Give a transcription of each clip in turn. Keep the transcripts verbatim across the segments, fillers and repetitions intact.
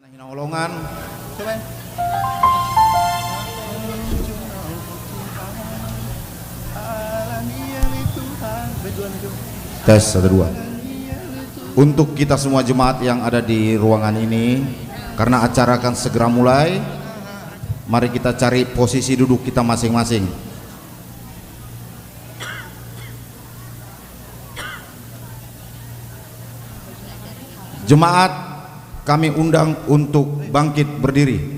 Hinaholongan. Tes, satu, dua. Untuk kita semua jemaat yang ada di ruangan ini, karena acara akan segera mulai, mari kita cari posisi duduk kita masing-masing. Jemaat, kami undang untuk bangkit berdiri.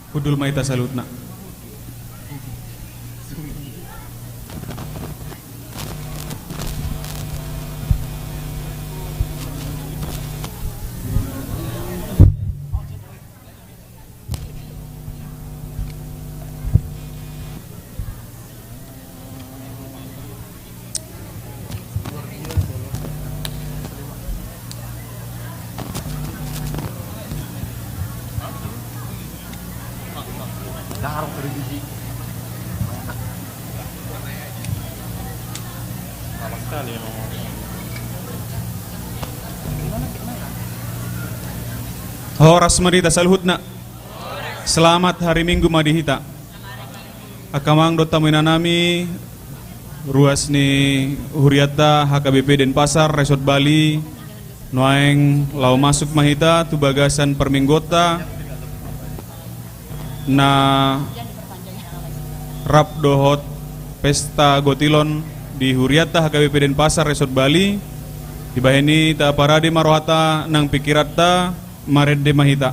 Hundul ma hita saluhutna. Horas ma di hita saluhutna. Selamat hari Minggu ma di hita. Angka amang dohot hamu inanami, ruas ni hurianta H K B P Denpasar Resort Bali, nuaeng laho masuk ma hita tu bagasan parmingguonta na rap dohot pesta gotilon di hurianta H K B P Denpasar Resort Bali. Dibahen i taparade ma rohanta nang pingkiranta, marende ma hita.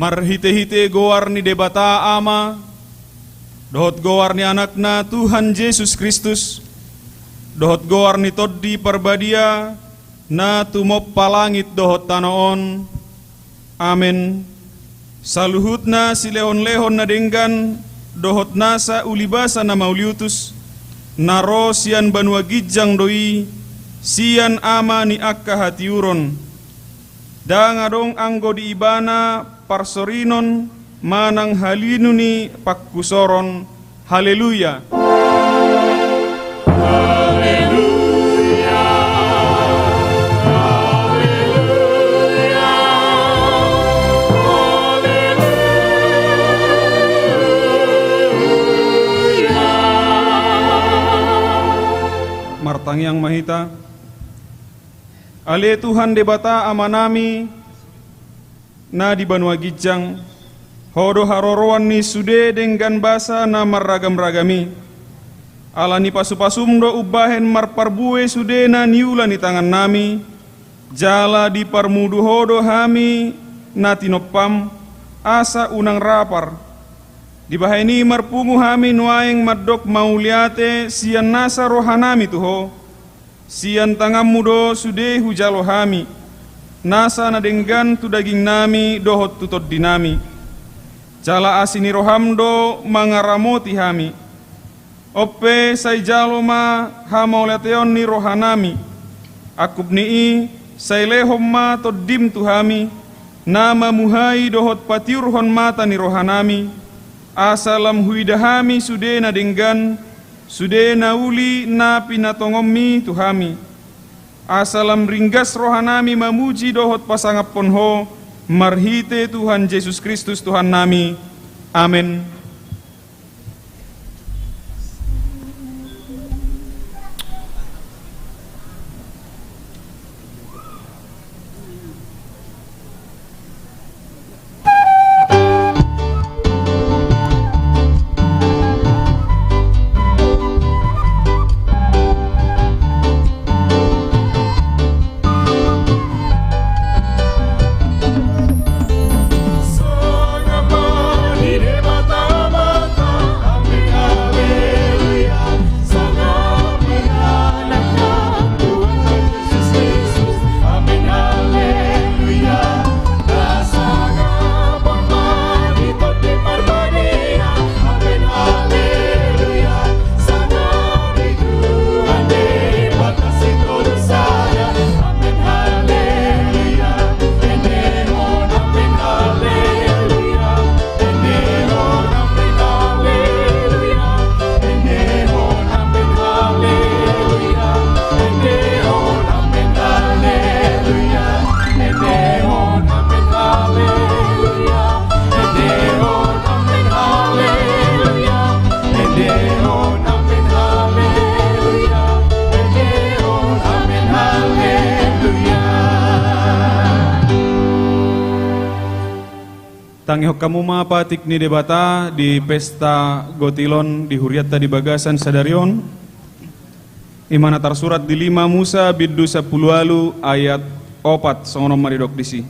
Marhite-hite goar ni Debata Ama, dohot goar ni Anakna Tuhan Jesus Kristus, dohot goar ni Tondi Parbadia, na tumompa langit dohot tano on. Amen. Saluhutna silehon-lehon na denggan, dohot nasa ulibasa na mauliutus, na ro sian banua ginjang do i, sian Ama ni angka hatiuron. Ndang adong anggo di Ibana parsorinon manang halinu ni pangkusoron. Haleluya. Haleluya. Haleluya. Martangiang ma hita. Ale Tuhan Debata Amanami, na di banua ginjang, Ho do haroroan ni sude denggan basa na marragam-ragam i. Ala ni pasu-pasum do umbahen marparbue sude na niula ni tangannami, jala diparmudu Ho do hami na tinompam, asa unang rapar. Dibahen i marpungu hami nuaeng mandok mauliate sian nasa rohanami tu Ho. Sian tanganmu do sude hujalo hami, nasa na denggan tu dagingnami dohot tu tondinami. Jala asi ni roham do mangaramoti hami. On pe sai jalo ma hamauliateon ni rohanami. Angkup ni i, sai lehon ma tondim tu hami, na mamuhai dohot patiurhon mata ni rohanami, asa lam huida hami sude na denggan, sude na uli na pinatongonmi tu hami. Asa lam ringgas rohanami mamuji dohot pasangaphon Ho, marhite Tuhan Jesus Kristus Tuhannami. Amen. Tangihon hamu ma patik ni Debata di pesta gotil on di hurianta di bagasan sadari on. I ma na tarsurat di lima Musa bindu sampulu ualu ayat opat, songon on ma didok disi.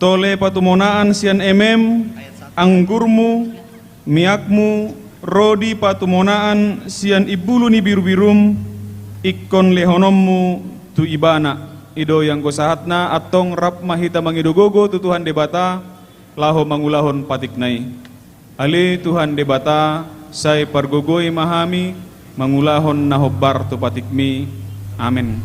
Tole patumonaan sian emem, anggurmu, miakmu, ro di patumonaan sian imbulu ni birubirum, ingkon lehononmu tu ibana. I do i anggo sahatna, antong rap ma hita mangido gogo tu Tuhan Debata, laho mangulahon patikna i. Ale Tuhan Debata, sai pargogoi ma hami, mangulahon na hombar tu patikmi. Amen.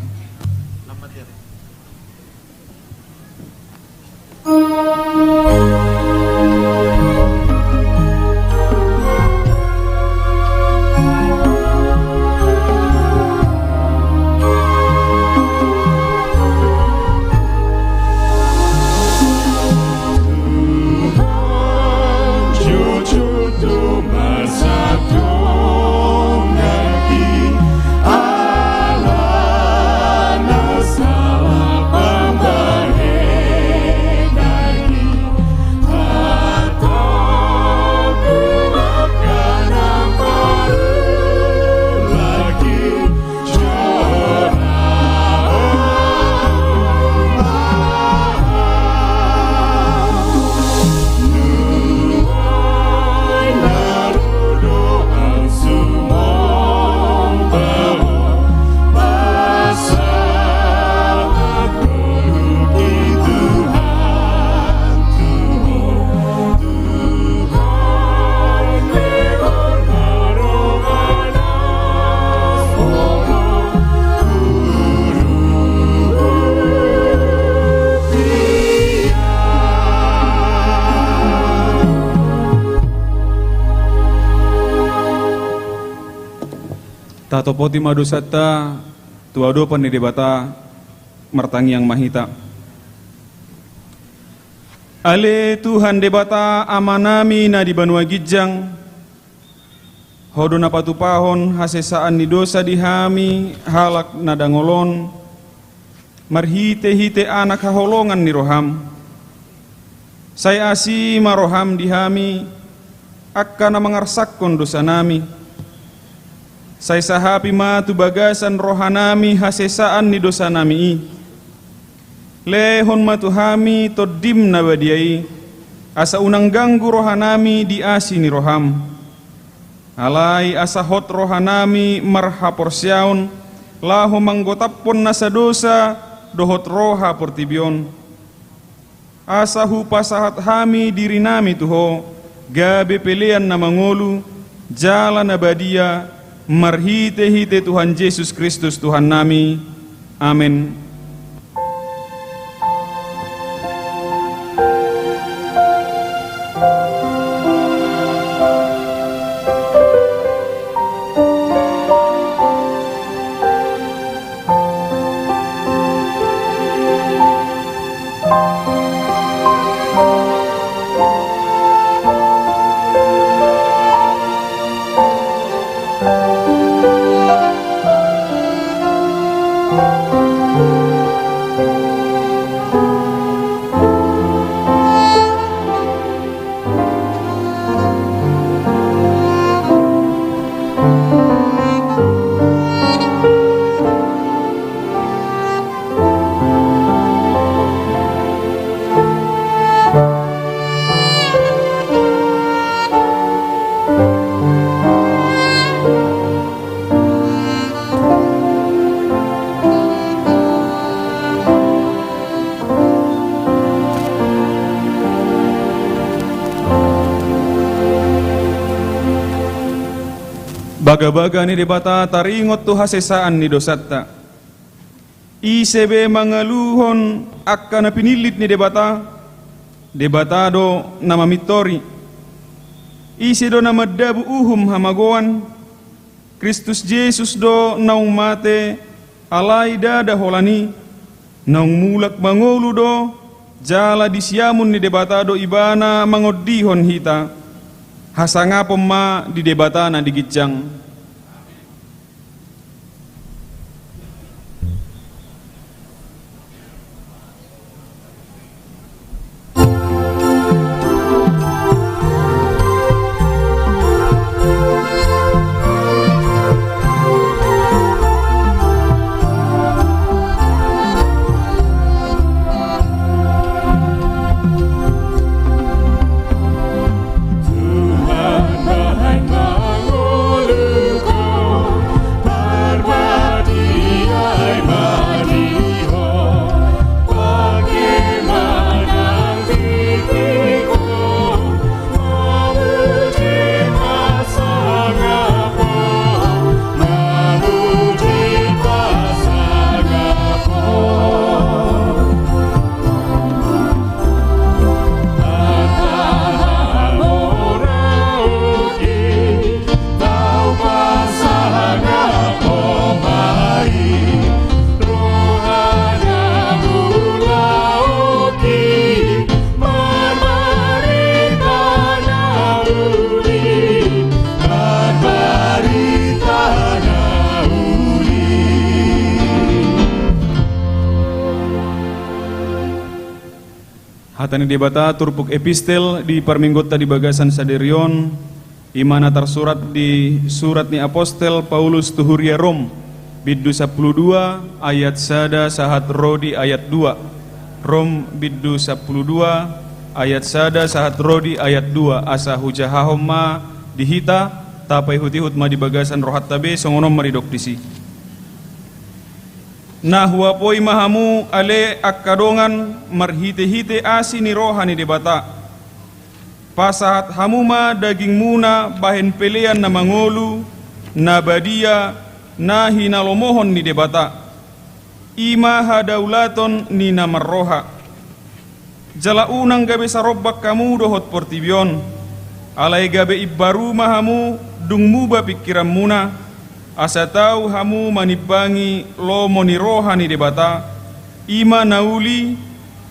Topoti ma dosanta tu adopan ni Debata. Martangiang ma hita. Ale Tuhan Debata Amanami na di banua ginjang, Ho do na patupahon hasesaan ni dosa di hami halak na dangol on, marhitehite Anak haholongan ni roham. Sai asi ma roham di hami, angka na mangarsakkon dosanami. Sai sahapi ma tu bagasan rohanami hasesaan ni dosanami i. Lehon ma tu hami Tondim na badia i, asa unang ganggu rohanami di asi ni roham. Alai asa hot rohanami marhaporseaon, laho manggotaphon nasa dosa dohot roha portibi on. Asa hupasahat hami dirinami tu Ho, gabe pelean na mangolu, jala na badia, marhitehite Tuhan Jesus Kristus Tuhannami. Amen. Bagabaga ni Debata taringot tu hasesaan ni dosanta. Ise be mangaluhon angka na pinillit ni Debata, Debata do na mamintori. Ise do na mandabu uhum hamagoan? Kristus Jesus do naung mate, alai ndada holan i, naung mulak mangolu do, jala di siamun ni Debata do Ibana mangondihon hita. Hasangapon ma di Debata na di ginjang. Hata ni Debata turpuk epistel di parmingguonta di bagasan sadari on, i ma na tarsurat di surat ni apostel Paulus tu huria Rom, bindu sampulu dua ayat sada sahat ro di ayat dua. Rom bindu sampulu dua ayat sada sahat ro di ayat dua, asa hujahahon ma di hita, tapaihutihut ma di bagasan rohanta be, songon on ma didok disi. Na huapoi ma hamu ale angka dongan marhitehite asi ni roha ni Debata. Pasahat hamu ma dagingmuna bahen pelean na mangolu, na badia, na hinalomohon ni Debata. I ma hadaulaton ni na marroha. Jala unang gabe sarombak hamu dohot portibi on, alai gabe imbaru ma hamu dung muba pingkiranmuna, Asa tau hamu manimbangi lomo ni roha ni Debata, i ma na uli,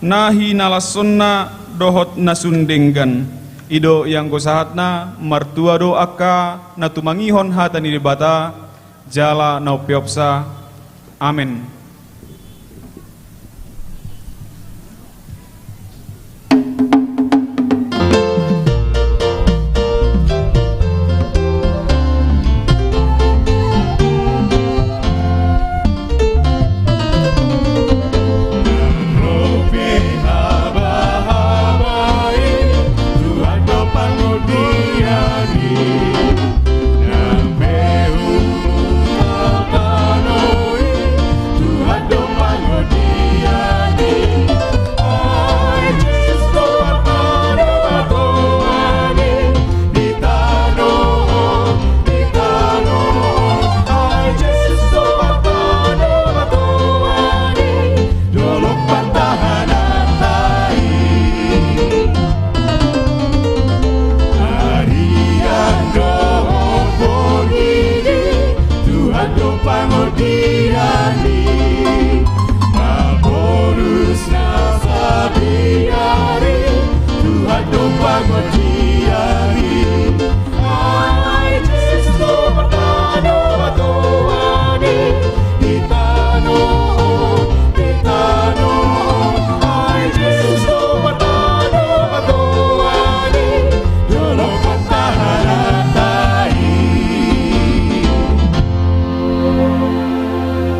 na hinalashonna dohot na sun denggan. I do ianggo sahatna, martua do angka na tumangihon hata ni Debata, jala na umpeopsa. Amen. Dolok partahananta i. Arian dohot porgidi, Tuhan do pangondian i. Mabolus na sabiari, Tuhan do pangondian i.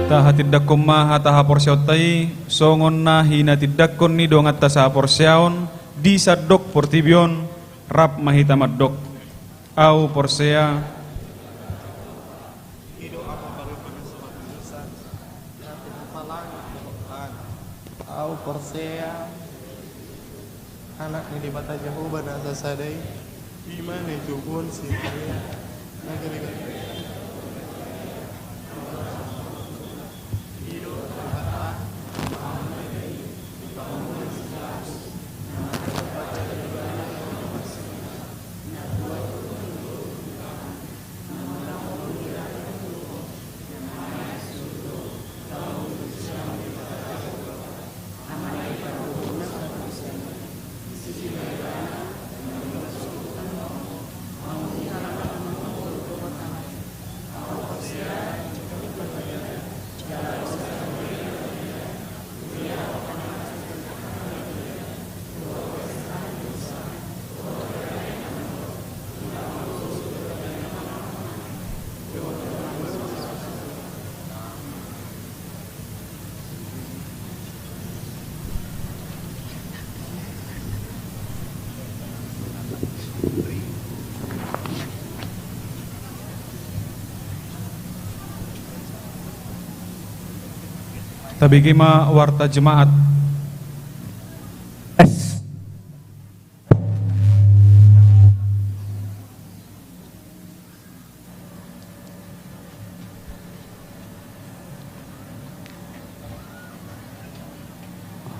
Tahatindangkon ma hata haporseaonta i, songon na hinatindangkon ni donganta sahaporseaon di sandok portibi on, rap ma hita mandok. Au porsea. Au porsea, Anak ni Debata Jahowa na sasada i, i ma na itoguhon si Maria, na gare-gare. Tabege ma warta jemaat.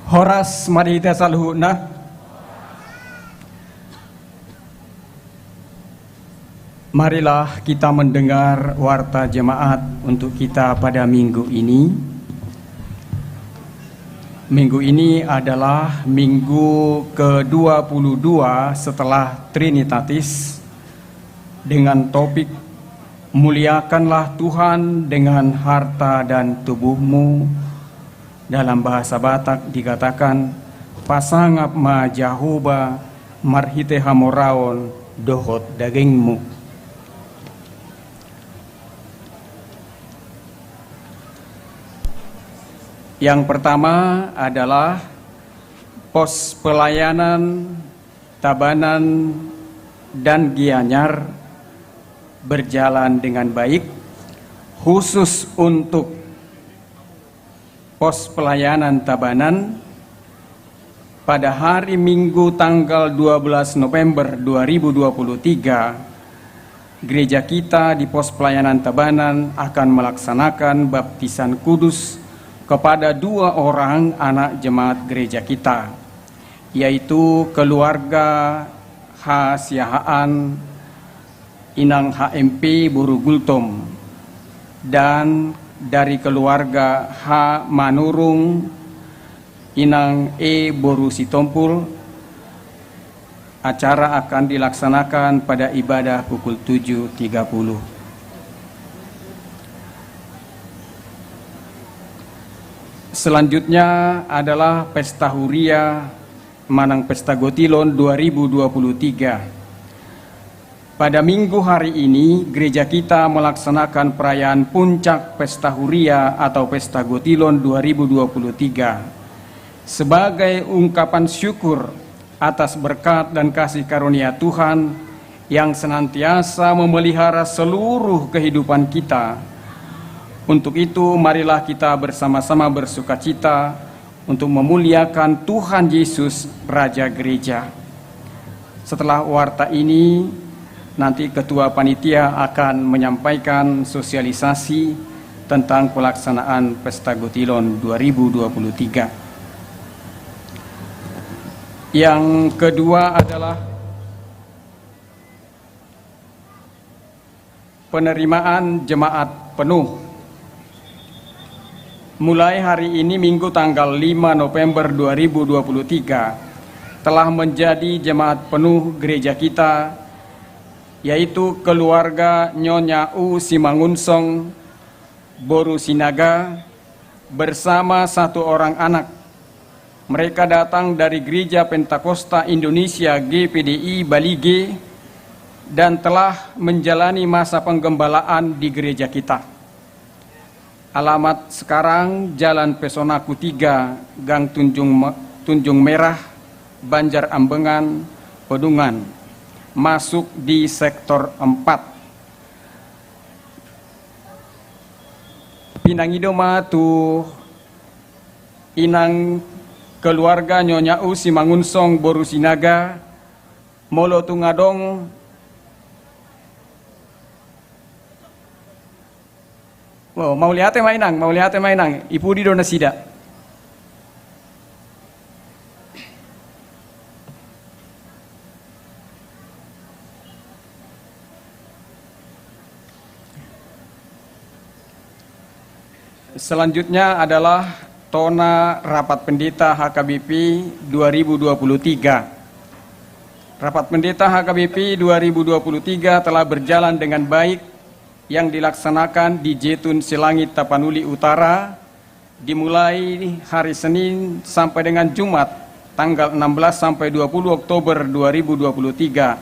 Horas ma di hita saluhutna. Marilah kita mendengar warta jemaat untuk kita pada minggu ini. Minggu ini adalah minggu kedua puluh dua setelah Trinitatis, dengan topik Muliakanlah Tuhan dengan harta dan tubuhmu. Dalam bahasa Batak dikatakan, pasangap ma Jahowa marhite hamoraon dohot dagingmu. Yang pertama adalah pos pelayanan Tabanan dan Gianyar berjalan dengan baik, khusus untuk pos pelayanan Tabanan. Pada hari Minggu tanggal dua belas November dua ribu dua puluh tiga, gereja kita di pos pelayanan Tabanan akan melaksanakan baptisan kudus kepada dua orang anak jemaat gereja kita, yaitu keluarga H Siahaan, Inang H M P boru Gultom. dan dari keluarga H Manurung, Inang E boru Sitompul. Acara akan dilaksanakan pada ibadah pukul tujuh tiga puluh. Selanjutnya adalah pesta huria manang pesta gotilon dua ribu dua puluh tiga. Pada minggu hari ini, gereja kita melaksanakan perayaan puncak pesta huria atau pesta gotilon dua ribu dua puluh tiga. Sebagai ungkapan syukur atas berkat dan kasih karunia Tuhan yang senantiasa memelihara seluruh kehidupan kita. Untuk itu, marilah kita bersama-sama bersukacita untuk memuliakan Tuhan Yesus, Raja Gereja. Setelah warta ini, nanti ketua panitia akan menyampaikan sosialisasi tentang pelaksanaan Pesta Gotilon dua ribu dua puluh tiga. Yang kedua adalah penerimaan jemaat penuh. Mulai hari ini, Minggu tanggal lima November dua ribu dua puluh tiga, telah menjadi jemaat penuh gereja kita, yaitu keluarga Nyonya U Simangunsong, boru Sinaga, bersama satu orang anak. Mereka datang dari Gereja Pentakosta Indonesia, G P D I, Balige, dan telah menjalani masa penggembalaan di gereja kita. Alamat sekarang, Jalan Pesona Kutiga, Gang Tunjung Me-, Tunjung Merah, Banjar Ambengan, Pedungan, masuk di sektor empat. Pinangido ma tu inang keluarga Nyonya U Simangunsong boru Sinaga, molo tung adong. Oh, mauliate ma inang, mauliate ma inang, i pudi do nasida. Selanjutnya adalah tona Rapat Pendeta H K B P dua ribu dua puluh tiga. Rapat Pendeta H K B P dua ribu dua puluh tiga telah berjalan dengan baik, yang dilaksanakan di Jetun Silangit, Tapanuli Utara, dimulai hari Senin sampai dengan Jumat, tanggal enam belas sampai dua puluh Oktober dua ribu dua puluh tiga.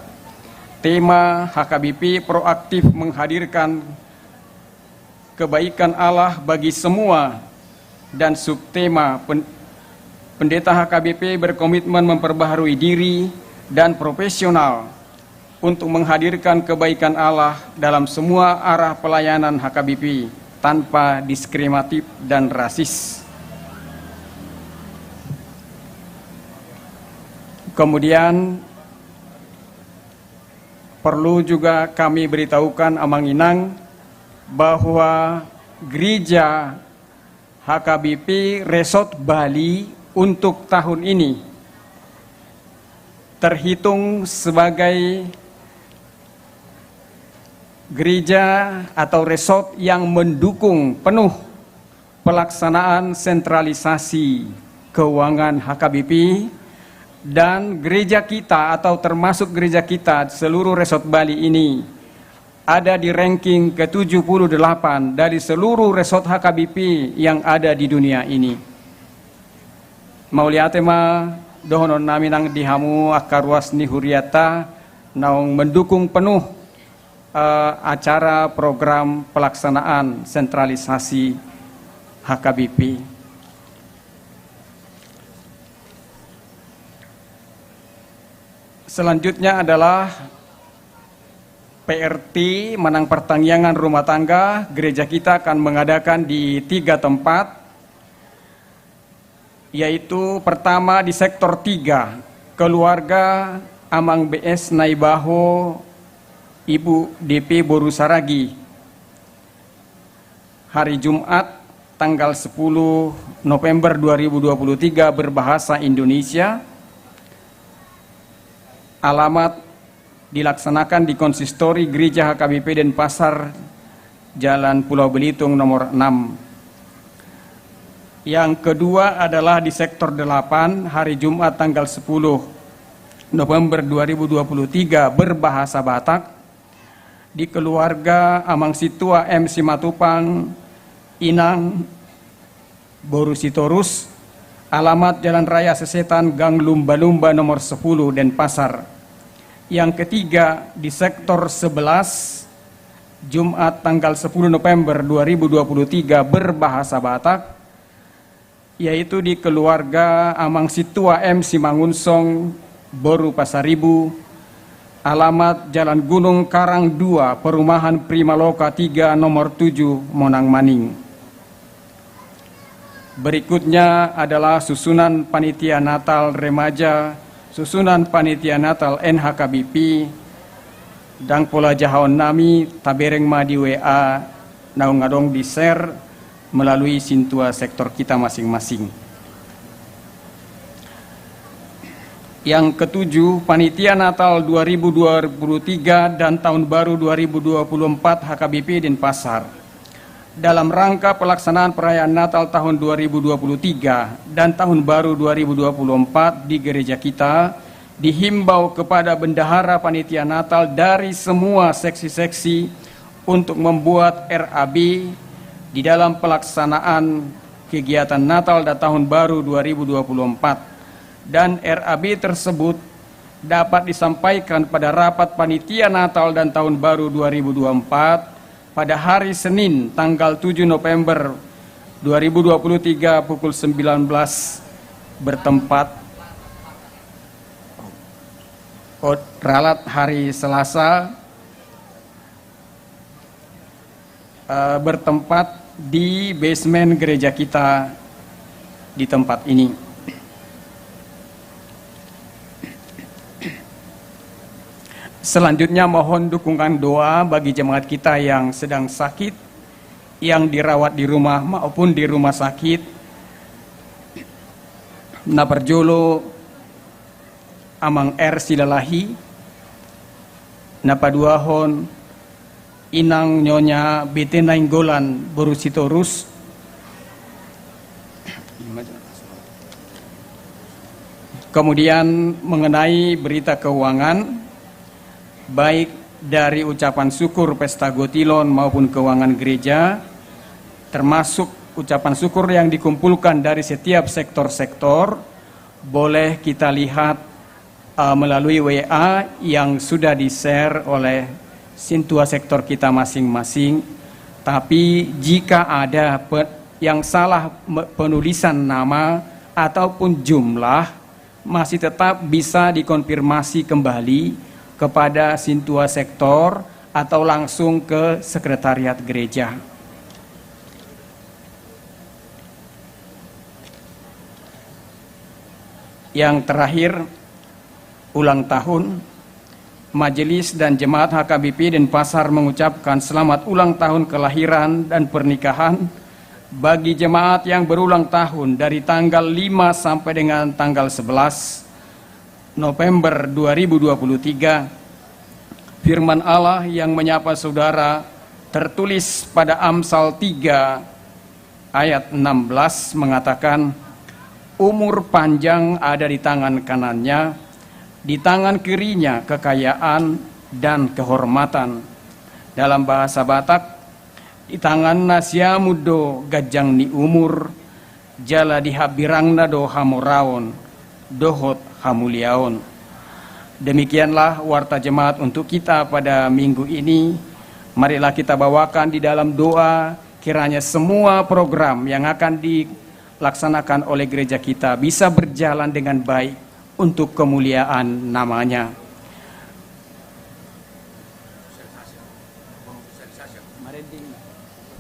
Tema H K B P proaktif menghadirkan kebaikan Allah bagi semua, dan subtema pen-, Pendeta H K B P berkomitmen memperbaharui diri dan profesional untuk menghadirkan kebaikan Allah dalam semua arah pelayanan H K B P tanpa diskriminatif dan rasis. Kemudian, perlu juga kami beritahukan, Amang Inang, bahwa gereja H K B P Resort Bali untuk tahun ini terhitung sebagai gereja atau resort yang mendukung penuh pelaksanaan sentralisasi keuangan H K B P, dan gereja kita atau termasuk gereja kita seluruh Resort Bali ini ada di ranking ke tujuh puluh delapan dari seluruh resort H K B P yang ada di dunia ini. Mauliate ma dohonon nami nang di hamu angka ruas ni huriata naung mendukung penuh, eh, acara program pelaksanaan sentralisasi H K B P. Selanjutnya adalah P R T, manang pertangiangan rumah tangga. Gereja kita akan mengadakan di tiga tempat, yaitu pertama di sektor tiga, keluarga Amang B S Naibaho, Ibu D P boru Saragi. Hari Jumat, tanggal sepuluh November dua ribu dua puluh tiga, berbahasa Indonesia. Alamat dilaksanakan di Konsistori Gereja H K B P Denpasar, Jalan Pulau Belitung nomor enam. Yang kedua adalah di sektor delapan, hari Jumat tanggal sepuluh November dua ribu dua puluh tiga, berbahasa Batak, di keluarga Amang Sintua M Simatupang, Inang boru Sitorus, alamat Jalan Raya Sesetan, Gang Lumba-Lumba nomor sepuluh, Denpasar. Yang ketiga, di sektor sebelas, Jumat tanggal sepuluh November dua ribu dua puluh tiga, berbahasa Batak, yaitu di keluarga Amang Sintua M Simangunsong, boru Pasaribu, alamat Jalan Gunung Karang dua, perumahan Primaloka tiga, nomor tujuh, Monang Maning. Berikutnya adalah susunan panitia Natal remaja, susunan panitia Natal N H K B P. Ndang pola jahaon nami, tabereng ma di W A naung adong di-share melalui sintua sektor kita masing-masing. Yang ketujuh, panitia Natal dua ribu dua puluh tiga dan tahun baru dua ribu dua puluh empat H K B P Denpasar. Dalam rangka pelaksanaan perayaan Natal tahun dua ribu dua puluh tiga dan tahun baru dua ribu dua puluh empat di gereja kita, dihimbau kepada bendahara panitia Natal dari semua seksi-seksi untuk membuat R A B di dalam pelaksanaan kegiatan Natal dan Tahun Baru dua ribu dua puluh empat. Dan R A B tersebut dapat disampaikan pada rapat panitia Natal dan Tahun Baru dua ribu dua puluh empat pada hari Senin, tanggal tujuh November dua ribu dua puluh tiga, pukul sembilan belas, bertempat, oh, ralat hari Selasa, eh, bertempat di basement gereja kita di tempat ini. Selanjutnya, mohon dukungan doa bagi jemaat kita yang sedang sakit, yang dirawat di rumah maupun di rumah sakit. Na parjolo, Amang R Silalahi, na paduahon, Inang Nyonya Bete Nainggolan boru Sitorus. Kemudian, mengenai berita keuangan, baik dari ucapan syukur Pesta Gotilon maupun keuangan gereja, termasuk ucapan syukur yang dikumpulkan dari setiap sektor-sektor, boleh kita lihat, eh, melalui W A yang sudah di-share oleh sintua sektor kita masing-masing. Tapi jika ada pe-, yang salah me-, penulisan nama ataupun jumlah, masih tetap bisa dikonfirmasi kembali kepada sintua sektor atau langsung ke sekretariat gereja. Yang terakhir, ulang tahun. Majelis dan jemaat H K B P Denpasar mengucapkan selamat ulang tahun kelahiran dan pernikahan bagi jemaat yang berulang tahun dari tanggal lima sampai dengan tanggal sebelas November dua ribu dua puluh tiga. Firman Allah yang menyapa saudara tertulis pada Amsal tiga ayat enam belas mengatakan, "Umur panjang ada di tangan kanannya, di tangan kirinya kekayaan dan kehormatan." Dalam bahasa Batak, "Di tanganna siamun do ganjang ni umur, jala di hambirangna do hamoraon dohot hamuliaon." Demikianlah warta jemaat untuk kita pada minggu ini. Marilah kita bawakan di dalam doa, kiranya semua program yang akan dilaksanakan oleh gereja kita bisa berjalan dengan baik untuk kemuliaan nama-Nya.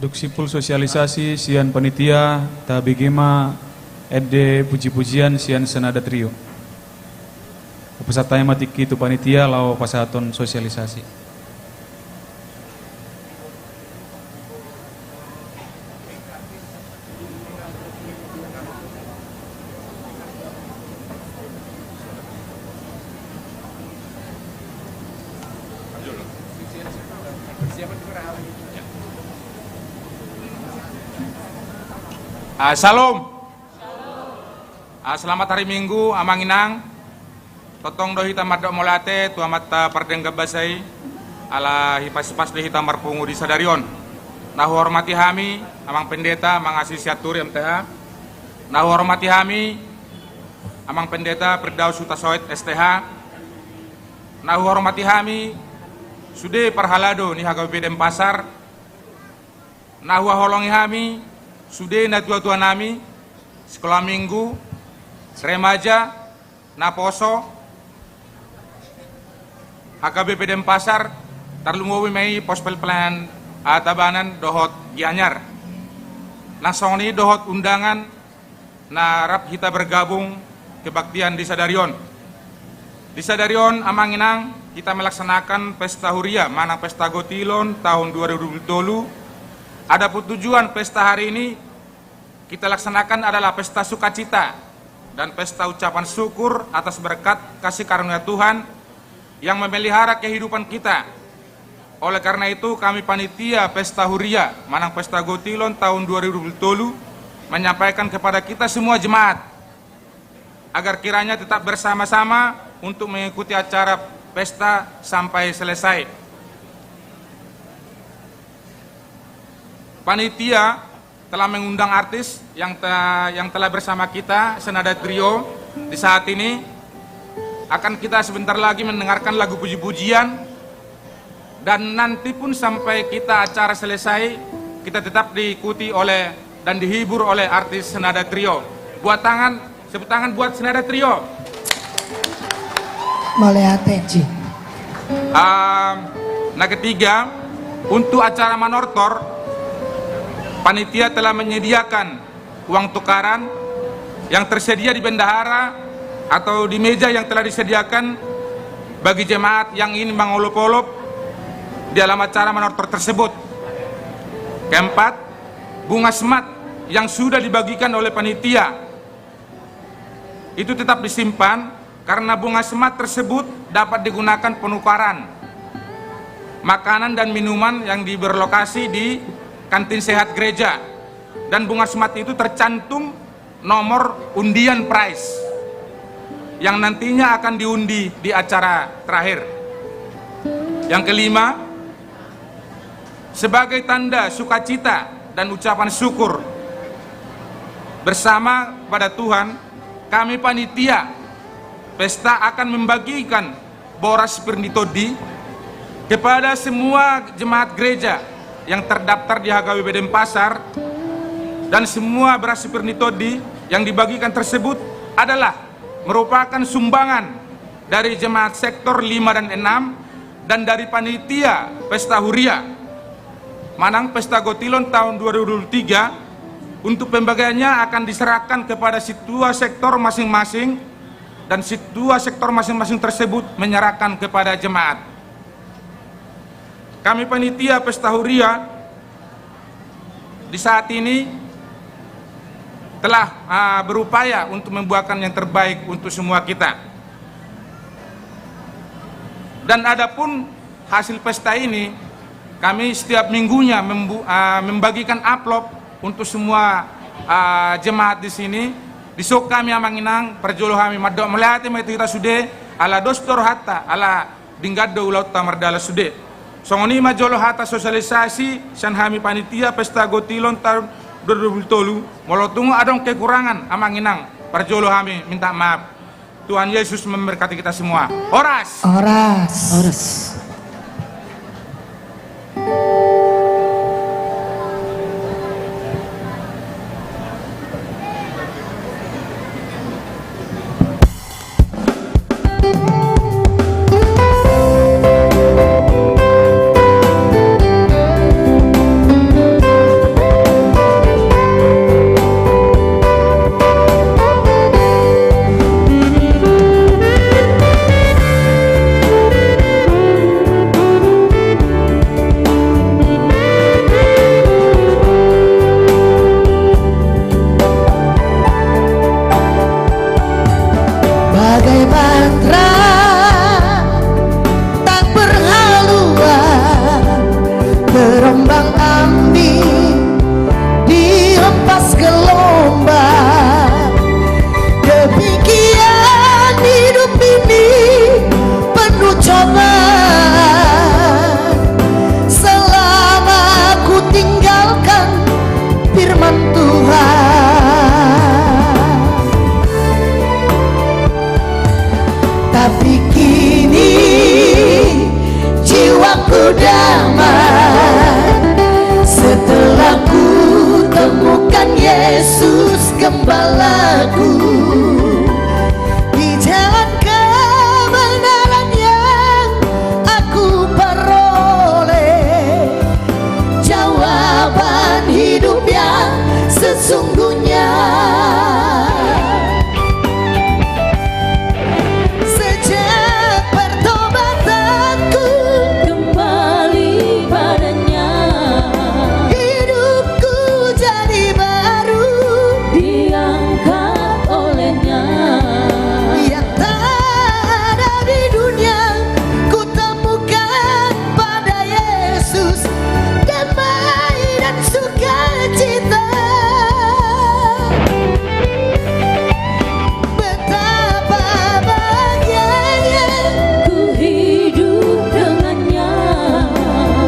Dung simpul sosialisasi sian panitia, tabege ma ende puji-pujian sian Senada Trio. Hupasahat hami ma tingki tu panitia laho pasahathon sosialisasi. Ah, shalom. Ah, selamat hari Minggu, Amang Inang. Tongtong do hita mandok mauliate tu Amanta pardenggan basa i, ala hipas-hipas do hita marpungu di sadari on. Na huhormati hami, Amang Pendeta, Amang Asi Sianturi, M T H. Na huhormati hami, Amang Pendeta Firdaus Hutasoit, S T H. Na huhormati hami, sude parhalado ni H K B P Denpasar. Na huhaholongi hami, sude natua-tua nami, sikola minggu, remaja, naposo, H K B P Denpasar, tarlumobi ma i pos pelayanan, ah, Tabanan dohot Gianyar. Na songon i dohot undangan na rap hita bergabung kebaktian di sadari on. Di sadari on, Amang Inang, hita melaksanakan pesta huria manang pesta gotilon tahun dua ribu dua puluh tolu. Adapun tujuan pesta hari ini kita laksanakan adalah pesta sukacita dan pesta ucapan syukur atas berkat kasih karunia Tuhan yang memelihara kehidupan kita. Oleh karena itu, kami panitia pesta huria manang pesta gotilon tahun dua ribu dua puluh tolu menyampaikan kepada kita semua jemaat agar kiranya tetap bersama-sama untuk mengikuti acara pesta sampai selesai. Panitia telah mengundang artis yang te-, yang telah bersama kita, Senada Trio. Di saat ini akan kita sebentar lagi mendengarkan lagu puji-pujian, dan nanti pun sampai kita acara selesai, kita tetap diikuti oleh dan dihibur oleh artis Senada Trio. Buat tangan, tepuk tangan buat Senada Trio. Mauliate, Ji. Am, na ketiga, untuk acara manortor, panitia telah menyediakan uang tukaran yang tersedia di bendahara atau di meja yang telah disediakan bagi jemaat yang ingin mengolop-olop di dalam acara manortor tersebut. Keempat, bunga semat yang sudah dibagikan oleh panitia itu tetap disimpan, karena bunga semat tersebut dapat digunakan penukaran makanan dan minuman yang di-, berlokasi di kantin sehat gereja. Dan bunga semat itu tercantum nomor undian prize yang nantinya akan diundi di acara terakhir. Yang kelima, sebagai tanda sukacita dan ucapan syukur bersama kepada Tuhan, kami panitia pesta akan membagikan boras pir ni tondi kepada semua jemaat gereja yang terdaftar di H K B P Denpasar, dan semua beras pir ni tondi yang dibagikan tersebut adalah merupakan sumbangan dari jemaat sektor lima dan enam dan dari panitia pesta huria manang pesta gotilon tahun dua ribu dua puluh tiga. Untuk pembagiannya akan diserahkan kepada sintua sektor masing-masing, dan sintua sektor masing-masing tersebut menyerahkan kepada jemaat. Kami panitia pesta huria di saat ini telah, ah, berupaya untuk membuahkan yang terbaik untuk semua kita. Dan adapun hasil pesta ini, kami setiap minggunya membu-, ah, membagikan amplop untuk semua, ah, jemaat di sini. Dison hami, Amang Inang, parjolo hami mandok mauliate ma tu hita sude, ala dos do rohanta, ala denggan do ulaonta mardalan sude. Songon i ma jolo hata sosialisasi sian hami panitia pesta gotilon tahun dua ribu dua puluh tolu. Molo tung adong kekurangan, Amang Inang, parjolo hami minta maaf. Tuhan Yesus memberkati kita semua. Horas. Horas. Horas. Bagai bahtera tak berhaluan, terombang-ambing dihempas gelombang. Tapi kini jiwaku damai setelah ku temukan Yesus Gembalaku. Di jalan kebenaran yang aku peroleh, jawaban hidup yang sesungguhnya. Sejak pertobatanku kembali padanya, hidupku jadi baru, diangkat olehnya. Yang tak ada di dunia, ku temukan pada Yesus damai dan sukacita. Betapa bahagianya ku hidup dengannya.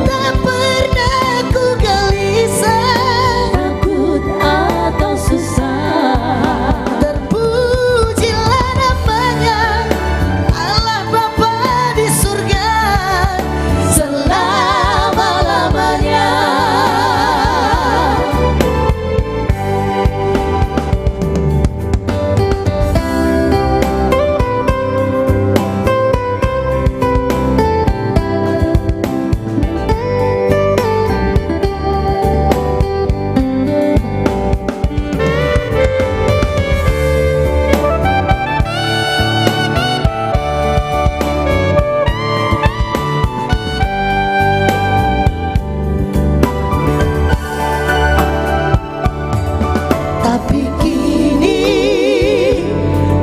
Tak pernah ku gelisah, takut atau susah. Terpujilah namanya, Allah Bapa di surga selama-lamanya. Tapi kini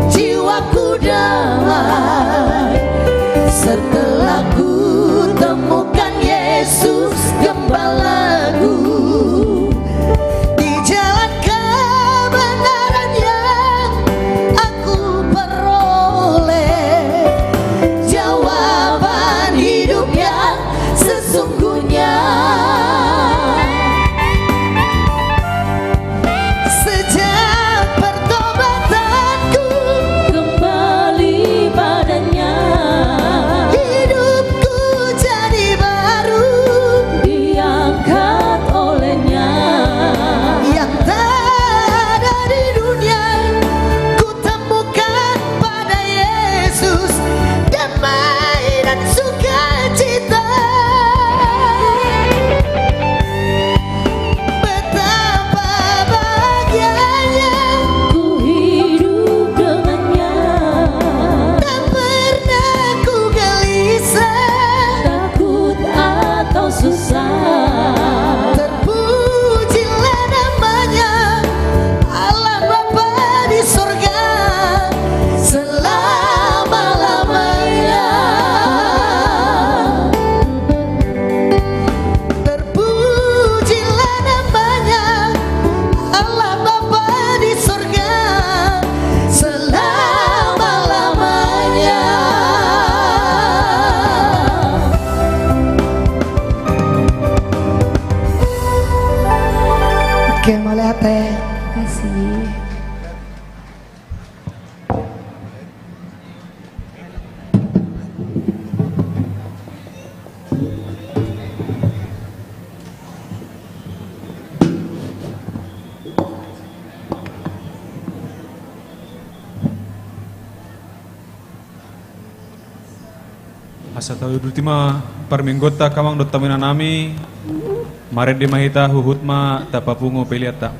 jiwaku damai setelah ku temukan Yesus Gembalaku. Di jalan kebenaran yang aku peroleh, jawaban hidup yang sesungguhnya. Sejak pertobatanku kembali padanya, hidupku jadi baru, diangkat olehnya. Yang tak ada di dunia, ku temukan pada Yesus damai dan sukacita. Betapa bahagianya ku hidup dengannya. Tak pernah ku gelisah, takut atau susah. Terpujilah namanya, Allah Bapa di surga selama-lamanya. Terpujilah namanya, Allah Bapa di surga selama-lamanya. Oke, mauliate. Makasih. Asa tauduti ma parmingguonta, angka amang dohot inanami, marende ma hita, huhut ma tapapungu peleanta.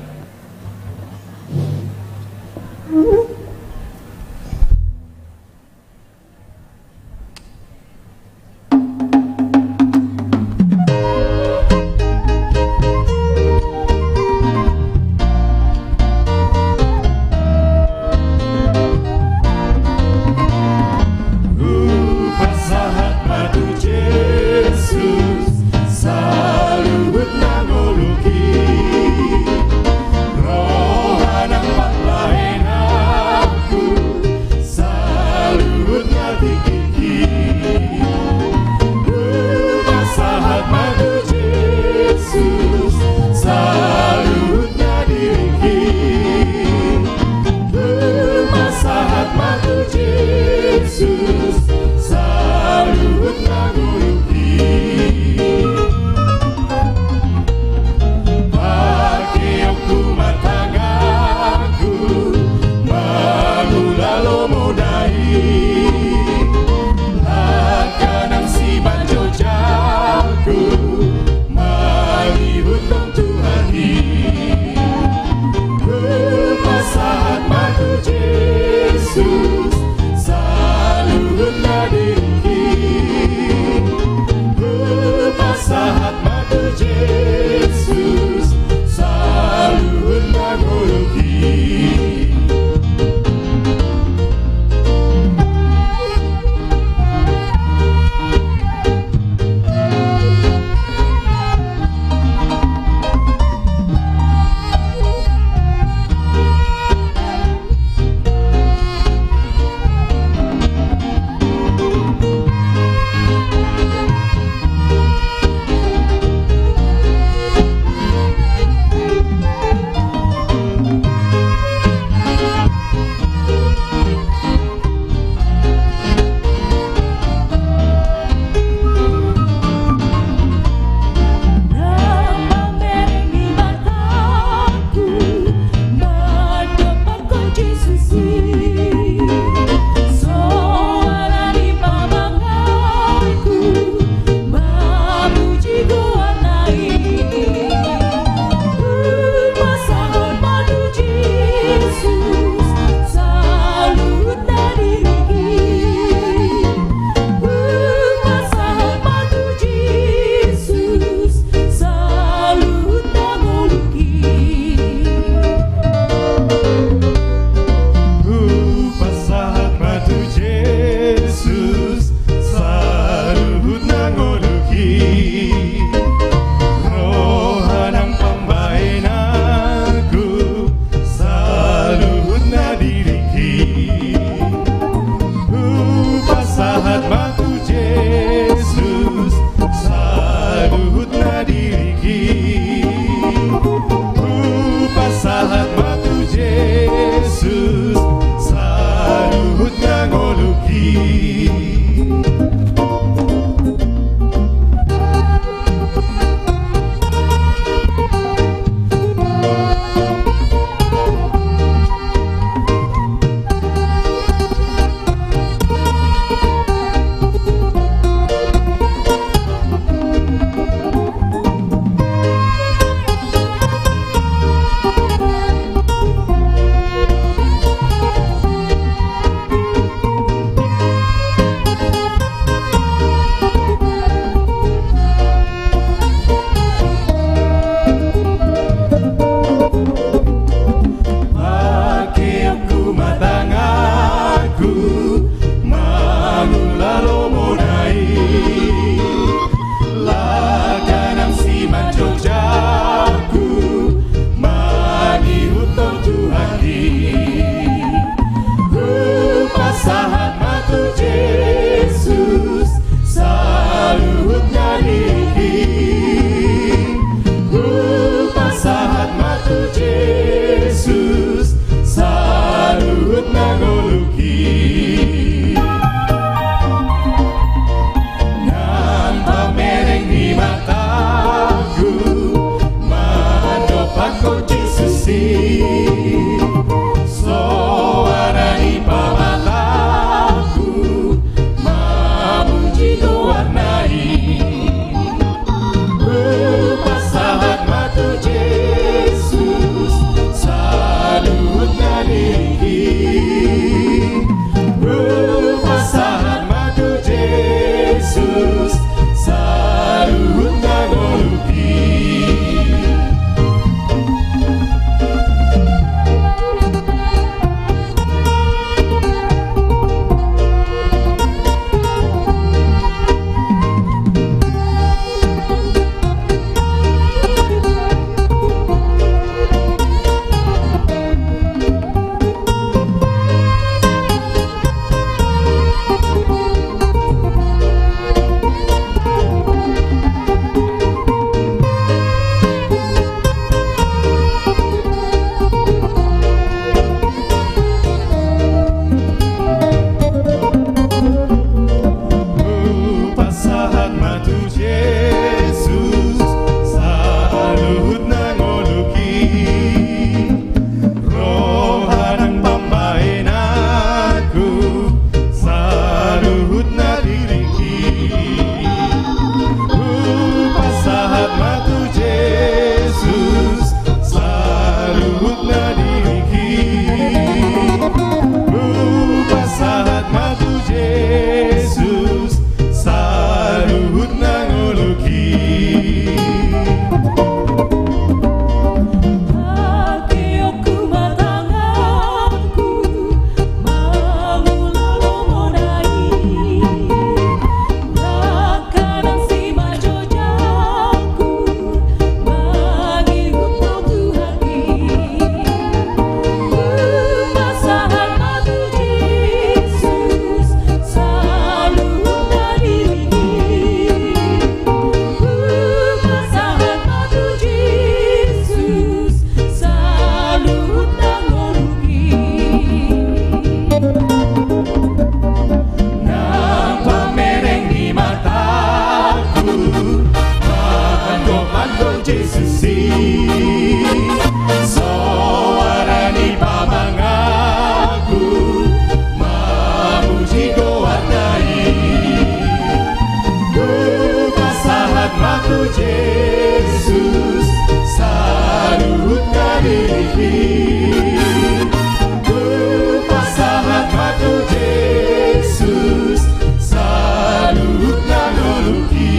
Hupasahat ma tu Jesus saluhut na ngolungki, roha nang pangalahoku, saluhut na tingkingki. Hupasahat ma tu Jesus saluhut na diringki. Hupasahat ma tu Jesus Pakeonku ma tanganku mangula lomona i, langkanam simanjojangku mangihuthon Tuhan i. Hupasahat ma tu Jesus saluhut na diri i. Hupasahat ma tu Jesus saluhut na ngolungki. Nang pamereng ni matangku mandompakhon Jesus i, soara ni pamatangku mamuji goarna i. Hupasahat ma tu Jesus saluhut na diri i. Hupasahat ma tu Jesus saluhut na ngolungki. Hupasahat ma tu Jesus saluhut na ngolungki. Roha nang pambahenanku saluhut na diringki. Hupasahat ma tu Jesus saluhut na diringki. Hupasahat ma tu Jesus saluhut na ngolungki. Pakeonku ma tanganku mangula lomona i, langkanam simanjojangku mangihuthon Tuhan i. Hupasahat ma tu Jesus saluhut na diringki. Hupasahat ma tu Jesus saluhut na ngolungki. Nang pamereng ni matangku mandompakhon Jesus i, soara ni pamatangku mamuji goarna i. Hupasahat ma tu Jesus saluhut na diringki. Hupasahat ma tu Jesus saluhut na ngolungki.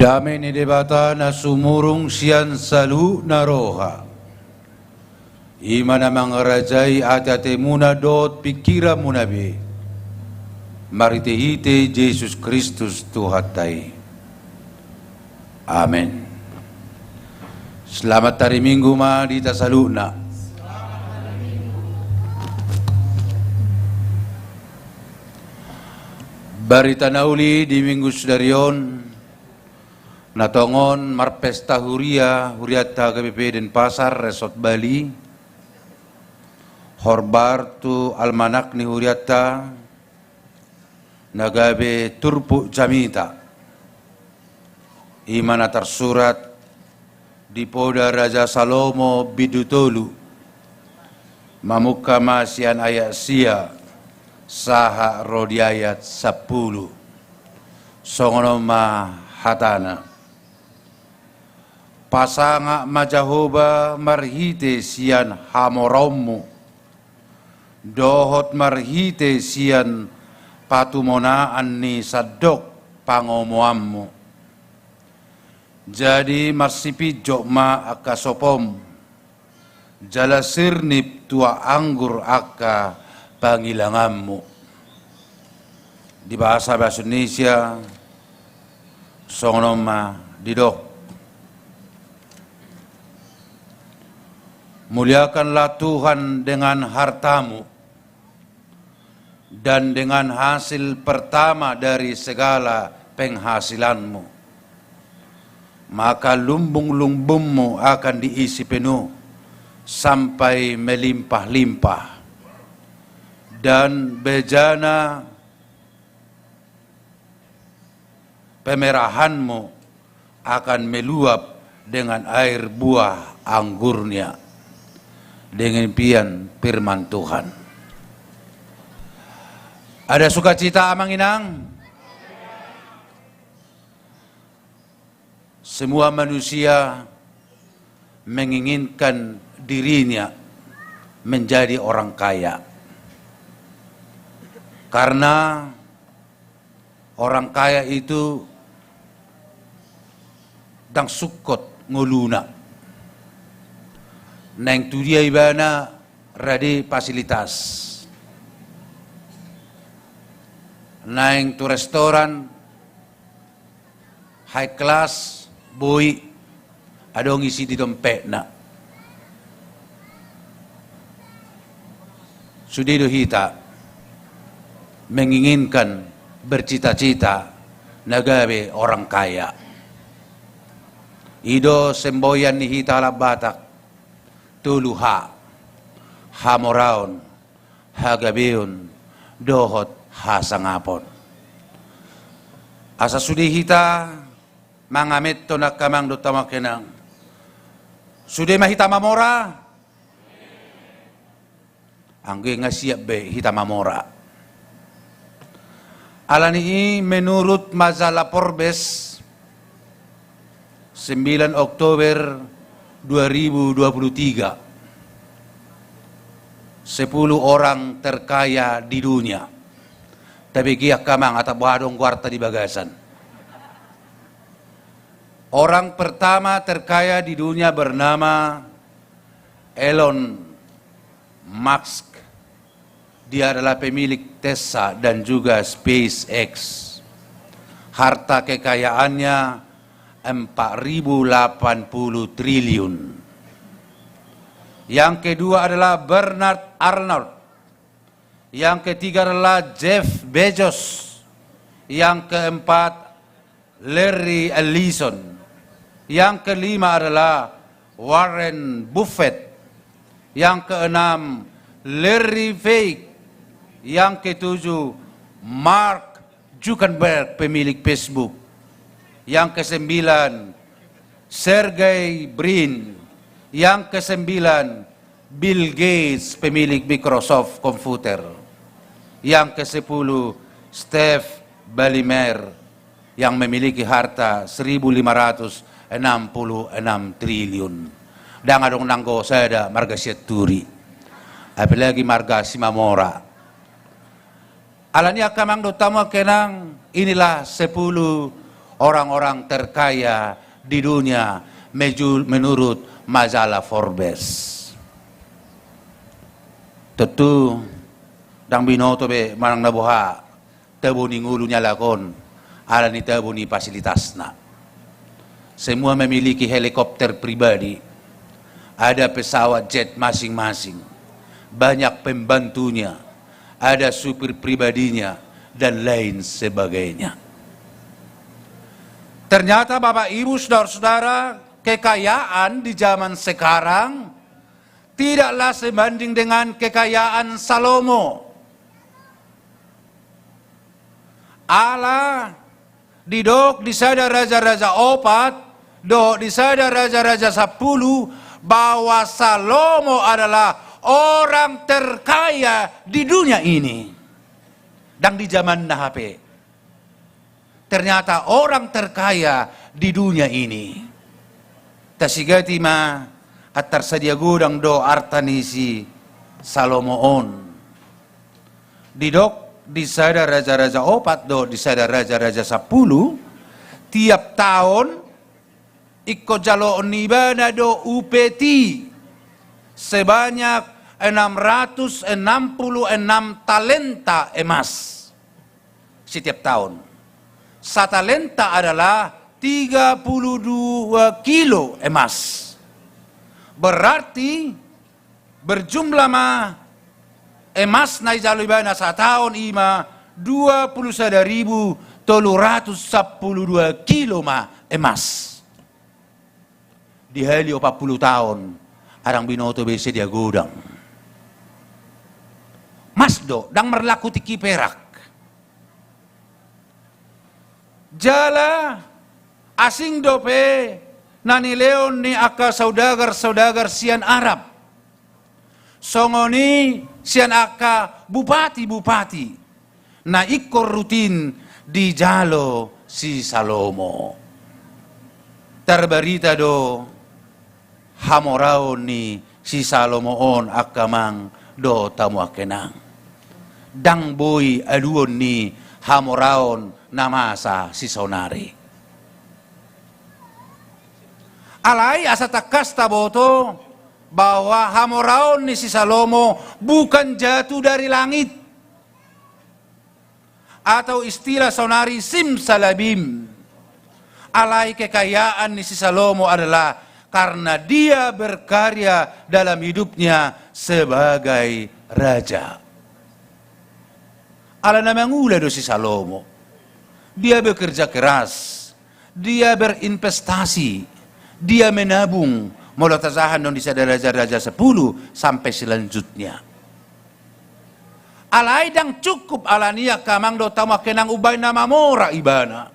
Dame ni Debata na sumurung sian saluhutna roha, i ma na mangarajai ateatemuna dohot pingkiranmuna be, marhitehite Jesus Kristus Tuhanta i. Amen. Selamat hari Minggu ma di hita saluhutna. Barita na uli di Minggu sadari on Na tongon marpesta huria, hurianta H K B P Denpasar, Resort Bali. Horbar tu almanak ni hurianta na gabe turpuk jamita. I ma na tarsurat di poda Raja Salomo bindu tolu. Mamungka ma sian ayat sia sahat ro di ayat sampulu. Songon on ma hatana. Pasangap ma Jahowa marhite sian hamoraonmu, dohot marhite sian patumonaan ni sandok pangomoanmu. Jadi marsipinjot ma angka sopom, jala sirnip tuak anggur angka pangilanganmu. Di bahasa, bahasa Indonesia, songon on ma didok. Muliakanlah Tuhan dengan hartamu, dan dengan hasil pertama dari segala penghasilanmu. Maka lumbung-lumbungmu akan diisi penuh sampai melimpah-limpah, dan bejana pemerahanmu akan meluap dengan air buah anggurnya. Dengke pian firman Tuhan. Ada sukacita, amang inang? Semua manusia menginginkan dirinya menjadi orang kaya. Karena orang kaya itu ndang sungkot ngoluna. Naeng tu dia ibana rade fasilitas. Naeng tu restoran high class, boi, adong isi di dompetna. Sude do hita menginginkan, bercita-cita na gabe orang kaya. I do semboyan ni hita halak Batak, tolu H, hamoraon, hagabeon, dohot hasangapon. Asa sude hita mangamenhon, angka amang dohot hamu angka inang. Sude ma hita mamora? Anggo i nga siap be hita mamora. Alani i menurut majalah Forbes, sembilan Oktober dua ribu dua puluh tiga, sepuluh orang terkaya di dunia. Tabege angka amang, ata boha adong goarta di bagasan. Orang pertama terkaya di dunia bernama Elon Musk. Dia adalah pemilik Tesla dan juga SpaceX. Harta kekayaannya empat ribu delapan puluh triliun. Yang kedua adalah Bernard Arnault. Yang ketiga adalah Jeff Bezos. Yang keempat, Larry Ellison. Yang kelima adalah Warren Buffett. Yang keenam, Larry Fink. Yang ketujuh, Mark Zuckerberg, pemilik Facebook. Yang kesembilan, Sergey Brin. Yang kesembilan, Bill Gates, pemilik Microsoft Computer. Yang kesepuluh, Steve Ballmer, yang memiliki harta seribu lima ratus enam puluh enam triliun. Ndang adong nanggo sada marga Sianturi, apalagi marga Simamora. Alani i, angka amang dohot hamu angka inang, inilah sepuluh orang-orang terkaya di dunia meju-, menurut majalah Forbes. Tontu ndang binoto be manang na boha tabo ni ngolu ni halak on, alani tabo ni fasilitasna. Semua memiliki helikopter pribadi, ada pesawat jet masing-masing, banyak pembantunya, ada supir pribadinya, dan lain sebagainya. Ternyata, Bapak Ibu, saudara-saudara, kekayaan di zaman sekarang tidaklah sebanding dengan kekayaan Salomo. Ala didok di Sada Raja-raja opat dohot di Sada Raja-raja sampulu bahwa Salomo adalah orang terkaya di dunia ini. Ndang di zamanna hape. Ternyata orang terkaya di dunia ini. Tasigati ma, antar sadia godang do arta ni si Salomo on. Didok di Sada Raja-raja opat dohot di Sada Raja-raja sampulu, tiap taon ingkon jaloon ni ibana do upeti sebanyak enam ratus enam puluh enam talenta emas setiap tahun. Satalenta adalah tiga puluh dua kilo emas. Berarti berjumlah ma emas na dijalo ibana sataon i ma dua puluh sada ribu tolu ratus sampulu dua kilo ma emas. Dihali opat puluh taon, ndang binoto be sadia godang. Emas do, ndang marlaku tingki perak. Jala asing dope na nilehon ni angka saudagar-saudagar sian Arab. Songon i sian angka bupati-bupati na ingkon rutin dijalo si Salomo. Tarbarita do hamoraon ni si Salomo on, angka amang dohot hamu angka inang. Ndang boi aluon ni hamoraon na masa sisaonari. Alai asa tangkas taboto bahwa hamoraon ni si Salomo bukan jatuh dari langit. Atau istilah saonari simsalabim. Alai kekayaan ni si Salomo adalah karena dia berkarya dalam hidupnya sebagai raja. Ala na mangula do si Salomo. Dia bekerja keras, dia berinvestasi, dia menabung, molo tajaha on di Sada Raja-raja sampulu sampai selanjutnya. Alai ndang cukup ala ni i, angka amang dohot hamu angka inang, umbahen na mamora ibana.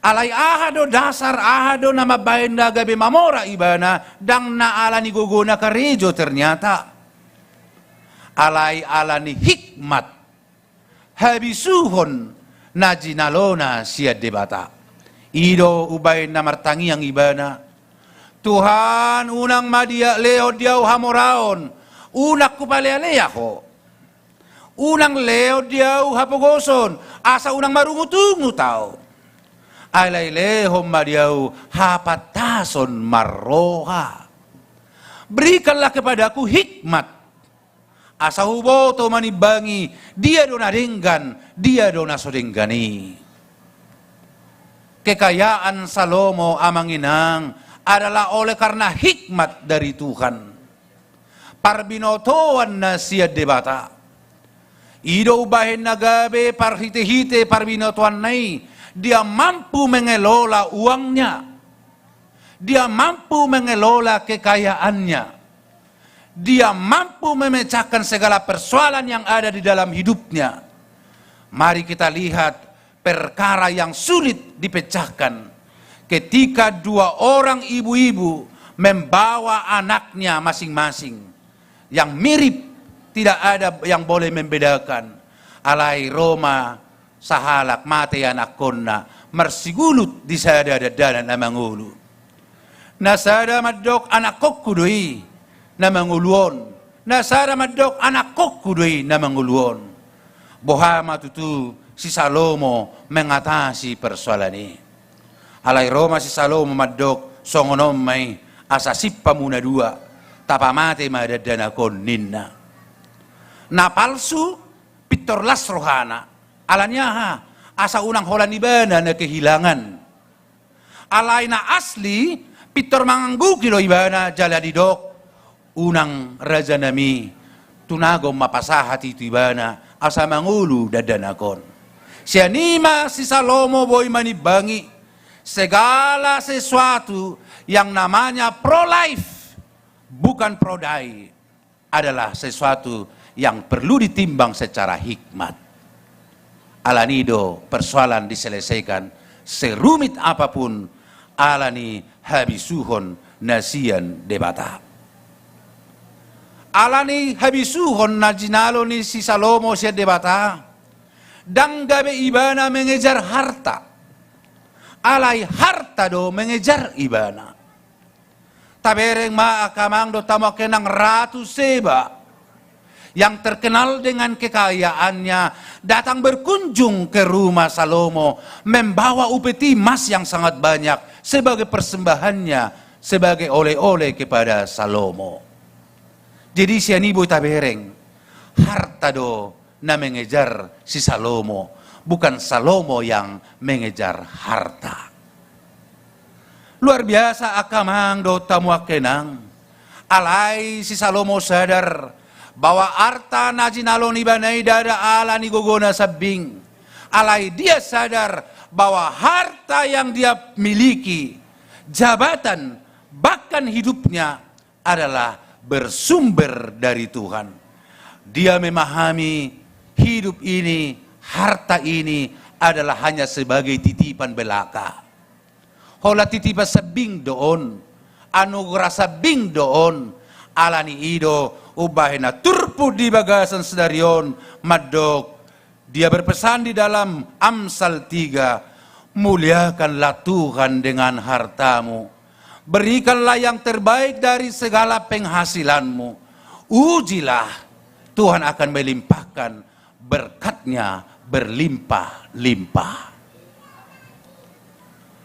Alai aha do dasar, aha do na mambahen na gabe mamora ibana? Ndang na ala ni gogona karejo ternyata. Alai ala ni hikmat, habisuhon na jinalona sian Debata. I do umbahen na martangiang ibana: Tuhan, unang ma dia lehon di ahu hamoraon, unang hupalealea Ho. Unang lehon di ahu hapogoson, asa unang marungutungut ahu. Alai lehon ma di ahu hapantason marroha. Berikanlah kepadaku hikmat, asa huboto manimbangi dia do na denggan, dia do na so denggan i. Kekayaan Salomo, amang inang, adalah oleh karena hikmat dari Tuhan. Parbinotoan na sian Debata. I do umbahen na gabe parhitehite parbinotoanna i, dia mampu mengelola uangnya. Dia mampu mengelola kekayaannya. Dia mampu memecahkan segala persoalan yang ada di dalam hidupnya. Mari kita lihat perkara yang sulit dipecahkan ketika dua orang ibu-ibu membawa anaknya masing-masing. Yang mirip, tidak ada yang boleh membedakan. Alai ro ma sahalak mate anakkonna, marsigulut di sada dakdanak na mangolu. Na sada mandok, "Anakkonku do i na mangolu on." Na sada mandok, "Anakkonku do i na mangolu on." Boha ma tutu si Salomo mengatasi persoalan i? Alai ro ma si Salomo mandok, "Songon on ma i, asa simpang muna dua, tapamate ma dakdanak on," ninna. Na palsu pintor las rohana. Ala ni aha? Asa unang holan ibana na kehilangan. Alai na asli, pintor mangangguhi do ibana jala didok, "Unang, rajanami, tunagon ma pasahat i tu ibana, asa mangolu dakdanak on." Sian i ma si Salomo boi manimbangi, segala sesuatu yang namanya pro life, bukan pro die, adalah sesuatu yang perlu ditimbang secara hikmat. Alani do persoalan diselesaikan serumit apapun alani habisuhon na sian Debata. Alani habisuhon na jinalo ni si Salomo sian Debata, ndang gabe ibana mengejar harta. Alai harta do mengejar ibana. Tabereng ma angka amang dohot hamu angka inang, Ratu Seba yang terkenal dengan kekayaannya datang berkunjung ke rumah Salomo, membawa upeti emas yang sangat banyak sebagai persembahannya, sebagai oleh-oleh kepada Salomo. Jadi sian i boi tabereng, harta do na mengejar si Salomo, bukan Salomo yang mengejar harta. Luar biasa angka amang dohot hamu angka inang. Alai si Salomo sadar bahwa arta na jinalo ni ibana i ndada alani gogona sambing. Alai dia sadar bahwa harta yang dia miliki, jabatan, bahkan hidupnya adalah bersumber dari Tuhan. Dia memahami hidup ini, harta ini adalah hanya sebagai titipan belaka. Holan titipan sambing do on, anugerah sambing do on. Alani i do umbahen na turpuk di bagasan sadari on mandok, dia berpesan di dalam Amsal tiga, "Muliakanlah Tuhan dengan hartamu. Berikanlah yang terbaik dari segala penghasilanmu. Ujilah, Tuhan akan melimpahkan berkat-Nya berlimpah-limpah."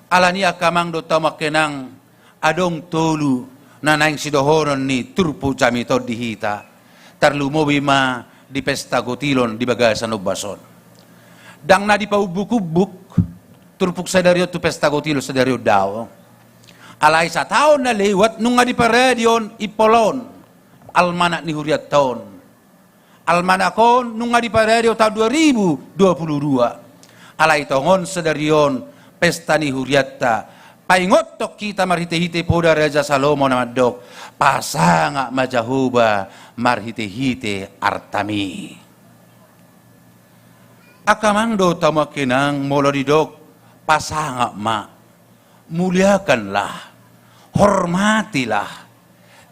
Alani i angka amang dohot hamu angka inang, adong tolu na naeng sidohonon ni turpuk jamita on di hita, tarlumobi ma di pesta gotilon di bagasan ombas on. Ndang na dipaumbuk-umbuk turpuk sadari on tu pesta gotilon sadari on, daong. Alai sataon na lewat nunga diparade on impol on, almanak ni hurianta on. Almanak on nunga diparade on taon dua ribu dua puluh dua. Alai tongon sadari on pesta ni hurianta, paingothon hita marhite-hite poda Raja Salomo na mandok, "Pasangap ma Jahowa marhite-hite artami." Angka amang dohot hamu angka inang, molo didok pasangap ma, muliakanlah, hormatilah,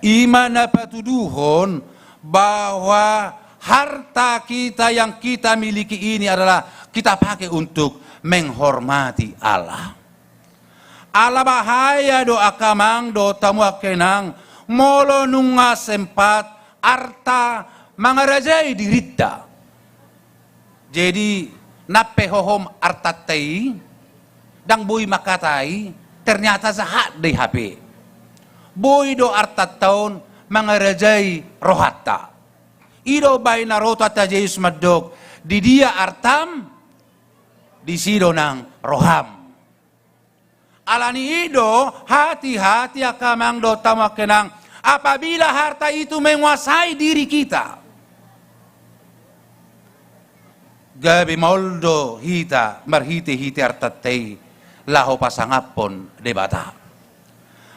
i ma na patuduhon bahwa harta kita yang kita miliki ini adalah kita pakai untuk menghormati Allah. Ala bahaya do angka amang dohot hamu angka inang, molo nunga sempat arta mangarajai dirinta. Jadi, nang pe hohom artanta i, ndang boi mangkatai, ternyata sahat do i hape. Boi do artanta on mangarajai rohanta. I do umbahen na ro Tuhanta Jesus mandok, "Di dia artam, disi do nang roham." Alani i do, hati-hati angka amang dohot hamu angka inang, apabila harta itu menguasai diri kita, gabe maol do hita marhite-hite artanta i laho pasangaphon Debata.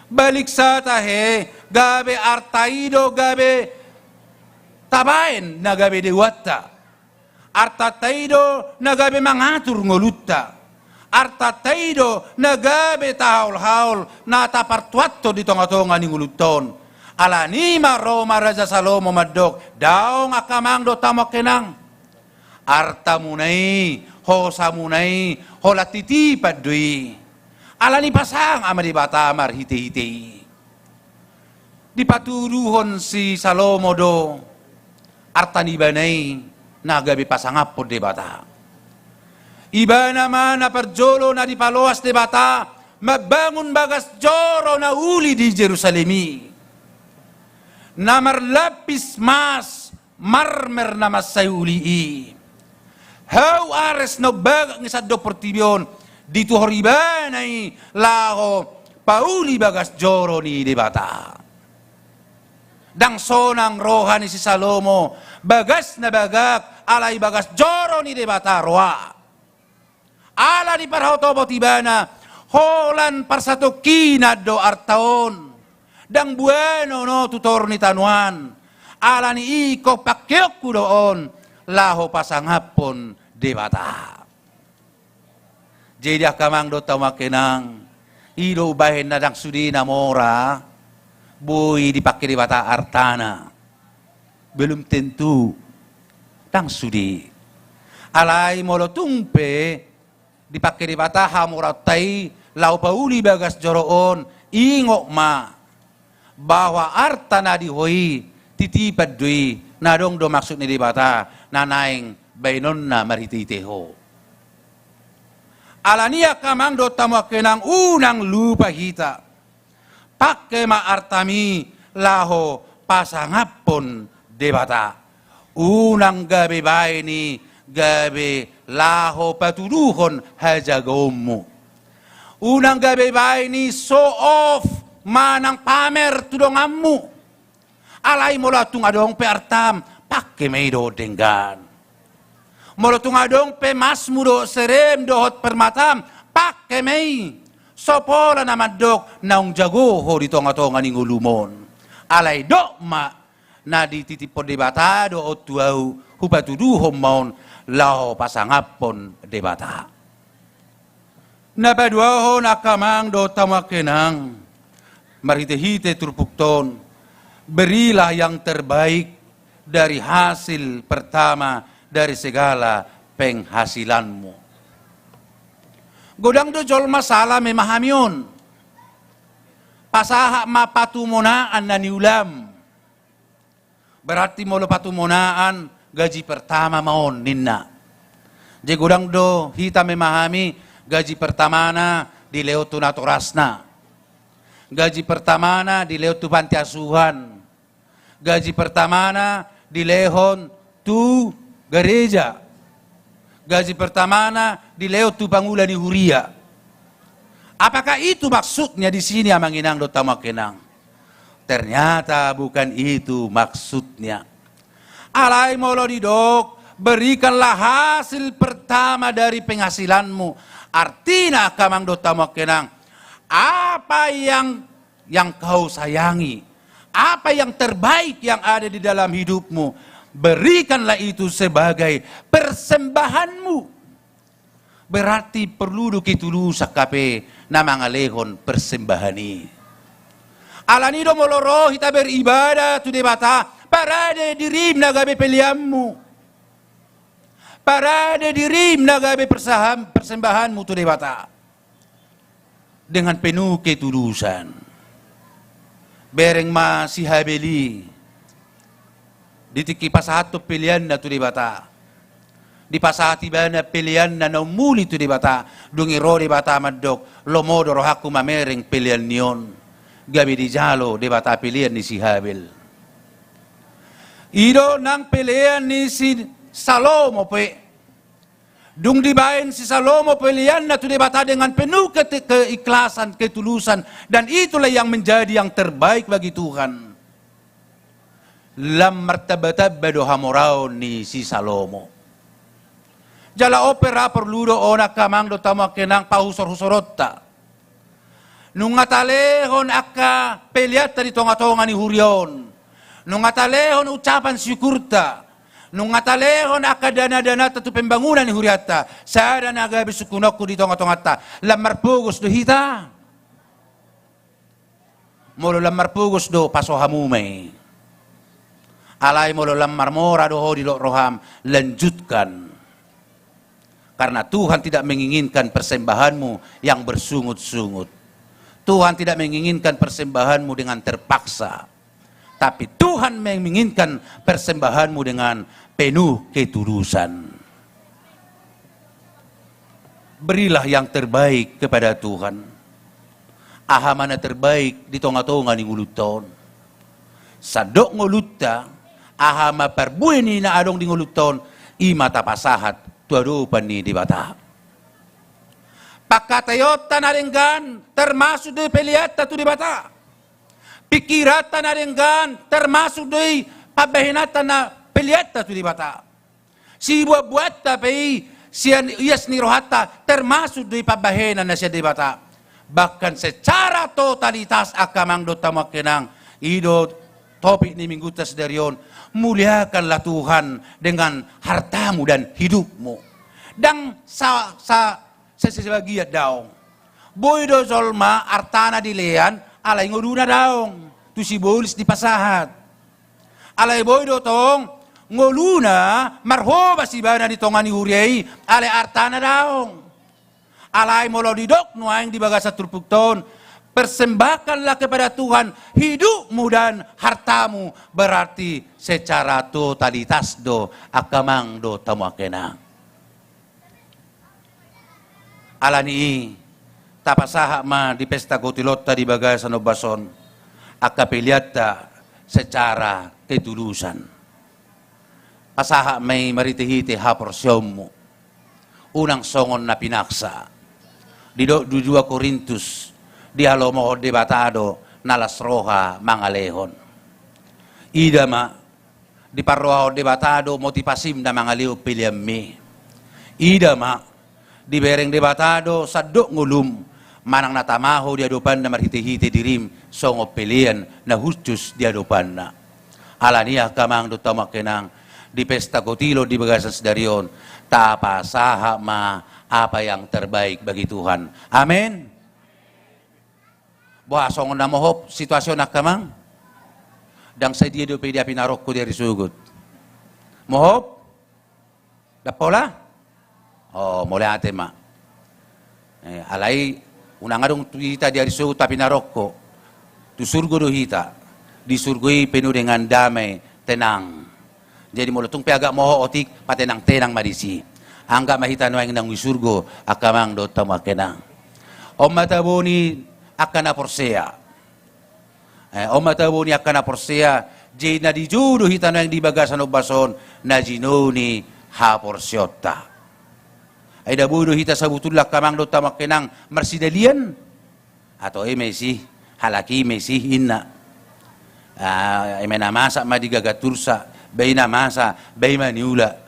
Balik sa tahe, gabe arta i do gabe tabaen na gabe deuanta. Artanta i do na gabe mangatur ngolunta. Artanta i do na gabe tahaol-haol na tapartuathon di tonga-tonga ni ngolunta on. Alani i ma ro ma Raja Salomo mandok, daong angka amang dohot hamu angka inang. Artamuna i, hosamuna i, holan titipan do i. Alani i pasangap ma Debata marhite-hite i. Dipatuduhon si Salomo do arta ni ibana i na gabe pasangaphon Debata. Ibana ma na parjolo na dipaloas Debata mambangun bagas joro na uli di Jerusalem i, na marlapis mas marmer na mansai uli i. Hau Ares na umbagak ni sandok portibi on, dituhor ibana i laho pauli bagas joro ni Debata. Ndang sonang roha ni si Salomo, bagas na bagak, alai bagas joro ni Debata roa. Ala ni parhotopot ibana, holan parsatongkinan do arta on. Ndang buanon on tu toru ni tano an. Ala ni i ingkon pangkeonku do on laho pasangaphon Debata. Jadi angka amang dohot hamu angka inang, i do umbahen na ndang sude na mora boi dipangke Debata artana. Belum tentu. Ndang sude. Alai molo tung pe dipangke Debata hamoraonta i laho pauli bagas joro on, ingot ma bahwa arta na di ho i titipan do i, na adong do maksud ni Debata na naeng baenonna marhitehite ho. Alani i angka amang dohot hamu angka inang, unang lupa hita. Pangke ma artami laho pasangaphon Debata. Unang gabe baen i gabe laho patuduhon hajagaonmu. Unang gabe baen i show off manang pamer tu donganmu. Alai molo tung adong pe artam, pangke ma i dohot denggan. Molo tung adong pe emasmu dohot serem dohot permatam, pangke ma i. So pola na mandok naung jago ho di tongatonga ni ngolum on. Alai dok ma na dititiphon Debata do on tu ahu, hupatuduhon ma on laho pasangaphon Debata. Na paduahon angka amang dohot hamu angka inang, marhitehite turpukta on, berilah yang terbaik dari hasil pertama dari segala penghasilanmu. Godang do jolma sala memahami on. Pasahat ma patumonaan na niulam. Berarti molo patumonaan, gaji pertama ma on ninna. Jadi godang do hita memahami gaji pertamana dilehon tu natorasna. Gaji pertamana dilehon tu panti asuhan. Gaji pertamana dilehon tu gareja. Gaji pertamana dilehon tu pangula ni huria. Apakah itu maksudnya di sini, amang inang dohot hamu angka inang? Ternyata bukan itu maksudnya. Alai molo didok, berikanlah hasil pertama dari penghasilanmu. Artina angka amang dohot hamu angka inang, apa yang yang kau sayangi, apa yang terbaik yang ada di dalam hidupmu, berikanlah itu sebagai persembahanmu. Berarti perlu do ketulusan hape na mangalehon persembahan i. Alani do molo ro hita beribadah tu Debata, parade dirim na gabe peleanmu. Parade dirim na gabe persahan-, persembahanmu tu Debata. Dengan penuh ketulusan. Bereng ma si Habel i. Di tingki pasahathon peleanna tu Debata. Dipasahat ibana peleanna na umuli tu Debata. Dung i ro Debata mandok, lomo do rohangku mamereng pelean ni on. Gabe dijalo Debata pelean ni si Habel. I do nang pelean ni si Salomo pe. Dung dibaen si Salomo peleanna tu Debata dengan penuh kete-, keikhlasan, ketulusan, dan itulah yang menjadi yang terbaik bagi Tuhan. Lam martambatamba do hamoraon ni si Salomo. Jala on pe ra porlu do on angka amang dohot hamu angka inang pahusorhusoronta. Nunga talehon angka peleanta di tongatonga ni huria on. Nunga talehon ucapan syukurta. Nunga talehon angka danadananta tu pembangunan ni hurianta. Sada na gabe sungkunonku di tongatonganta. Lam marpogos do hita. Molo lam marpogos do, paso hamu ma i. Alai molo lam marmora do ho di dolok roham, lanjutkan. Karena Tuhan tidak menginginkan persembahanmu yang bersungut-sungut. Tuhan tidak menginginkan persembahanmu dengan terpaksa. Tapi Tuhan menginginkan persembahanmu dengan penuh ketulusan. Berilah yang terbaik kepada Tuhan. Aha ma na terbaik di tongatonga ni ngolunta on. Sandok ngolunta, aha ma parbue ni na adong di ngolunta on, i ma tapasahat tu adopan ni Debata. Pangkataionta na denggan termasuk do i peleanta tu Debata. Pingkiranta na denggan termasuk do i pambahenanta na peleanta tu Debata. Sibuatbuatta pe i sian ias ni rohanta, termasuk do i pambahenan na sian Debata. Bahkan secara totalitas, angka amang dohot hamu angka inang, i do topik ni Minggunta sadari on, muliakanlah Tuhan dengan hartamu dan hidupmu. Ndang sa, sa, sa, sebagian daong. Boi do jolma artana dilean, alai ngoluna daong, tu sibolis dipasahat. Alai boi do tong, ngoluna marhobas ibana di tonga ni huria i, alai artana daong. Alai molo didok nuaeng di bagasan turpukta on, persembahkanlah kepada Tuhan hidupmu dan hartamu, berarti secara totalitas do, angka amang dohot hamu angka inang. Alani i, tapasahat ma di pesta kotilonta di bagasan ombas on, angka peleanta secara ketulusan. Pasahat ma i marhitehite haporseaonmu. Unang songon na pinaksa. Didok di dua Korintus, dihalomohon Debata do na las roha mangalehon. Ida ma, diparrohahon Debata do motivasim na mangalehon peleanmi. Ida ma, dibereng Debata do sandok ngolum, manang na tamaho di adopanna marhitehite dirim songon pelean na hushus di adopanna. Alani i angka amang dohot hamu angka inang, di pesta kotilon di bagasan sadari on, tapasahat ma apa yang terbaik bagi Tuhan. Amin. Boha songon na mohop situasi on angka amang? Ndang sadia dope di api na rokko di ari sogot. Mohop? Ndang pola? O, mauliate ma. Eh, alai unang adong tu hita di ari sogot api na rokko. Tu surgo do hita. Di surgo i penuh dengan damai, tenang. Jadi molo tung pe agak mohop otik, patenang-tenang ma disi. Angka ma hita nuaeng naung di surgo, angka amang dohot hamu angka inang. On ma tabo ni angka na porsea. Eh, on ma tabo ni angka na porsea, jadi na dijou do hita nuaeng di bagasan ombas on, na jinou ni haporseaonta. Ai nda boi do hita sabotulna angka amang dohot hamu angka inang marsidalian? Ato eme sih, halak i me sih inna. Ah, eme na masa ma digagat ursa, ba i na masa, ba i ma niula.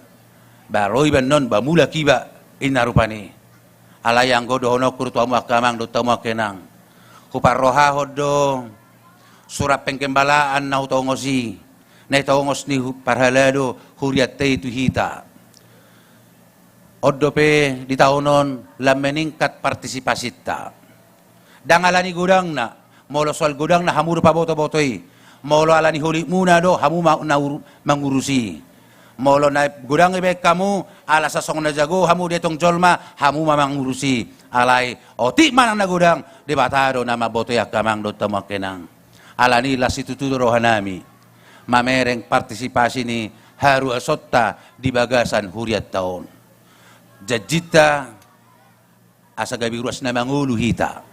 Ba ro iba annon, ba mulak iba, inna rupani. Alai anggo dohononku do tu hamu angka amang dohot hamu angka inang. Huparrohahon do surat penggembalaan na hutongos i. Na hitongos ni hu-, parhalado hurianta i tu hita. On dope di taon on lam meningkat partisipasinta. Ndang alani godangna, molo soal godangna hamu do pabotoboto i. Molo alani holitmuna do hamu ma-, na ur-, mangurusi. Molo na godang ibaen hamu, ala sasongon na jago hamu di etong jolma, hamu ma mangurusi. Alai otik manang na godang, Debata do na mamboto i angka amang dohot hamu angka inang. Alani las situtu do rohanami mamereng partisipasi ni haruasonta di bagasan hurianta on. Janjinta asa gabe ruas na mangolu hita.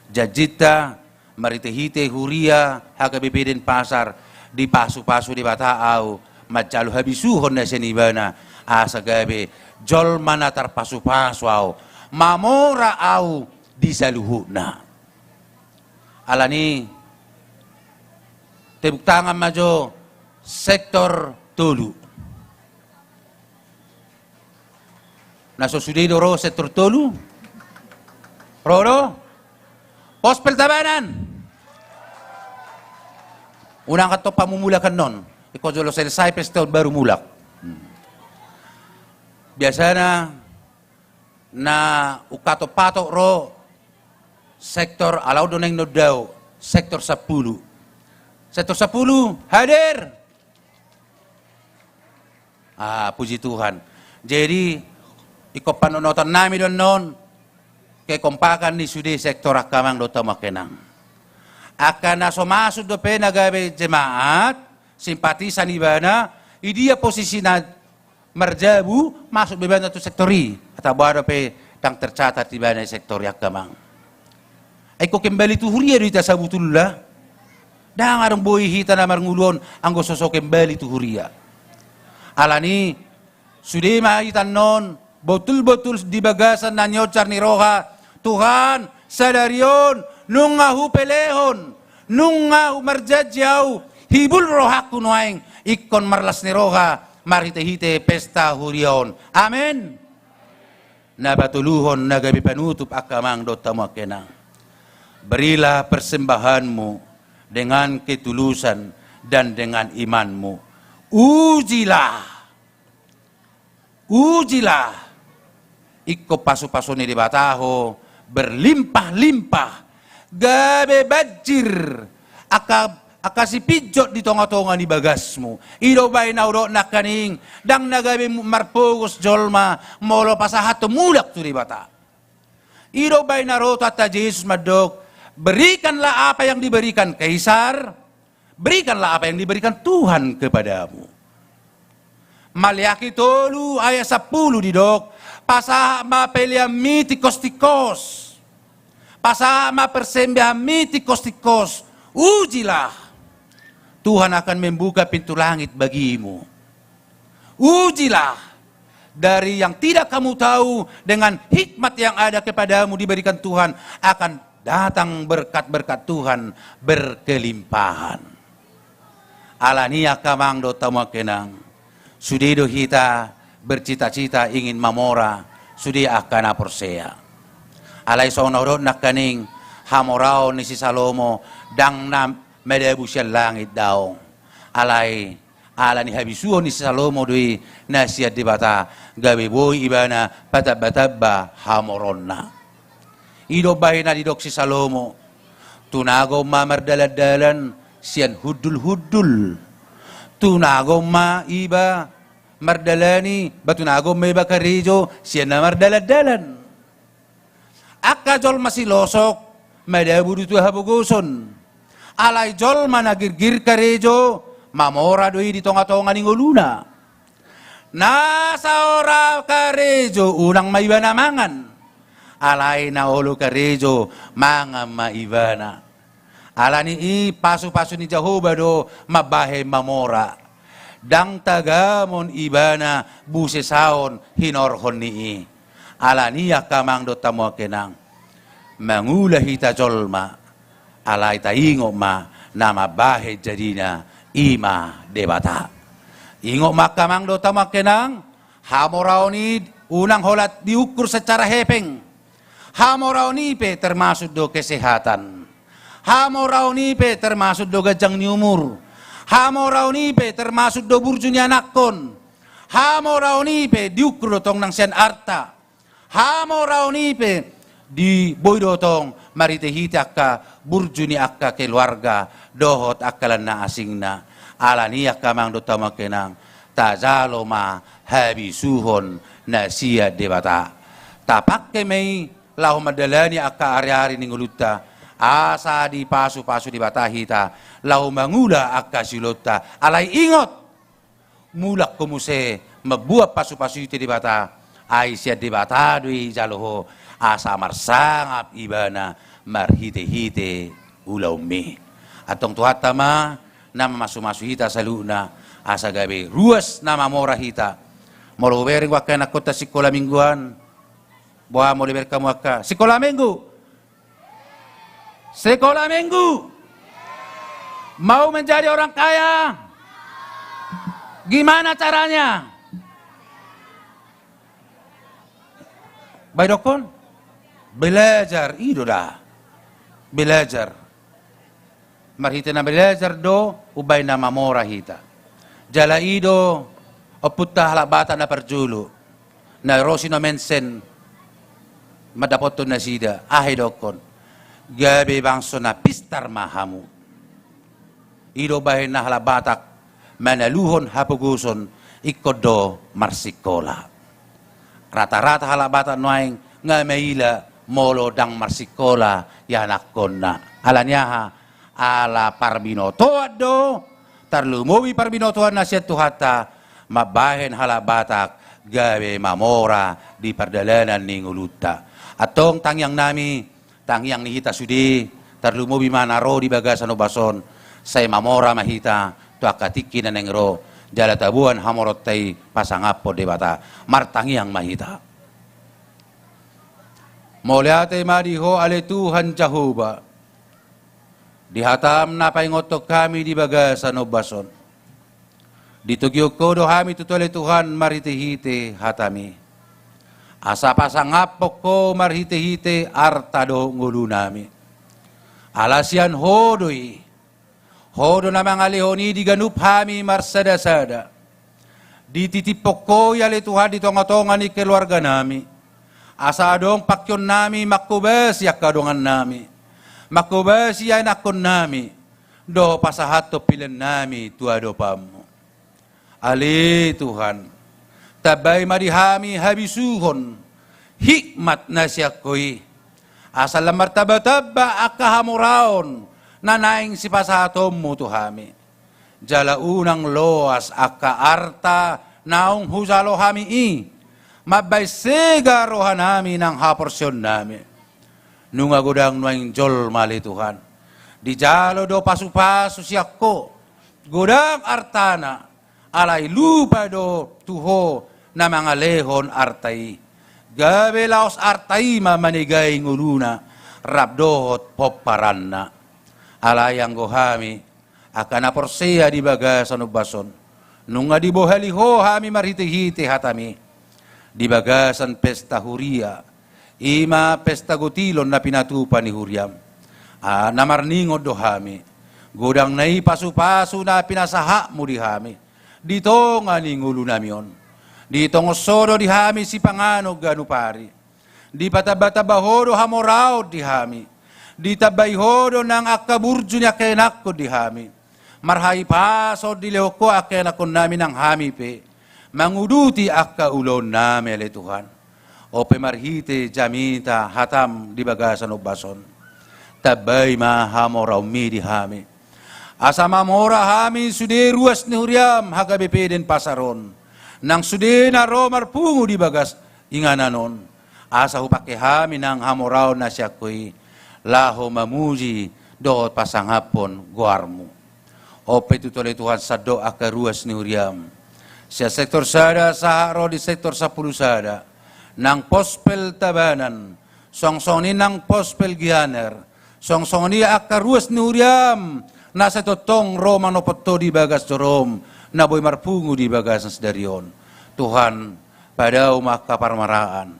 Janjinta marhitehite huria H K B P Denpasar dipasupasu Debata ahu manjalo habisuhon na sian Ibana asa gabe jolma na tarpasupasu ahu, mamora ahu di saluhutna. Alani tepuk tangan ma jo sektor tolu. Na so sude do ro sektor tolu? Ro do? Pospel Tabanan. Unang antong pamumulakan non. Ingkon jolo selesai pesta on baru mulak. Hmm. Biasana na ungkaton patok ro sektor, ala on do naeng nondau, sektor sampulu. Sektor sampulu hadir. Ah, puji Tuhan. Jadi ingkon panonotan nami do annon kekompakan ni sude sektor angka amang dohot hamu angka inang. Angka na so masuk dope na gabe jemaat, simpatisan ibana, i dia posisina marjabu, masuk do ibana tu sektor i. Atau boha dope ndang tercatat ibana di sektor i angka amang. Ai ingkon kembali tu huria do hita sabotulna. Ndang adong boi hita na marngolu on anggo so so kembali tu huria. Alani sude ma hita annon botul-botul di bagasan na nionjar ni roha, Tuhan, sadari on nunga hupelehon, nunga marjanji ahu, hibul rohangku nuaeng ingkon marlas ni roha marhite-hite pesta huria on. Amen. Na patoluhon na gabe panutup angka amang dohot hamu angka inang. Berilah persembahanmu dengan ketulusan dan dengan imanmu. Ujilah. Ujilah. Ingkon pasupasu ni Debata ho berlimpah-limpah. Gabe banjir. Angka, angka sipinjot di tonga-tonga ni bagasmu. I do umbahen na hudok nangkaning. Ndang na gabe mu-, marpogos jolma. Molo pasahathon mulak tu Debata. I do umbahen na ro Tuhanta Jesus mandok, berikanlah apa yang diberikan Kaisar, berikanlah apa yang diberikan Tuhan kepadamu. Maleakhi tolu ayat sampulu didok, pasahat ma peleanmi tingkos-tingkos. Pasahat ma persembahanmi tingkos-tingkos. Ujilah. Tuhan akan membuka pintu langit bagimu. Ujilah. Dari yang tidak kamu tahu, dengan hikmat yang ada kepadamu diberikan Tuhan, akan datang berkat-berkat Tuhan berkelimpahan. Alani i angka amang dohot hamu angka inang, sude do hita bercita-cita ingin mamora, sude angka na porsea. Alai songon na hudok nangkaning, hamoraon ni si Salomo ndang na madabu sian langit daong. Alai ala ni habisuhon ni si Salomo do i na sian Debata, gabe boi ibana patamba-tamba hamoraonna. I do umbahen na didok si Salomo, tunagon ma mardalan-dalan sian hundul-hundul. Tunagon ma iba mardalani, ba tunagon ma iba karejo sian na mardalan-dalan. Angka jolma silosok madabu do tu hapogoson. Alai jolma na girgir karejo, mamora do i di tonga-tonga ni ngoluna. Na saora karejo, unang ma ibana mangan. Alai na olo karejo, mangan ma ibana. Alani i pasupasu ni Jahowa do mambahen mamora. Ndang tagamon ibana busesaon hinorhon ni i. Alani i angka amang dohot hamu angka inang, mangula hita jolma, alai taingot ma na mambahen jadina i ma Debata. Ingot ma angka amang dohot hamu angka inang, hamoraon i unang holan diukur secara hepeng. Hamoraon i pe termasuk do kesehatan. Hamoraon i pe termasuk do ganjang ni umur. Hamoraon i pe termasuk do burju ni anakkon. Hamoraon i pe diukur do tong nang sian arta. Hamoraon i pe di boi do tong marhite-hite angka burju ni angka keluarga dohot angka lan na asingna. Alani i angka amang dohot hamu angka inang, tajalo ma habisuhon na sian Debata. Tapangke ma i laho mandalani angka ari-ari ni ngolunta, asa dipasupasu Debata hita laho mangula angka siulaonta. Alai ingot, mulak ho muse mamboan pasupasu i tu Debata, ai sian Debata do i jalo ho, asa marsangap ibana marhite-hite ulaonmi. Antong Tuhanta ma na mamasumasu hita saluhutna, asa gabe ruas na mamora hita. Molo hubereng angka anakkonta sikola mingguan, boha molo ibereng hamu angka sikola minggu? Sekolah minggu. Mau menjadi orang kaya? Gimana caranya? Baen dokkon? Belajar, i do da. Belajar. Marhite na belajar do umbahen na mamora hita. Jala i do ompunta halak Batak na parjolo, na ro si Nommensen mandapothon nasida, aha idokkon? Gabe bangso na pistar ma hamu. I do bahenna halak Batak manaluhon hapogoson ingkon do marsikola. Rata-rata halak Batak nuaeng nga maila molo ndang marsikola ianakkonna. Alani aha? Ala parbinotoan do, tarlumobi parbinotoan na sian Tuhanta, mambahen halak Batak gabe mamora di pardalanan ni ngolunta. Antong tangiangnami, tangiang ni hita sude, tarlumobi ma na ro di bagasan ombas on, sai mamora ma hita tu angka tingki na naeng ro, jala taboan hamoraonta i pasangaphon Debata. Martangiang ma hita. Mauliate ma di Ho ale Tuhan Jahowa, di hataM na paingothon hami di bagasan ombas on. Ditogihon Ho do hami tutu ale Tuhan marhite-hite hataMi. asa pasangaphon Ho marhite-hite arta dohot ngolunami. Ala sian Ho do i, Ho do na mangalehon i di ganup hami marsada-sada. Dititiphon Ho i ale Tuhan di tonga-tonga ni keluarganami, asa adong pangkeonnami manghobasi angka dongannami, manghobasi ianakkonnami, dohot pasahathon pillannami tu adopanMu. Ale Tuhan, tambai ma di hami habisuhon, hikmat na sian Ho i, asa lam martamba-tamba angka hamoraon na naeng sipasahatonMu tu hami. Jala unang loas angka arta naung hujalo hami i, mambahen sega rohanami nang haporseaonnami. Nunga godang nuaeng jolma ale Tuhan, dijalo do pasu-pasu sian Ho, godang artana, alai lupa do tu Ho na mangalehon arta i. Gabe laos arta i ma manegai ngoluna, rap dohot pomparanna. Alai anggo hami, angka na porsea di bagasan ombas on, nunga dibohali Ho hami marhite-hite hataMi. Di bagasan pesta huria, i ma pesta gotilon na pinatupa ni huriaM. A, na marningot do hami, godang na i pasu-pasu na pinasahatMu di hami, di tonga ni ngolunami on. Ditongon Ho do di hami sipanganon ganup ari. Dipatamba-tamba Ho do hamoraon di hami. Ditambai Ho do nang angka burju ni angka ianakkon di hami. Marhahipason dilehon Ho angka ianakkonnami nang hami pe manguduti angka ulaonnami ale Tuhan. On pe marhite jamita hataM di bagasan ombas on, tambai ma hamoraonMi di hami, asa mamora hami sude ruas ni huriaM H K B P Denpasar on, nang sude na ro marpungu di bagas inganan on, asa hupangke hami nang hamoraon na sian Ho i, laho mamuji dohot pasangaphon goarMu. On pe tutu ale Tuhan, sandok angka ruas ni huriaM, sian sektor sada sahat ro di sektor sampulu sada, nang Pospel Tabanan, songon-songon i nang Pospel Gianyar, songon-songon i angka ruas ni huriaM na sai tongtong ro manopot Ho di bagas joroM, na boi marpungu di bagasan sadari on. Tuhan, padao ma angka parmaraan,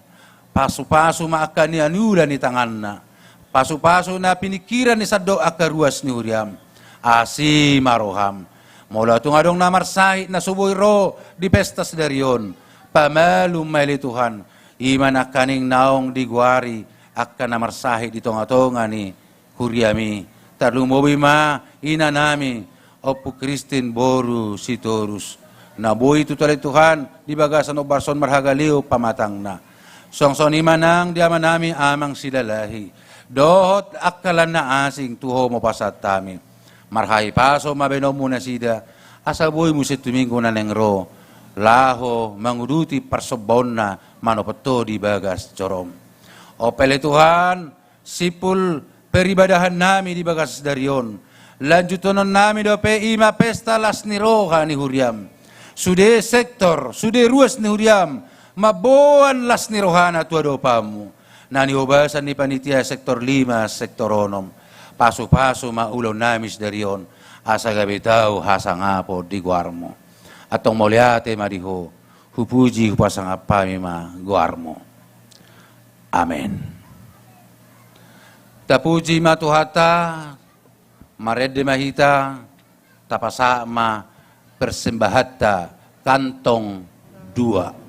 pasu-pasu ma angka na niula ni tanganna, pasu-pasu na piningkiran ni sandok angka ruas ni huriaM. Asi ma rohaM. Molo tung adong na marsahit na so boi ro di pesta sadari on, pamalum ma ale Tuhan, i ma nangkaning naung digoari angka na marsahit di tonga-tonga ni huriaMi. Tarlumobi ma inanami, Ompu Kristin boru Sitorus, na boi tutu ale Tuhan di bagasan ombas on marhagaleon pamatangna. Songon-songon i ma nang di amanami Amang Silalahi, dohot angka lan na asing tu Ho ma hupasahat hami. Marhahipason ma baenonMu nasida, asa boi muse tu Minggu na naeng ro, laho manguduti parsombaonna manopot Ho di bagas joroM. On pe ale Tuhan, simpul peribadahannami di bagas sadari on, lanjuthononnami dope i ma pesta las ni roha ni huriaM. Sude sektor, sude ruas ni huriaM mamboan las ni rohana tu adopanMu, na niobasan ni panitia sektor lima, sektor onom. Pasu-pasu ma ulaonnami sadari on, asa gabe tau hasangapon di goarMu. Antong mauliate ma di Ho, hupuji hupasangap hami ma goarMu. Amen. Tapuji ma Tuhanta, marende ma hita, tapasahat ma persembahanta, kantong dua.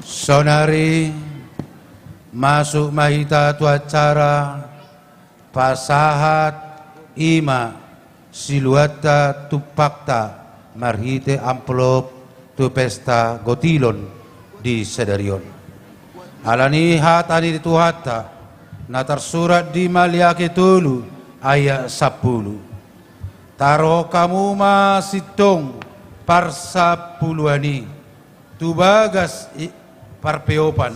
Saonari masuk ma hita tu acara pasahat i ma siluanta tumpakta marhite amplop tu pesta gotilon di sadari on. Alani hata ni Tuhanta na tarsurat di Maliaki tolu ayat sampulu. Taruhon hamu ma sintong parsapuluan i tu bagas i parpeopan,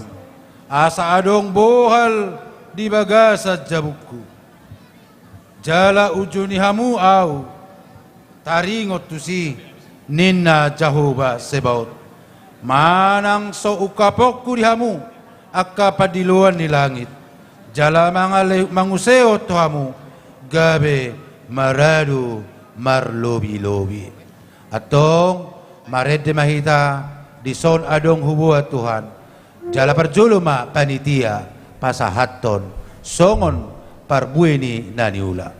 asa adong bohal di bagasan jabungku. Jala unjuni hamu ahu taringot tusi, ninna Jahowa Sebaot. Manang so ungkaponku di hamu angka pandiloan ni langit, jala mangale-, mangusehon tu hamu gabe maradu marlobi-lobi. Antong, marende ma hita, dison adong huboan Tuhan. Jala parjolo ma panitia pasahathon songon parbue ni na niula.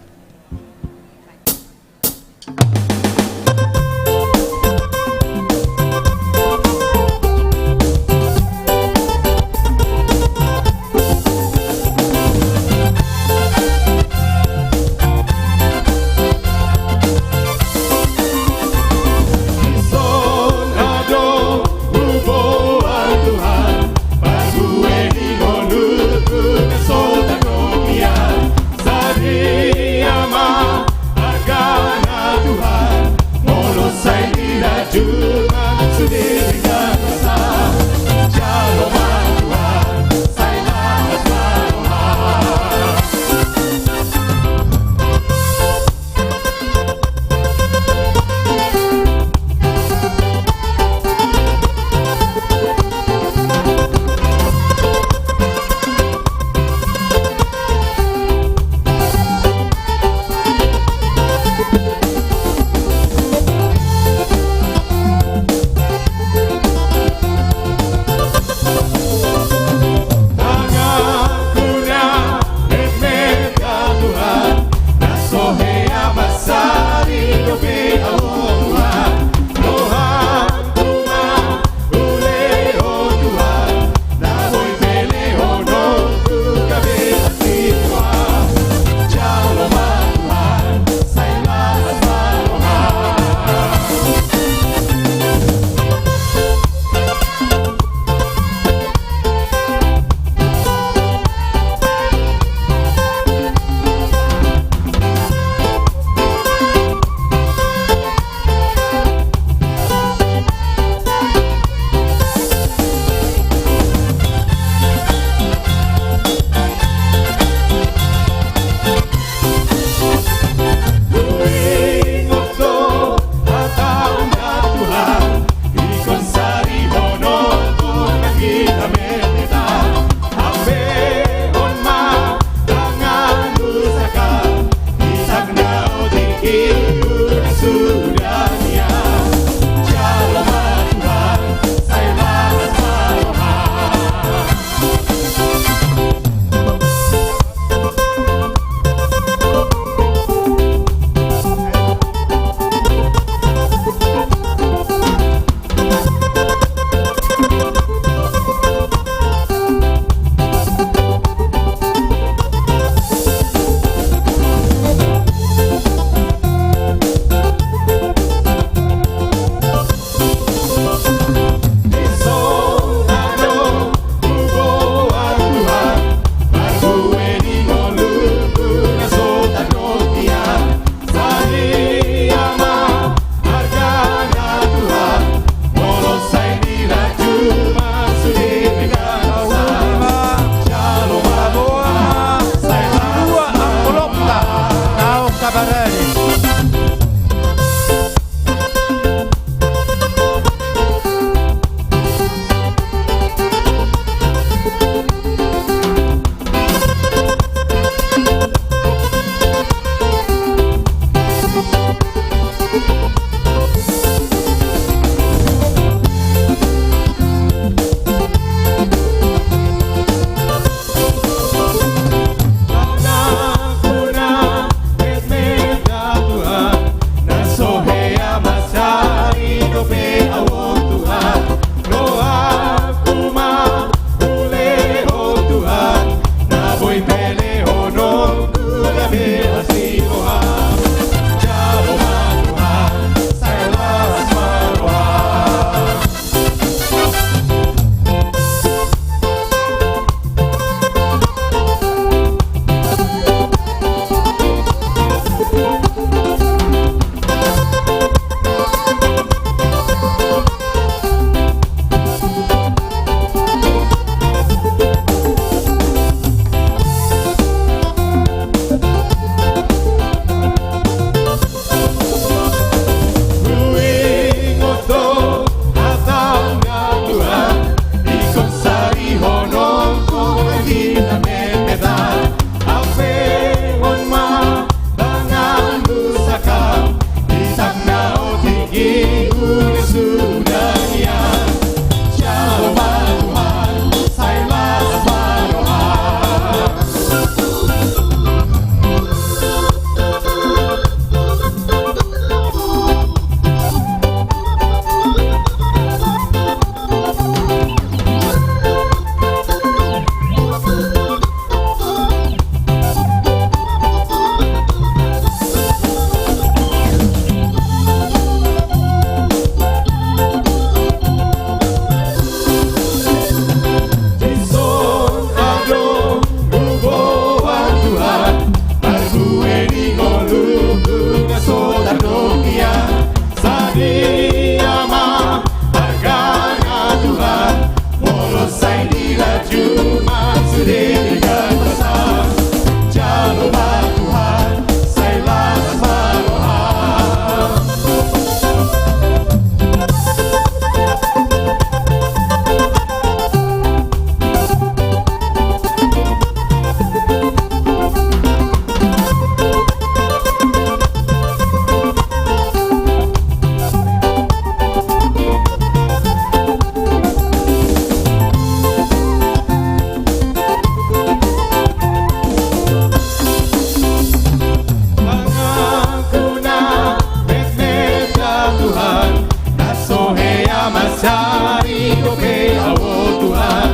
Au o Tuhan,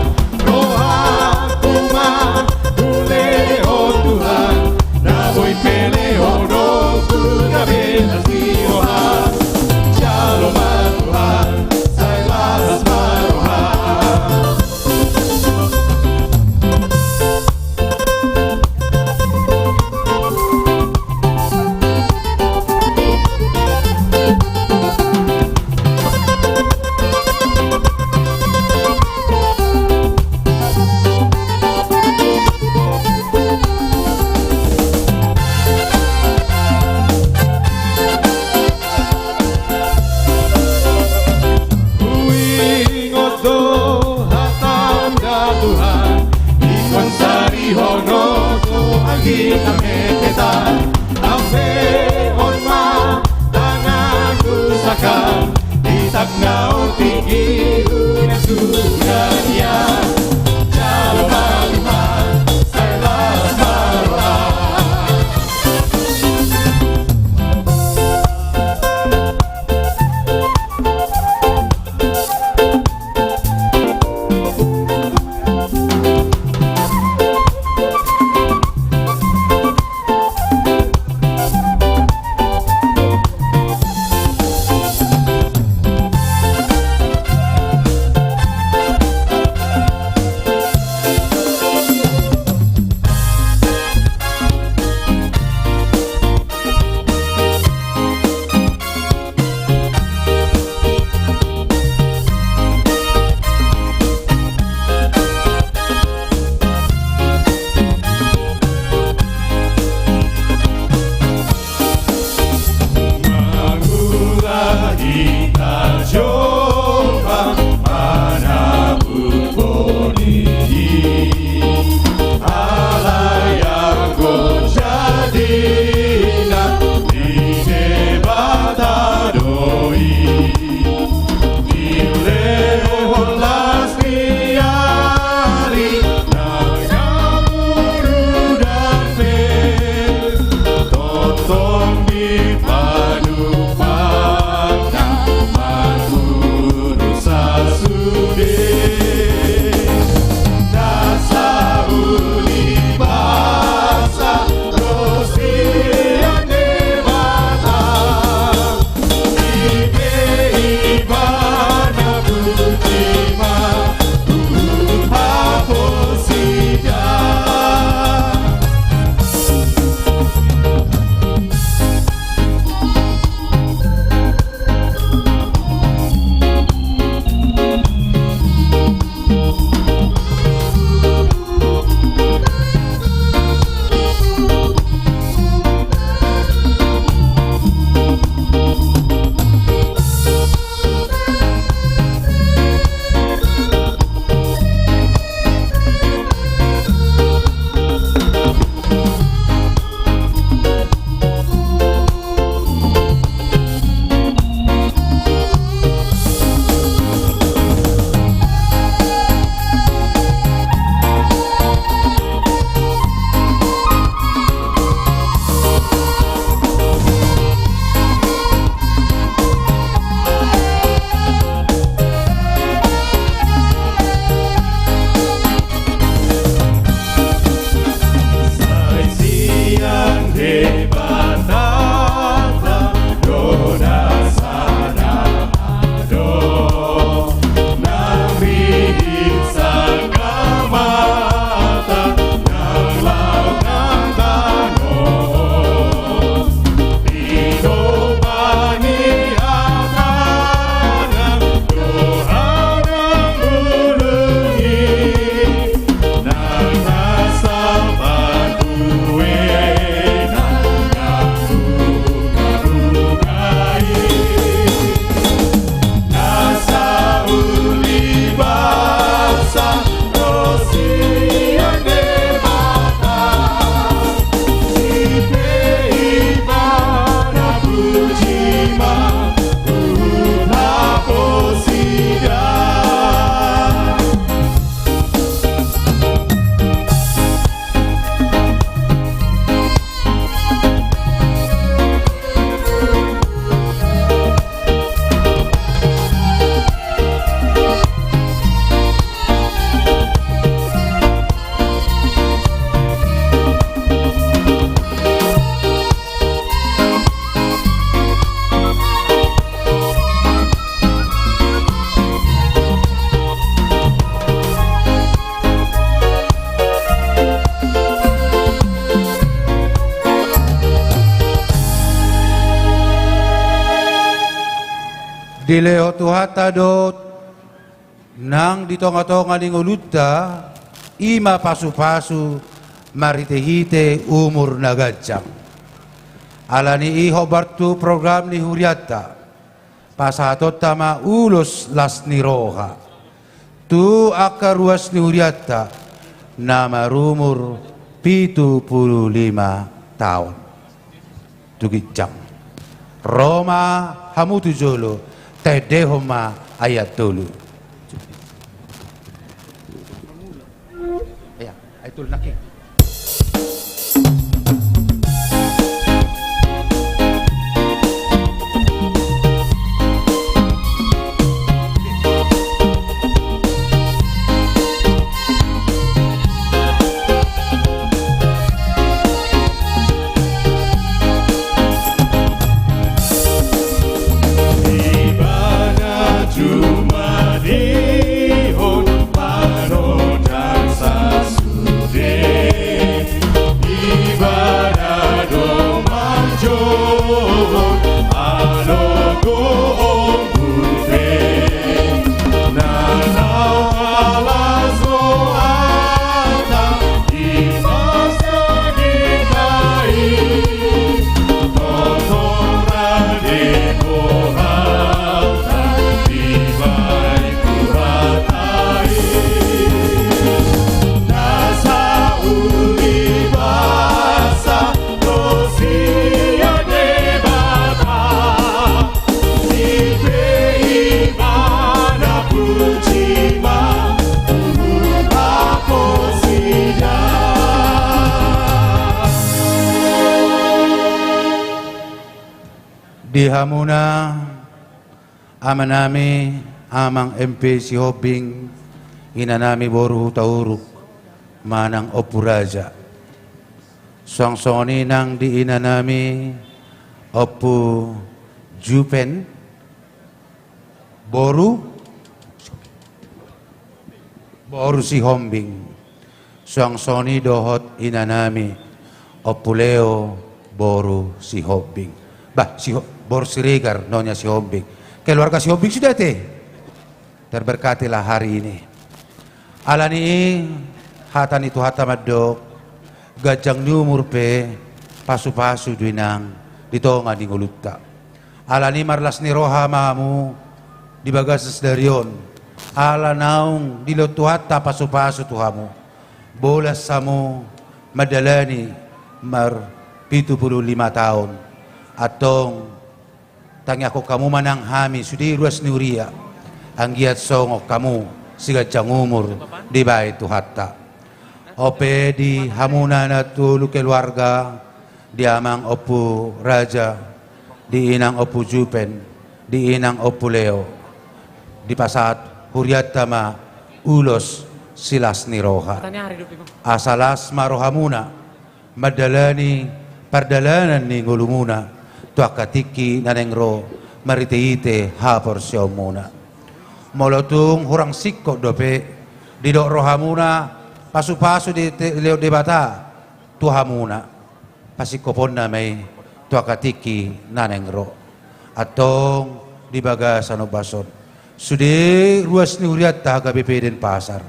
rohangku ma hulehon Tuhan, na boi pe lehononku gabe na siroha. Jalo ma Tuhan, sai las ma roham. Huingot do hatam da Tuhan, ingkon sarihononku anggi na memetan. Ambehon ma tanganku sangkap, di tangna otik i unang suda ia. Jalo ma Tuhan, sai las ma roham. Dilehon Tuhanta do nang di tongatonga ni ngolunta, i ma pasupasu marhitehite umur na ganjang. Alani i hombar tu program ni hurianta, pasahatonta ma ulos las ni roha tu angka ruas ni hurianta na marumur pitu pulu lima taon tu ginjang. Ro ma hamu tu jolo, taendehon ma ayat tolu. Ia, ayat tolu nangkin. Ibana jumadi on panodan sasude. Ibana do manjou alogo ombun pe. Na naung las rohanta di masa hita i. Totong rade rohanta dibahen Tuhanta i. Na sauli basa do sian Debata. Ipe Ibana puji ma umur na porsida. Di hamuna amanami, Amang M P Sihombing, inanami boru Hutauruk manang Ompu Raja. Suang songon i nang di inanami Ompu Jupen, boru, boru Sihombing. Suang songon i dohot inanami Ompu Leo boru Sihombing. Bah, Siho-, boru Siregar, Nyonya Sihombing. Keluarga Sihombing sude ate. Terberkatilah hari ini. Alani i, hata ni Tuhanta mandok, ganjang ni umur pe pasupasu do i nang di tonga ni ngolunta. Alani i marlas ni roha ma hamu di bagasan sadari on. Ala naung dilehon Tuhanta pasupasu tu hamu. Bolas hamu mandalani marpitu pulu lima taon. Antong tangiangkon hamu ma nang hami sude ruas ni huria, anggiat songon hamu siganjang umur dibahen Tuhanta. On pe di hamuna na tolu keluarga, di Amang Ompu Raja, di Inang Ompu Jupen, di Inang Ompu Leo, dipasahat hurianta ma ulos silas ni roha. Asa las ma rohamuna mandalani pardalanan ni ngolumuna tu angka tingki na naeng ro marhitehite haporseaonmuna. Molo tung hurang singkop dope didok rohamuna pasupasu dilehon Debata tu hamuna, pasingkoponna ma i tu angka tingki na naeng ro. Antong di bagasan ombas on, sude ruas ni hurianta H K B P Denpasar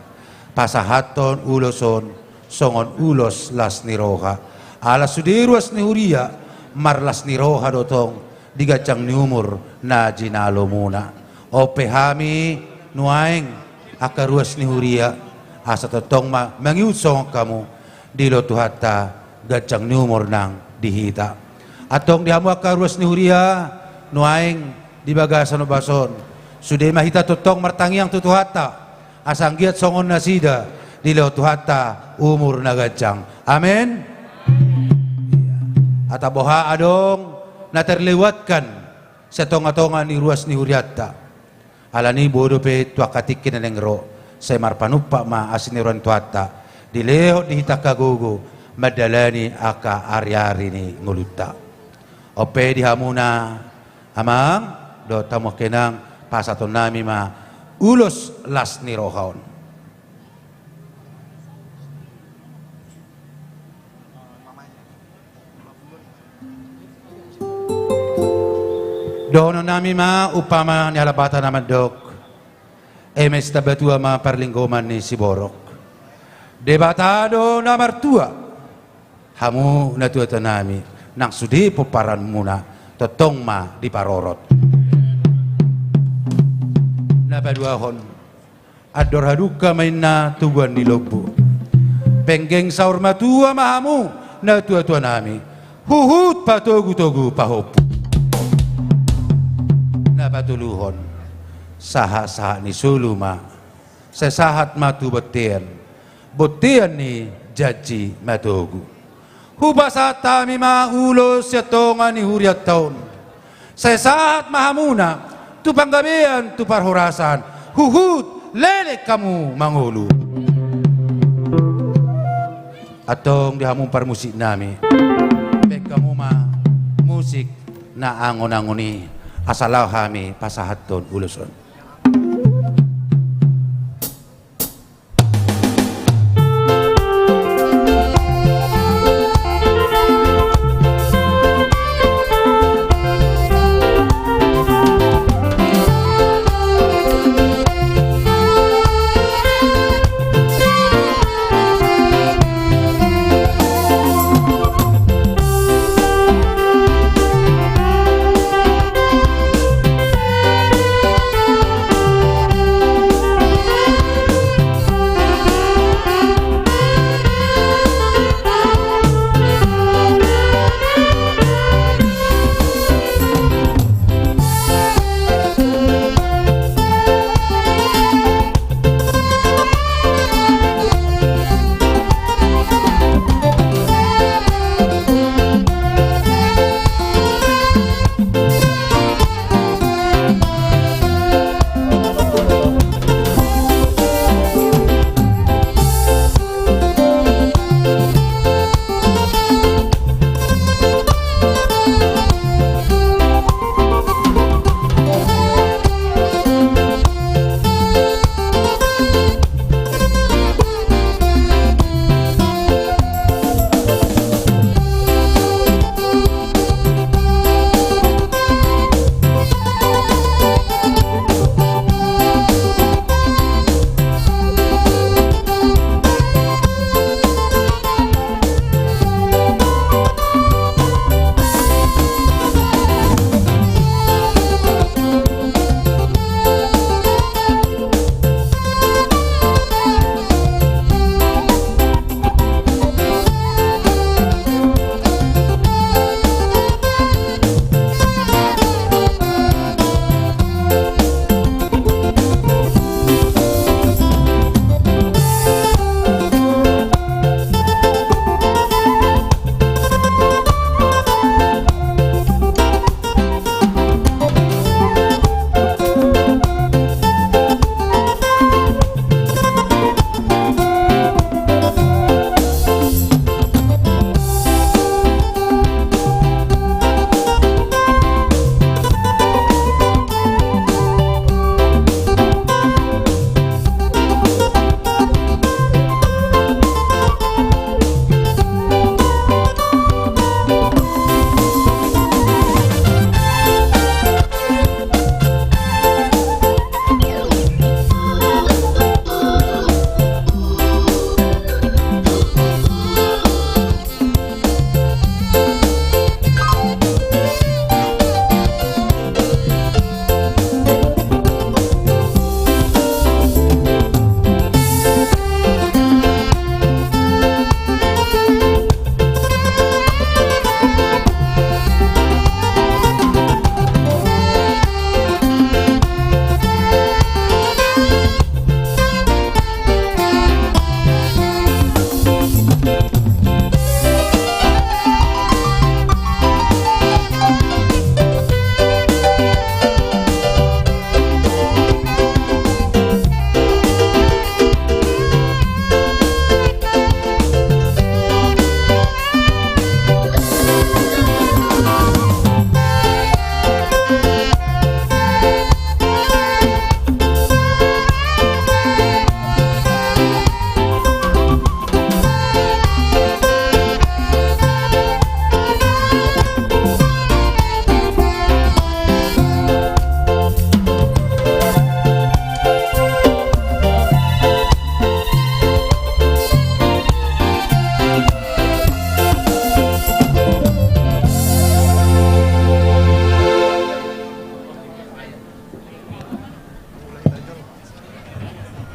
pasahathon ulos on songon ulos las ni roha. Ala sude ruas ni huria marlas ni roha do tong di ganjang ni umur na jinalomuna. On pe hami nuaeng angka ruas ni huria, asa tongtong ma mangihut songon hamu, dilehon Tuhanta ganjang ni umur nang di hita. Antong di hamu angka ruas ni huria, nuaeng di bagasan ombas on, sude ma hita tongtong martangiang tu Tuhanta, asa anggiat songon nasida dilehon Tuhanta umur na ganjang. Amen. Ia. Atap boha adong na terlewatkan sian tongatonga ni ruas ni hurianta. Alani i boi dope tu angka tingki na naeng ro, sai marpanumpak ma asi ni roha ni Tuhanta, dilehon di hita angka gogo mandalani angka ariari ni ngolunta. On pe di hamuna amang dohot hamu angka inang, pasahatonnami ma ulos las ni roha on. Dohononnami ma umpama ni halak Batak na mandok: Eme sitambatua ma parlinggoman ni siborok. Debata do na martua. Hamu natuatuanami, nang sude pomparanmuna, tongtong ma diparorot. Na paduahon, andor hadungka ma inna toguan ni lombu. Penggeng saur matua ma hamu natuatuanami, huhut patogutogu pahompu. Na patoluhon, sahatsahat ni solu ma, sai sahat ma tu bontean, bontean ni janji matogu. Hupasahat hami ma ulos sian tonga ni hurianta on. Sai sahat ma hamuna tu panggabean, tu parhorasan, huhut leleng hamu mangolu. Antong di hamu parmusiknami, baen hamu ma musik na angon-angon i, asa laho hami pasahathon ulos on.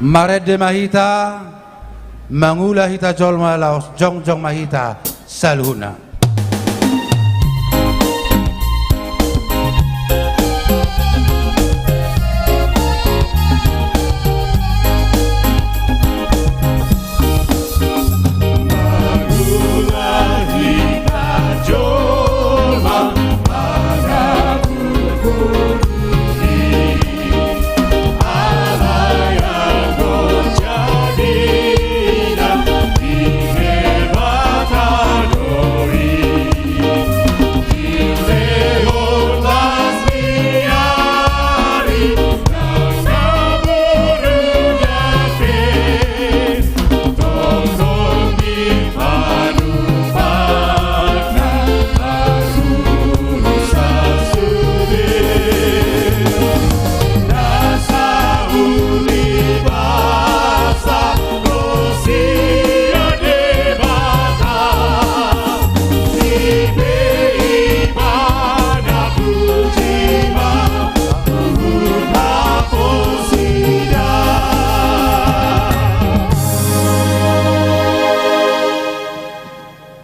Marende ma hita, mangula hita jolma, laos jongjong ma hita saluhutna.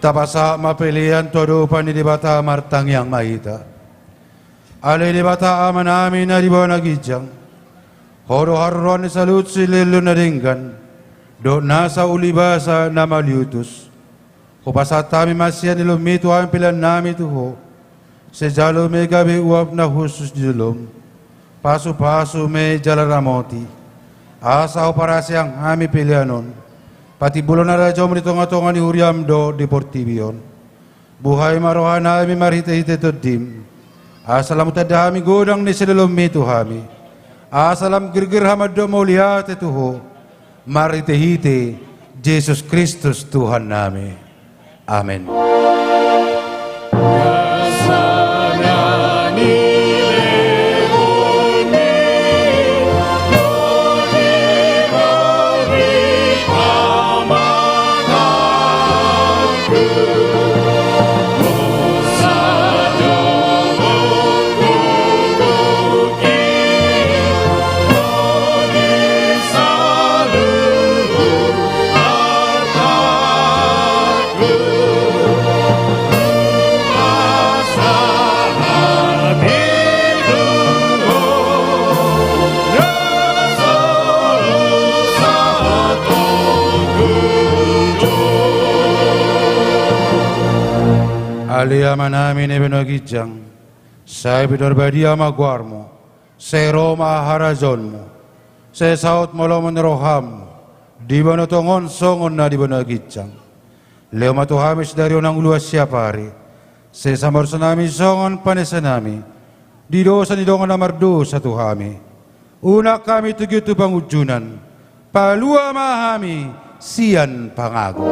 Tapasahat ma pelean tu adopan ni Debata, martangiang ma hita. Ale Debata Amanami na di banua ginjang, Ho do haroroan ni saluhut silehonlehon na denggan dohot nasa ulibasa na mauliutus. Hupasahat hami ma sian lehonMi tu hami peleannami tu Ho. Sai jalo ma i gabe uap na hushus di joloM. Pasupasu ma i jala ramoti, asa huparaseang hami pelean on, patimbulhon harajaonMu di tongatonga ni huriaM dohot di portibi on. Buhai ma rohanami marhitehite TondiM, asa lam hutanda hami godang ni silehonlehonMi tu hami, asa lam girgir hami mandok mauliate tu Ho, marhitehite Jesus Kristus Tuhannami. Amen. Ale Amanami na di banua ginjang, sai pinarbadia ma goarMu. Sai ro ma harajaonMu. Sai saut ma lomo ni rohaM di banua tonga on songon na di banua ginjang. Lehon ma tu hami sadari on hangoluan siapari. Sesa ma urusanami songon panesanami di dosa ni dongan na mardosa tu hami. Unang hami togihon tu pangunjunan. Palua ma hami sian pangago.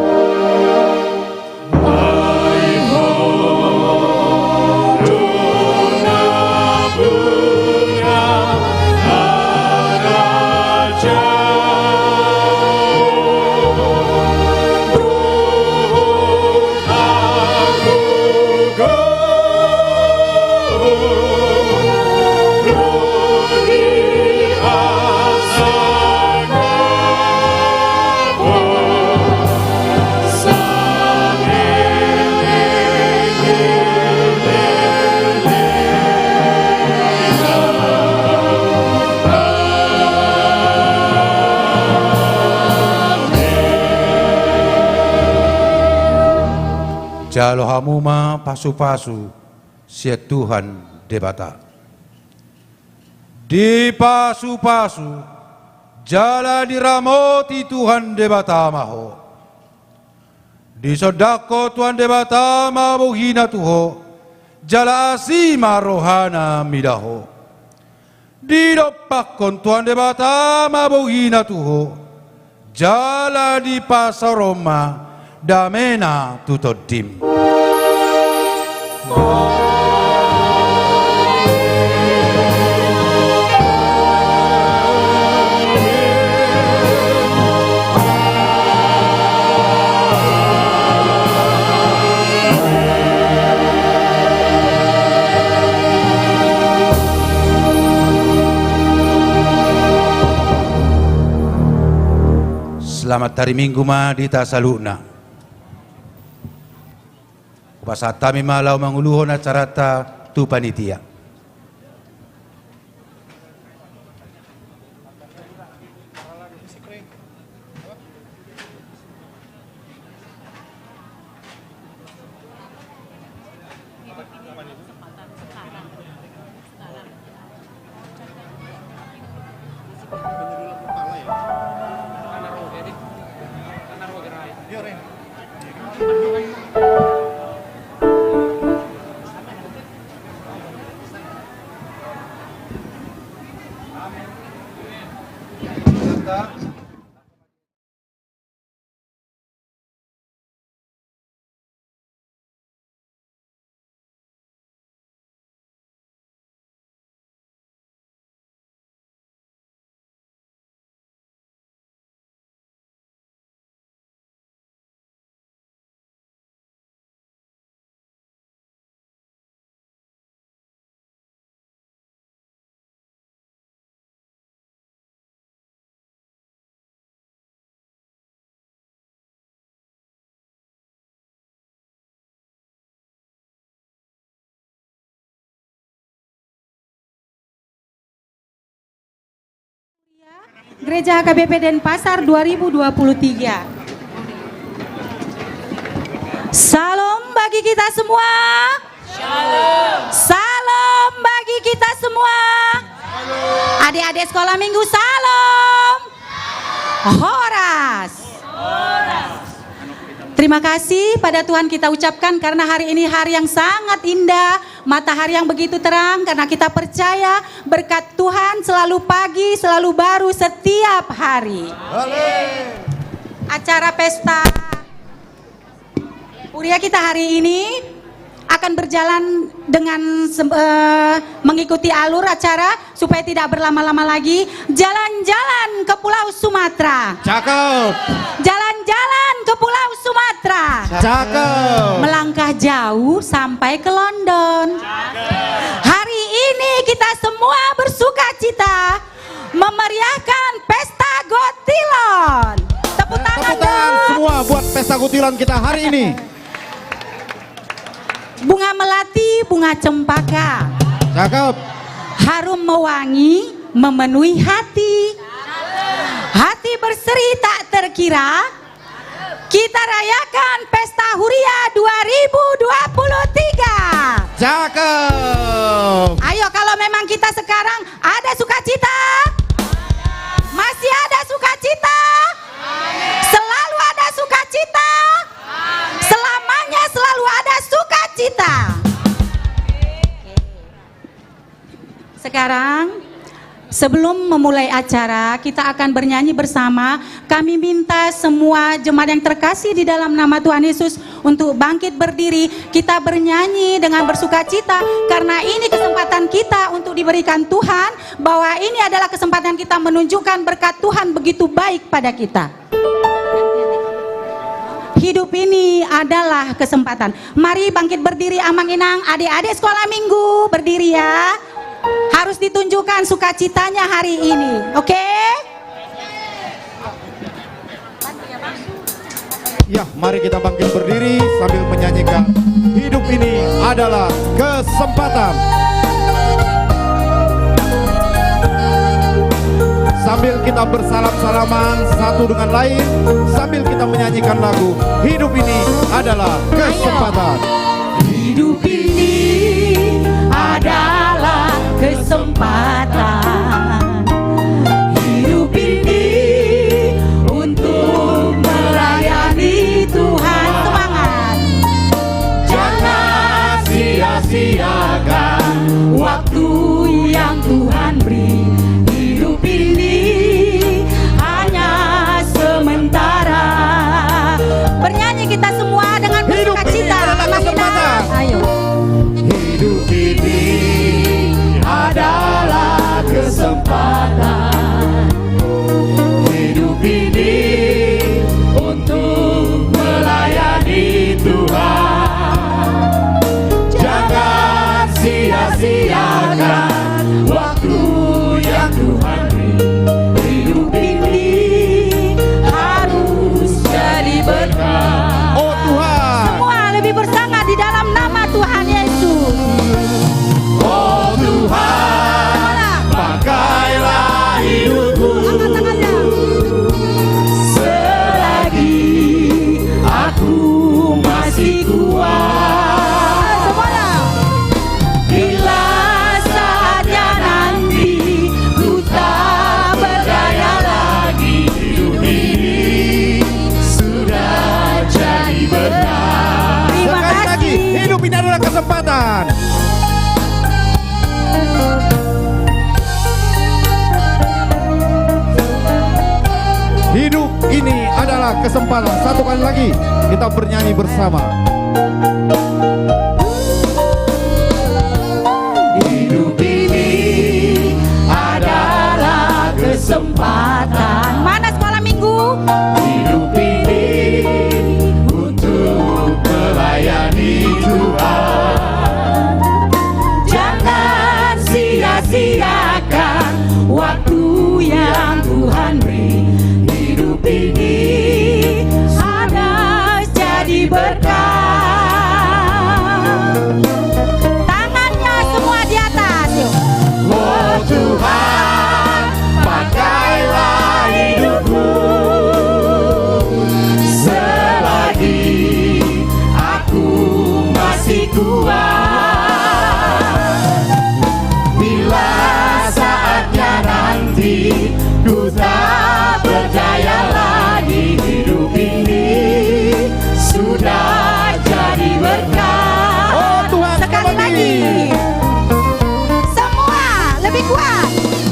Jalo hamu ma pasupasu sian Tuhan Debata. Dipasupasu jala diramoti Tuhan Debata ma ho. Disondangkon Tuhan Debata ma bohiNa tu ho, jala asi ma rohaNa mida ho. Didompakkon Tuhan Debata ma bohiNa tu ho, jala dipasaorhon ma dameNa tu tondim. Selamat hari Minggu ma di hita saluhutna. Hupasahat hami ma laho manguluhon acaranta tu panitia. Gereja H K B P Denpasar dua ribu dua puluh tiga. Syalom bagi kita semua. Syalom. Syalom bagi kita semua. Syalom. Adik-adik sekolah minggu, syalom. Horas. Terima kasih pada Tuhan kita ucapkan karena hari ini hari yang sangat indah, matahari yang begitu terang, karena kita percaya berkat Tuhan selalu pagi, selalu baru setiap hari. Amin. Acara pesta Huria kita hari ini akan berjalan dengan sem-, eh, mengikuti alur acara supaya tidak berlama-lama lagi. Jalan-jalan ke Pulau Sumatera. Cakep. Jalan-jalan ke Pulau Sumatera. Cakep. Melangkah jauh sampai ke London. Cakep. Hari ini kita semua bersukacita memeriahkan Pesta Gotilon. Tepuk tangan, tepuk tangan dong. Semua buat Pesta Gotilon kita hari ini. Bunga melati, bunga cempaka. Cakep. Harum mewangi, memenuhi hati. Hati berseri tak terkira. Kita rayakan Pesta Huria dua ribu dua puluh tiga. Cakep. Ayo, kalau memang kita sekarang ada sukacita, masih ada sukacita, selalu ada sukacita, selamanya selalu ada sukacita. Sekarang, sebelum memulai acara, kita akan bernyanyi bersama. Kami minta semua jemaat yang terkasih di dalam nama Tuhan Yesus untuk bangkit berdiri. Kita bernyanyi dengan bersukacita karena ini kesempatan kita untuk diberikan Tuhan, bahwa ini adalah kesempatan kita menunjukkan berkat Tuhan begitu baik pada kita. Hidup ini adalah kesempatan. Mari bangkit berdiri, amang inang, adik-adik sekolah minggu, berdiri ya. Harus ditunjukkan sukacitanya hari ini, oke? Ya, mari kita bangkit berdiri sambil menyanyikan Hidup Ini Adalah Kesempatan. Sambil kita bersalam-salaman satu dengan lain, sambil kita menyanyikan lagu Hidup Ini Adalah Kesempatan. Hidup ini adalah kesempatan. Hidup ini untuk melayani Tuhan. Semangat. Jangan sia-siakan waktu yang Tuhan beri. Hidup ini hanya sementara. Bernyanyi kita semua dengan bersukacita. Hidup ini adalah kesempatan. Ayo. Hidup ini adalah Hidup ini adalah kesempatan. Satu kali lagi kita bernyanyi bersama. Hidup ini adalah kesempatan. Mana sekolah minggu? Hidup ini untuk melayani Tuhan. Jangan sia-siakan waktu yang Tuhan beri. Hidup ini harus jadi berkat. Tangannya semua di atas, yuk. Oh Tuhan, pakailah hidupku selagi aku masih kuat. Bila saatnya nanti ku tak berdaya lagi, hidup ini sudah jadi berkat. Oh Tuhan, sekali lagi. Semua lebih kuat.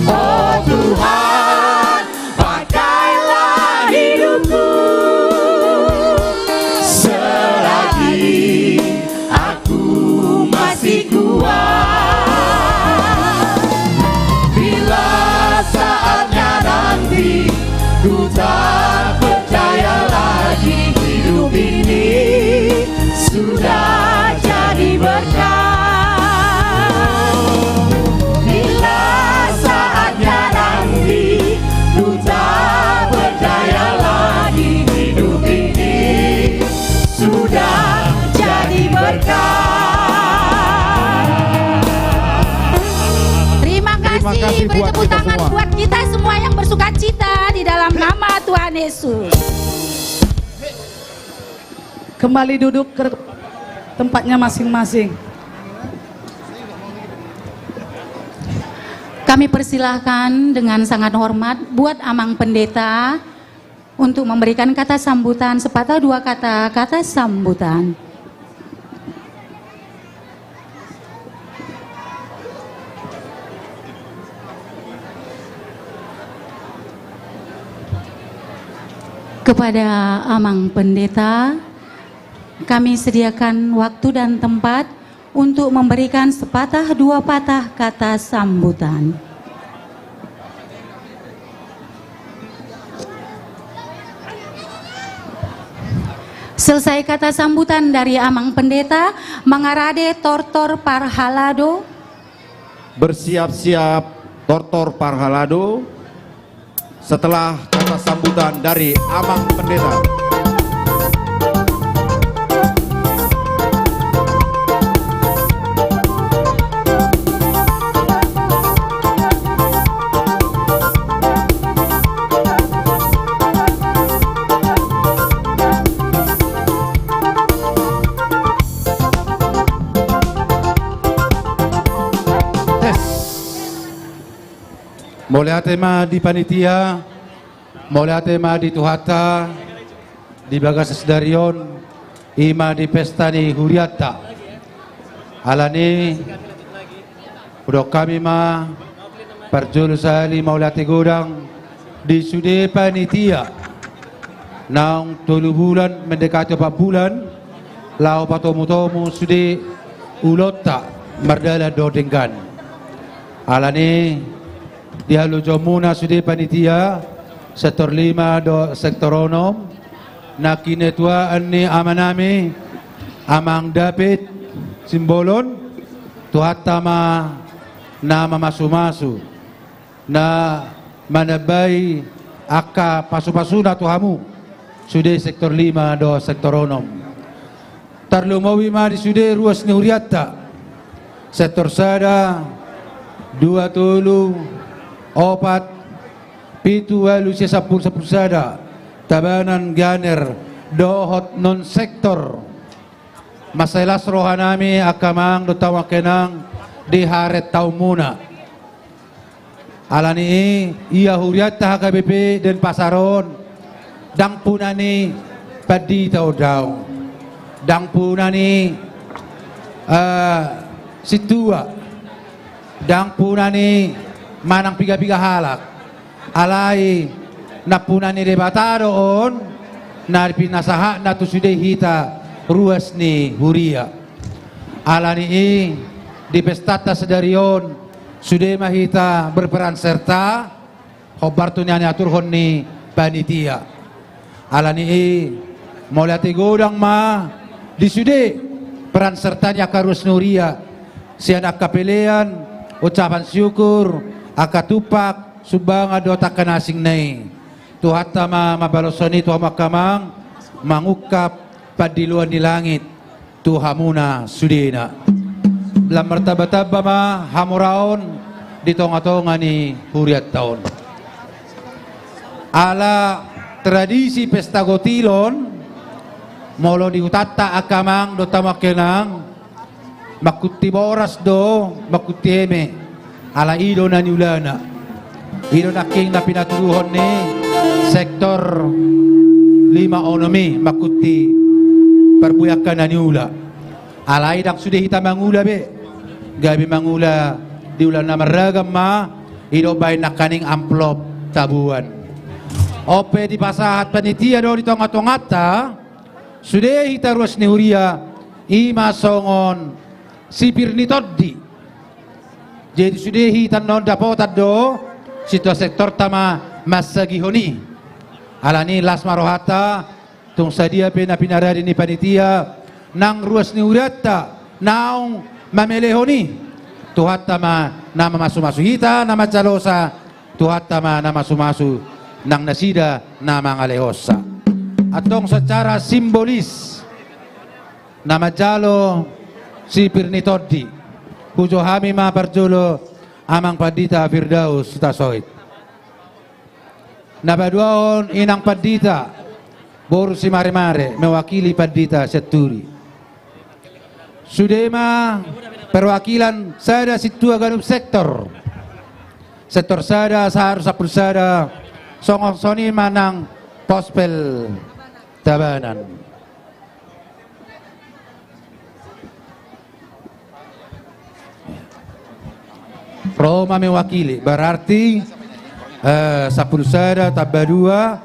Oh Tuhan, pakailah hidupku selagi aku masih kuat. Bila saatnya nanti ku tak percaya lagi, hidup ini sudah jadi berkat. Bila saatnya nanti ku tak berdaya lagi, hidup ini sudah jadi berkat. Terima kasih, beri tepuk tangan buat kita semua yang bersukacita di dalam nama Tuhan Yesus. Kembali duduk ke tempatnya masing-masing. Kami persilahkan dengan sangat hormat buat Amang Pendeta untuk memberikan kata sambutan, sepatah dua kata, kata sambutan. Kepada Amang Pendeta, kami sediakan waktu dan tempat untuk memberikan sepatah dua patah kata sambutan. Selesai kata sambutan dari Amang Pendeta, mangarade tortor parhalado. Bersiap-siap tortor parhalado. Setelah kata sambutan dari Amang Pendeta. Tes. Mauliate ma di panitia, mauliate ma di Tuhanta, di bagasan sadari on, i ma di pesta ni hurianta. Alani, hudok hami ma, parjolo sahali mauliate godang, di sude panitia, naung tolu bulan mendekati opat bulan, laho patomu-tomu sude ulaonta mardalan dohot denggan. Alani, di halojaonmuna sude panitia, sektor lima dohot sektor onom, na kinatuaan ni amanami, Amang David Simbolon, Tuhanta ma na mamasu-masu, na manambai angka pasu-pasuna tu hamu, sude sektor lima dohot sektor onom. Tarlumobi ma di sude ruas ni hurianta, sektor sada, dua, tolu, opat, pitu, ualu, sia, sampulu, sampulu sada, Tabanan, Gianyar, dohot non sektor. Mansai las rohanami angka amang dohot hamu angka inang di harentaonmuna. Alani i, ia hurianta H K B P Denpasar on, ndang puna ni pandita on daong, ndang puna ni, eh, sintua, ndang puna ni manang piga-piga halak. Alai Nampuna ni Debata do on, na pinasahatna tu sude hita ruas ni huria. Alani i, di pestanta sadari on, sude ma hita berperan serta, hombar tu na niaturhon ni panitia. Alani i, mauliate godang ma di sude peran serta ni angka ruas ni huria, sian angka pelean, ucapan syukur, angka tumpak, sumbangan dohot angka na asingna i. Tuhanta ma mambaloshon i tu hamu angka amang, mangungkap pandiloan ni langit tu hamuna sudena. Lam martambatamba ma hamoraon di tongatonga ni hurianta on. Ala tradisi pesta gotilon, molo di hutanta angka amang dohot hamu angka inang, mangkunti boras do, mangkunti eme, ala i do na niulana. I do nangkin na pinatuduhon ni sektor lima onom i, mangkunti parbue angka na niula. Alai ndang sude hita mangula be, gabe mangula di ulaon na marragam ma, i do umbahen nangkaning amplop tabuan. On pe dipasahat panitia do di tongatonganta, sude hita ruas ni huria, i ma songon sipir ni tondi. Jadi sude hita annon dapotan do, sintua sektorta ma mansagihon i. Alani las ma rohanta, tung sadia pe na pinarade ni panitia, nang ruas ni hurianta naung mamelehon i. Tuhanta ma na mamasumasu hita na manjalosa, Tuhanta ma na masumasu nang nasida na mangalehonsa. Antong secara simbolis na manjalo sipir ni tondi, hujou hami ma parjolo Amang Pandita Firdaus Hutasoit. Na paduahon Inang Pandita, boru Simaremare, mewakili Pandita Sianturi. Sude ma perwakilan sada sintua ganup sektor. Sektor sada, sahat sampulu sada, songon songon i ma nang Pospel Tabanan. Ro ma mewakili, berarti, eh, sampulu sada tambah dua,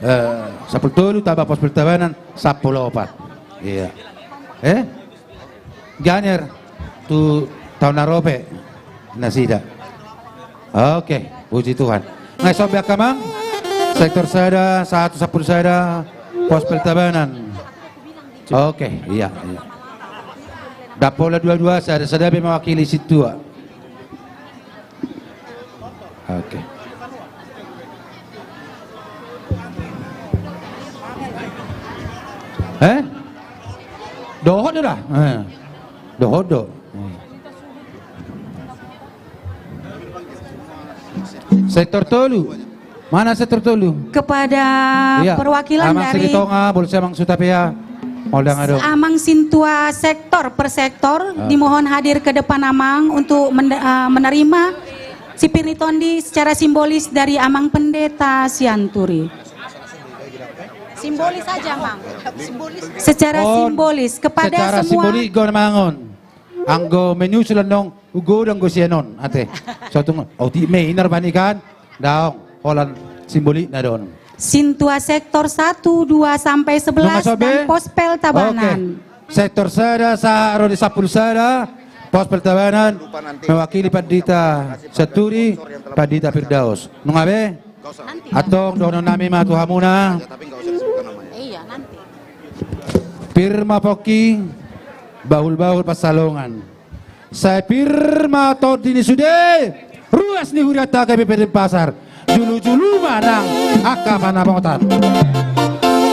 eh, sampulu tolu tambah Pospel Tabanan, sampulu opat. Iya. Eh? Ganjar, tu taon na ro pe nasida. Oke, puji Tuhan. Nga i somba angka amang, sektor sada, sahat sampulu sada, Pospel Tabanan. Oke, iya, iya. Ndang pola dua-dua, sada-sada be mewakili sintua. Oke. Eh? Dohot do da? Eh. Dohot do. Hmm. Sektor tolu. Mana sektor tolu? Kepada, iya, perwakilan Amang dari Silitonga, boleh saya Amang Sutapea. Mau dengar dong. Amang sintua sektor per sektor, ah, dimohon hadir ke depan Amang untuk men-, eh, menerima sipir ni tondi secara simbolis dari Amang Pendeta Sianturi. Simbolis saja, Amang. Secara simbolis kepada semua. Secara simbolis, gue mangon. Anggo menyusul annon, ugodang do sian on, ate. Sotung, oh, di me inar bani kan, daong, holan simbolikna do on. Sintua sektor satu, dua sampai sebelas, nunga so be? Dan Pospel Tabanan. Oke. Sektor sada, sahat ro di sampulu sada, Pospel Tabanan, mewakili Pandita Sianturi, Pandita Firdaus. Nunga be? Nanti. Antong dohonon nami ma tu hamuna. Iya, nanti. Pir ma pongki, bahul-bahul pansalongan. Sai pir ma tondi ni sude ruas ni hurianta G B P Denpasar. Julu-julu ma nang angka panamotan.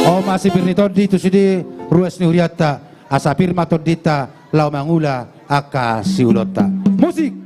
On ma sipir ni tondi tu sude ruas ni hurianta, asa pir ma tondinta laho mangula angka siulonta. Musik.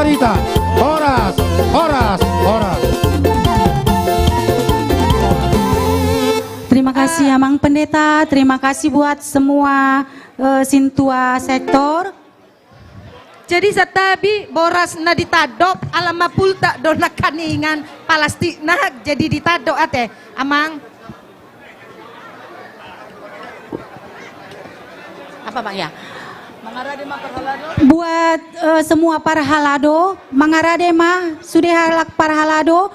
Horas, horas, horas. Terima kasih, Amang Pendeta. Terima kasih buat semua, eh, sintua sektor. Jadi, santabi, boras na ditandok, ala mapultak do nangkiningan palastikna, jadi ditandok ate, Amang. Apa, Bang, ya? Buat, eh, semua parhalado, mangarade ma sude halak parhalado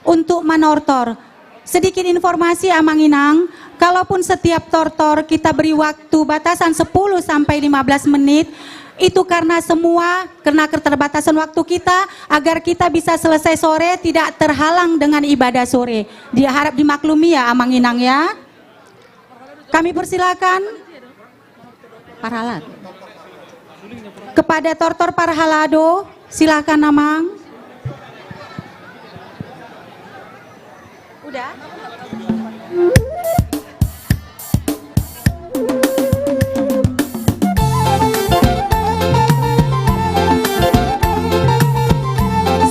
untuk manortor. Sedikit informasi, Amang Inang, kalaupun setiap tortor kita beri waktu batasan sepuluh sampai lima belas menit, itu karena semua, karena keterbatasan waktu kita, agar kita bisa selesai sore, tidak terhalang dengan ibadah sore. Diharap dimaklumi ya, Amang Inang ya. Kami persilakan. Parhalado. Kepada tortor parhalado, silakan, Amang. Udah?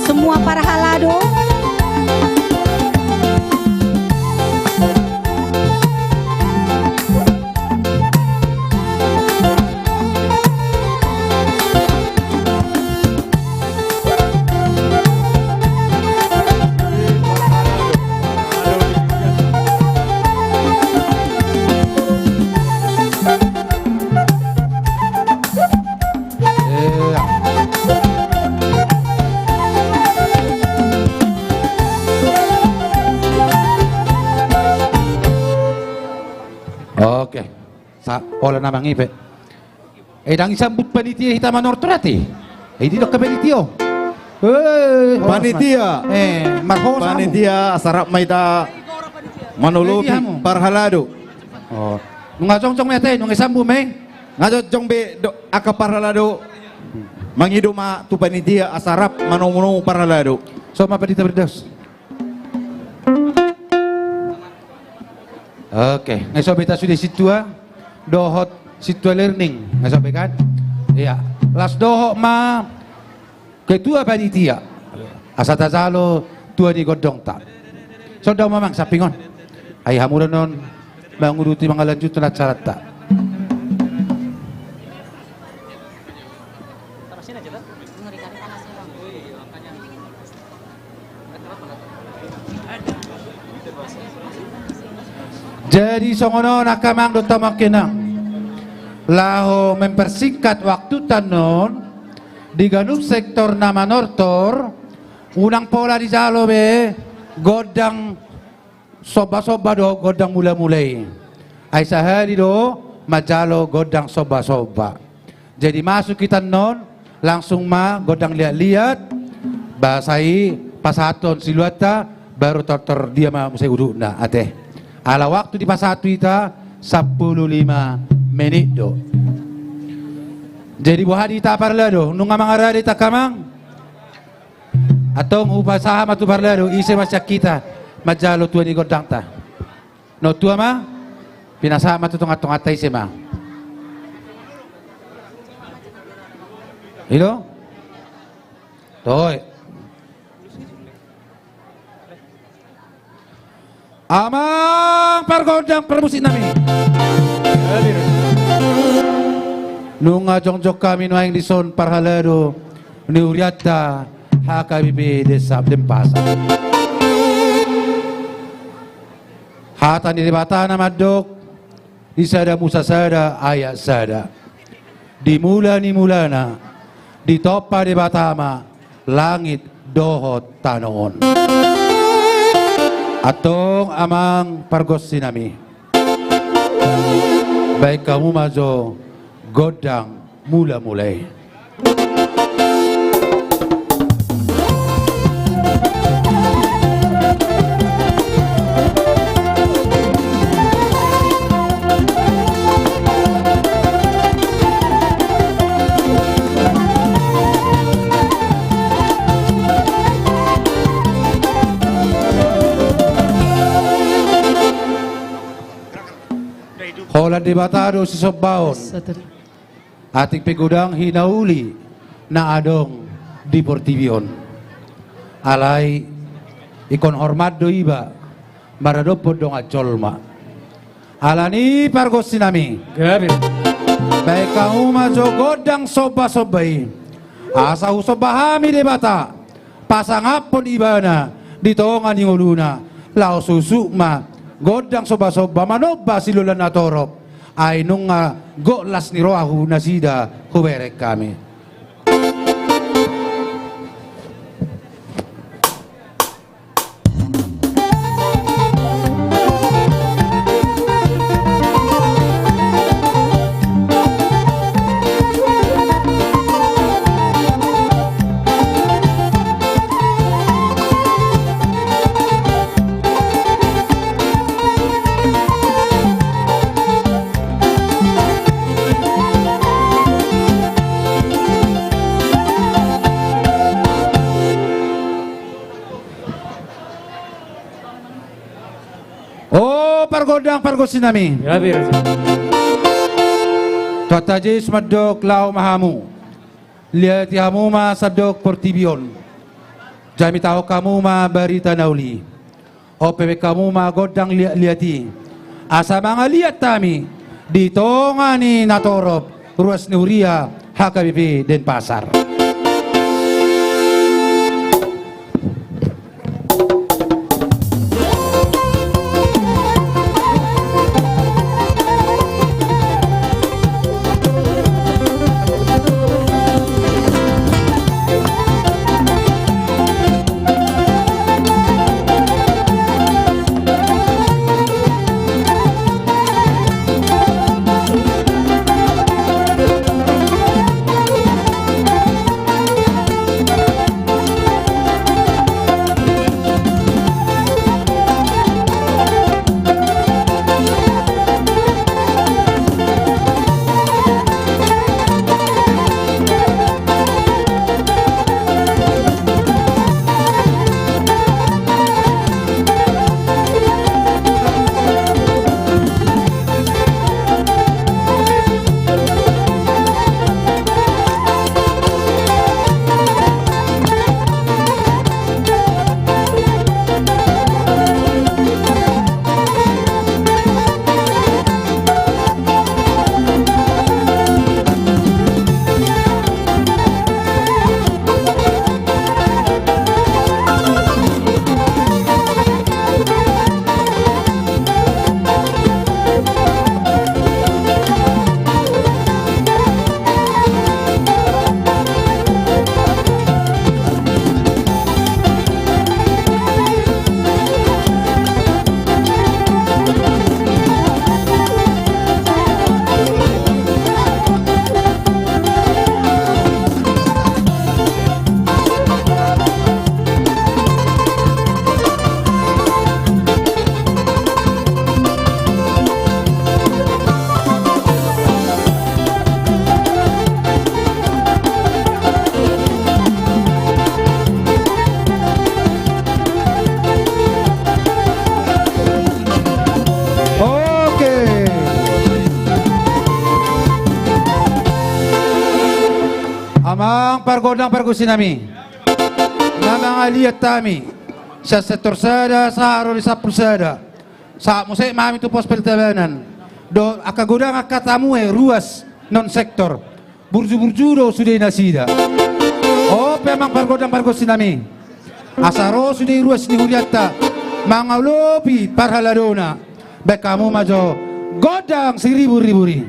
Semua parhalado. Oke. Sa-, pola na mangipe. Eh, ndang isambut panitia hita manortor ate. Eh, didok ke panitia. Eh, panitia. Eh, marhosa hamu. Panitia, asa rap ma hita manolopi parhalado. Oh. Nunga jongjong ma ate, nunga isambut ma i. Nga jongjong be do, angka parhalado. Mangido ma tu panitia, asa rap manomu-nomu parhalado. So ma panitia berdos. Oke, nga so be hita sude sintua dohot sintua learning, nga so be kan? Iya, las dohot ma ketua panitia. Asa tajalo tua ni gondongta. Sonda ma amang samping on. Ai hamu do non mangurupi mangalanjuthon acaranta. Jadi songon on angka amang dohot hamu angka inang, laho mempersingkat waktuta annon, di ganup sektor na manortor, unang pola dijalo be gondang somba-somba dohot gondang mula-mula i. Ai sahali do manjalo gondang somba-somba. Jadi masuk hita annon, langsung ma gondang liat-liat, ba sai pasahathon siluanta, baru tortor dia ma muse udutna ate. Ala waktu dipasahat tu hita sampulu lima menit do. Jadi boha di hita parhalado, nunga mangarade hita angka amang? Antong hupasahat ma tu parhalado, ise ma sian hita manjalo tua ni gondangta. Na tua ma, pinasahat ma tu tonga-tonganta, ise ma. I do? Toe. Amang pargondang parmusik nami. Nunga jongjong hami nuaeng dison parhalado ni hurianta H K B P Desa Denpasar. Hata ni Debata na mandok di Sada Musa sada ayat sada. Di mula ni mulana, ditompa Debata ma langit dohot tano on. Antong amang pargonsi nami, baen hamu ma jo gondang mula-mula i. Holan Debata do sisombaon. Atik pe godang hinauli na adong di portibi on. Alai ingkon hormat do iba maradophon dongan jolma. Alani i pargonsi nami, gabe, baen hamu ma jo gondang sombasomba i, asa husomba hami Debata, pasangaphon ibana di tonga ni ngoluna, laos husuk ma gondang sombasomba manomba silola na torop. Ai nunga gok las ni roha hu nasida hubereng hami. O pargondang pargonsi nami. Gabe, raja. Tuhanta Jesus mandok laho ma hamu. Liati hamu ma sandok portibi on. Jamitahon hamu ma barita na uli. On pe baen hamu ma gondang liatliat i, asa mangaliat hami di tonga ni na torop, ruas ni huria H K B P Denpasar. Oke. Amang pargondang pargonsi nami, na mangaliat hami sian sektor sada sahat ro di sampulu sada, sahat muse ma hami tu pos pertabanan dohot angka godang angka tamue ruas non sektor. Burju-burju do sude nasida. On pe amang pargondang pargonsi nami, asa ro sude ruas ni hurianta mangalopi parhaladona, baen hamu ma jo gondang siribur-ribur i.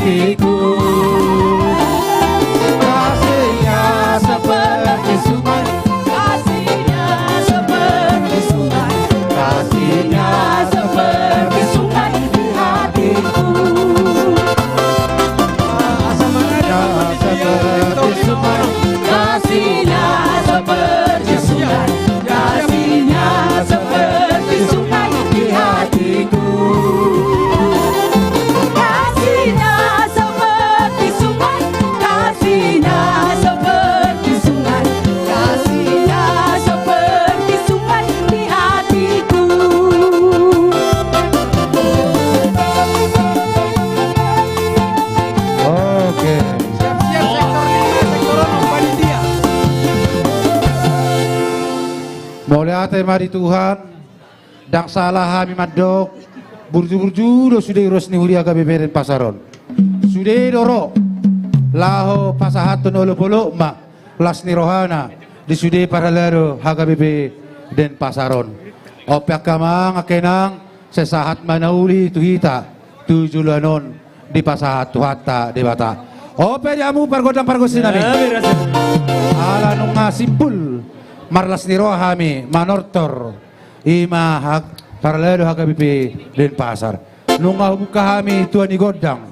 hatiku. Kasihnya seperti sungai, kasihnya seperti sungai, kasihnya seperti sungai di hatiku. Kasihnya seperti sungai, kasihnya seperti sungai, kasihnya seperti sungai di hatiku. Kasihnya seperti sungai, kasihnya seperti sungai, kasihnya seperti sungai di hatiku. Oke. Siap-siap sektor lima, sektor enam, panitia. Mauliate ma di Tuhan. Ndang sala hami mandok, burju-burju do sude ruas ni huria H K B P Denpasar on. Sude do ro laho pasahathon olop-olop ma las ni rohana di sude parhalado H K B P Denpasar on. On pe angka amang, angka inang, sai sahat ma na uli tu hita tu joloan on dipasahat Tuhanta Debata. On pe di hamu pargondang pargonsi nami. Ala nunga simpul marlas ni roha hami manortor i ma hak parhalado H K B P Denpasar. Nunga hubuka hami tua ni gondang,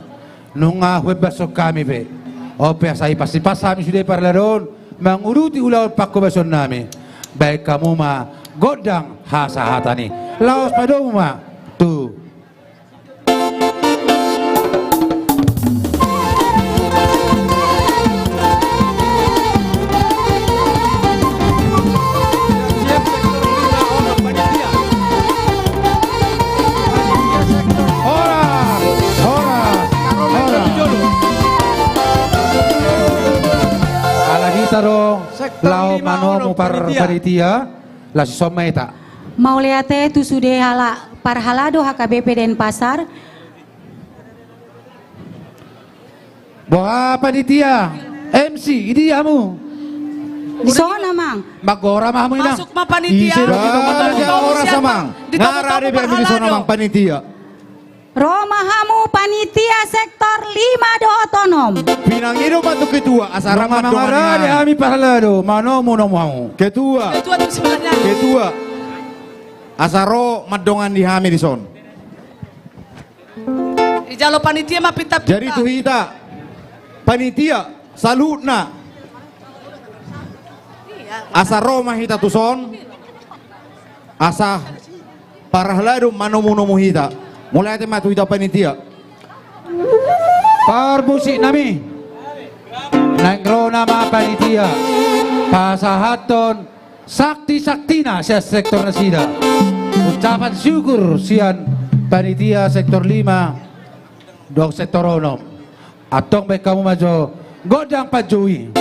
nunga huembashon hami pe. On pe asa ipas-ipas hami sude parhalado on manguduti ulaon panghobasion nami. Baen hamu ma gondang hasahatan i. Laos padomu ma tu Horas, horas, horas. Ala hita do laho manomu par panitia. Laos dison ma hita. Mauliate tu sude halak parhalado H K B P Denpasar. Boha panitia, M C, idia hamu? Dison amang. Manggora ma hamu inang. Masuk ma panitia. Ise do kita manggora? Horas amang. Nga rade be hamu dison amang panitia? Ro ma hamu panitia sektor lima dohot onom. Pinangido ma tu ketua, asa ro mandongani hami. Hami parhalado, manomu-nomu hamu. Ketua. Ketua tu sebenarnya. Ketua. Asa ro mandongani hami dison. Dijalo panitia ma pinta-pinta. Jadi tu hita panitia saluhutna. Asa ro ma hita tuson. Asa parhalado manomu-nomu hita. Mauliate ma tu hita panitia. Parmusik nami. Naeng ro nama panitia pasahathon sakti-saktina sian sektor nasida. Ucapan syukur sian panitia sektor lima dohot sektor onom. Antong baen hamu ma jo gondang panjou i.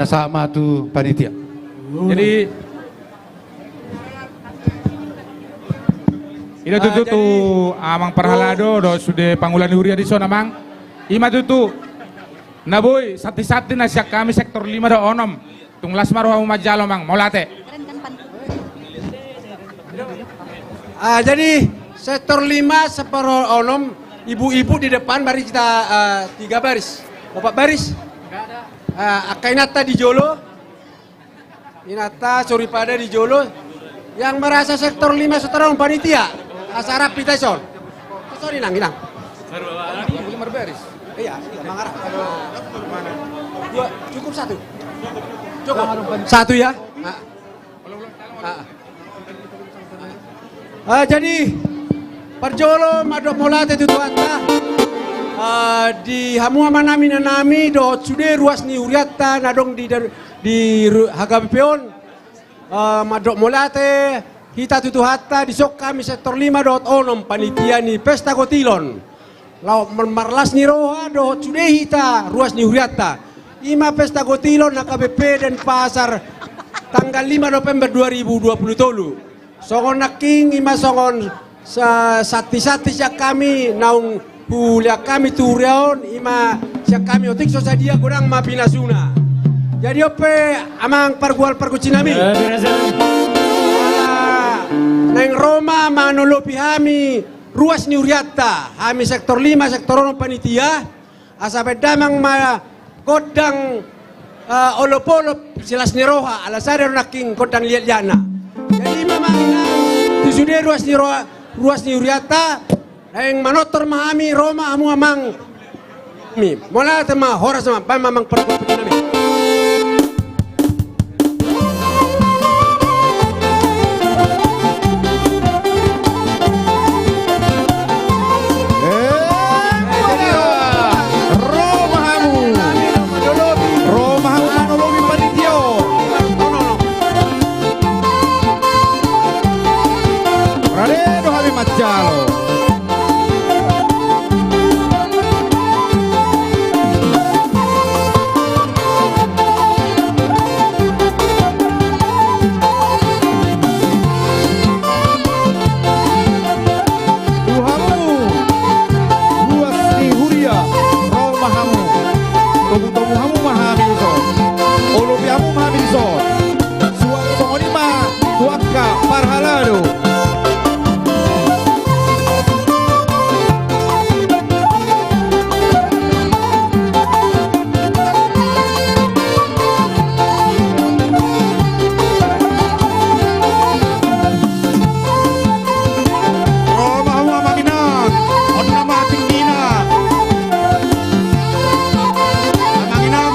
Na sahat ma tu panitia. Jadi, i do tutu tu amang parhalado dohot sude pangula ni huria dison, amang. I ma tutu na boi santi-santi na sian hami sektor lima dohot onom. Tung las ma rohamu manjalo, amang. Mauliate. Ah, jadi sektor lima, sektor onom, ibu-ibu di depan, mari kita, ah, tiga baris, opat baris. Ah, angka inanta di jolo, inanta soripada di jolo. Yang merasa sektor lima, sektor onom, panitia, asa rapi hita dison. Sorry, inang, inang. Iya, iya, mangarah. Dua, cukup satu. Cukup. Satu ya. Ah. Ah. Ah, jadi, parjolo mandok mauliate tu Tuhanta. Ah, di hamu amanami, inanami, dohot sude ruas ni hurianta na adong di, di ru-, H K B P on. Ah, mandok mauliate hita tu Tuhanta, dison hami sektor lima dohot onom, panitia ni Pesta Gotilon. Laho mar-, marlas ni roha dohot sude hita ruas ni hurianta. I ma Pesta Gotilon H K B P Denpasar tanggal lima November dua ribu dua puluh tolu. Songon nangkin i ma songon sa-, santi-santi sian hami naung hulean hami tu huria on, i ma sian hami otik so sadia godang ma pinasuna. Jadi on pe amang pargual pargonsinami. Ah, naeng ro ma manolopi hami ruas ni hurianta, hami sektor lima, sektor onom panitia, asa baen damang ma gondang, eh, olopolop silas ni roha, ala sada do nangkin gondang liatliatna. Jadi i ma amang inang, tu sude ruas ni roha, ruas ni hurianta, naeng manortor ma hami, ro ma hamu amang. Mi, mauliate ma, horas ma, baen ma amang pargonsinami. Eh, ro ma hamu. Ro ma hamu manolopi panitia on. Rade do hami manjalo. Tu hamu ruas ni huria, ro ma hamu. Togutogu hamu ma hami dison. Olopi hamu ma hami dison. Suang songon i ma tu angka parhalado. Ro ma hamu amang inang, on nama tinggina. Amang inang,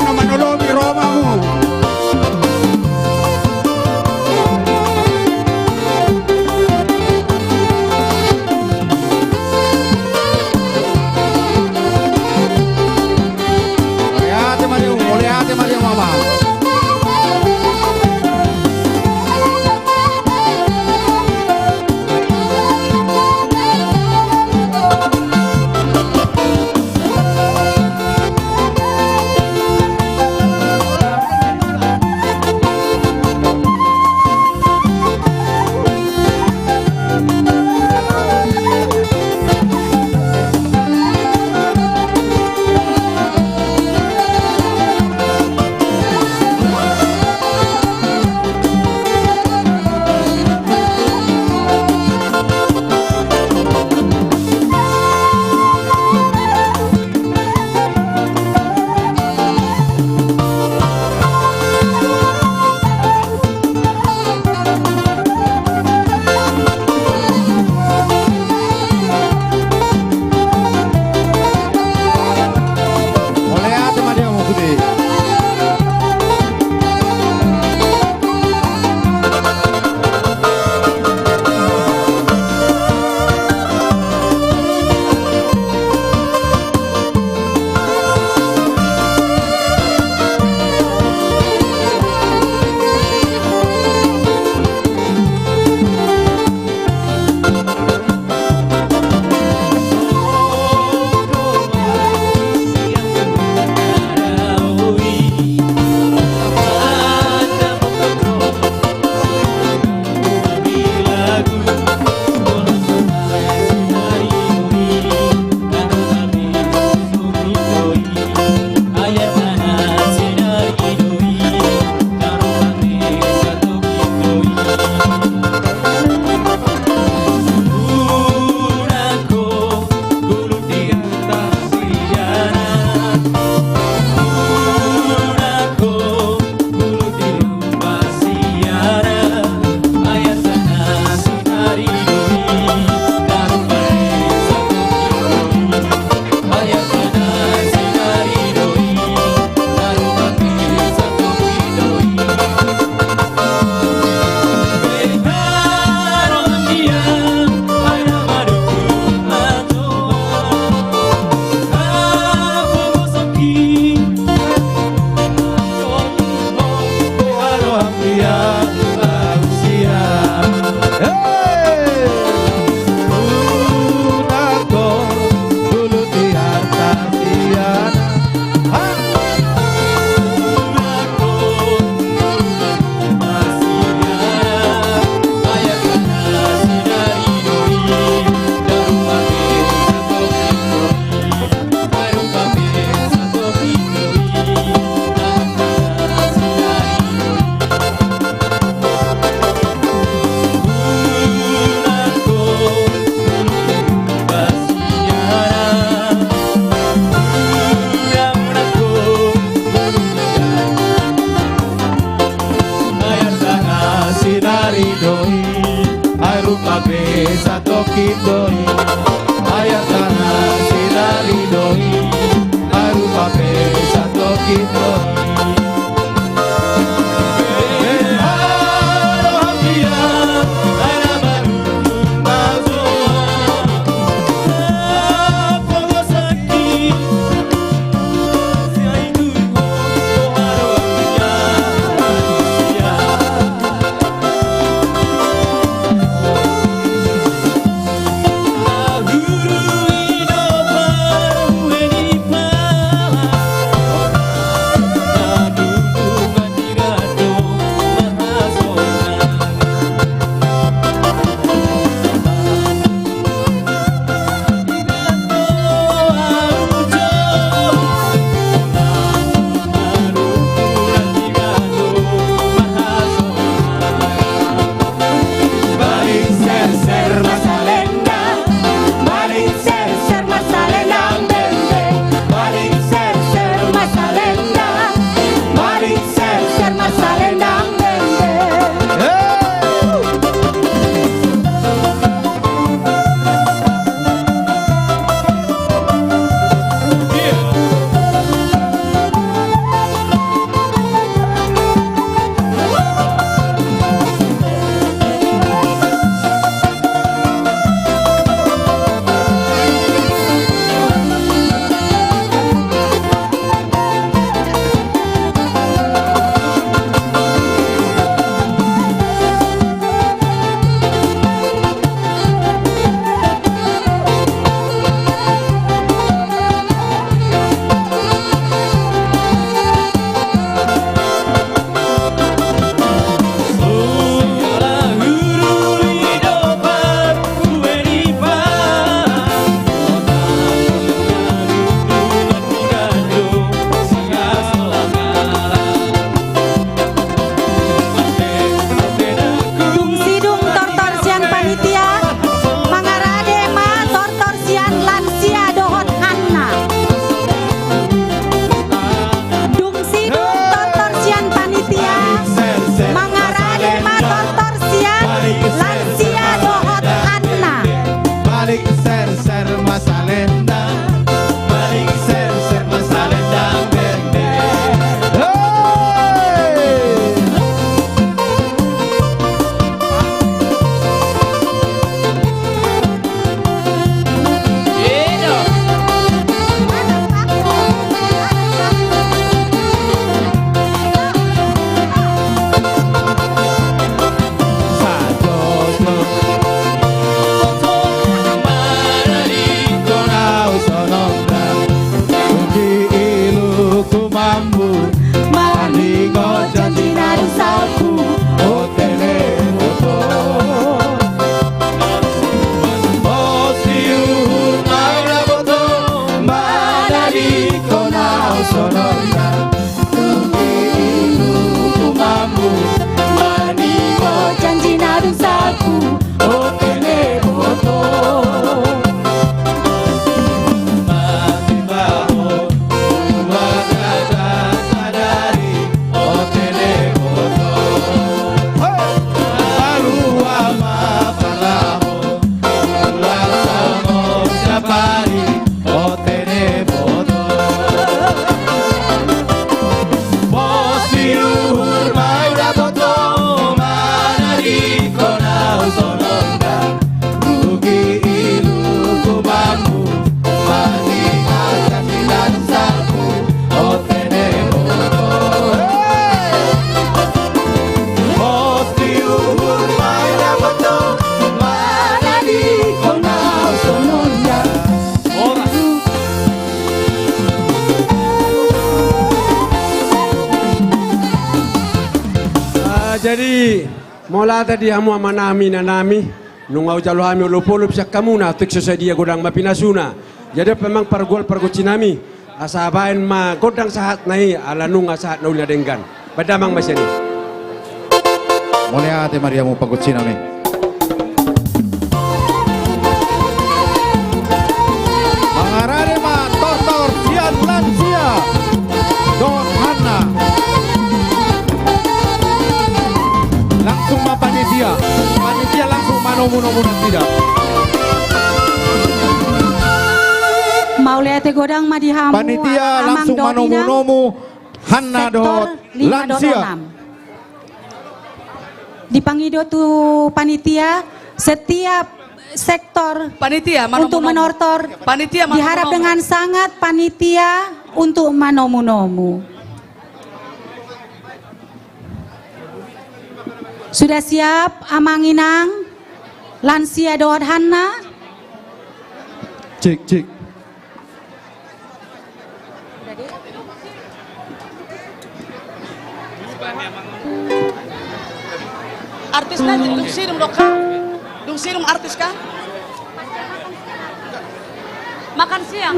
Dung sidung tortor sian panitia, mangarade ma tortor sian lansia dohot hanna. Dung sidung tortor sian panitia, mangarade ma tortor sian lansia dohot hanna. Balik serser ma salendang, balik serser ma salendang bende. Hei! Maningot janji na dung salpu, o tene boto. Pos di uhur ma ulaboto, manadingkon au songon na. Rugi iluku mambu, maningot janji na dung salpu, o tene boto. Mati baho, dua kata sadari, o tene boto. Hei! Palua ma parlaho, ulang songon siapari, o tene boto. Pos di uhur ma ulaboto, manadingkon au songon na. Rugi iluku mambu, mati aja di dalam salpu, o tene boto. Pos di uhur ma ulaboto, manadingkon au songon na. Ah, jadi, mauliate di hamu amanami, inanami, nunga hujalo hami olopolop sian hamuna, tung so sadia godang ma pinasuna. Jadi, memang pargual pargonsinami, asa baen ma gondang sahatna i, ala nunga sahat na uli na denggan. Baen damang ma sian i. Mauliate ma di hamu pargonsinami. Mangarade ma tortor sian lansia dohot hanna. Langsung ma panitia, panitia langsung manomu-nomu nasida. Mauliate godang ma di hamu. Panitia langsung amang dohot inang. Manomu-nomu. Hanna sektor dohot lima dohot lansia. Enam. Dipangido tu panitia, setiap sektor panitia, mano untuk manomu-nomu. Menortor, panitia, mano-manomu. Diharap dengan sangat panitia untuk manomu-nomu. Sudah siap, Amang Inang, lansia dohot Hanna? Cek, cek. Artisna dung sidung do kan? Dung sidung artis kan? Makan siang.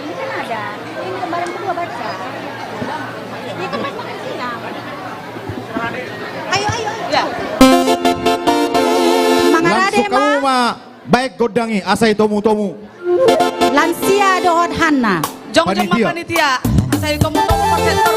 Ini kan ada. Ini lembaran kedua baca. Ini kan pas makan siang. Ayo, ayo, ayo. Ya. Mangarade. Langsung ma. Hamu ma baen gondang i asa ditomu-tomu. Lansia dohot Hanna. Jongjong ma panitia. Panitia. Asa ditomu-tomu ma sektor.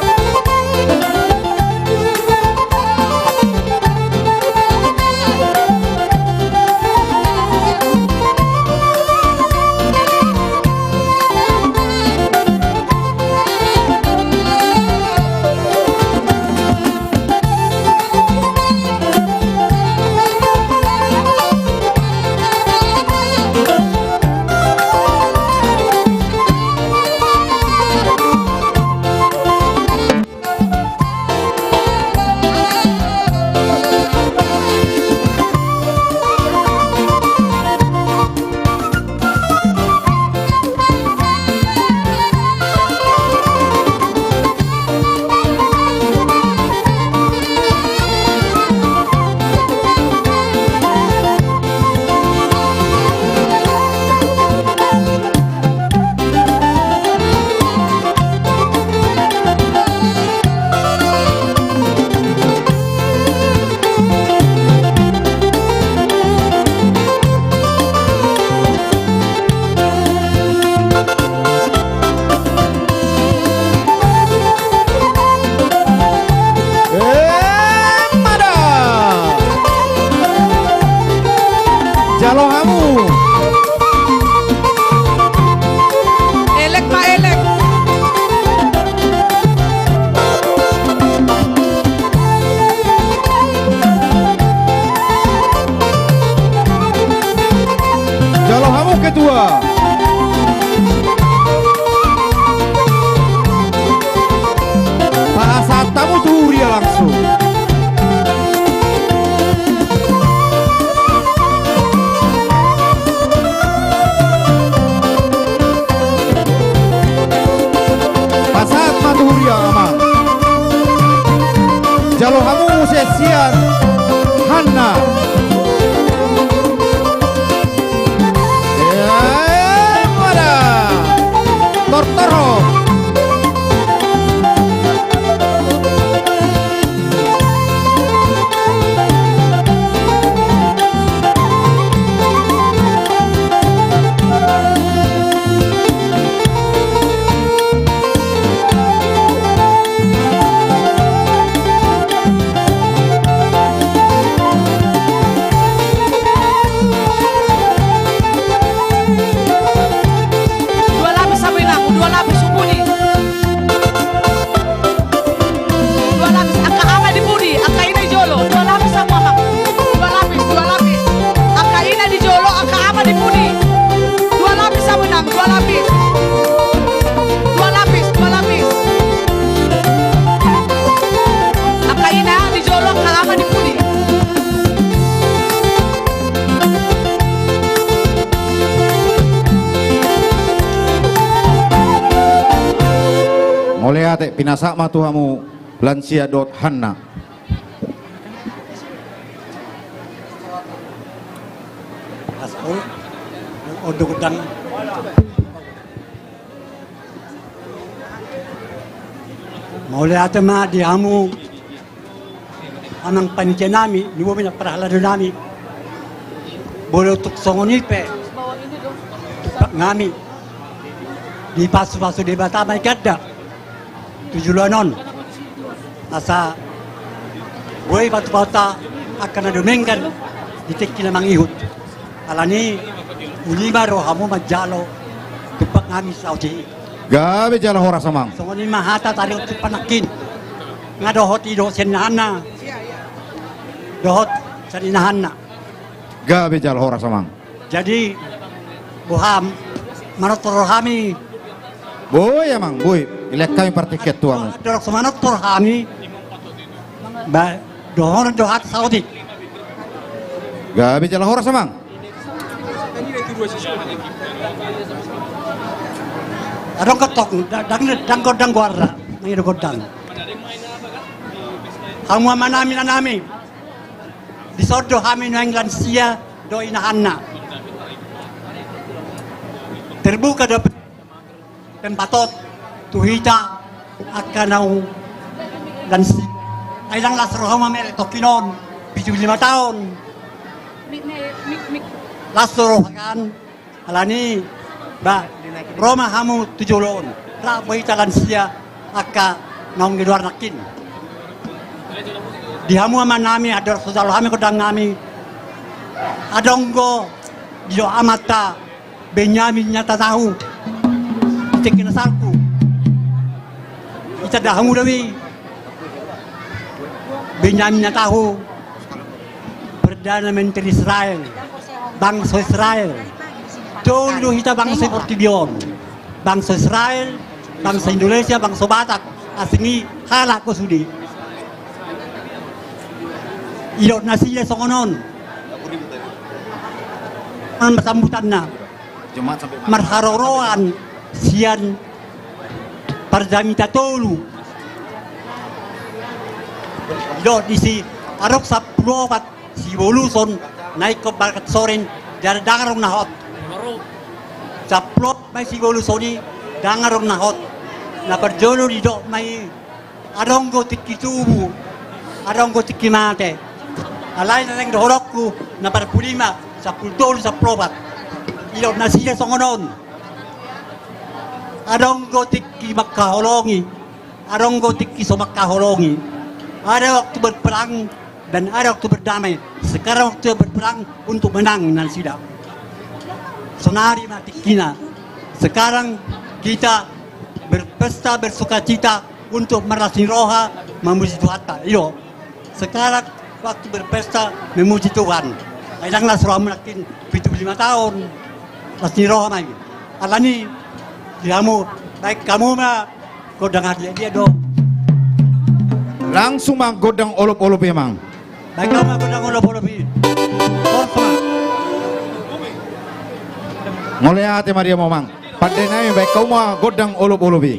Emma da. Jalo hamu. Elek ma elek. Jalo hamu ketua. Pasahat hamu tu huria langsung. Pasahat ma tu huria, Amang. Jalo hamu muse sian Hanna. Emma da. Tortor ho. Dua lapis hamu, Inang, dua lapis, umpuni. Dua lapis, angka ama di pudi, angka ina di jolo. Dua lapis hamu, Amang. Dua lapis, dua lapis. Angka ina di jolo, angka ama di pudi. Dua lapis hamu, Inang, dua lapis. Dua lapis, dua lapis. Angka ina di jolo, angka ama di pudi. Mauliate, pinasahat ma tu hamu lansia dohot Hanna. As-, oh, oh, duk dang. Mauliate ma di hamu, amang panitia nami, ni bomi na parhalado nami. Molo tung songon i pe, tumpak nami, dipasupasu Debata ma i ganda tu joloan on. Asa boi patupatuta angka na dumenggan di tingki na mangihut. Alani Uli ma rohamu manjalo tumpak nami saotik. Gabe jala horas amang. Songon i ma hata taringot tumpak nangkin. Nga dohot i dohot sian inahanna. Dohot sian inahanna. Gabe jala horas amang. Jadi boha, manortor rohami. Boi amang, boi. Dilehon hami partingkian tu hamu. Dorang so manortor hami. Ba, dohonon do hata saotik. Gabe jala horas amang. Adong ketok, da-, dang, dang gondang goarna, nang i do gondang. Hamu amanami inanami. Dison do hami nuaeng lansia dohot inahanna. Terbuka do pe-, pempatot tu hita angka naung lansia. Ai ndang las roha mamereng tongkin on pitu lima taon. Las do roha kan. Alani, ba, ro ma hamu tu jolo on. Rap do hita lansia angka naung di luar nangkin. Di hamu amanami, andorang so jalo hami gondang nami. Adong do didok amanta Benyamin Natanyahu. Di tingki na salpu. Itanda hamu do i. Benyamin Natanyahu. Perdana Menteri Israel, bangso Israel. Tolu do hita bangso i portibi on. Bangso Israel, bangso Indonesia, bangso Batak. Asing i halak do sude. Didok nasida songon on. On sambutanna. Marharoroan sian parjamita tolu. Didok disi adong sampulu opat siboluson na ingkon berangkat sorin, jala ndang adong na hot. Sampulu opat ma i siboluson i, ndang adong na hot. Na parjolo didok ma i, adong do tingki tubu, adong do tingki mate. Alai na naeng dohononku, na parpudi ma, sampulu tolu, sampulu opat. Didok nasida songon on. Adong do tingki mangkaholongi, adong do tingki so mangkaholongi. Ada waktu berperang dan ada waktu berdamai. Sekarang waktu berperang untuk menang, nasida. Sonari ma tingkina. Sekarang kita berpesta bersukacita untuk marlas ni roha, mamuji Tuhanta. I do. Sekarang waktu berpesta memuji Tuhan. Ai ndang las rohamu nangkin pitu lima taon. Las ni roha ma i. Alani, di hamu, baen hamu ma gondang hadiah dia do. Langsung ma gondang olop-olop i amang. Baen hamu ma gondang olop-olop i. Forsa. Mauliate ma di hamu amang. Pande nami, baen hamu ma gondang olop-olop i.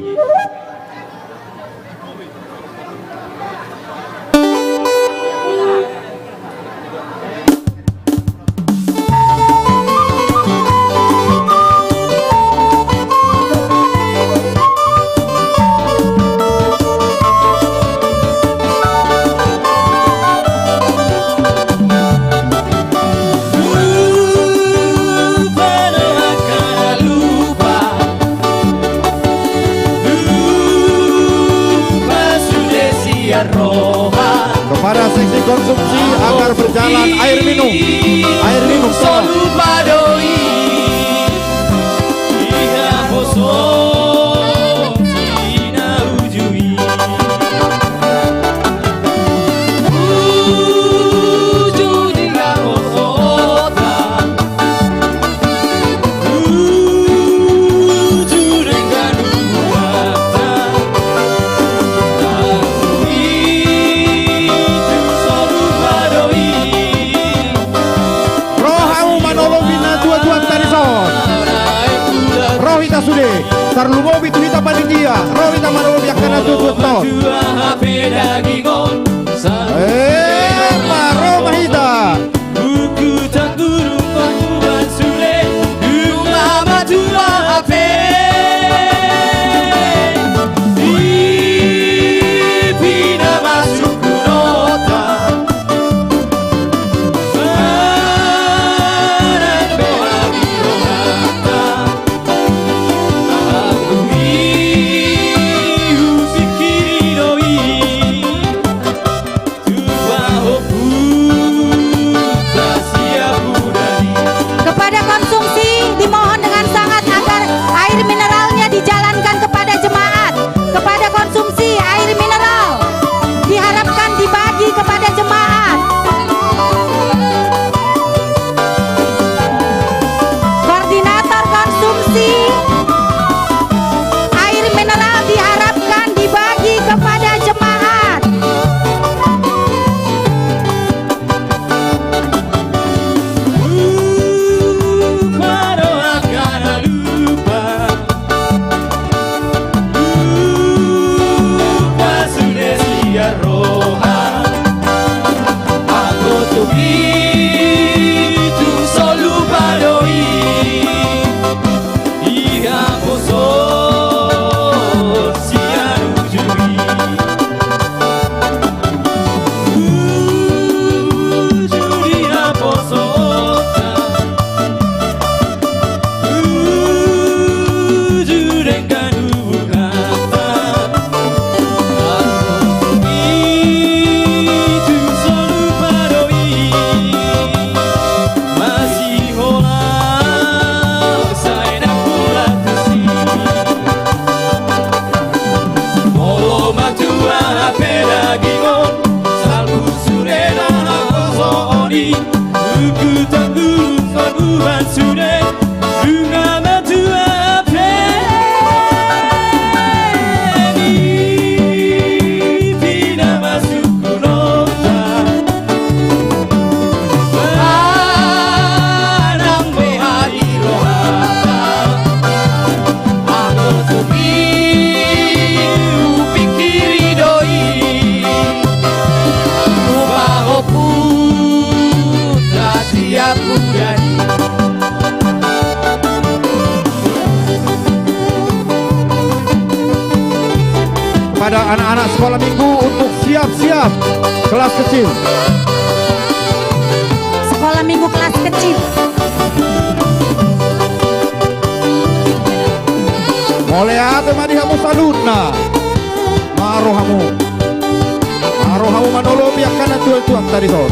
Kepada seksi konsumsi agar berjalan air minum. Air minum, tolong. Ro hamu manolopi na tua-tua tadi son. Ro hita sude. Tarlumobi tu hita panitia. Ro hita manolopi angka na tua-tua on. Ema, ro ma hita. Suku Tangguh Panuban sude, nunga matua pe, nipina ma suku nonta. Manang boha i rohanta, anggo tung i hupingkiri do i, hupahompu na siap hudani. Pada anak-anak sekolah minggu untuk siap-siap kelas kecil. Sekolah minggu kelas kecil. Mauliate ma di hamu saluhutna. Ro hamu. Ro hamu manolopi angka na tuatua tadi son.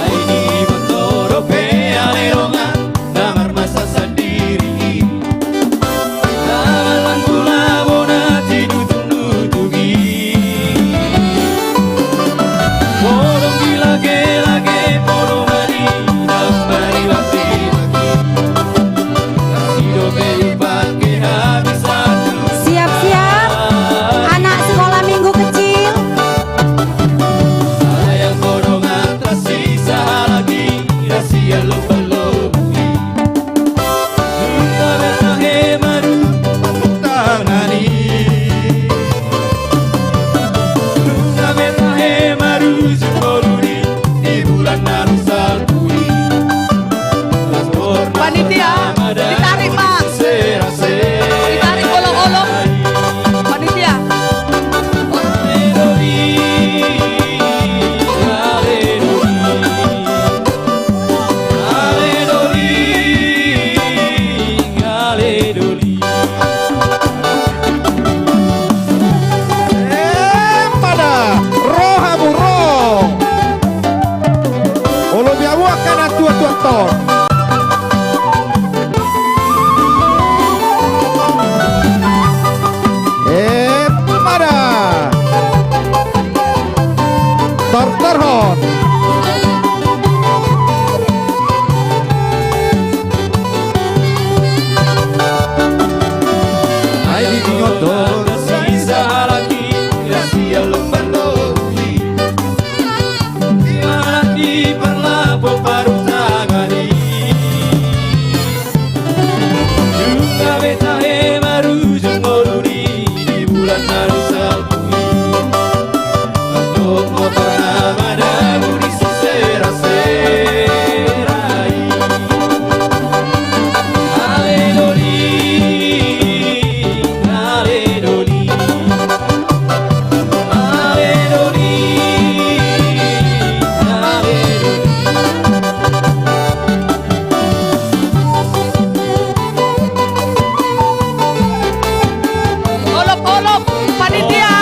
Ai di mangoro pe ale dongan, na marmasa sandiri. Na malangkula bona tinutung-nutung i. Podong di lage-lage, podong di na mariwati. Siap-siap, anak sekolah minggu kecil. Panitia, ditarik ma. Ditarik olok-olok. Panitia. Emma da, ro hamu ro. Olo, biar buat kan tua-tua tor. Emma da. Tor-tor hon. Ai di tinggal tor. Di mana di parlapo parutangan i. Nunga be tahe marujung ngolu i di bulan na salpu i. Pas dohot motor na madabu di sisera-sera i. Ale doli, ale doli. Ale doli, ale doli. Olop-olop, panitia.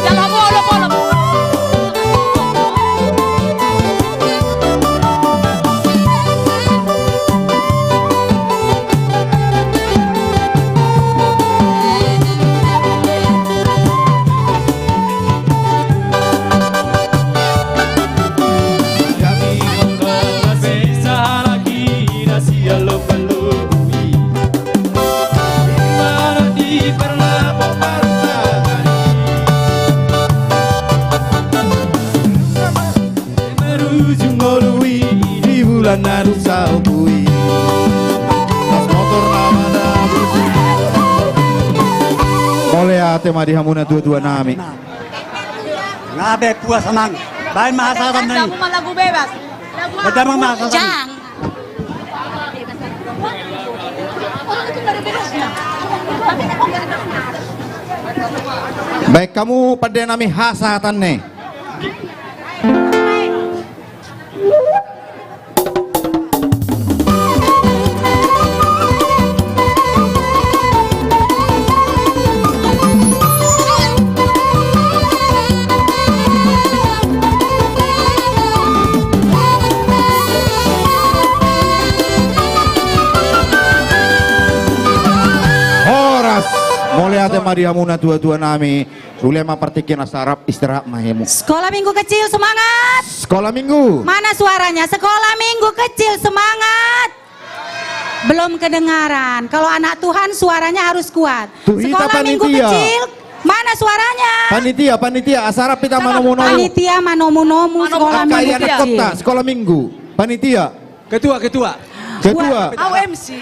Jalo hamu olop-olop. Marujung ngolu i di bulan na salpu i. Pas motor na madabu. Mauliate ma di hamu na tuatua nami. Nga be puas, Amang. Baen ma hasahatan nai. Kamu mah lagu bebas. Lagu damang ma hasahatan. Jang. Baen hamu pande nami hasahatan nai. Horas. Mauliate. Ate ma di hamu na tua-tua nami. Ule ma partingkian na sarap, istirahat ma hamu. Sekolah minggu kecil semangat. Sekolah minggu. Mana suaranya? Sekolah minggu kecil semangat. Belum kedengaran. Kalau anak Tuhan suaranya harus kuat. Tuh, hita panitia. Sekolah minggu kecil, mana suaranya? Panitia, panitia, asa rap hita manomu-nomu. Panitia manomu-nomu sekolah minggu kecil. Angka anak kota, sekolah minggu. Panitia. Ketua, ketua. Ketua. Buat, au M C.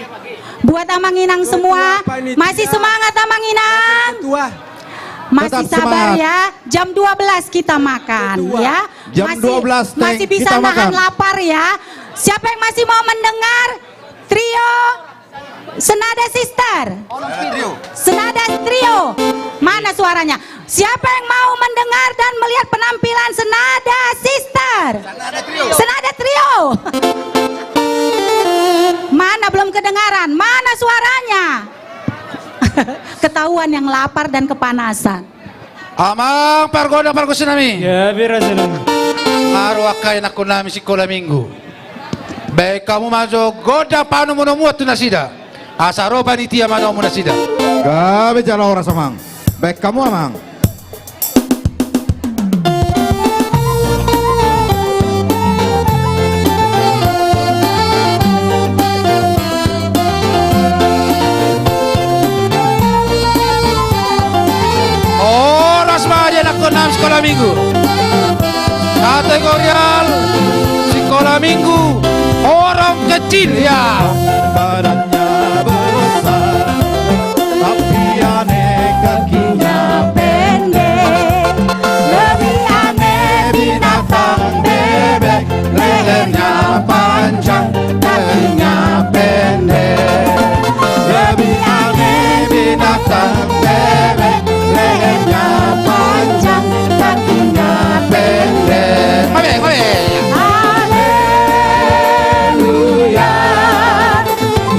Buat amang inang semua, ketua panitia. Masih semangat amang inang? Ketua. Masih sabar ya. Tetap semangat. Jam dua belas kita makan, ketua, ya. Jam dua belas, masih, masih bisa nahan lapar ya. Siapa yang masih mau mendengar trio Senada Sister? Senada Trio. Mana suaranya? Siapa yang mau mendengar dan melihat penampilan Senada Sister? Senada Trio. Senada Trio. Mana belum kedengaran? Mana suaranya? Ketahuan yang lapar dan kepanasan. Amang pargonda pargonsi nami. Ya, bira senang. Aru angka anakkon nami sikola minggu. Baen hamu ma jo gondang panomu-nomuan tu nasida. Asa ro panitia manomu nasida. Gabe jala horas amang. Baen hamu amang. Horas ma di anakkon nami sikola minggu. Kategorial sikola minggu orang kecil ya. Badannya besar, tapi aneh kakinya pendek. Lebih aneh binatang bebek, lehernya panjang, kakinya pendek. Lebih aneh binatang bebek, lehernya panjang, kakinya pendek. Ngombe, ngombe. Haleluya.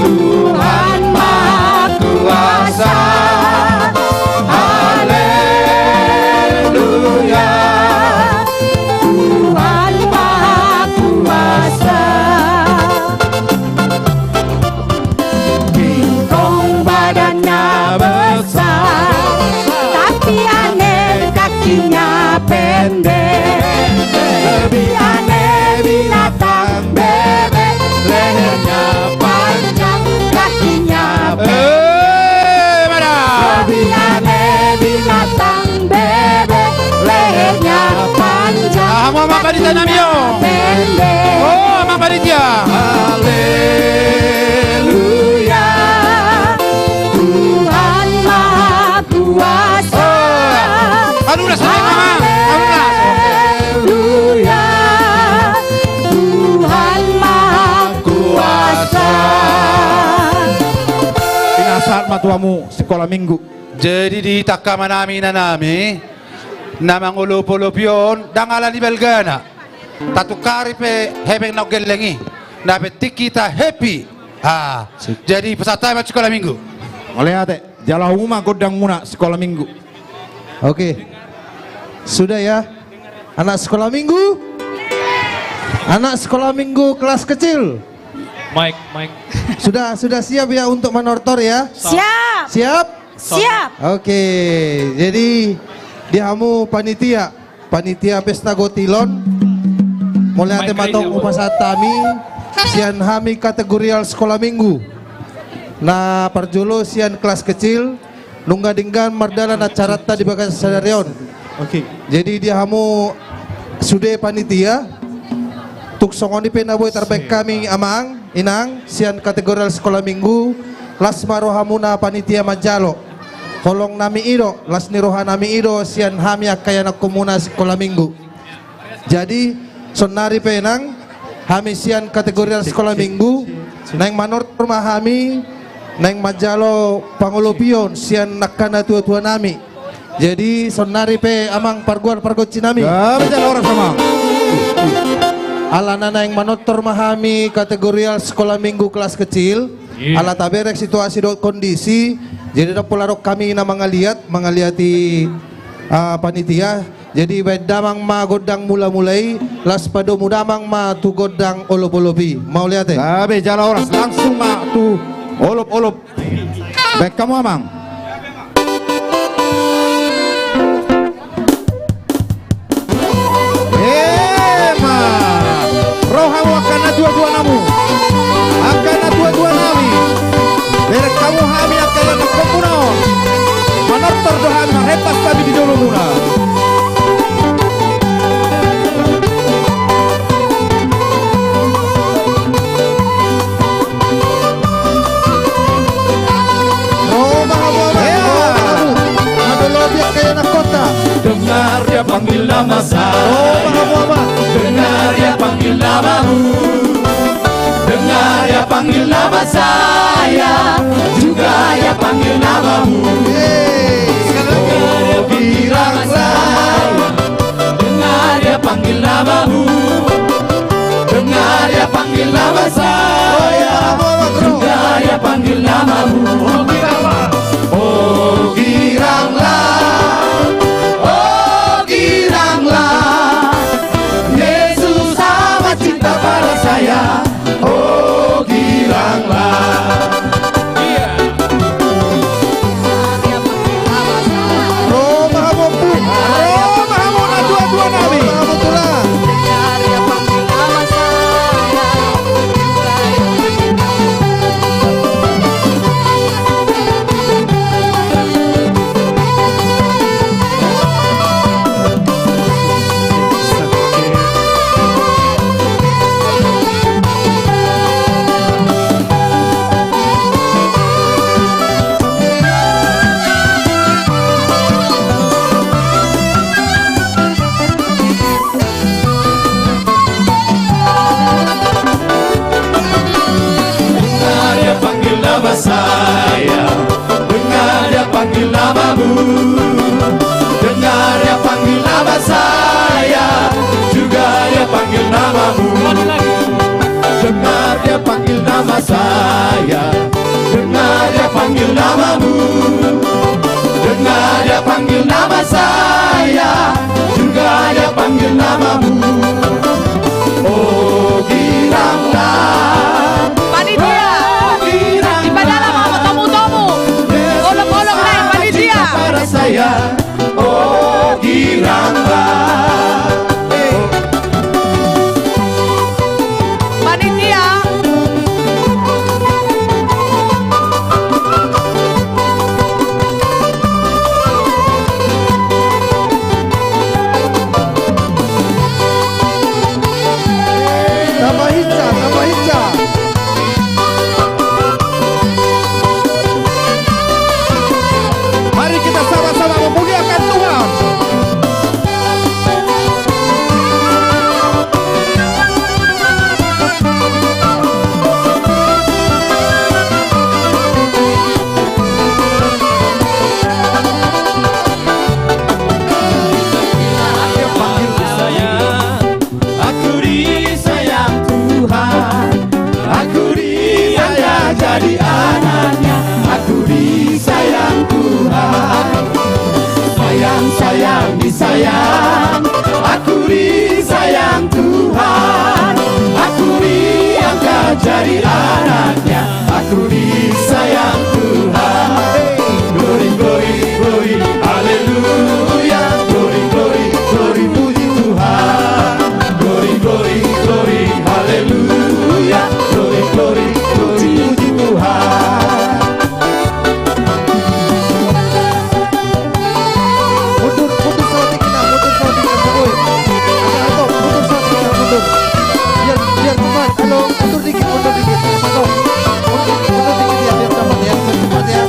Tuhan Maha Kuasa. Haleluya. Tuhan Maha Kuasa. Bingkong badannya besar, tapi aneh kakinya pendek. Lebih aneh binatang bebek, lehernya panjang, kakinya pendek. Eh, mana? Lebih aneh binatang bebek, lehernya panjang, ah, mau apa di sana, Mio? Pendek. Oh, apa di dia? Haleluya, Tuhan Maha Kuasa. Anu lah, saya mama. Anu lah. Haleluya, Tuhan Maha Kuasa. Pinasahat ma tu hamu sikola minggu. Jadi di tangka ma nami na nami na mangolop-olopi on, ndang ala ni balgana. Tatungkari pe hepeng na gelleng i. Na penting kita happy. Ah, sip. Jadi pesan ma sikola minggu. Mauliate. Jala hamu ma gondang muna sikola minggu. Oke. Sudah ya. Anak sekolah minggu? Anak sekolah minggu kelas kecil? Mike, Mike. Sudah, sudah siap ya untuk manortor ya? Siap. Siap? Siap. Oke, jadi di hamu panitia, panitia pesta gotilon, mauliate ma tong hupasahat hami sian hami kategorial sekolah minggu. Na parjolo sian kelas kecil, nunga denggan mardalan acaranta di bagasan sadari on. Oke. Jadi di hamu sude panitia, tung songon i pe na boi tarbaen hami amang, inang, sian kategorial sekolah minggu, las ma rohamuna panitia manjalo. Holong nami i do, las ni roha nami i do, sian hami angka ianakhonmuna sikola minggu. Jadi, saonnari pe nang, hami sian kategorial sekolah minggu, naeng manortor ma hami, naeng manjalo pangolopion sian angka na tua-tua nami. Jadi, saonnari pe amang pargual pargonsi nami. Gabe jala horas amang. Alana naeng manortor ma hami kategorial sekolah minggu kelas kecil. Iya. Ala taberek situasi dohot kondisi, jadi ndang pola adong hami na mangaliat, mangaliati, ah, panitia. Jadi baen damang ma gondang mula-mula i, laos padomu damang ma tu gondang olop-olop i. Mauliate. Gabe jala horas, langsung ma tu olop-olop. Baen hamu amang. Tuanamu, angka na tuatua nami, bereng hamu hami angka ianakhonmuna on. Manortor do hami, marhembas hami di jolomuna. Ro ma hamu, Ama. Ro ma hamu. Ro ma hamu. Dengar dia panggil nama saya. Ro ma hamu, Ama. Dengar dia panggil namamu. Dengar dia panggil nama saya, juga dia panggil namamu. Hei. Oh, girang saya. Dengar dia panggil namamu. Dengar dia panggil nama saya. Oh, iya, Ama, Ama, Ama. Dengar dia panggil namamu. Oh, girang, Ama. Oh, giranglah. Oh, giranglah. Yesus amat cinta pada saya. Oh, giranglah. Ro ma hamu, Ompu. Ro ma hamu, na tuatua nami. Ro ma hamu, Tulang. Dengar dia panggil nama saya, dengar dia panggil namamu. Dengar dia panggil nama saya, juga dia panggil namamu. Dengar dia panggil nama saya, dengar dia panggil namamu. Dengar dia panggil nama saya, juga dia panggil namamu. Oh, giranglah. Panitia. Oh, giranglah. Di padalam hamu tomutomu. Yesus, olok-olok, eh, amat panitia, cinta pada saya. Oh, giranglah. Panitia. Tamba hinsa, tamba hinsa. Mari kita sama-sama memuliakan Tuhan. Aku disayang Tuhan, aku diangkat jadi anaknya. Aku disayang Tuhan, sayang, sayang, disayang. Aku disayang Tuhan, aku diangkat jadi anaknya. Aku disayang Tuhan. Glory, glory, glory, haleluya. Glory, glory, glory, puji Tuhan. Glory, glory, glory, haleluya. Glory, glory, glory, puji Tuhan. Mundur, mundur saotik kita, mundur saotik kita, woi. Agak atop, mundur saotik kita, mundur. Biar, biar cepat. Halo, mundur dikit, mundur dikit. Atop. Mundur, mundur dikit ya, biar cepat ya, biar cepat ya.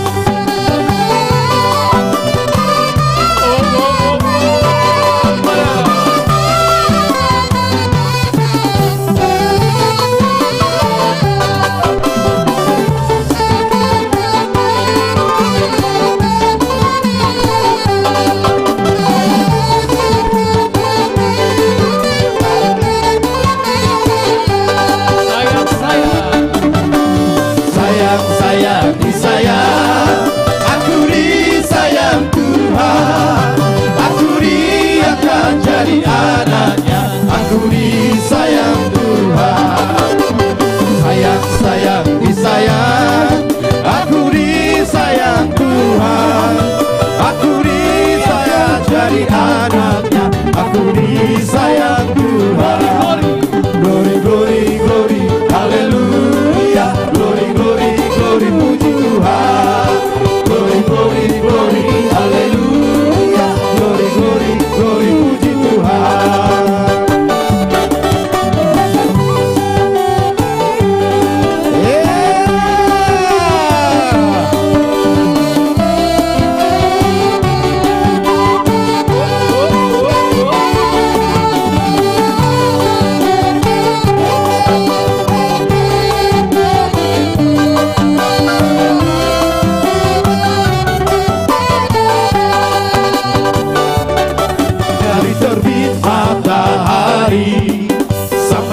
Sayang, sayang, disayang. Aku disayang Tuhan. Aku diangkat jadi anaknya. Aku disayang Tuhan. Sayang, sayang, disayang. Aku disayang Tuhan. Aku diangkat jadi anaknya. Aku disayang Tuhan. Glory, glory, glory.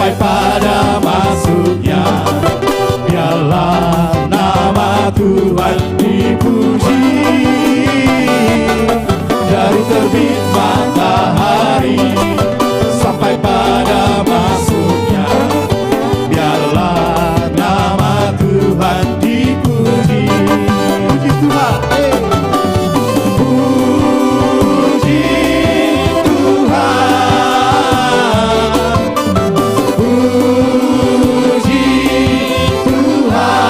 Pada masuknya, biarlah nama Tuhan dipuji. Dari terbit matahari sampai pada masuknya, biarlah nama Tuhan dipuji. Puji Tuhan. Puji Tuhan. Puji Tuhan.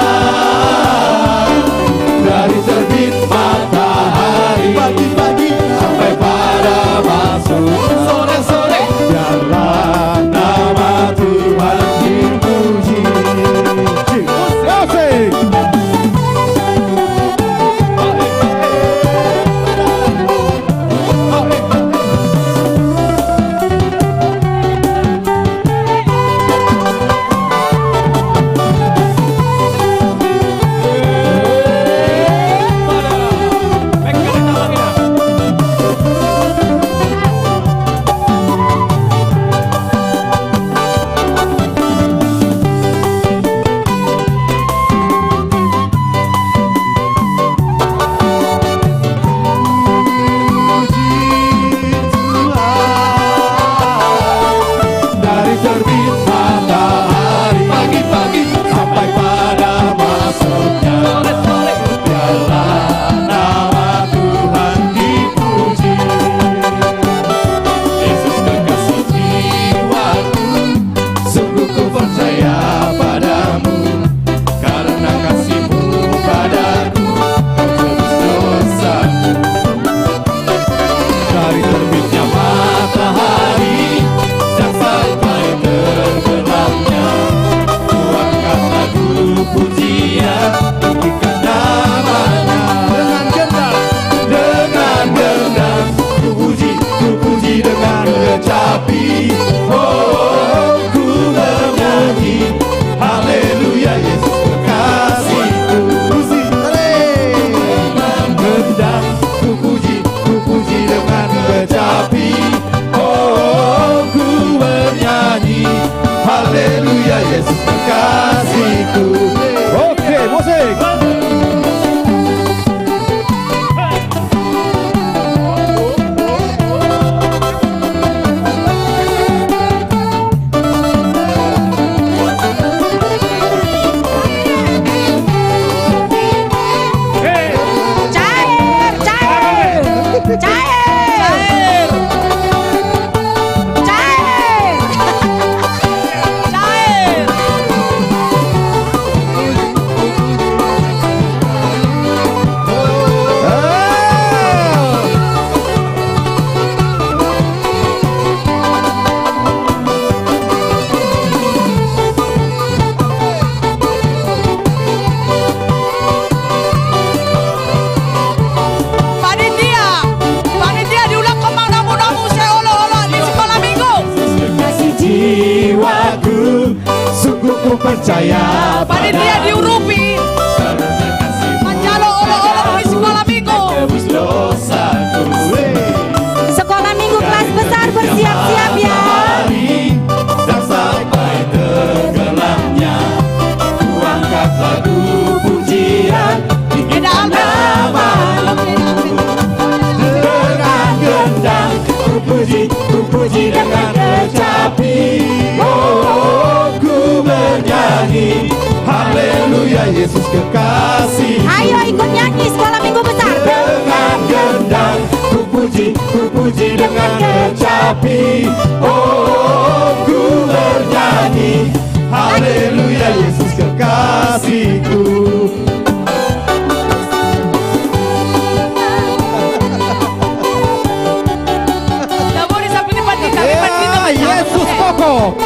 Dari terbit matahari pagi-pagi sampai pada masuk sore-sore, biarlah nama Tuhan dipuji. Asik. Dari terbit matahari pagi-pagi sampai pada masuknya, biarlah nama Tuhan dipuji. Yesus kekasih jiwaku, sungguh ku percaya padamu, karena kasih-Mu padaku, Kau tebus dosaku. Dari terbitnya matahari dan sampai tenggelamnya, ku angkat lagu pujian, tinggikan nama-Nya. Dengan gendang, dengan gendang, ku puji, ku puji dengan kecapi. Oh, ku bernyanyi, haleluya, Yesus kekasihku. Puji, haleluya. Dengan gendang, ku puji, ku puji dengan kecapi. Oh, ku bernyanyi, haleluya, Yesus kekasihku. Oke, musik. Cair, cair. Cair. Cair. Cair. Panitia, panitia, diulakhon ma nomu-nomu sian olo-olo ni sikola minggu. Kekasih jiwaku, sungguh ku percaya. Panitia diurupi. Manjalo olo-olo ni sikola minggu. Sekolah minggu kelas besar bersiap-siap ya. Dan sampai tenggelamnya, ku angkat lagu pujian, tinggikan nama-Mu. Dengan gendang ku puji, ku puji dengan kecapi. Oh, ku bernyanyi, haleluya, Yesus kekasih. Ayo ikut nyanyi sekolah minggu besar. Dengan gendang ku puji, ku puji dengan kecapi. Oh, ku bernyanyi, haleluya, Yesus kekasihku. Yesus pokok.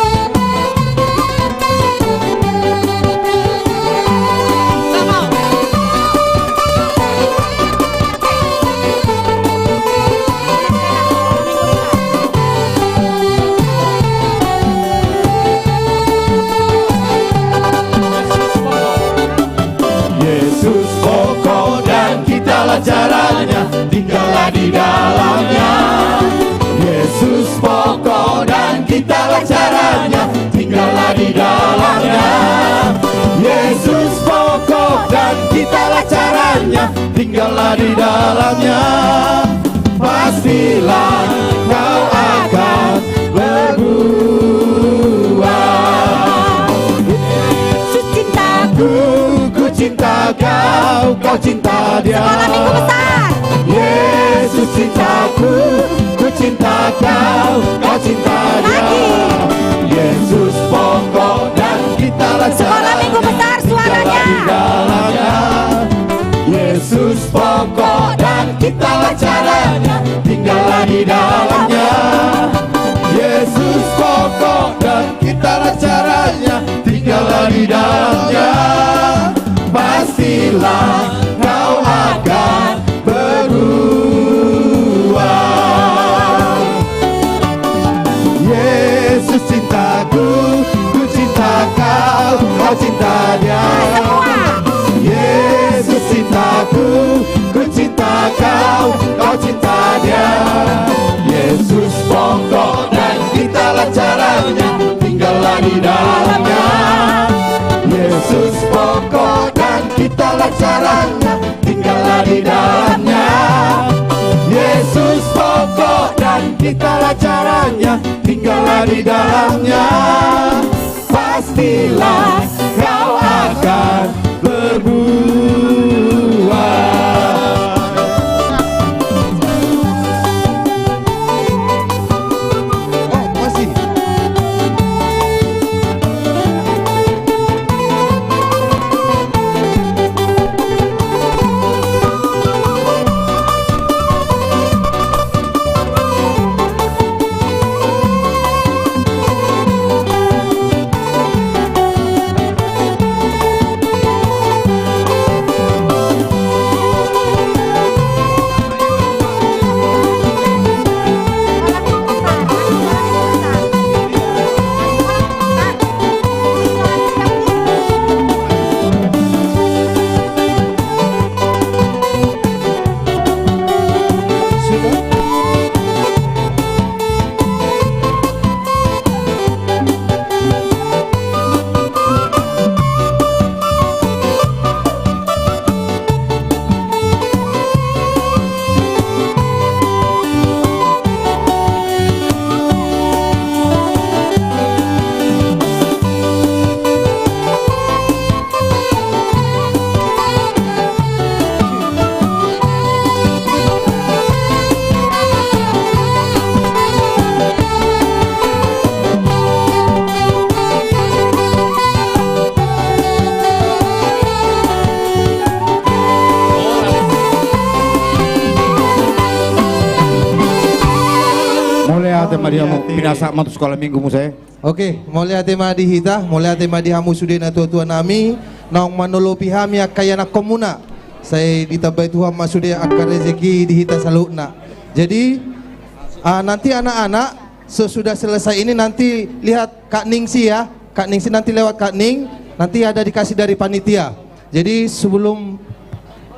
Yesus pokok dan kitalah caranya, tinggallah di dalamnya. Yesus pokok dan kitalah caranya. dalamnya, pastilah kau akan berbuah. Yesus cintaku, ku cinta kau, kau cinta dia. Sekolah minggu besar. Yesus cintaku, ku cinta kau, kau cinta dia. Lagi. Yesus pokok dan kita lancar. Sekolah minggu besar suaranya. Tinggallah di dalamnya. Yesus pokok dan kitalah caranya, tinggallah di dalamnya. Yesus pokok dan kitalah caranya, tinggallah di dalamnya. Pastilah kau akan berbuah. Yesus cintaku, ku cinta kau, kau cinta dia. Semua. Yesus cintaku, ku cinta kau, kau cinta dia. Yesus pokok dan kitalah caranya, tinggallah di dalamnya. Yesus pokok dan kitalah caranya, tinggallah di dalamnya. Yesus pokok dan kitalah caranya, tinggallah di dalamnya. Pastilah kau akan berbuah. Oh, masih. Mauliate ma di hamu. Mauliate. Pinasahat ma tu sekolah minggu muse. Oke, mauliate ma di hita, mauliate ma di hamu sude natua-tua nami, naung manolopi hami angka ianakhonmuna. Sai ditambai Tuhan ma sude angka rezeki di hita saluhutna. Jadi, ah, nanti anak-anak, sesudah selesai ini nanti lihat Kak Ningsi ya. Kak Ningsi nanti lewat Kak Ning, nanti ada dikasih dari panitia. Jadi sebelum,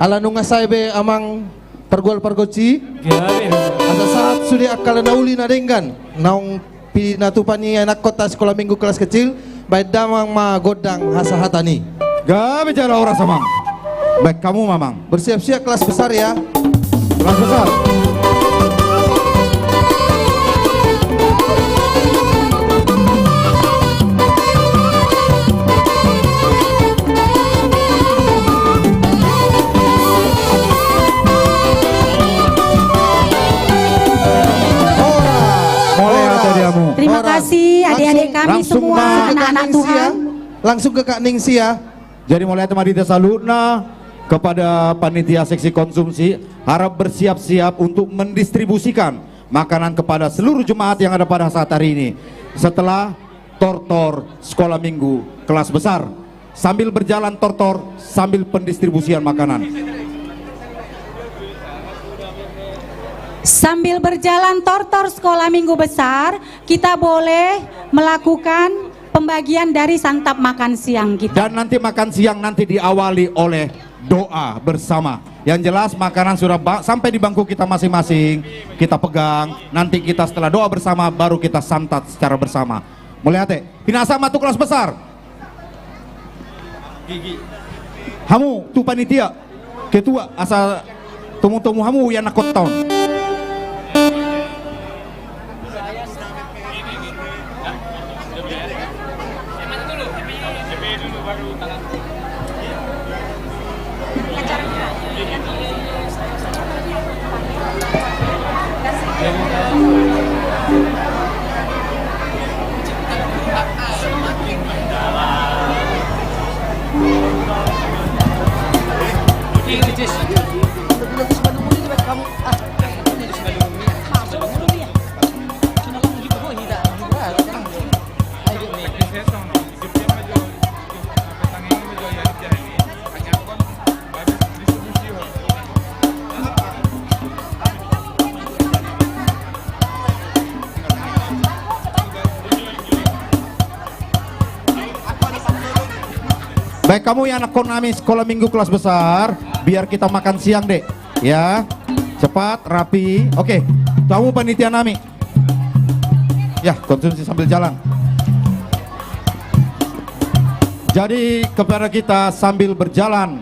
ala nunga sae be amang pargual pargonsi. Gabe. Asa sahat sude angka na uli na denggan naung pinatupa ni anakhonta sekolah minggu kelas kecil, baen damang ma gondang hasahatan i. Gabe jala horas amang. Baik, hamu ma amang. Bersiap-siap kelas besar ya. Kelas besar. Horas. Mauliate ma di hamu. Terima kasih adik-adik kami semua, anak-anak Tuhan. Langsung ke Kak Ningsi ya. Jadi mauliate ma di hita saluhutna, kepada panitia seksi konsumsi, harap bersiap-siap untuk mendistribusikan makanan kepada seluruh jemaat yang ada pada saat hari ini. Setelah tortor sekolah minggu kelas besar. Sambil berjalan tortor, sambil pendistribusian makanan. Sambil berjalan tortor sekolah minggu besar, kita boleh melakukan pembagian dari santap makan siang kita. Dan nanti makan siang nanti diawali oleh doa bersama. Yang jelas makanan sudah ba-, sampai di bangku kita masing-masing, kita pegang. Nanti kita setelah doa bersama, baru kita santap secara bersama. Mauliate. Pinasahat ma tu kelas besar. Hamu, tu panitia. Ketua, asa Tomu-tomu hamu ianakhonta on. Baik, hamu ianakhon nami sekolah minggu kelas besar, biar kita makan siang, Dek. Ya, cepat, rapi. Oke, hamu panitia nami. Ya, konsumsi sambil jalan. Jadi, kepada kita sambil berjalan,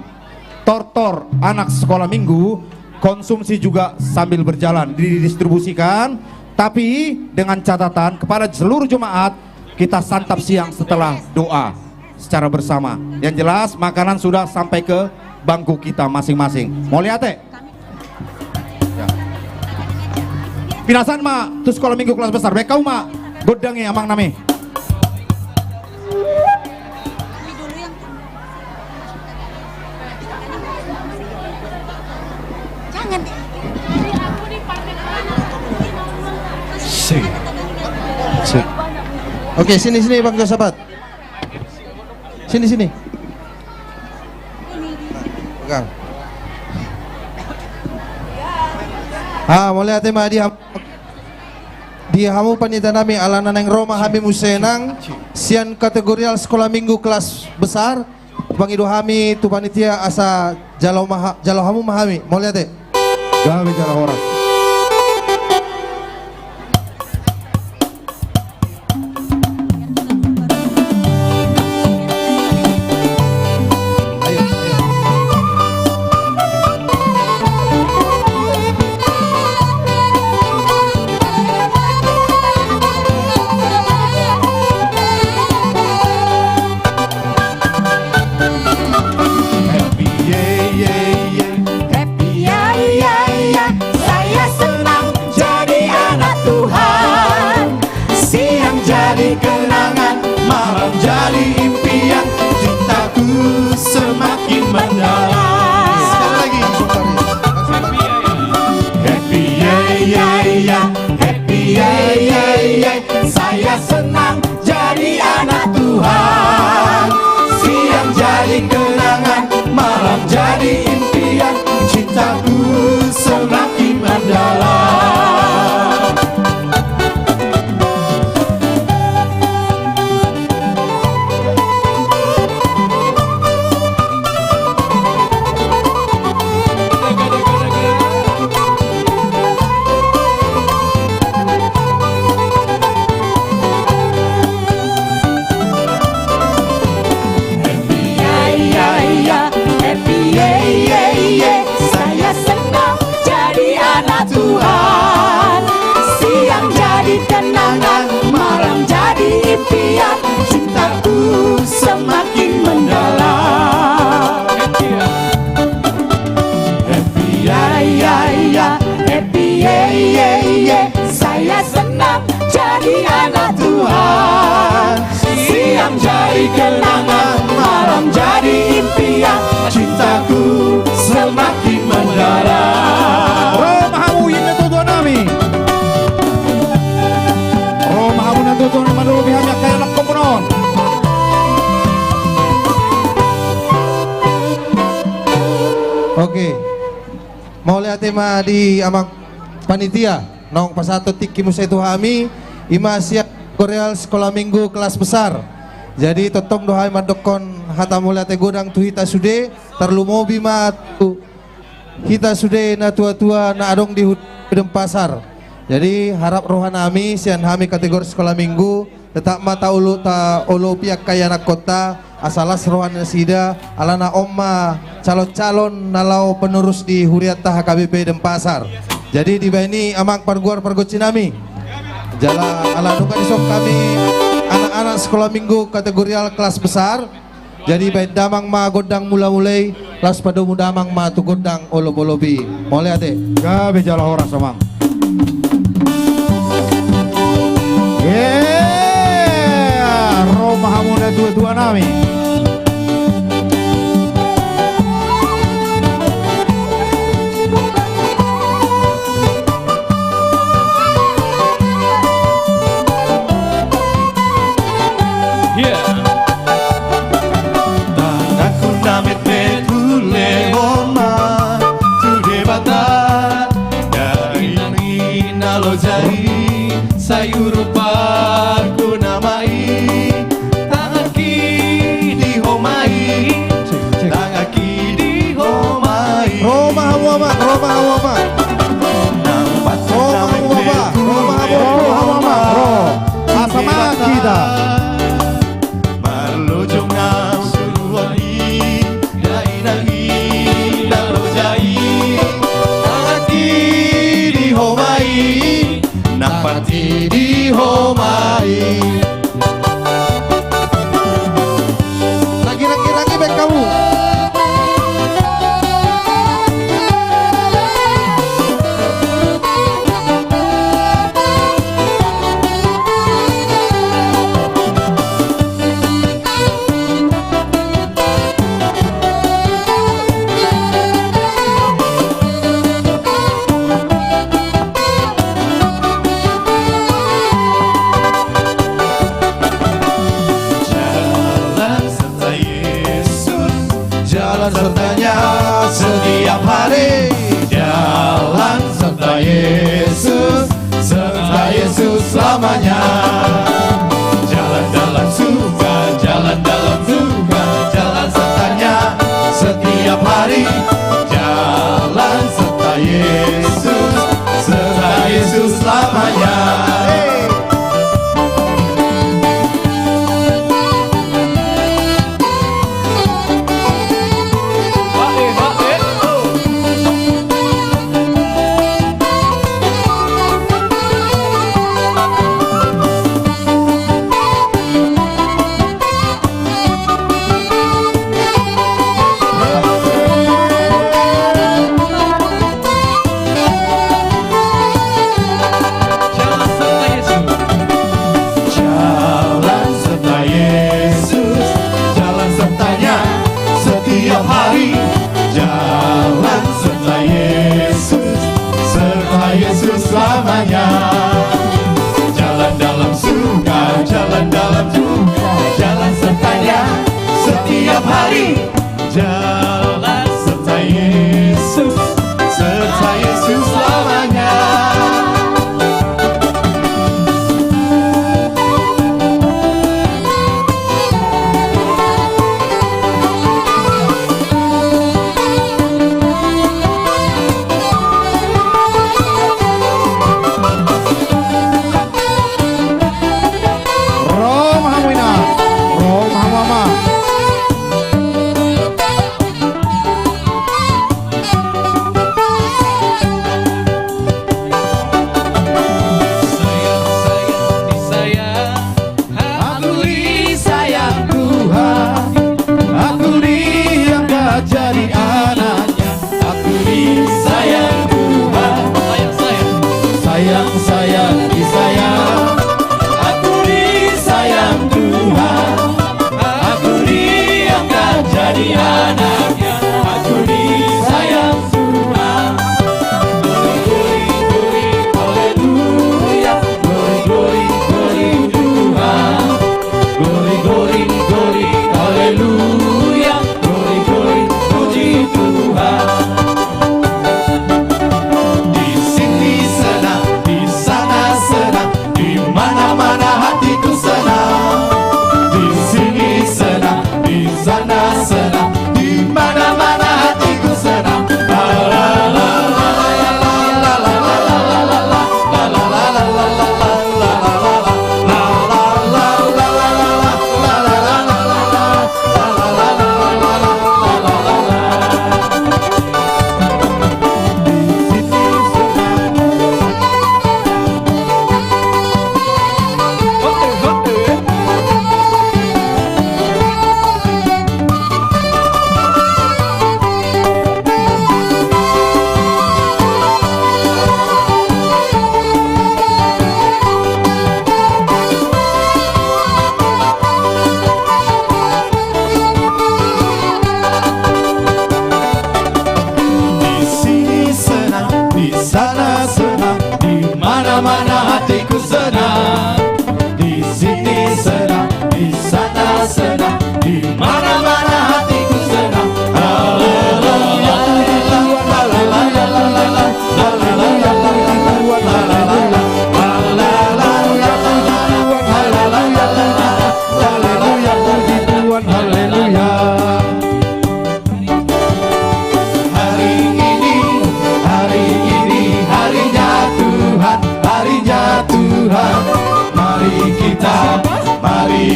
tortor anak sekolah minggu, konsumsi juga sambil berjalan, didistribusikan, tapi dengan catatan kepada seluruh jemaat, kita santap siang setelah doa secara bersama. Yang jelas, makanan sudah sampai ke bangku kita masing-masing. Mauliate. Ya. Pinasahat ma tu sekolah minggu kelas besar. Baen hamu ma gondang i, amang nami. Sing. Sing. Oke, sini, sini, Bang Josafat. Sini, sini. Pegang. Ah, mauliate ma di ham-, di hamu panitia nami, alana naeng ro ma hami muse nang sian kategorial sekolah minggu kelas besar. Pangido hami tu panitia asa jalo ma ha-, jalo hamu ma hami. Mauliate. Gabe jala horas. Happy, ye, ye, ye. Happy, ya, ya, ya. Saya senang jadi anak Tuhan. Siang jadi kenangan, malam jadi impian. Cintaku semakin mendalam. Sekali lagi, langsung tadi. Langsung tadi. Happy, ya, ya, ya. Happy, ya, ya, ya. Saya senang jadi anak Tuhan. Siang jadi kenangan, malam jadi impian. Cintaku semakin mendalam. Happy, ya, ya, ya. Happy, ye, ye, ye. Saya senang jadi anak Tuhan. Siang jadi kenangan, malam jadi impian. Cintaku semakin mendalam. Happy, ya, ya, ya. Happy, ye, ye, ye. Saya senang jadi anak Tuhan. Siang jadi kenangan, malam jadi impian. Cintaku semakin mendalam. Ro ma hamu, i ma tutu nami. Ro ma hamu na tutu na mangurupi hami angka ianakhonmuna on. Oke. Mauliate ma di amang panitia. Naung pasahathon tingki muse tu hami, i ma sian kategorial sekolah minggu kelas besar. Jadi tongtong do hami mandokkon hata mauliate godang tu hita sude, tarlumobi ma tu hita sude na tua-tua na adong di huta Denpasar. Jadi harap roha nami sian hami kategori sekolah minggu, Tetap ma taolo, taolopi angka ianakhonta, asa las roha nasida, alana on ma calon-calon na laho penerus di hurianta H K B P Denpasar. Jadi dibaen i amang parguar pargonsi nami. Jala ala nunga dison hami anak-anak sekolah minggu kategorial kelas besar. Jadi baen damang ma gondang mula-mula i, laos padomu damang ma tu gondang olop-olop i. Mauliate. Gabe jala horas amang. Ro ma hamu na tua-tua nami. Tanganku na metmet hulehon ma tu Debata, dagingku na loja i sai huruparguna ma i. Tanganki di ho ma i, tanganki di ho ma i. Ro ma hamu amang, ro ma hamu amang. Ro ma hamu bapa, ro ma hamu, ro ma hamu amang, ro. Asa mangan hita. Marlojong na suruan i, dainang i na loja i. Tanganki di ho ma i, nampakki di ho ma i. Ragi-ragi-ragi baen hamu. Jalan serta Yesus, jalan sertanya setiap hari. Jalan serta Yesus, serta Yesus selamanya. Jalan dalam surga, jalan dalam surga, jalan sertanya setiap hari. Jalan serta Yesus, serta Yesus selamanya.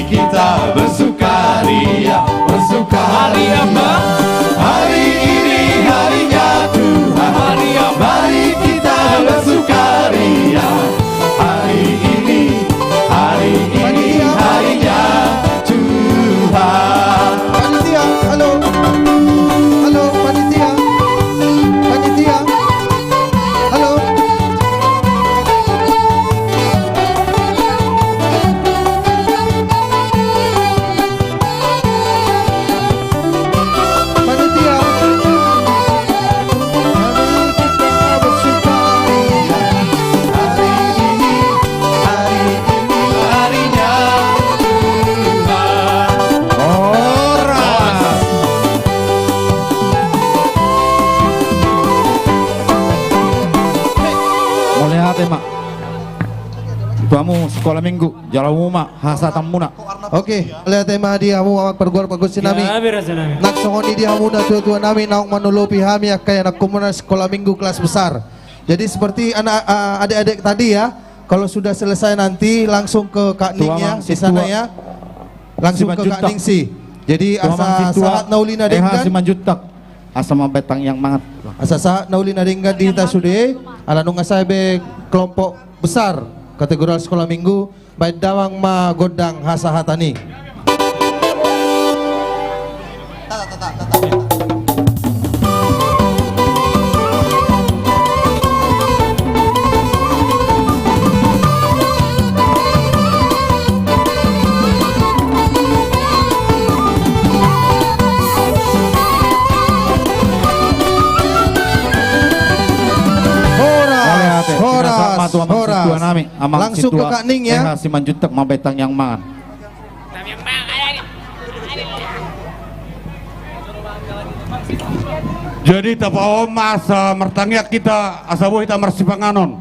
Kita bersukaria, bersukaria. Hari apa? Hari ini harinya Tuhan. Hari apa? Mari kita bersukaria. Hari ini, hari ini harinya Tuhan. Panitia, halo. Halo, panitia. Panitia. Halo. Panitia. Mari kita bersukaria. Hari ini, hari ini harinya Tuhan. Horas. Mauliate ma tu hamu sikola minggu, jalo hamu ma hasahatanmuna. Oke, mauliate ma di hamu amang pargual pargonsi nami. Gabe raja nami. Nang songon i di hamu natuatua nami naung manolopi hami angka ianakhonmuna sikola minggu kelas besar. Jadi seperti anak, eh, adik-adik tadi ya, kalau sudah selesai nanti langsung ke Kak Ning ya, di sana ya. Langsung ke Kak Ningsi. Jadi asa sahat na uli na denggan. Asa mambahen tangiang mangan. Asa sahat na uli na denggan di hita sude, ala nunga sae be kelompok besar kategori sikola minggu, bahen damang ma gondang hasahatan i. Horas, horas, horas. Langsung ke Kak Ning ya. Simanjuntak mambahen tangiang mangan. Jadi tapaohom ma asa martangiang hita asa boi hita marsipanganon.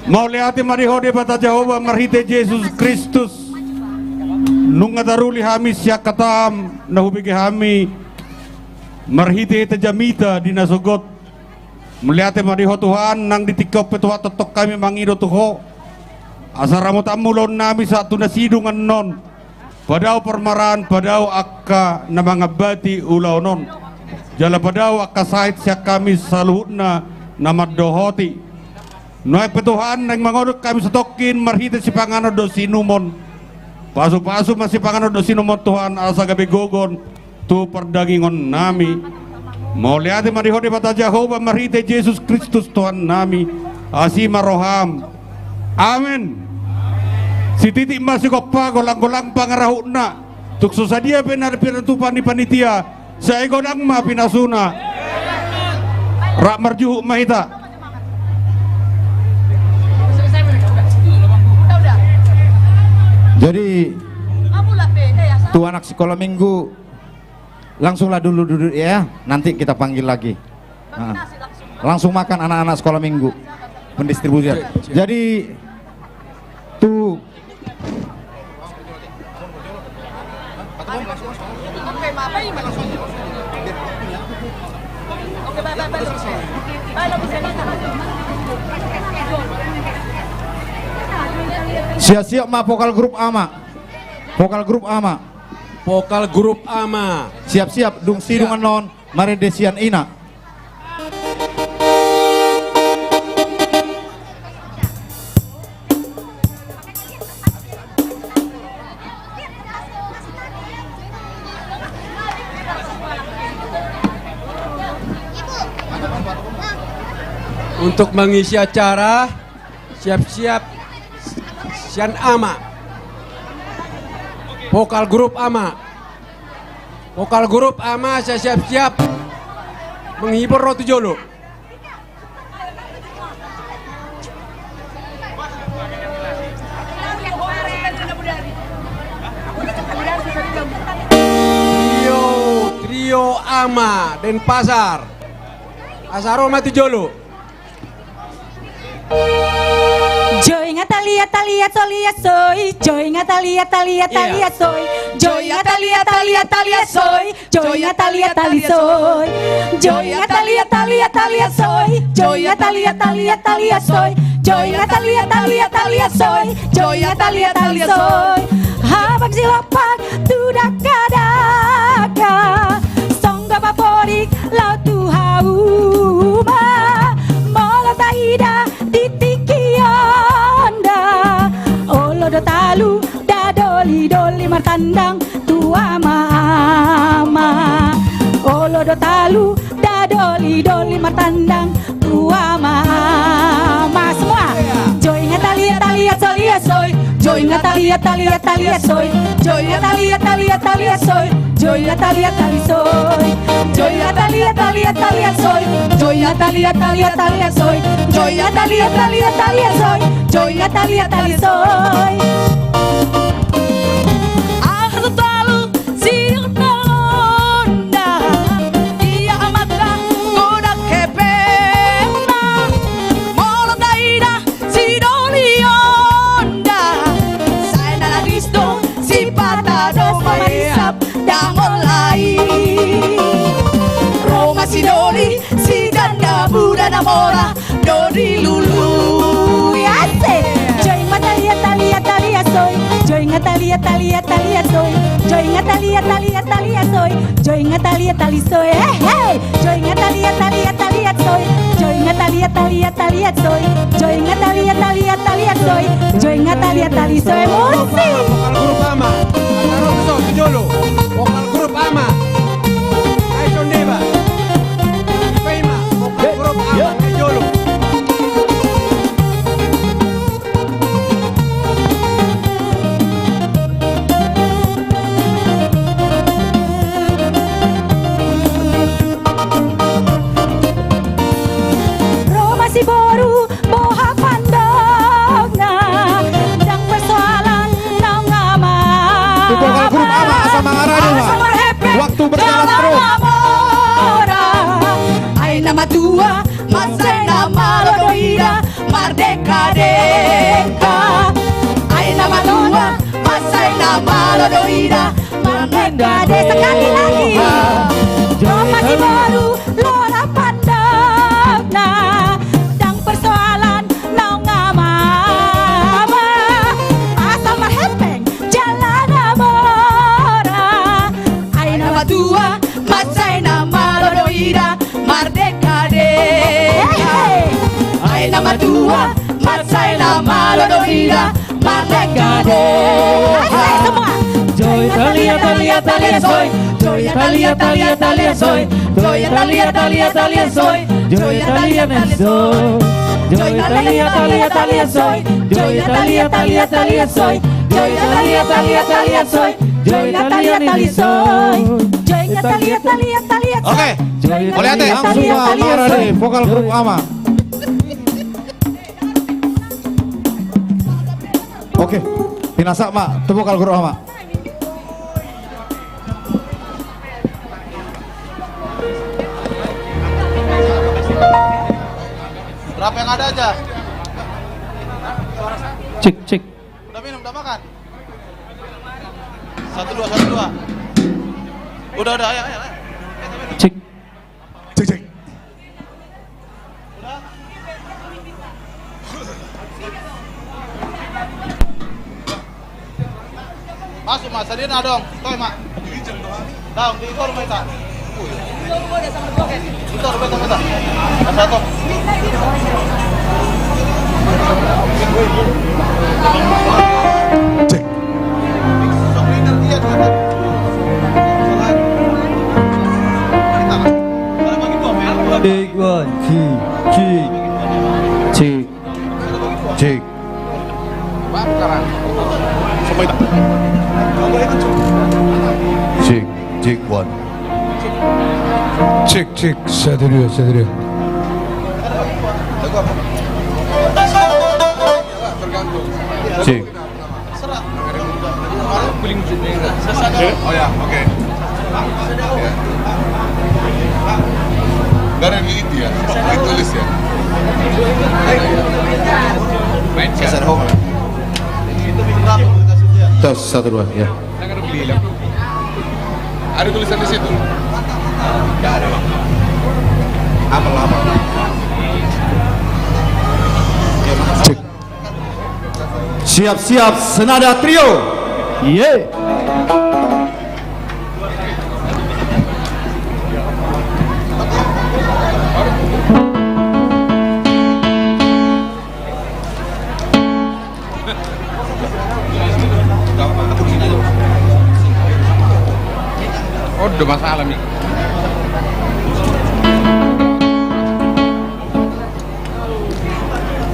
Mauliate ma di Ho Debata Jahowa marhite Jesus Kristus. Nunga taruli hami sian hataM na hubege hami marhitehite jamita di na sogot. Mauliate ma di Ho Tuhan, nang di tingki on pe Tuhan tongtong hami mangido tu Ho. Asa ramotanMu ulaon nami sahat tu na sidung annon. Padao parmaraan, padao angka na mangambati ulaon on. Jala padao angka sahit sian hami saluhutna na mandohoti. Nuaeng pe Tuhan, naeng mangodop hami satongkin marhite sipanganon dohot siinumon. Pasupasu ma sipanganon dohot siinumon Tuhan, asa gabe gogo tu pardagingon nami. Mauliate ma di Ho Debata Jahowa marhite Jesus Kristus Tuhan nami. Asi ma rohaM. Amen. Sititik ma sigompa, golanggolang pangarahutna. Tung so sadia pe na pinatupa ni panitia, sai godang ma pinasuna. Rap marjuhut ma hita. Jadi tu anak sikola minggu, langsunglah dulu duduk ya, nanti kita panggil lagi. Nah, langsung makan anak-anak sekolah minggu. Pendistribusian. Jadi tu Siap-siap ma vokal grup A ma. Vokal grup A ma. Vokal grup A ma. Siap-siap, dung sidung annon marende sian ina. Untuk mengisi acara, siap-siap sian A ma. Vokal grup A ma. Vokal grup A ma, siap-siap menghibur ro tu jolo. Trio, trio A ma, Denpasar. Asa ro ma tu jolo. Joy nga talia talia solia soy. Joy nga talia talia talia soy. Joy nga talia talia talia soy. Joy nga talia talia soy. Joy nga talia talia talia soy. Joy nga talia talia talia soy. Joi nga taliat, taliat, taliat soi. Joi nga taliat, taliat soi. Habang silompan tu dakka-dakka, songgop aporik laho tu hauma. Molo taida di tingki on da, olo do talu da doli-doli martandang tu ama-ama. Olo do talu da doli-doli martandang tu ama-ama. Semua. Joi nga taliat, taliat, taliat soi. Joi nga taliat, taliat, taliat soi. Joi nga taliat, taliat, taliat soi. Joi nga taliat, taliat soi. Joi nga taliat, taliat, taliat soi. Joi nga taliat, taliat, taliat soi. Joi nga taliat, taliat, taliat soi. Joi nga taliat, taliat soi. Aha tu talu sian tonda, ia amanta godang hepengna. Molo taida sidoli on da, sai na nangis do sipata do maisap dangol ai. Ro ma sidoli, siganda muda na mora do dilului. Asik. Joi nga taliat, taliat, taliat soi. Joi nga taliat, taliat, taliat soi. Joi nga taliat, taliat, taliat soi. Joi nga taliat, taliat soi. Hei, hei. Joi nga taliat, taliat, taliat soi. Joi nga taliat, taliat, taliat soi. Joi nga taliat, taliat, taliat soi. Joi nga taliat, taliat soi. Musik. Vokal grup ama. Taruh ke situ, ke jolo. Vokal grup ama. Ayo, Sondeba. Paima. Vokal grup ama. Ke jolo. Ro ma si boru boha pandokna, ndang persoalan naung ama. Tu vokal grup ama, asa mangarade ma. Asa marhepeng. Waktu berjalan terus. Ai na matua, mansai na malo do ida mardengka-dengka. Ai na matua, mansai na malo do ida mardengka-dengka. Sekali lagi. Ro ma si boru lola pandokna, ndang persoalan naung ama-ama. Asal marhepeng jala na mora. Ai na matua, mansai na malo do ida mardengka-dengka. Ai na matua, mansai na malo do ida mardengka-dengka. Asik semua. Joi taliat, taliat, taliat soi. Joi taliat, taliat, taliat soi. Joi taliat, taliat, taliat soi. Joi taliat, taliat soi. Joi taliat, taliat, taliat soi. Joi taliat, taliat, taliat soi. Joi taliat, taliat, taliat soi. Joi taliat, taliat soi. Joi taliat, taliat, taliat soi. Oke. Mauliate. Langsung ma mangarade vokal grup ama. Oke. Pinasahat ma tu vokal grup ama. Berapa yang ada aja? Cek, cek. Udah minum, udah makan? Satu, dua, satu, dua. Udah, udah, ayo, ayo, ayo. Cek. Cek, cek. Masuk, Mas. Sadirin adong. Toi, Mak. Daong, di gor, Mak. Di gor, Mak, Mak. Mas, satu. Cek. Take one, two, three. Cek. Cek. Cek, cek, one. Cek, cek, satu, dua, satu, dua. Cek. Oh ya, oke. Ya. Gak ada yang itu ya, ditulis ya. Main sesar home. Tes, satu, dua, ya. Ada tulisan di situ? Nggak ada, Bang. Apa, apa? Siap-siap, Senada Trio. Iye. Oh, do masalah nih.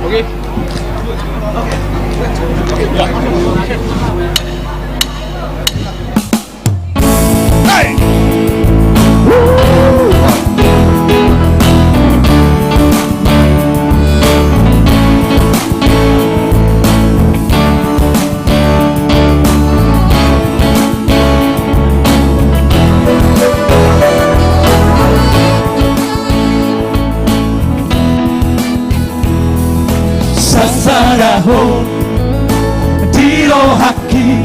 Oke. Sasada ho di rohangki,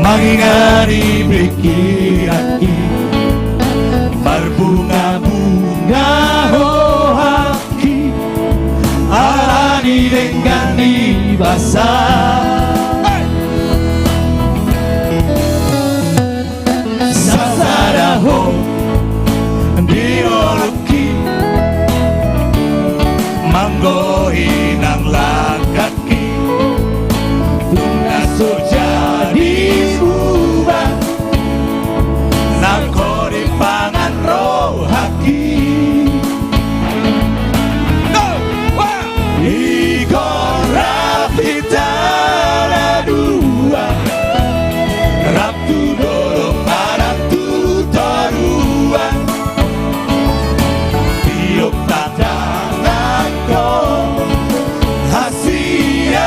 mangingani pikiranki, marbunga-bunga rohangki, alani denggan ni basa. Sasada ho di ngolungki, manggohi nang langkangki, tung na so jadi muba, nang ho di pangan rohangki. Ingkon rap hita na dua, rap tu dolok manang tu toruan. Tiop tantangan ho hasian.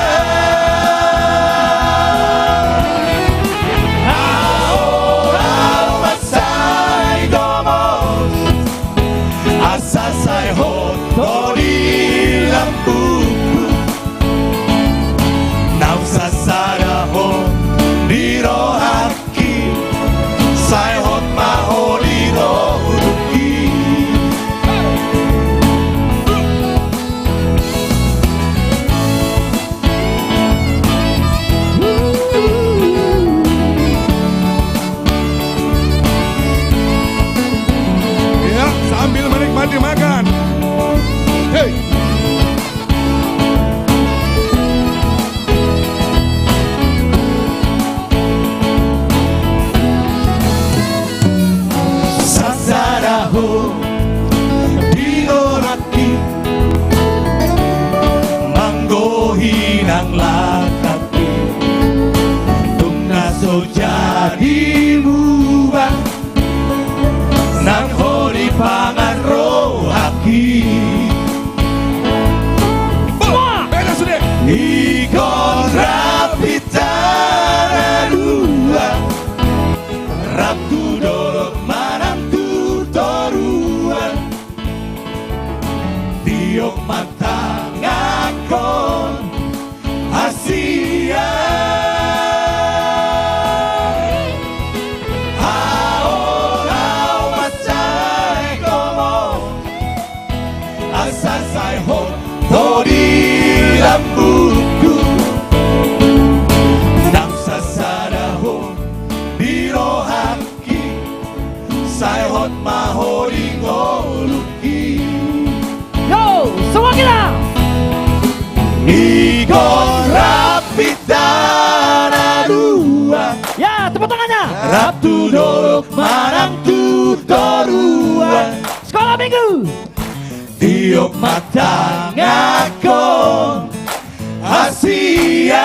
Aho, aho mansai gomos, asa sai hot ho di lambungku. Naung sasada ho di rohangki, sai hot ma ho di ngolungki. Ya, sambil menikmati makan. Hei. Sasada ho di rohangki, manggohi nang langkangki, tung na so jadi muba, nang ho di pangan rohangki. Ingkon rap hita na dua, rap tu dolok manang tu toruan. Tiop ma tanganhon hasian. Aho, aho mansai gomos, asa sai hot ho di lambungku. Naung sasada ho di rohangki, sai hot ma ho di ngolungki. Yo, semua kita. Ingkon rap hita na dua. Ya, tepuk tangannya. Rap tu dolok manang tu toruan. Sekolah minggu. Tiop ma tanganhon hasian.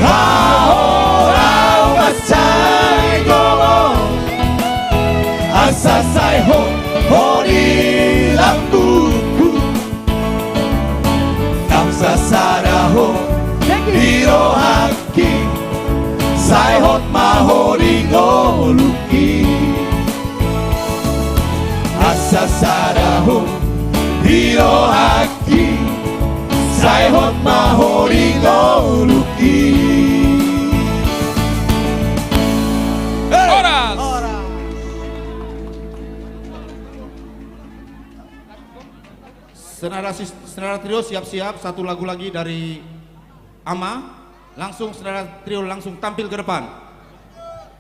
Aho, aho mansai gomos, asa sai hot ho di lambungku. Naung sasada ho di rohangki, sai hot ma ho di ngolungki. Asa sada ho di rohangki, sai hot ma ho di ngolungki. Horas. Senada sis-, senada trio siap-siap, satu lagu lagi dari Ama. Langsung senada trio langsung tampil ke depan.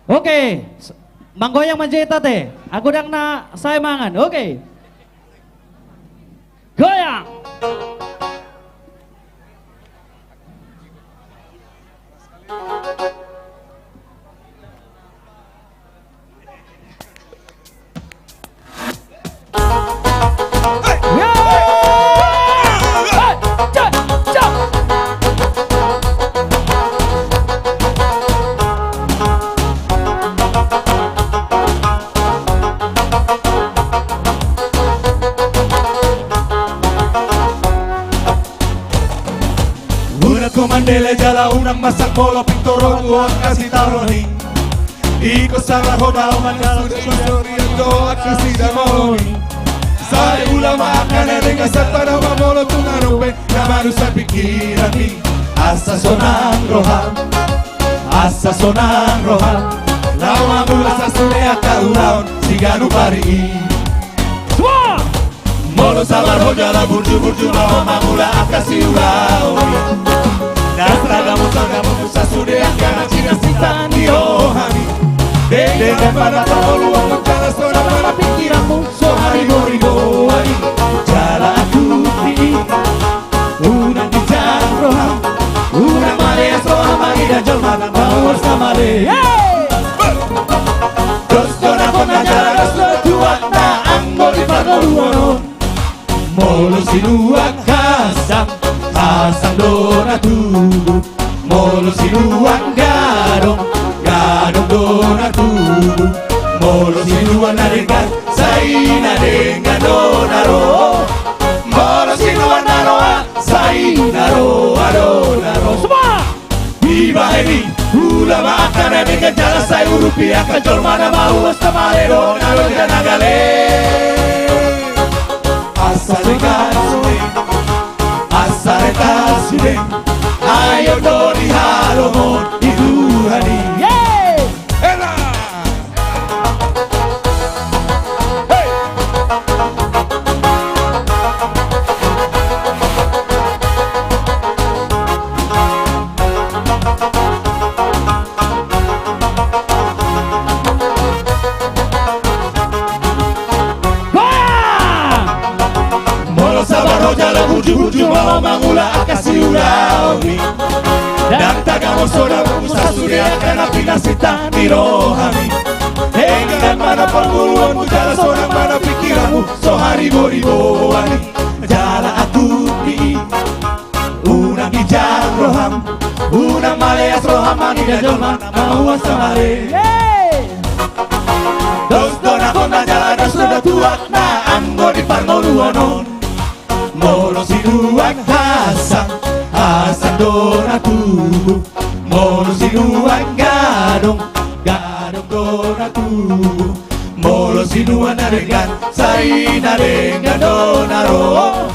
Oke, s-, manggoyang ma jeta te. Ago dang na sae mangan. Oke. Goyang. Unang mandele jala unang masak molo pintor on tu angka sitaonon i. Ingkon sabar hona oman na sude masori do angka sidamehon i. Sai ula ma angka na denggan sahat ma molo tung adong pe na manusa pingkiran i. Asa sonang roham, asa sonang roham, laho mangula sasude angka ulaon siganup ari i. Molo sabar ho jala burju-burju ma ho mangula angka siulaon i. Ndang tagamon-tagamon tu sasude angka na pinasinta ni roham i. Denggan ma na parngoluanmu jala sonang ma na pingkiranmu so haribo-riboan i. Jala angkup ni i. Unang ginjang roham, unang maleas roham, mangida jolma na mauas na male. Dos do na ponna jala dos do tuak na anggo di parngoluon on. Molo sinuan hasang, hasang do na tubu. Molo sinuan gadong, gadong do na tubu. Molo sinuan na denggan, sai na denggan do na ro. Molo sinuan na roa, sai na roa do na ro. Dibahen i, ula ma angka na denggan jala sai urupi angka jolma na mauas na male dohot na loja na gale. Asa denggan sude, asa renta sude, ai on do di halomohon ni Tuhan i. Hela! Molo sabar ho jala burju-burju ma ho mangula angka siulaon i. Ndang tagamon sonang roham tu sasude angka na pinasinta ni roham i. Denggan ma na parngoluanmu jala sonang ma na pingkiranmu so haribo-riboan i. Jala angkup ni i. Unang ginjang roham, unang maleas roham, mangida jolma na mauas na male. Dos do na ponna jala dos do tuak na anggo di parngoluon on. Molo sinuan hasang, hasang do na tubu. Molo sinuan gadong, gadong do na tubu. Molo sinuan na denggan, sai na denggan do na ro.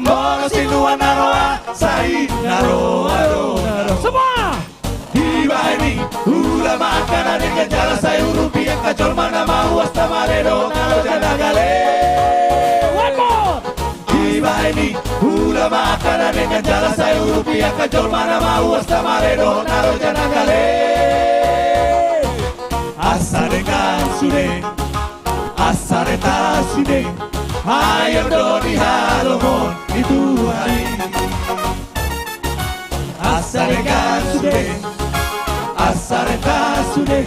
Molo sinuan na roa, sai na roa do na ro. Semua. Dibahen i, ula ma angka na denggan jala sai urupi angka jolma na mauas na male dohot na loja na gale. One more. Dibahen i, ula ma angka na denggan jala sai urupi angka jolma na mauas na male dohot na loja na gale. Asa denggan sude, asa renta sude, ai on do di halomohon ni Tuhan i. Asa denggan sude, asa renta sude,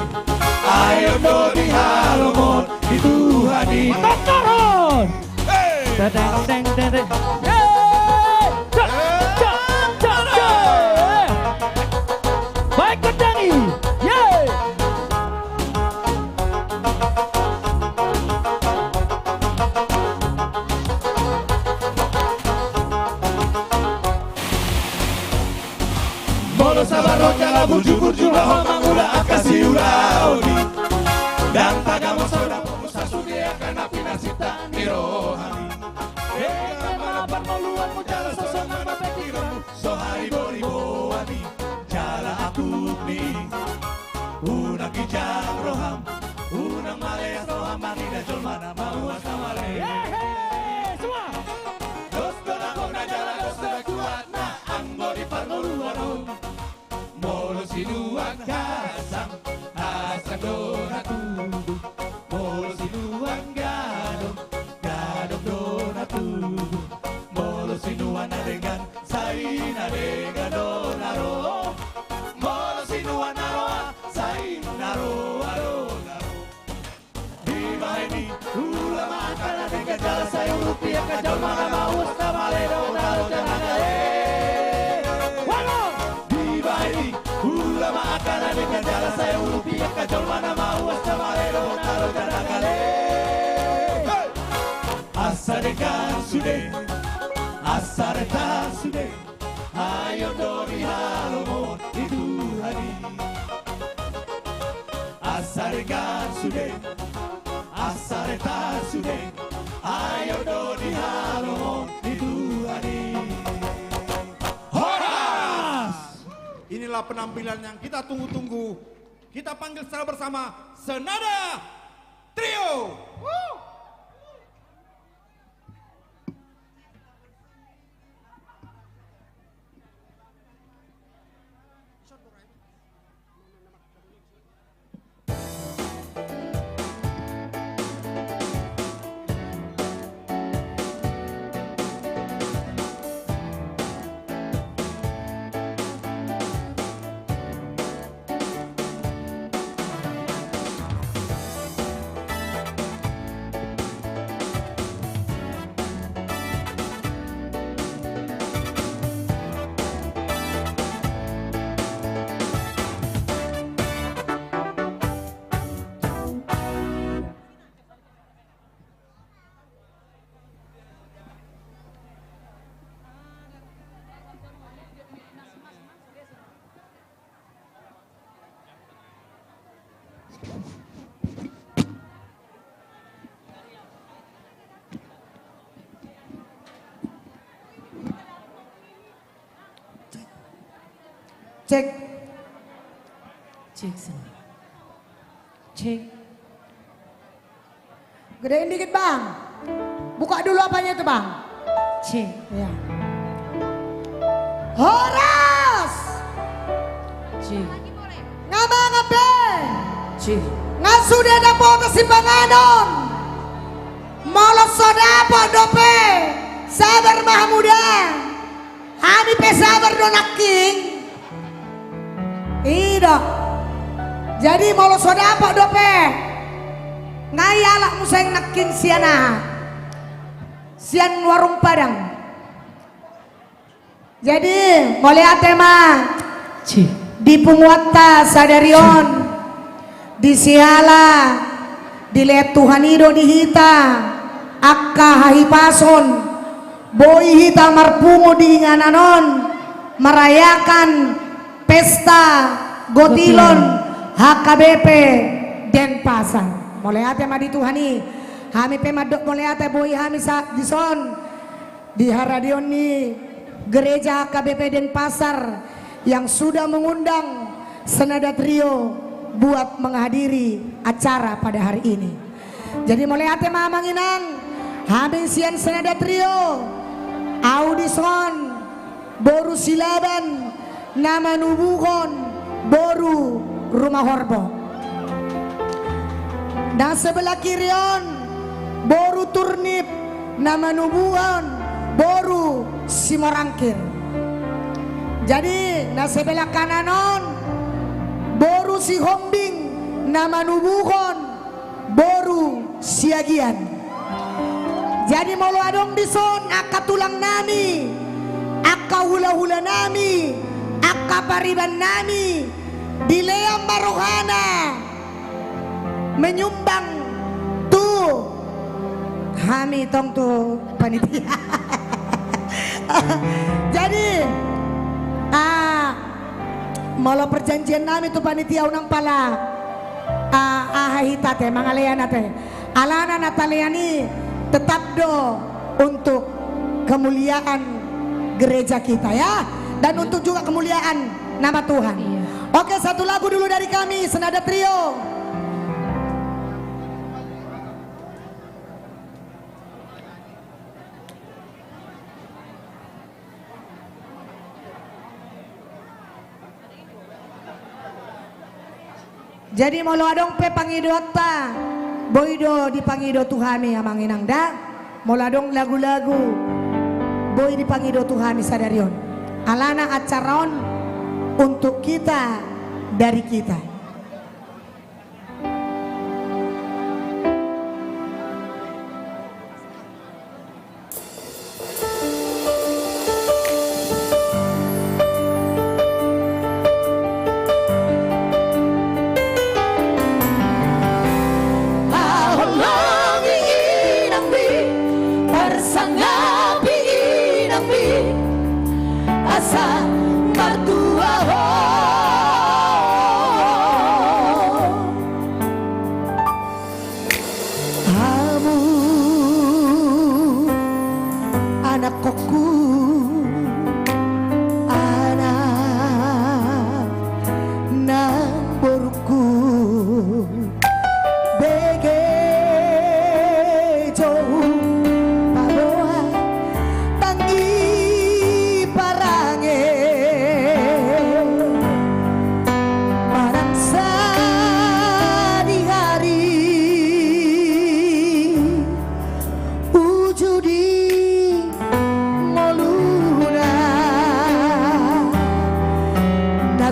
ai on do di halomohon ni Tuhan i. Mantap, Tuhan! Hei! Teng, teng, teng, teng. Yeay! Cak, cak, cak, cak. Baik, kencang i. Yeay! Molo sabar ho jala burju-burju ma ho mangula angka siulaon i. Ndang tagamon sonang roham tu sasude angka na pinasinta ni roham i. Denggan ma na parngoluanmu jala sonang ma na pingkiranmu so haribo-riboan i. Jala angkup ni i. Unang ginjang roham, unang maleas roham, mangida jolma na mauas na male. Hehe, semua. Dos Angka jolma na mauas na male dohot na loja na gale. Ulang! Dibahen i, ula ma angka na denggan jala sai ulupi angka jolma na mauas na male dohot na loja na gale. Asa denggan sude, asa reta sude. Ai on do di halomon ni Tuhan i. Asa denggan sude, asa reta sude. Ai on do di halomon ni Tuhan i. Horas! Inilah penampilan yang kita tunggu-tunggu. Kita panggil secara bersama Senada Trio. Cek. Cek, sini. Cek. Gedein dikit, Bang. Buka dulu apanya itu, Bang. Cek. Ya. Horas! Cek. Nga mangan be? Cek. Nga sude dapotan sipanganon? Molo so dapot dope, sabar ma hamu da. Hami pe sabar do nangkin. I do. Jadi molo so dapot dope, nga i alak muse nangkin sian aha? Sian warung Padang. Jadi mauliate ma. Cih. Di punguanta sadari on. Di siala dilean Tuhan i do di hita angka hahipason, boi hita marpungu di inganan on marayakan pesta gotilon H K B P Denpasar. Mauliate ma di Tuhan i. Hami pe mandok mauliate, boi hami sa-, dison di haradeon ni Gereja H K B P Denpasar yang sudah mengundang Senada Trio buat menghadiri acara pada hari ini. Jadi mauliate ma amang inang, hami sian Senada Trio, au dison boru Silaban, na manubuhon boru Rumahorbo. Na sebelah kiri on, boru Turnip, na manubuhon boru Simorangkir. Jadi, na sebelah kanan on, boru Sihombing, na manubuhon boru Siagian. Jadi molo adong dison angka tulang nami, angka hula-hula nami, angka pariban nami, dilean ma rohana menyumbang tu hami tong tu panitia. Jadi, ah, molo perjanjian nami tu panitia unang pala, ah, aha hita ate, mangalean ate. Alana na talean i tetap do untuk kemuliaan gereja kita, ya, dan untuk juga kemuliaan nama Tuhan. Iya. Oke, satu lagu dulu dari kami, Senada Trio. Jadi molo adong pe pangidoanta, boi do dipangido tu hami amang inang da. Molo adong lagu-lagu, boi dipangido tu hami sadari on. Alana acara on untuk kita, dari kita.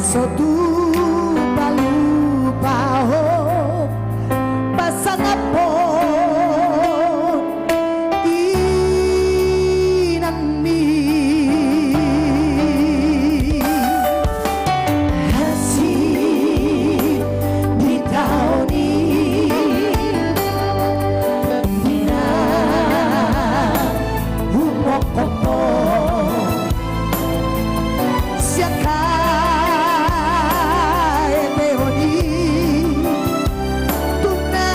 So tupa lupa ho pasangaphon inangmi. Hansit di taon i di na humongkop ho sian haeteon i tu na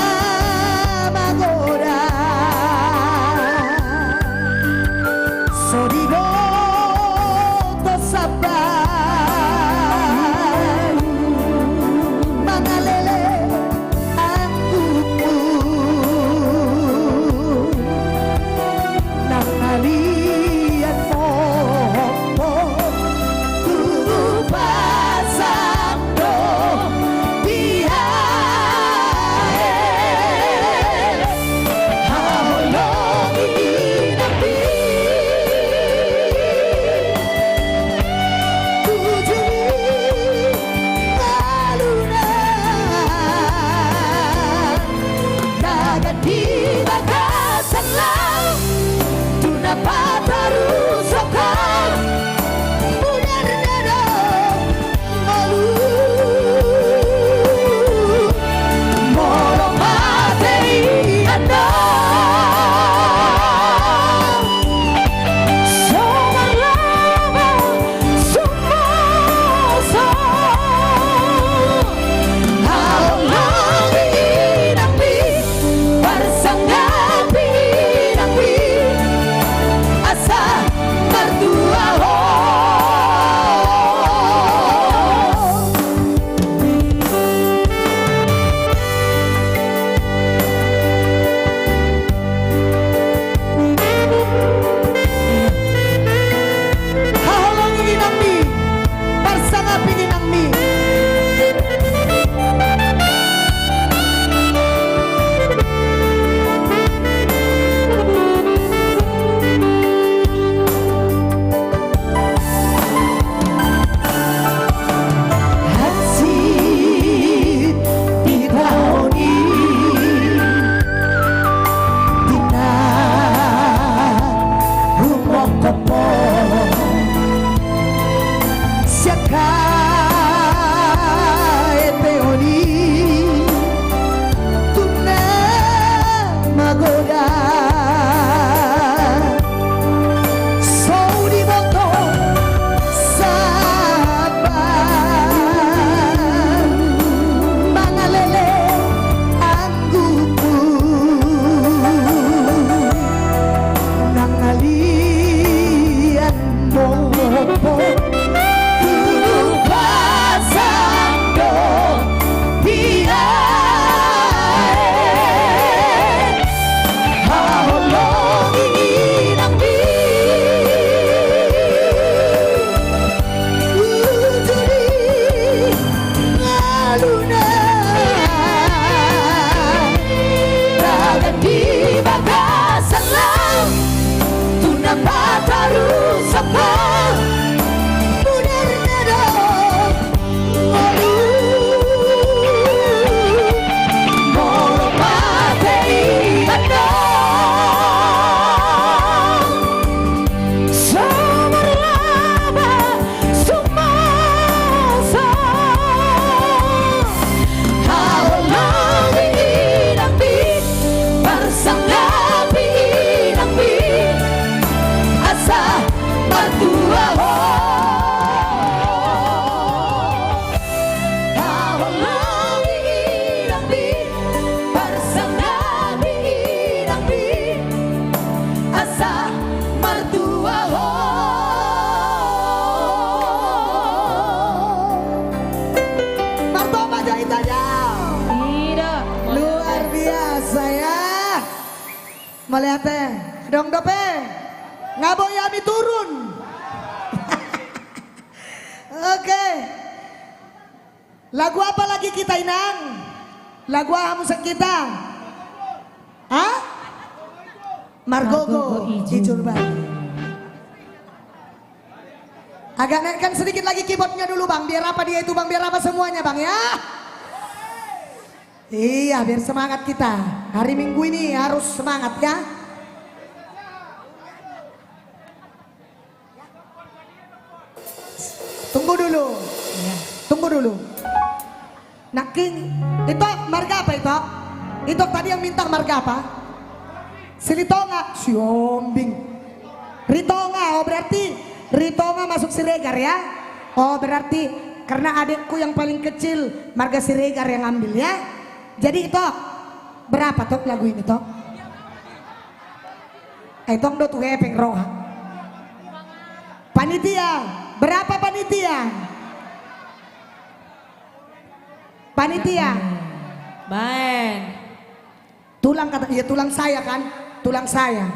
magodang. So diboto saba mangalele anggukmu nang na liat mompo tu pasang do di aek. Haholongi inangmi tujuh ni ngoluna. Dagan di bagasan laut tu na patarushon ho. Mudarna do ngolu molo mate i annon. So marlaba sumoso. Haholongi inangmi, parsanggapi inangmi asa martua ho. Haholongi inangmi, parsangapi inangmi. Hansit di taon i di na humongkop ho sian haeteon i tu na magodang. So diboto saba mangalele anggukmu nang na liat mompo tu pasang do di aek. Haholongi inangmi tujuh ni ngoluna. Dagan di bagasan laut tu na patarushon ho. Mudarna do ngolu molo mate i annon. So marlaba sumoso. Haholongi inangmi, parsanggapi inangmi asa martua ho. Haholongi inangmi, parsanggapi inangmi asa martua ho. Martoba jo hita jo. Ida. Luar biasa ya. Mauliate. Adong dope? Nga boi hami turun. Oke. Lagu apa lagi kita, Inang? Lagu aha muse hita? Hah? Margogo. Margogo Ijur. Ijur Bali. Agak naikkan sedikit lagi keyboardnya dulu, Bang. Biar apa dia itu, Bang? Biar apa semuanya, Bang, ya? Iya, biar semangat kita. Hari Minggu ini harus semangat, ya. Tunggu dulu. Iya. Tunggu dulu. Nangkin, Ito, marga apa, Ito? Ito, tadi yang minta marga apa? Silitonga, Siombing. Ritonga, oh, berarti Ritonga masuk Siregar, ya? Oh, berarti karena adekku yang paling kecil marga Siregar yang ambil, ya? Jadi, Ito, berapa, Tok, lagu ini, Tok? Eh, tong do tu hepeng roha. Panitia, berapa panitia? Panitia. Baen. Tulang kata, iya, tulang saya kan? Tulang saya.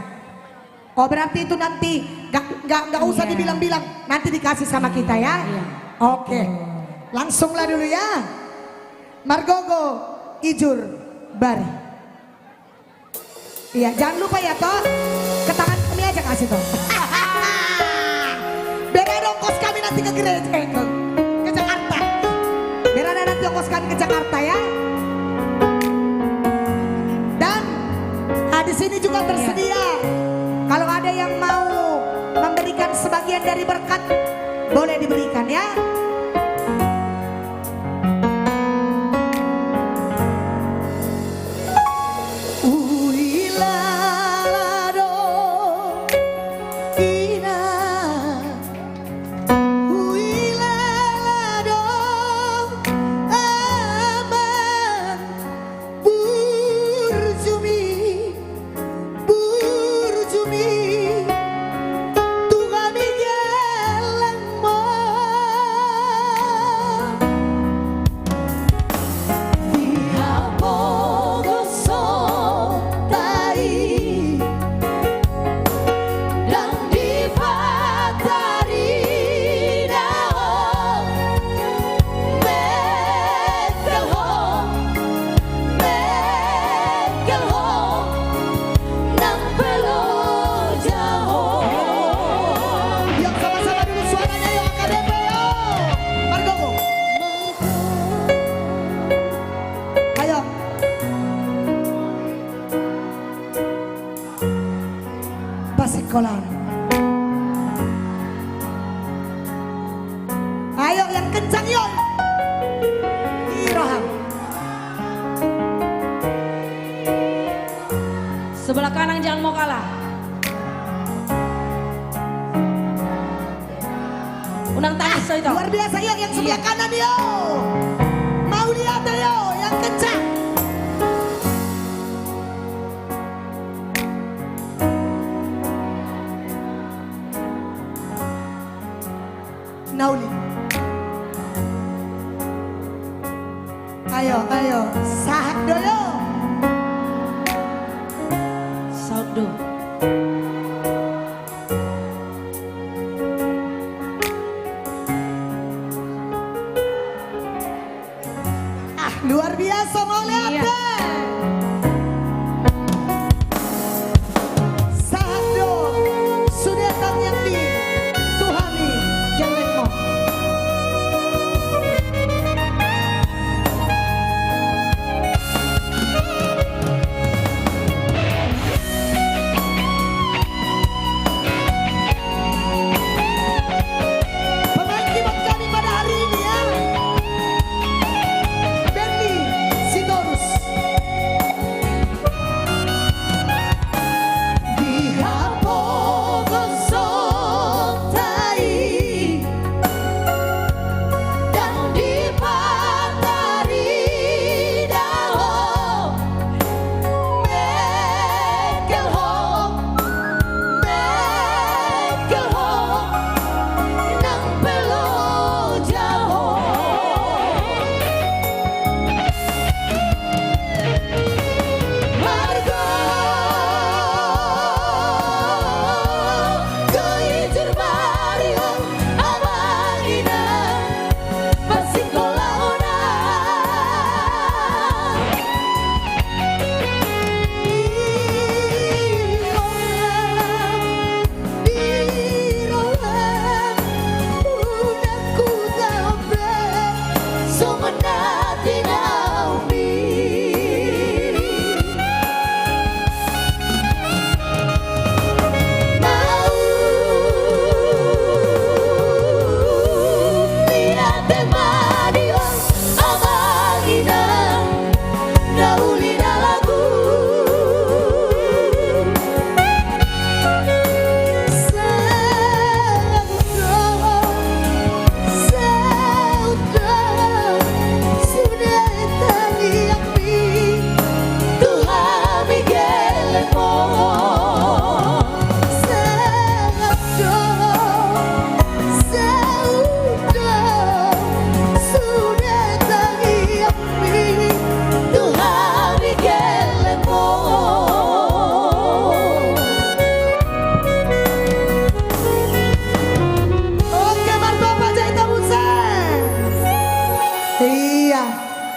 Oh, berarti itu nanti gak, gak, gak usah dibilang-bilang, nanti dikasih sama kita, ya. Iya. Oke. Langsunglah dulu, ya. Margogo, Ijur, Bari. Iya, jangan lupa ya, Tok. Ke tangan kami aja kasih, Tok. Biar ada ongkos kami nanti ke gereja, eh, ke, ke Jakarta. Biar ada nanti ongkos kami ke Jakarta, ya. Dan, ah, di sini juga tersedia. Kalau ada yang mau memberikan sebagian dari berkat, boleh diberikan, ya. Burju mi, burju mi, tu hami gelengmon. Di hapogoson ta i, ndang dipatarida ho. Mengkelhon, mengkelhon, nang pe loja ho. Yang sama-sama dulu suaranya, yo, A K B P, yo. Margogo. Ayo. Pasikolan. Ayo, yang kencang, yo. Iroham. Sebelah kanan jangan mau kalah. Unang tangis, so, Ito. Luar biasa, yo, yang sebelah kanan, yo. Mau lihat, yo, yang kencang. Na uli. Ayo, ayo. Sahat do, yo. Sahat do. Ah, luar biasa, mauliate. Sahat do sude tangiang di tu hami gelengmon.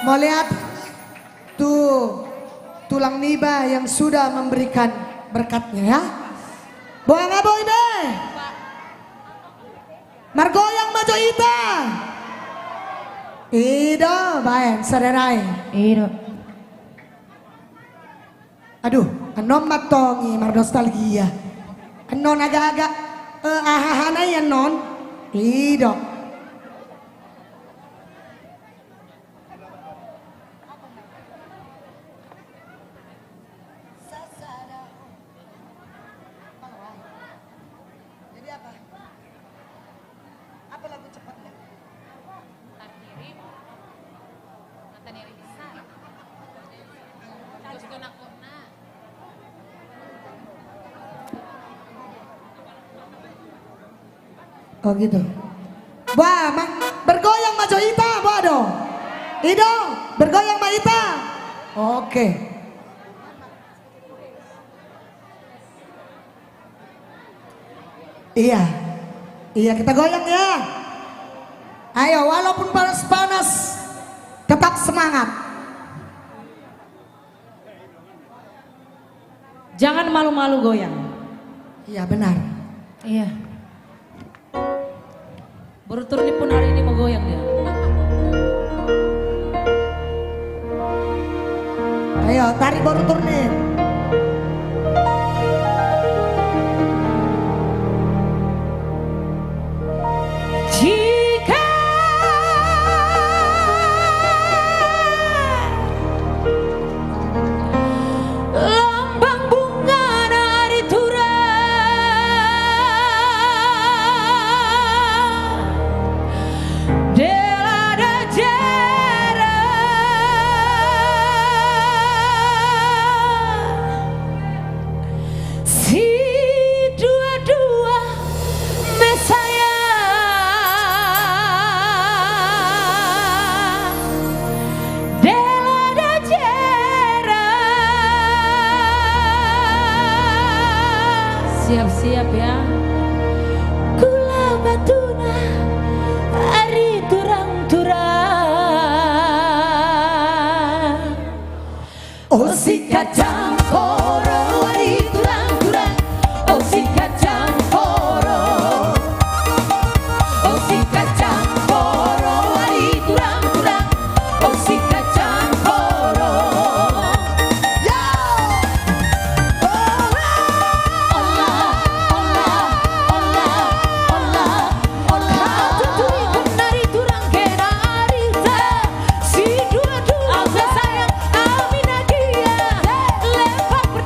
Mauliate tu tulang niba yang sudah memberikan berkatnya, ya. Boha ma, boi be? Margoyang ma jo hita. I do, baen, sada nai. I do. Aduh, annon ma antong i marnostalgia. Annon agak-agak, eh, aha-aha nai annon. I do. Jadi apa? Apa lagu cepatnya? Tarkirim, mata neri bisa. Terus kena kona. Oh gitu. Boha, ma-, bergoyang ma jo hita, boha do? I do, bergoyang ma hita. Oke. Iya. Iya, kita goyang ya. Ayo, walaupun panas-panas, tetap semangat. Jangan malu-malu goyang. Iya, benar. Iya. Boru Turni pun hari ini mau goyang dia. Ayo, tarik boru Turni. Jika lambang bunga nari turang, delada jera sidua-dua mesayang, delada jera. Siap-siap ya. Kula batuna ari turang-turang. O si kacang koro ari turang-turang, o si kacang koro. O si kacang koro ari turang-turang, o si kacang koro. Yo! Ola, ola, ola, ola, ola. Kau tutui kennari turang kena arita. Sidua-dua sayang, ami na gia. Lempak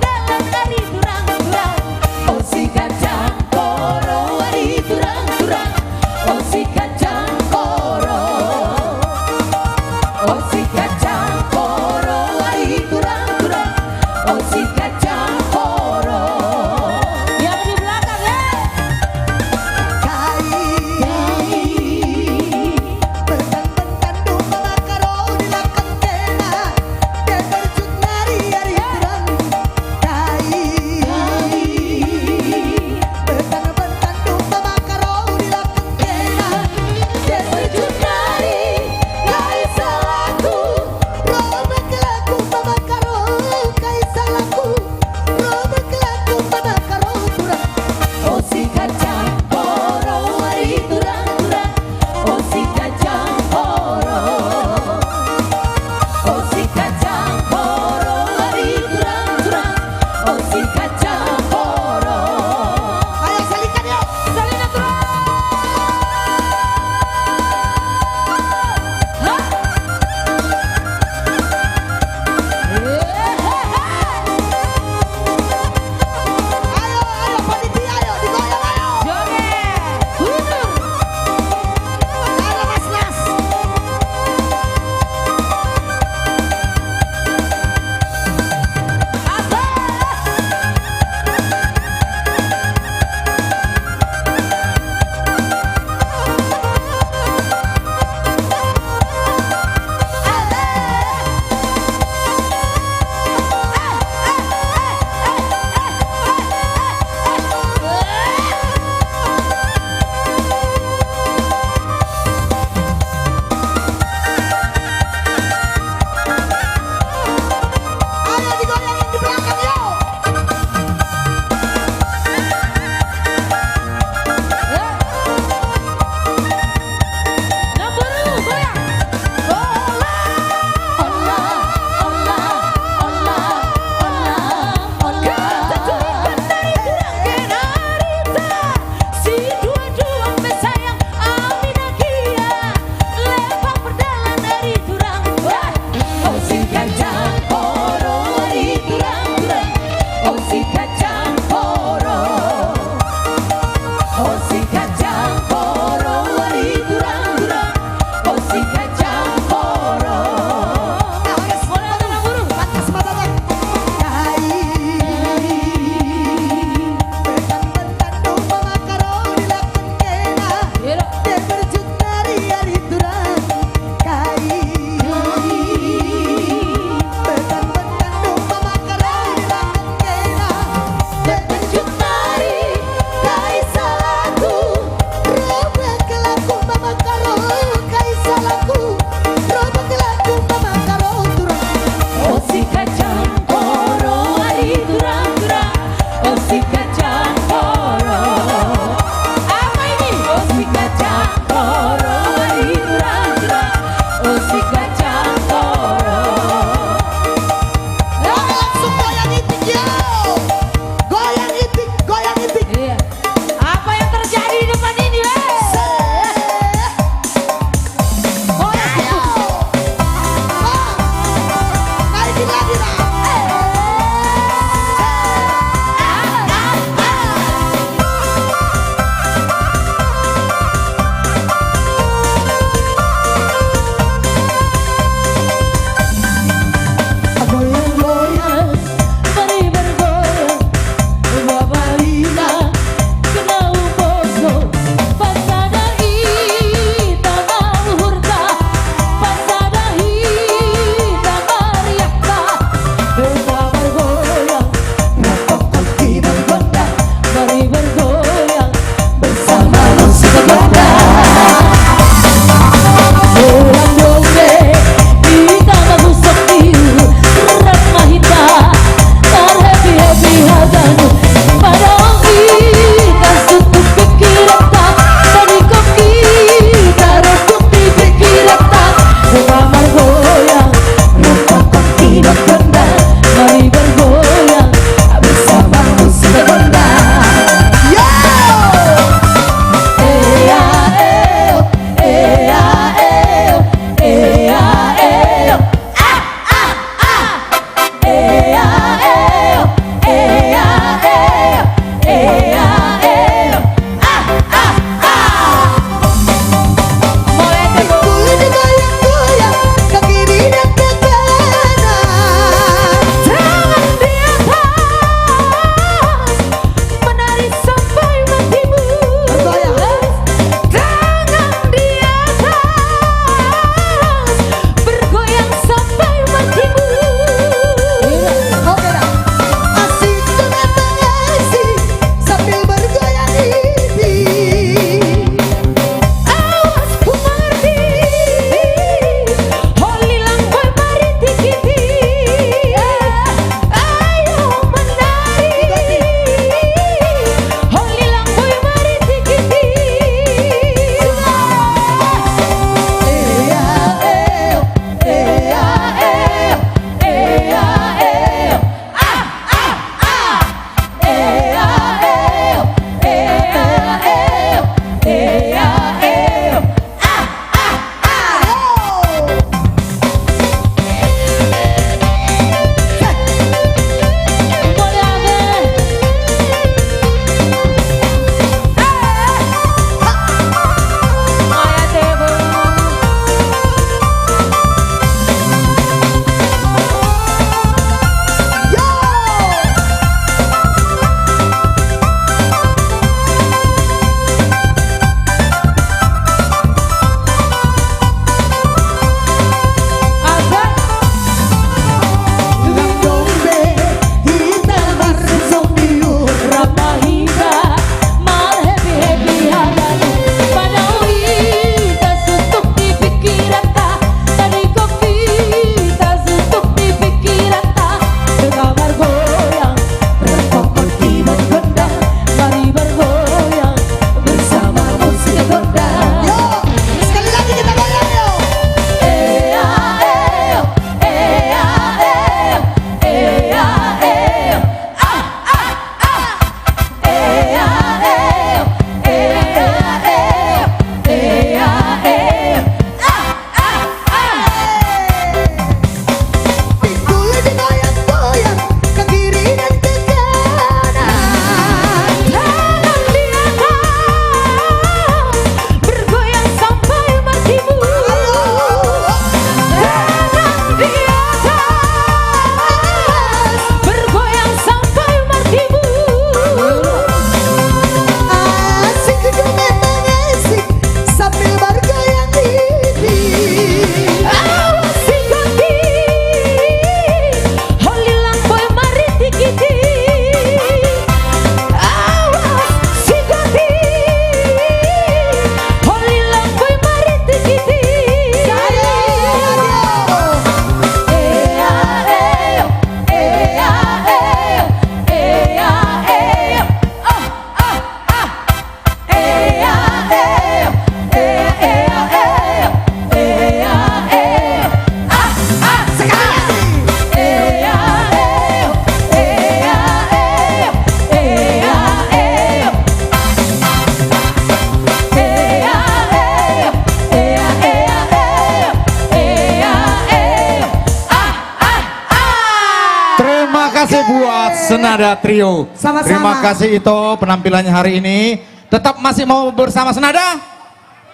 Sebuah Senada Trio. Sama-sama. Terima kasih, Ito, penampilannya hari ini. Tetap masih mau bersama Senada?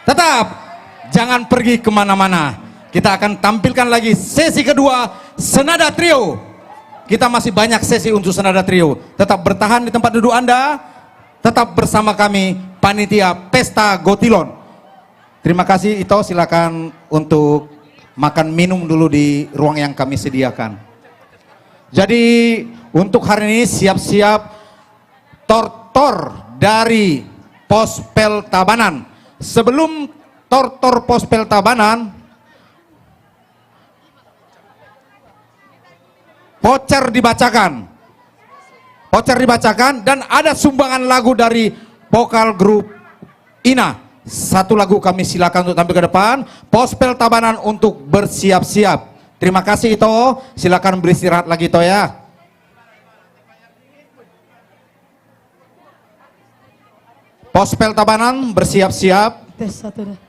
Tetap. Jangan pergi kemana-mana. Kita akan tampilkan lagi sesi kedua Senada Trio. Kita masih banyak sesi untuk Senada Trio. Tetap bertahan di tempat duduk Anda. Tetap bersama kami, panitia Pesta Gotilon. Terima kasih, Ito. Silakan untuk makan minum dulu di ruang yang kami sediakan. Jadi, untuk hari ini siap-siap tortor dari Pospel Tabanan. Sebelum tortor Pospel Tabanan, voucher dibacakan. Voucher dibacakan dan ada sumbangan lagu dari vokal grup Ina. Satu lagu kami silakan untuk tampil ke depan. Pospel Tabanan untuk bersiap-siap. Terima kasih, Ito. Silakan beristirahat lagi, Ito, ya. Pospel Tabanan bersiap-siap. Tes satu dah.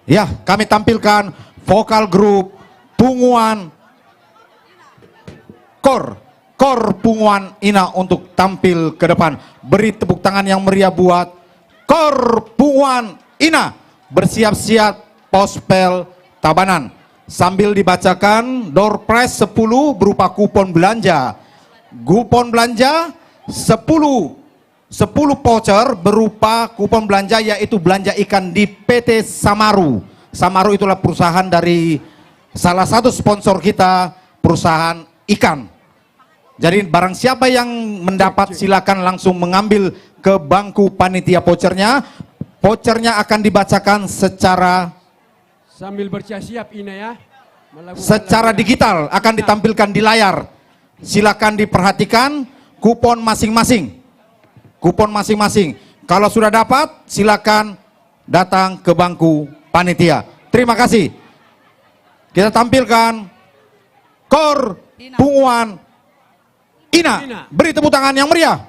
Ya, kami tampilkan vokal grup Punguan Kor, Kor Punguan Ina untuk tampil ke depan. Beri tepuk tangan yang meriah buat Kor Punguan Ina. Bersiap-siap Pospel Tabanan. Sambil dibacakan, door prize sepuluh berupa kupon belanja. Kupon belanja sepuluh, sepuluh voucher berupa kupon belanja, yaitu belanja ikan di P T Samaru. Samaru itulah perusahaan dari salah satu sponsor kita, perusahaan ikan. Jadi, barang siapa yang mendapat, silakan langsung mengambil ke bangku panitia vouchernya. Vouchernya akan dibacakan secara Sambil bersiap-siap, Ina, ya. Melakukan secara lagu, ya, digital akan, ya, ditampilkan di layar. Silakan diperhatikan kupon masing-masing. Kupon masing-masing. Kalau sudah dapat, silakan datang ke bangku panitia. Terima kasih. Kita tampilkan Kor, Ina, Punguan Ina. Ina. Beri tepuk tangan yang meriah.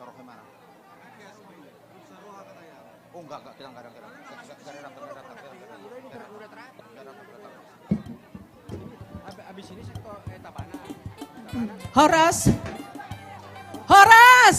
Saroha mana? Oh, enggak, enggak, kita enggak ada, enggak ada. Enggak, enggak, enggak ada, enggak ada, enggak ada. Enggak ada, enggak ada. Habis ini sektor, eh, Tabanan. Horas. Horas.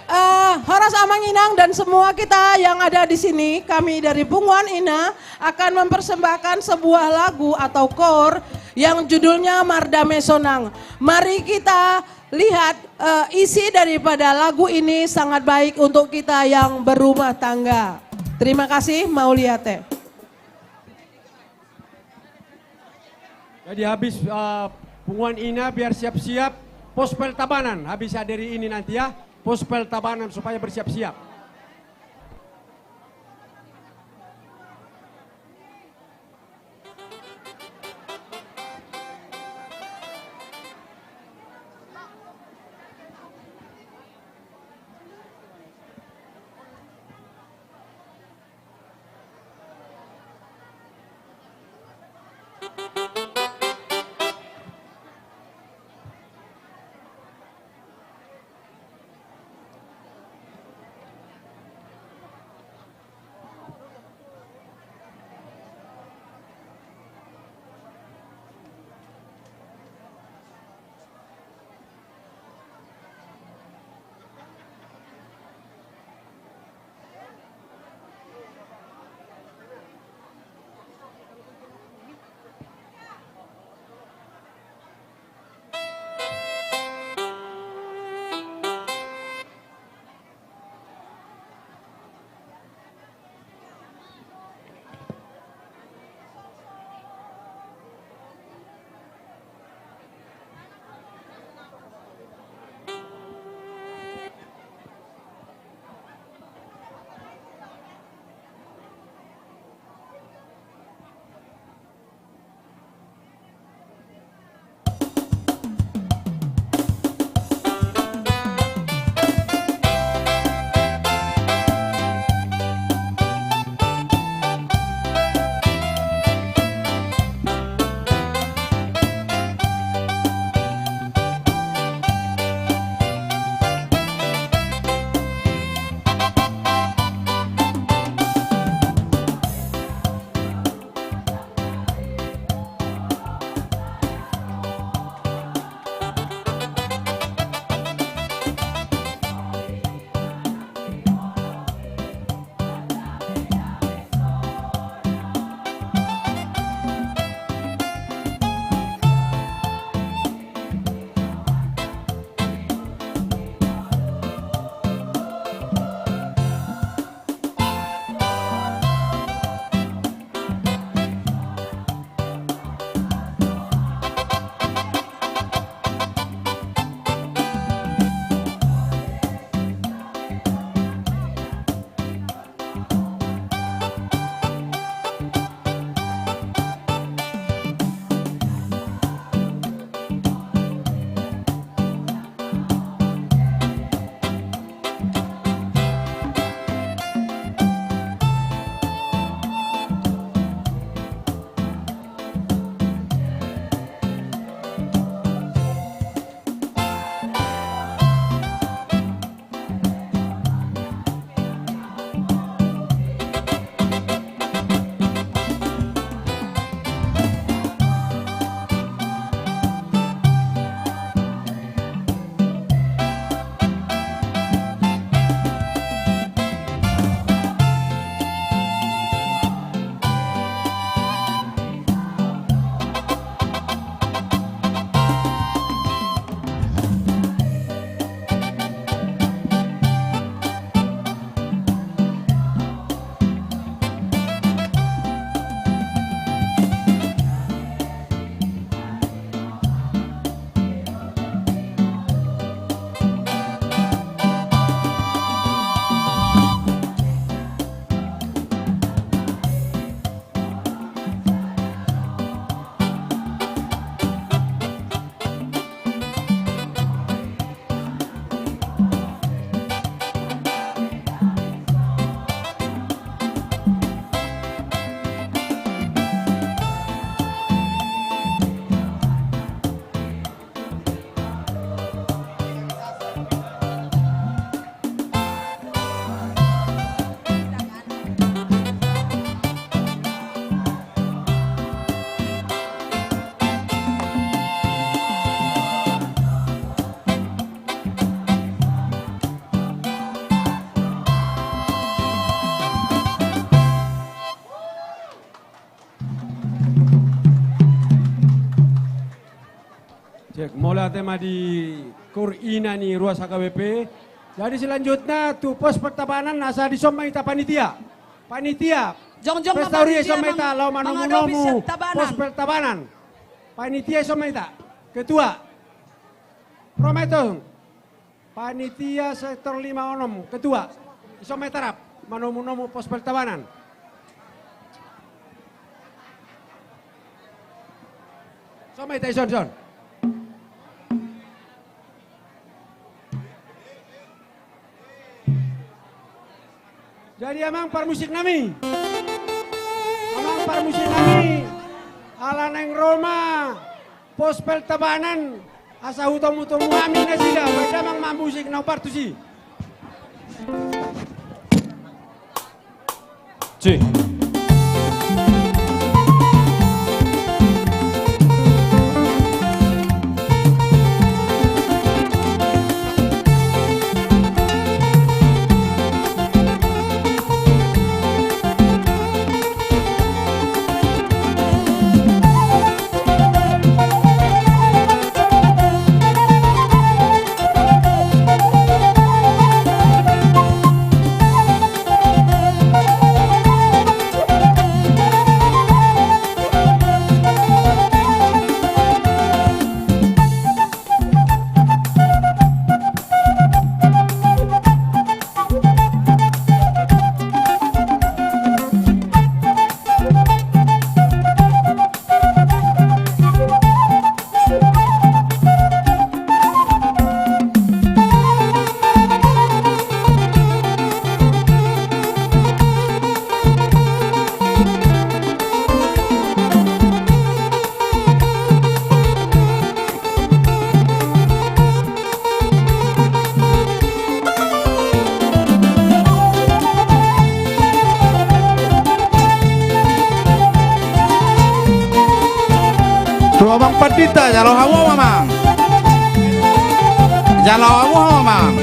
Eh, horas Amang Inang dan semua kita yang ada di sini. Kami dari Punguan Ina akan mempersembahkan sebuah lagu atau kor yang judulnya Mardame Sonang. Mari kita lihat, eh, isi daripada lagu ini sangat baik untuk kita yang berumah tangga. Terima kasih, mauliate. Jadi habis, eh, Punguan Ina biar siap-siap, Pospel Tabanan habis hadiri ini nanti ya, Pospel Tabanan supaya bersiap-siap. Mauliate ma di kur ina ni ruas H K B P. Jadi selanjutna tu pos pertabanan asa dison ma hita panitia. Panitia. Jongjong ma pesta huria panitia ison ma hita, laho mangadopi manomu-nomu sian tabanan. Pos pertabanan. Panitia ison ma hita. Ketua. Prometon. Panitia sektor lima onom, ketua. Ison ma hita rap, manomu-nomu pos pertabanan. Ison ma hita, ison, ison. Jadi amang parmusik nami. Amang parmusik nami. Ala naeng ro ma pos pertabanan, asa hutomu-tomu hami nasida, baen damang ma musik na hombar tusi. Cih. Tu amang pandita, jalo hamu amang. Jalo hamu amang.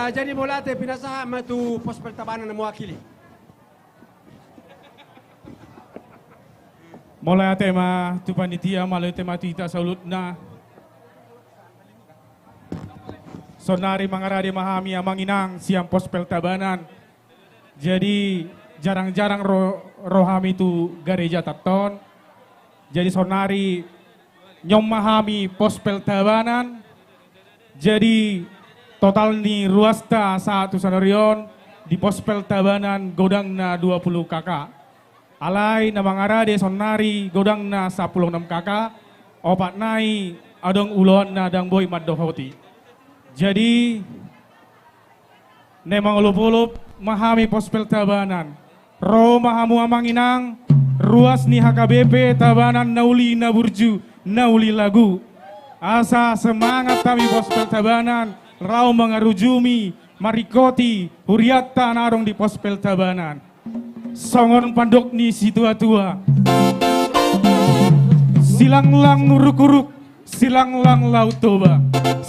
Ah, jadi mauliate, pinasahat ma tu pos pertabanan na mewakili. Mauliate ma tu panitia, mauliate ma tu hita saluhutna. Saonnari mangarade ma hami amang inang sian pos pertabanan. Jadi jarang-jarang ro, ro hami tu gareja tanton. Jadi saonnari nion ma hami pos pertabanan. Jadi total ni ruasta sahat tu saonnari on di pos pertabanan godangna dua puluh K K. Alai na mangarade saonnari godangna sampulu onom K K, opat nai adong ulaonna ndang boi mandohoti. Jadi na mangolop-olop ma hami pos pertabanan. Ro ma hamu amang inang, ruas ni H K B P Tabanan na uli na burju, na uli lagu. Asa semangat hami pos pertabanan, laho mangarujumi, maringkoti hurianta na adong di pos pertabanan. Songon pandok ni situa-tua. Silanglang uruk-uruk, Silanglang Laut Toba,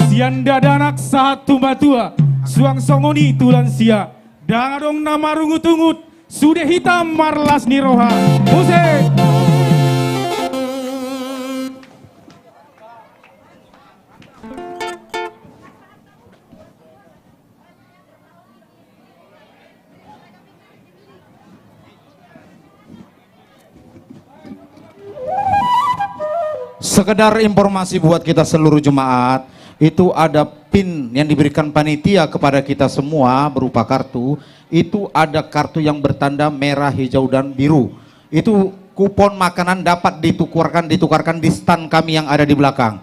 sian dakdanak sahat tu matua, suang songon i tu lansia, ndang adong na marungutungut, sude hita marlas ni roha. Musik. Sekedar informasi buat kita seluruh jemaat, itu ada pin yang diberikan panitia kepada kita semua berupa kartu. Itu ada kartu yang bertanda merah, hijau, dan biru. Itu kupon makanan dapat ditukarkan, ditukarkan di stan kami yang ada di belakang.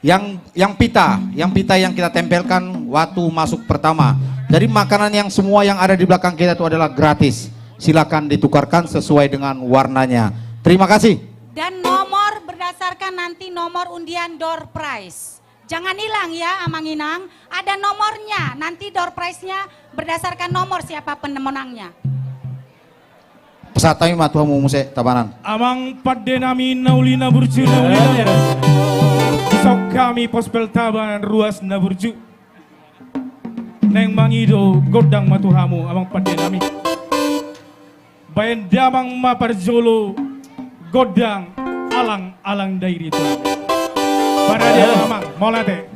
Yang, yang pita, yang pita yang kita tempelkan waktu masuk pertama. Jadi makanan yang semua yang ada di belakang kita itu adalah gratis. Silakan ditukarkan sesuai dengan warnanya. Terima kasih. Dan nomor berdasarkan nanti nomor undian door prize. Jangan hilang ya, Amang Inang. Ada nomornya. Nanti door prize-nya berdasarkan nomor siapa pemenangnya. Pasahat hami ma tu hamu muse Tabanan. Amang pande nami na uli na burju, na uli na burju. Dison hami Pospel Tabanan ruas na burju. Naeng mangido gondang ma tu hamu, Amang pande nami. Baen damang ma parjolo gondang alang-alang dairi tu hami. Parade, Amang, mauliate.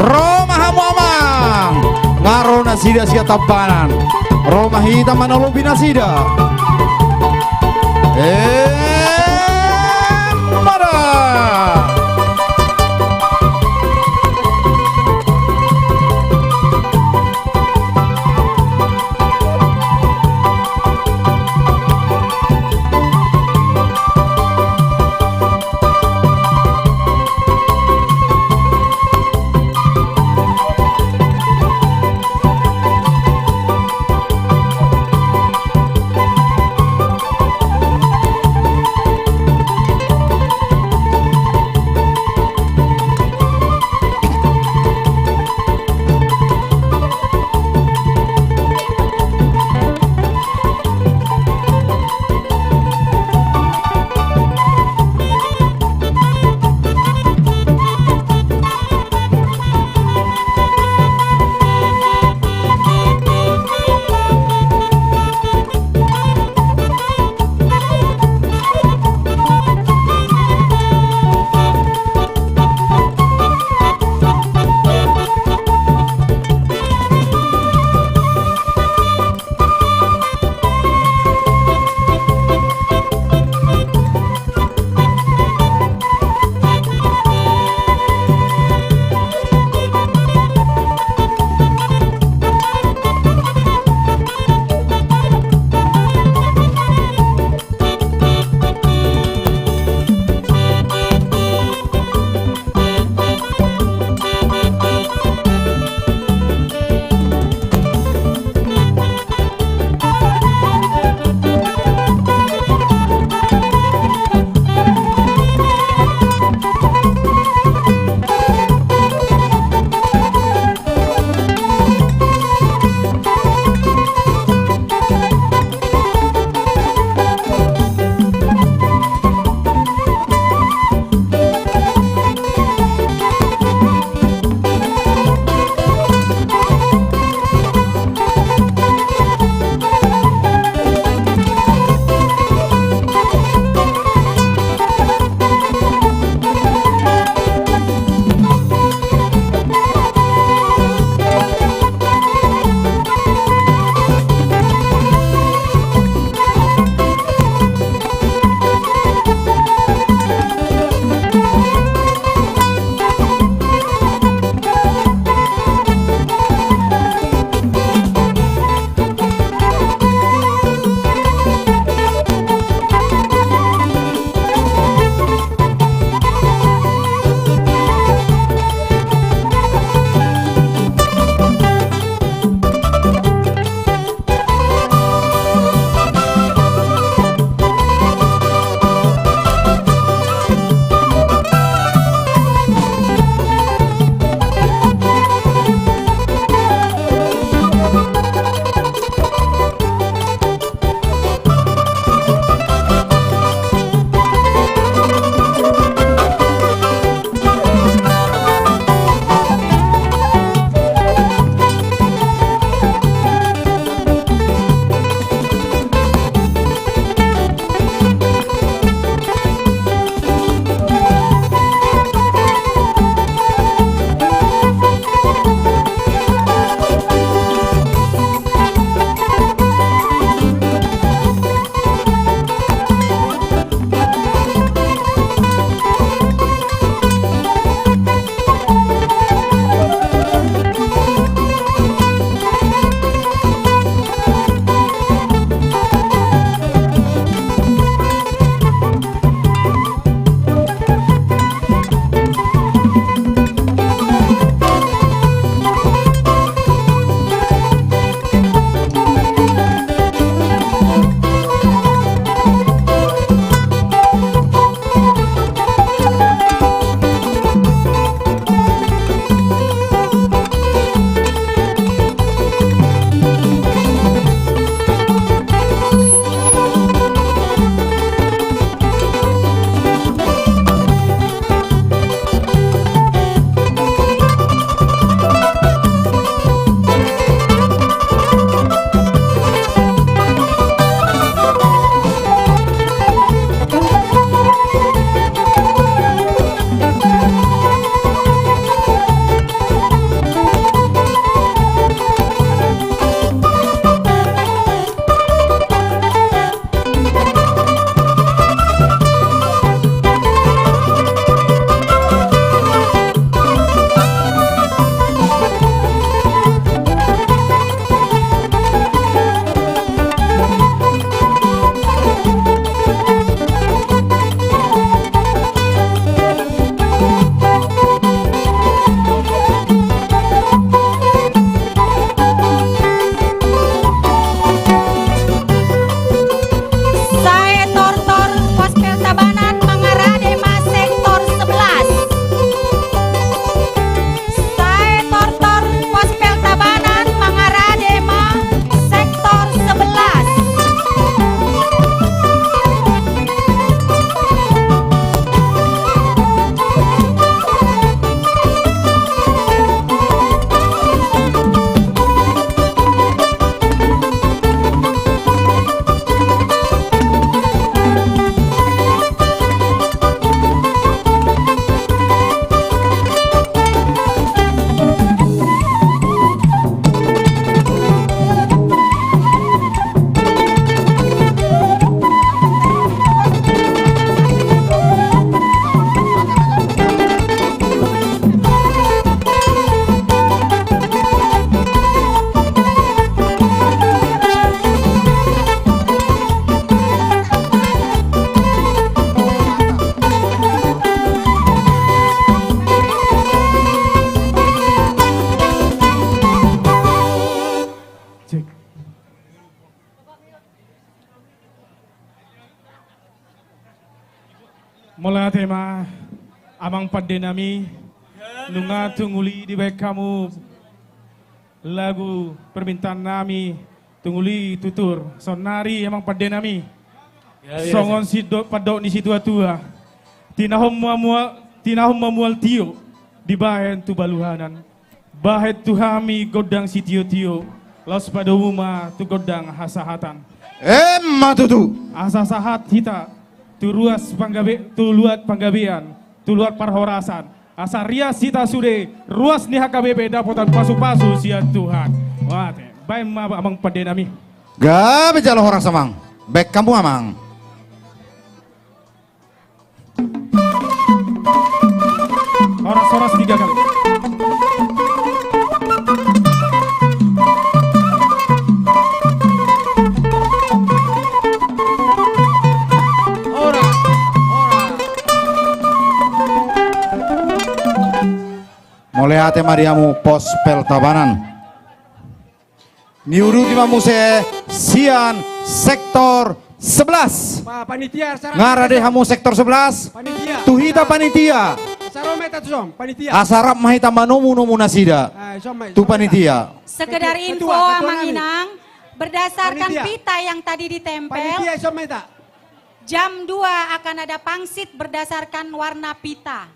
Ro ma hamu, Amang. Nga ro nasida sian Tabanan. Ro ma hita manolopi nasida. Emma da. Mauliate ma, amang pande nami, nunga tung uli dibaen hamu lagu permintaan nami, tung uli tutur. Saonnari amang pande nami. Ya, ya, songon ya. Sido-, pandok ni situatua. Tinahom mamual, tinahom mamual tio, dibaen tu baluhanan. Bahen tu hami gondang sitiotio, laos padomu ma tu gondang hasahatan. Emma tutu. Asa sahat hita tu ruas panggabe-, tu luat panggabean, tu luat parhorasan. Asa rias hita sude, ruas ni H K B P dapotan pasupasu sian Tuhan. Mauliate, baen ma amang pande nami. Gabe jala horas amang. Baen hamu amang. Horas, horas tiga kali. Horas, horas. Mauliate ma di hamu pos pel Tabanan. Niuduti ma muse sian sektor sebelas. Pa-, panitia, asa rap. Nga rade hamu sektor sebelas? Panitia. Tu hita panitia. Asa rap ma hita tu son, panitia. Asa rap ma hita manomu-nomu nasida. Ah, son ma, tu son ma hita. Panitia. Sekedar info, ketua, ketua nami. Amang Inang, berdasarkan panitia. Pita yang tadi ditempel, panitia, son ma hita. Jam dua akan ada pangsit berdasarkan warna pita.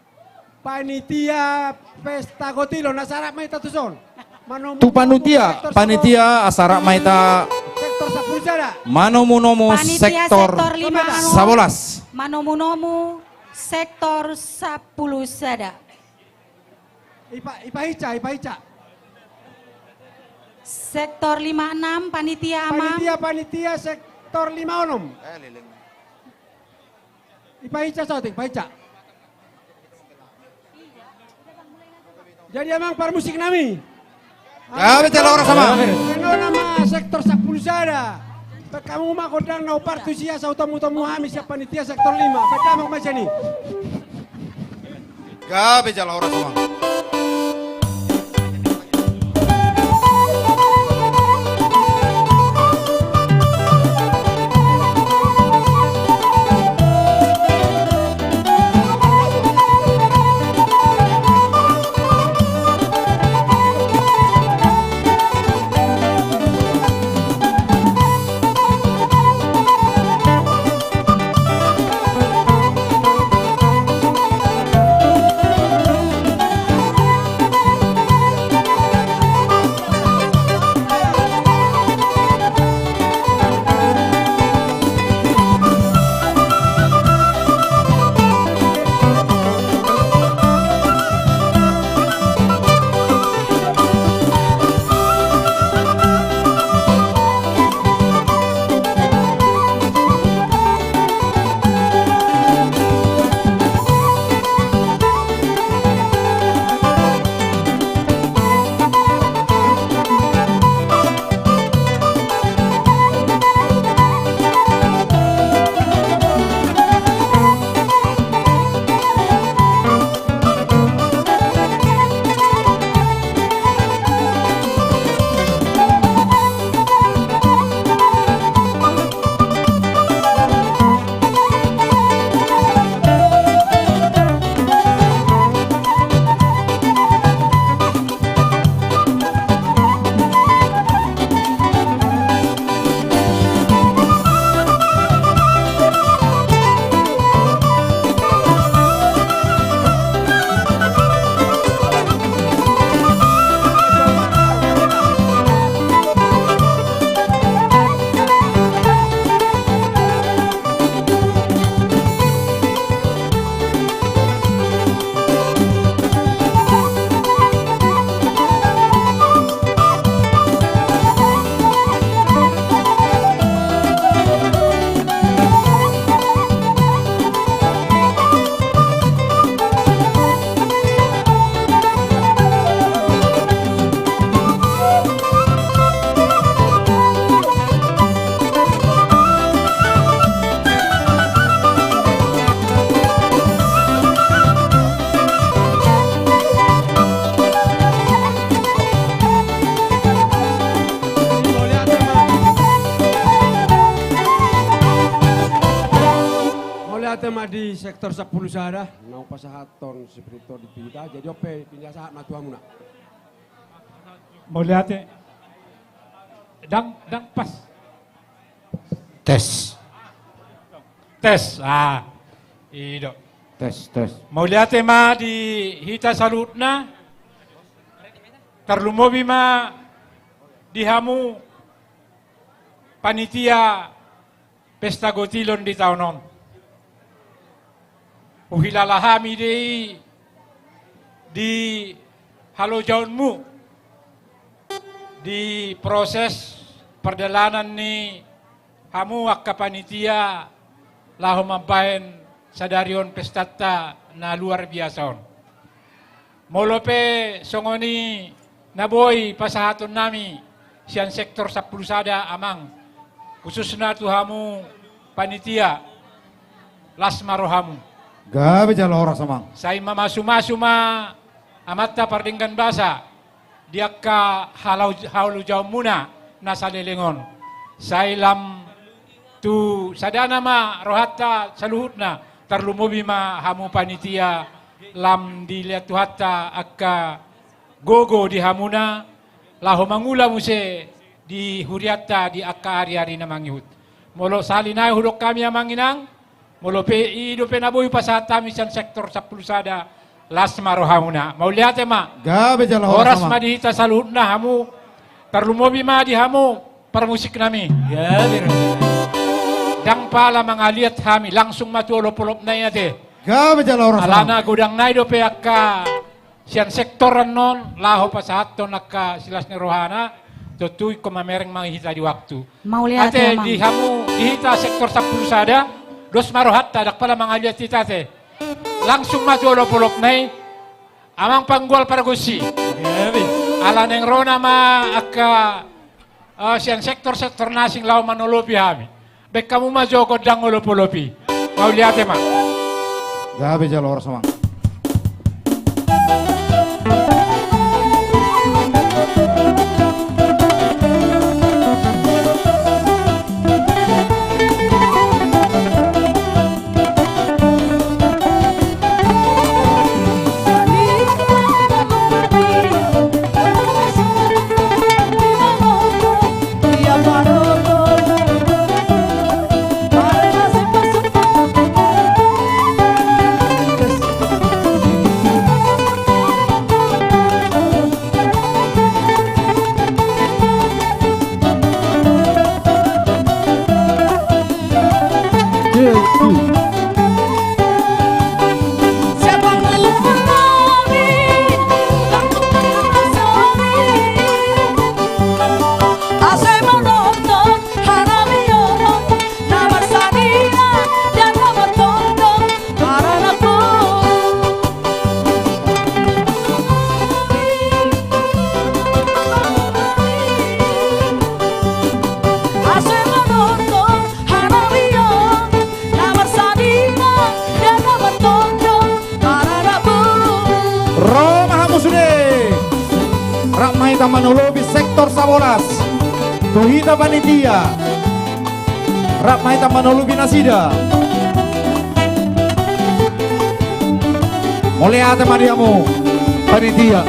Panitia pesta kotilon, asa rap ma hita tu son. Manomu-nomu. Tu panitia, sektor panitia, asa rap ma hita. Sektor sampulu sada. Manomu-nomu. Panitia sektor, sektor lima enam. Sabolas. Manomu-nomu sektor sampulu sada. Ipa-, ipahica, ipahica. Sektor lima enam, panitia, amang. Panitia, panitia sektor lima onom. Ipahica saotik, ipahica. Jadi amang parmusik nami. Gabe jala horas amang. Nona ma sektor sampulu sada. Baen hamu ma gondang na umpar tu sia, asa hutemu-temu hami sian panitia sektor lima. Baen damang ma sian i. Gabe jala horas amang. Tema di sektor sampulu sada, naung pasahathon si Brito di hita, jadi on pe pinda sahat ma tu hamuna. Mauliate. Ndang, ndang pas. Tes. Tes. Ah. I do. Tes, tes. Mauliate ma di hita saluhutna. Tarlumobi ma di hamu panitia Pesta Gotilon di taon on. Huhilala hami do i di halojaonmu di proses pardalanan ni hamu angka panitia laho mambahen sadari on pestanta na luar biasa on. Molo pe songon i na boi pasahaton nami sian sektor sampulu sada, amang, khususna tu hamu panitia, las ma rohamu. Gabe jala horas, amang. Sai mamasumasu ma amanta pardenggan basa di angka halau-, halojaonmuna na saleleng on. Sai lam tu sadana ma rohanta saluhutna, tarlumobi ma hamu panitia, lam dilehon Tuhanta angka gogo di hamuna laho mangula muse di hurianta di angka ari-ari na mangihut. Molo sahali nai hudok hami, amang inang, molo pe i dope na boi pasahat hami sian sektor sampulu sada, las ma rohamuna. Mauliate ma. Gabe jala horas, amang. Horas ma di hita saluhutna, hamu, tarlumobi ma di hamu parmusik nami. Gabe. Ndang pala mangaliat hami, langsung ma tu olop-olop nai ate. Gabe jala horas, amang. Alana godang nai dope angka sian sektor annon laho pasahathon angka silas ni rohana, tontu ingkon mamereng ma hita di waktu. Mauliate, amang. Ate, di hamu, di hita sektor sampulu sada, dos ma rohanta, ndang pala mangaliat hita ate. Langsung ma tu olop-olop nai, amang panggual pargonsi. Gabe. Ala naeng ro nama angka, eh, sian sektor-sektor na asing laho manolopi hami. Baen hamu ma jo gondang olop-olop i. Mauliate ma. Gabe jala horas, amang. Ro ma hamu sude. Rap ma hita manolopi sektor sabolas. Tu hita panitia. Rap ma hita manolopi nasida. Mauliate ma di hamu panitia.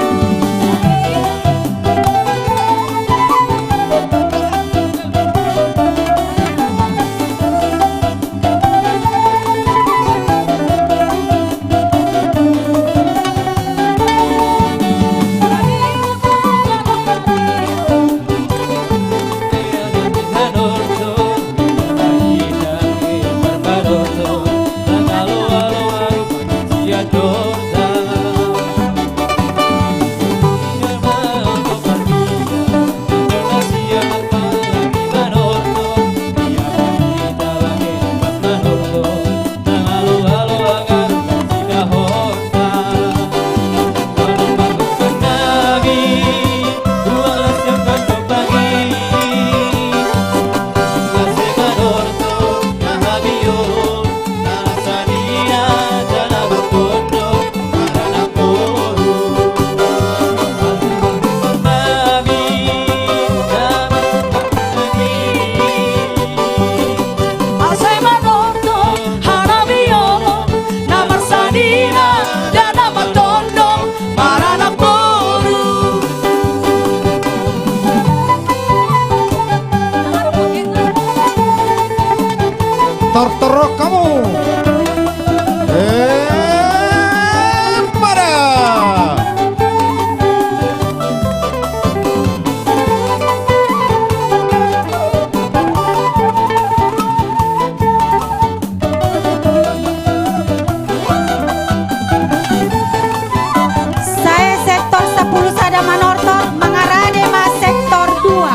Manortor, mangarade ma sektor dua.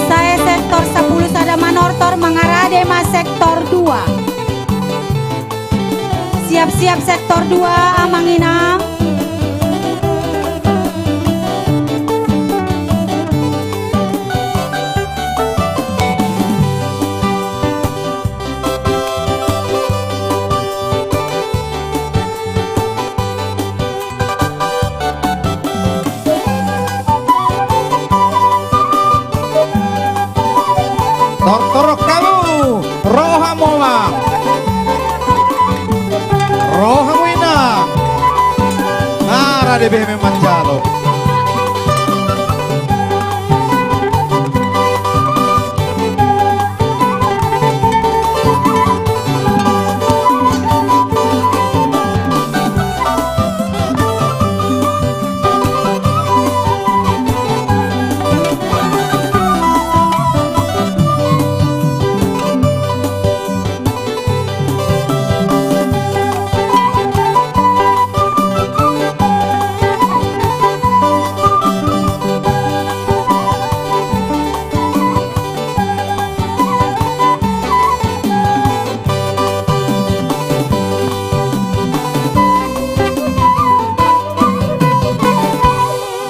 Sae sektor sampulu sada Manortor, mangarade ma sektor dua. Siap-siap sektor dua, amang inang. Tortorop hamu, ro hamu ma. Ro hamu inang. Nunga rade be hami manjalo.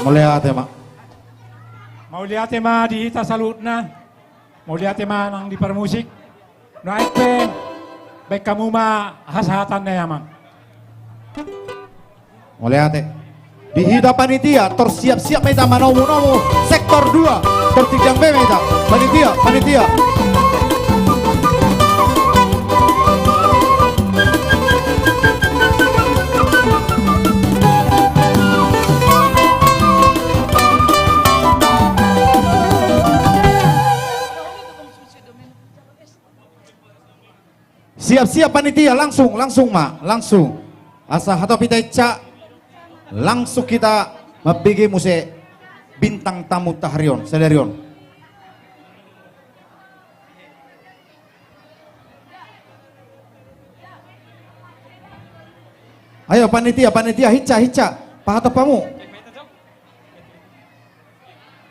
Mauliate ma. Mauliate ma di hita saluhutna. Mauliate ma nang di parmusik. Nuaeng pe, baen hamu ma hasahatan na i, amang. Mauliate. Di hita panitia, tor siap-siap ma hita manomu-nomu sektor dua. Tor tinggang be ma hita. Panitia, panitia. Siap-siap panitia, langsung, langsung ma, langsung. Asa hatop hita hinsa, langsung hita mambege muse bintang tamu ta hari on, sadari on. Ayo panitia, panitia, hinsa, hinsa, pahatop hamu.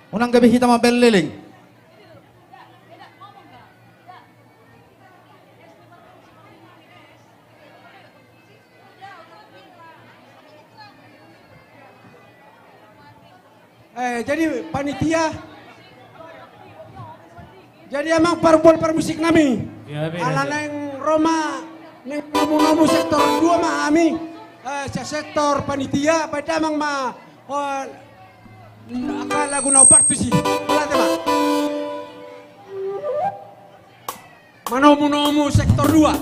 Unang gabe hita mambaen leleng. Eh, jadi panitia, jadi amang parboru parmusik nami. Iya, iya, iya. Ala naeng ro ma naeng nomu-nomu sektor dua ma hami. Eh, se-, sektor panitia, baen damang ma, eh, angka lagu na opat tusi. Mauliate ma. Manomu-nomu sektor dua.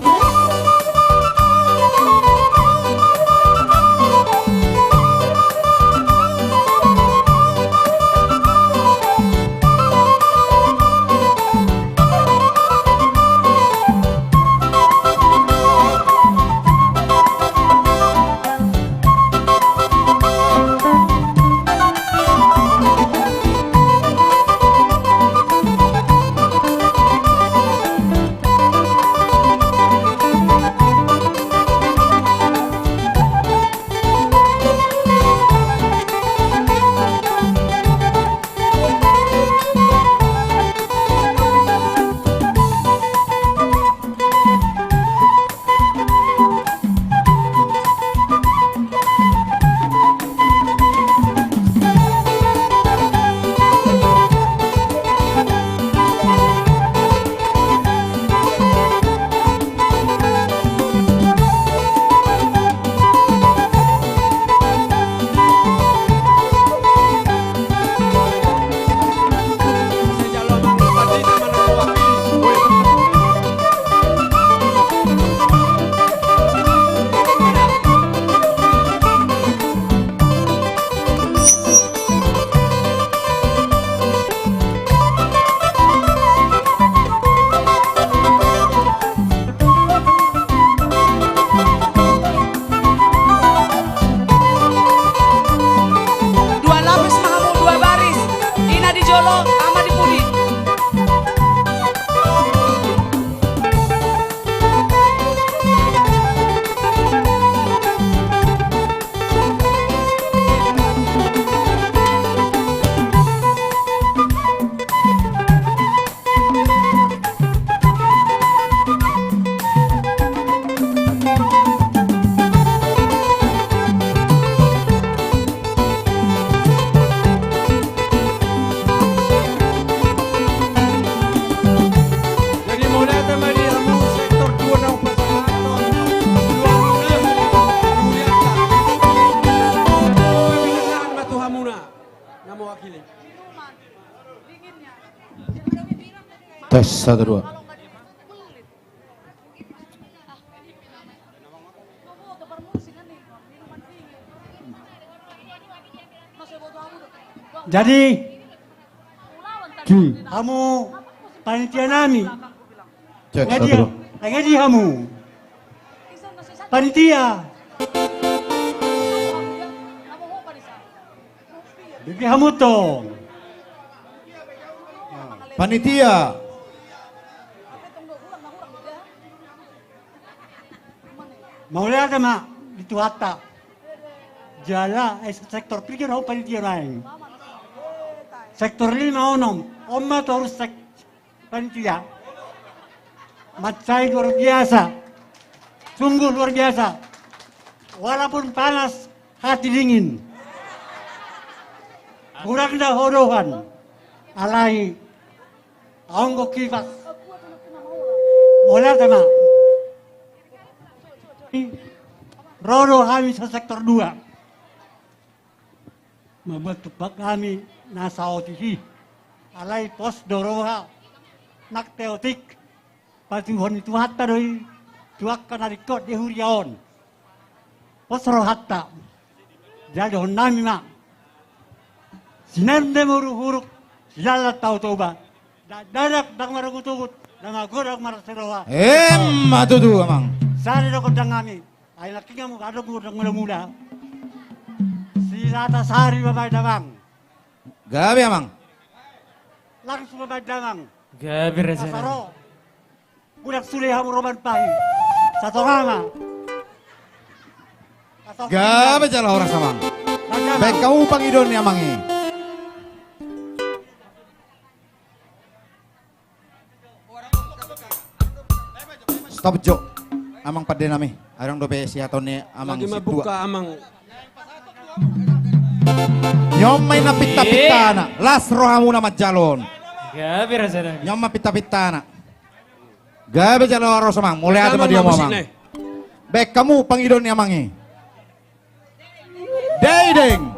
Jolo, ama di pudi. Jadi mauliate ma di hamu sektor dua naung pasahathon. Dua hamu na, dua hamu na. Mauliate ma tu hamu na. Na mewakili. Tes, satu, dua. Jadi, hamu panitia nami. Cek, satu, dua. Nga di hamu panitia. Bege hamu tong. Panitia. Mauliate ma di Tuhanta. Jala, eh, sektor piga do hamu panitia naeng. Sektor lima, onom. On ma torus sek- Panitia. Mansai luar biasa. Sungguh luar biasa. Walaupun panas, hati dingin. Kurang da hodohan. Alai, anggo kipas. Mauliate ma. Ro do hami se-sektor dua. Mambuat tumpak hami na saotik i. Alai pos do roha nang teotik. Patuduhon ni Tuhanta do i tu angka na ringkot di huria on. Pos rohanta. Jadi dohonon nami ma. Sinande ma huruk-huruk, sidalan Tao Toba. Dakdanak ndang marugut-ugut, na magodang marasi roha. Emma tutu, Amang. Sada do gondang nami. Ai nangkin hamu adong gondang mula-mula. Silata sari ma baen, Amang. Gabe, Amang. Langsung ma baen, Amang. Gabe, raja. Asa ro. Godang sude hamu ro manpahi. Satonga ma. Gabe jala horas, Amang. Baen hamu pangidoan ni Amang i. Stop jo. Amang pande nami. Adong dope sihaton ni Amang. Lagi si mabuka tua. Amang. Ni on ma i na pinta-pintana. Las rohamuna manjalo on. Gabe raja nami. Ni on ma pinta-pintana. Gabe jala horas, Amang. Mauliate ma di hamu, Amang. Baen hamu pangidoan ni Amang i. Dengdeng.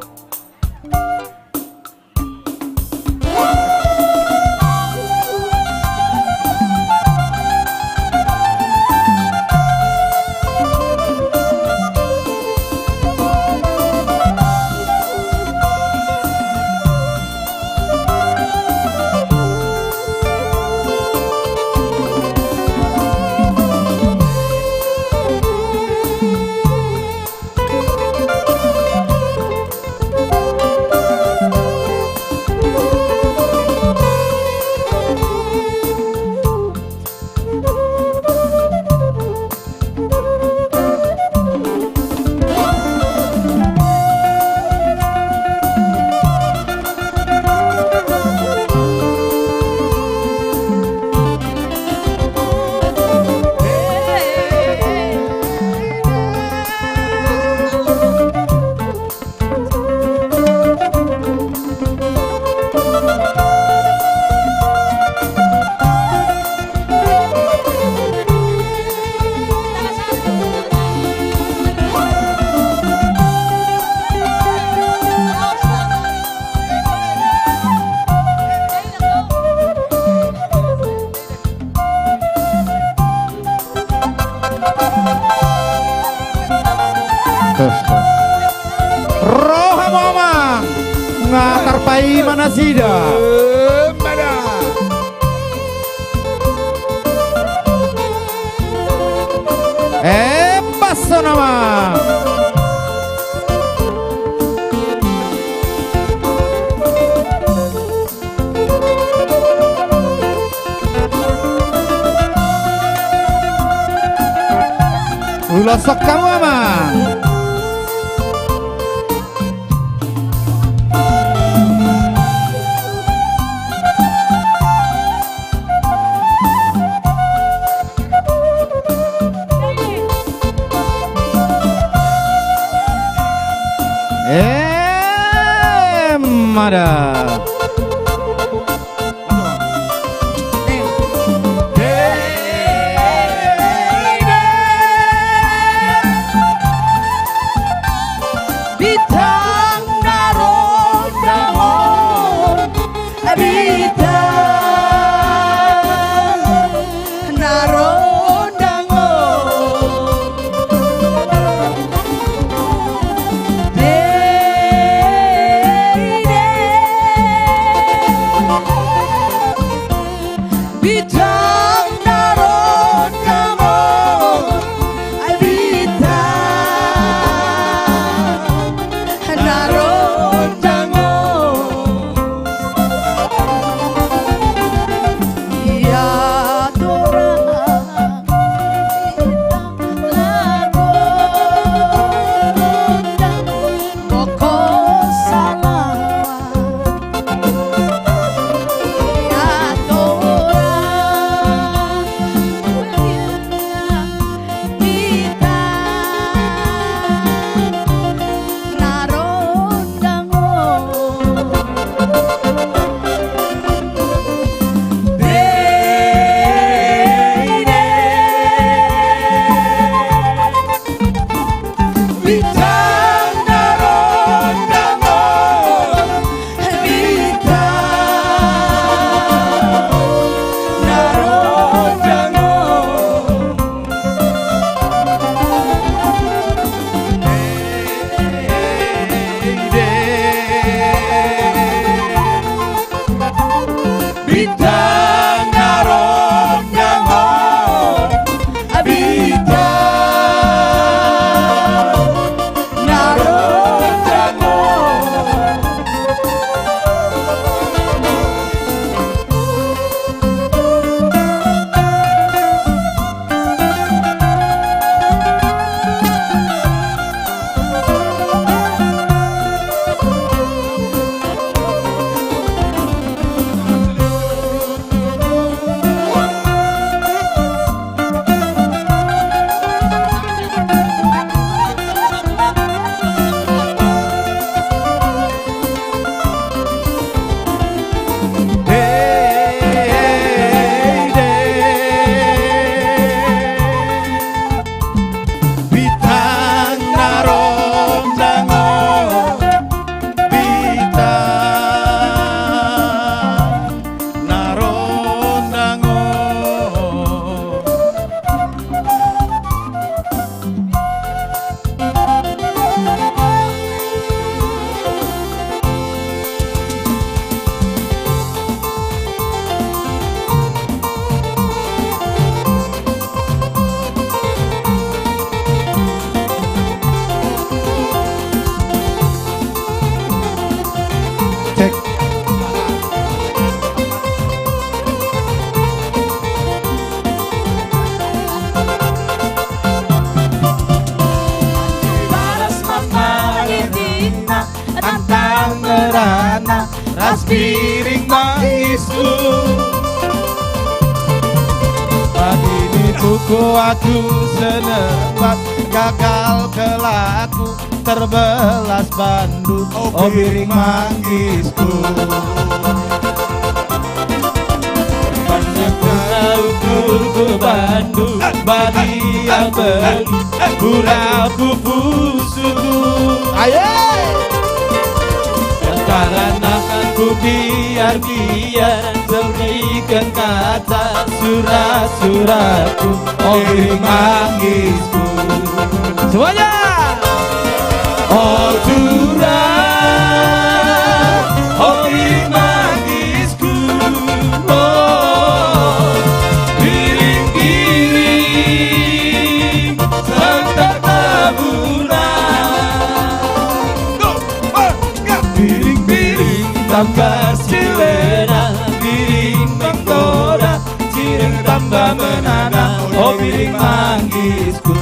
Roha ma, Amang, nga tarpaima nasida. Emma songon i, Amang. Losok hamu, amang. Emma da. Bintang na rondang on, bintang na rondang on. Bintang na rondang on, bintang na rondang on. Ia tora. Bintang na rondang on, bintang na rondang on. Bintang na rondang on, bintang na rondang on. Cek. Baras ma pangkitikna, tantang merana, ras piring mangisku. Padi ni tuku aku senebat, gagal kelaku, terbelas bandu, o piring mangisku. Banyak kau tuku bandu, badi abeli, pura pupusuku. Aye! Karena aku biar-biar, berikan kata surat-suratku, o piring mangisku. Semuanya. O tulang, o piring mangisku, o piring-piring, santap tabulan. Piring-piring tambah silena, piring menggoda, cireng tambah menana, o piring mangisku.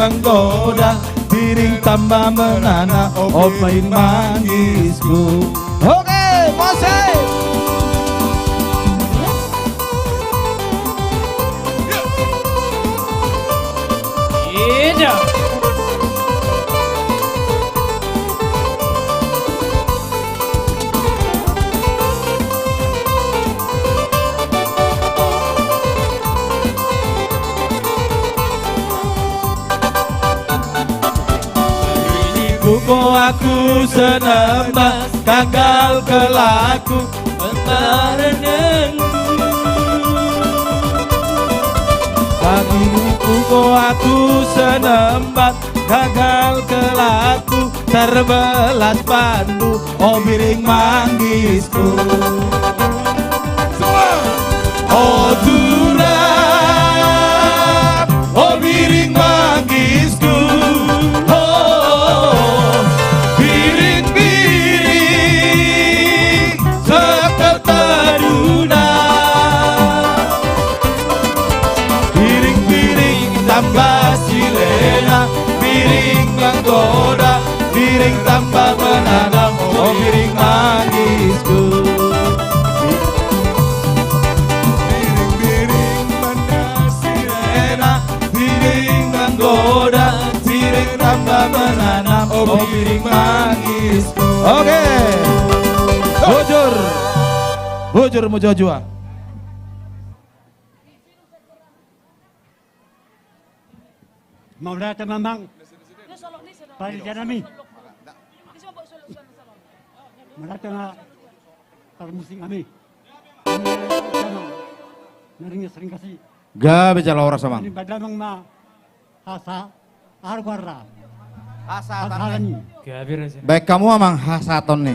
menggoda, piring tamba menana, o piring mangisku. Oke, musik. Ida. Ini buku aku senempat gagal kelaku kemarin. Pagi buku aku senempat gagal kelaku terbelas pandu. O piring mangisku. O tulang, o piring mangisku. O piring-piring, seketaruna. Piring-piring tamba silena, piring menggoda, piring tamba menana, o piring mangisku. Piring-piring tamba silena, piring menggoda, piring tamba menana, o piring mangisku. Oke. Bujur. Bujur mujua-jua. Mauliate ma amang. Panitia nami. Mauliate ma parmusik nami. Gabe jala horas amang. Gabe jala horas amang. Ini badamang ma hasa arbarra. Hasa arbarra. Baik hamu amang, hasa tonni.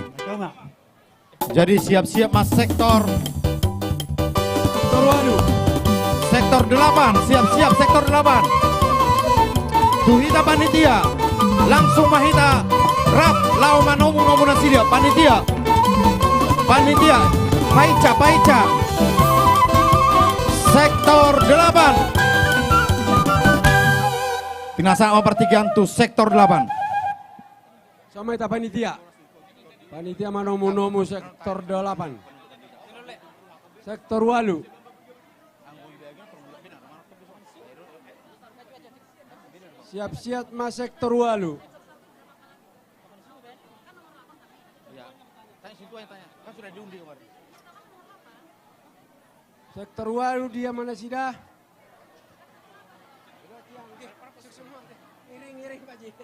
Jadi siap-siap ma sektor. Sektor walu. Sektor delapan, siap-siap sektor delapan. Tu hita panitia, langsung ma hita rap laho manomu-nomu nasida, panitia. Panitia, paica, paica. Sektor delapan. Pinasahat ma partingkian tu sektor delapan. Ison ma hita panitia. Panitia manomu-nomu sektor delapan. Sektor walu. Siap-siap ma sektor walu. Sektor walu dia ma nasida? Iring-iring, Pak Ji.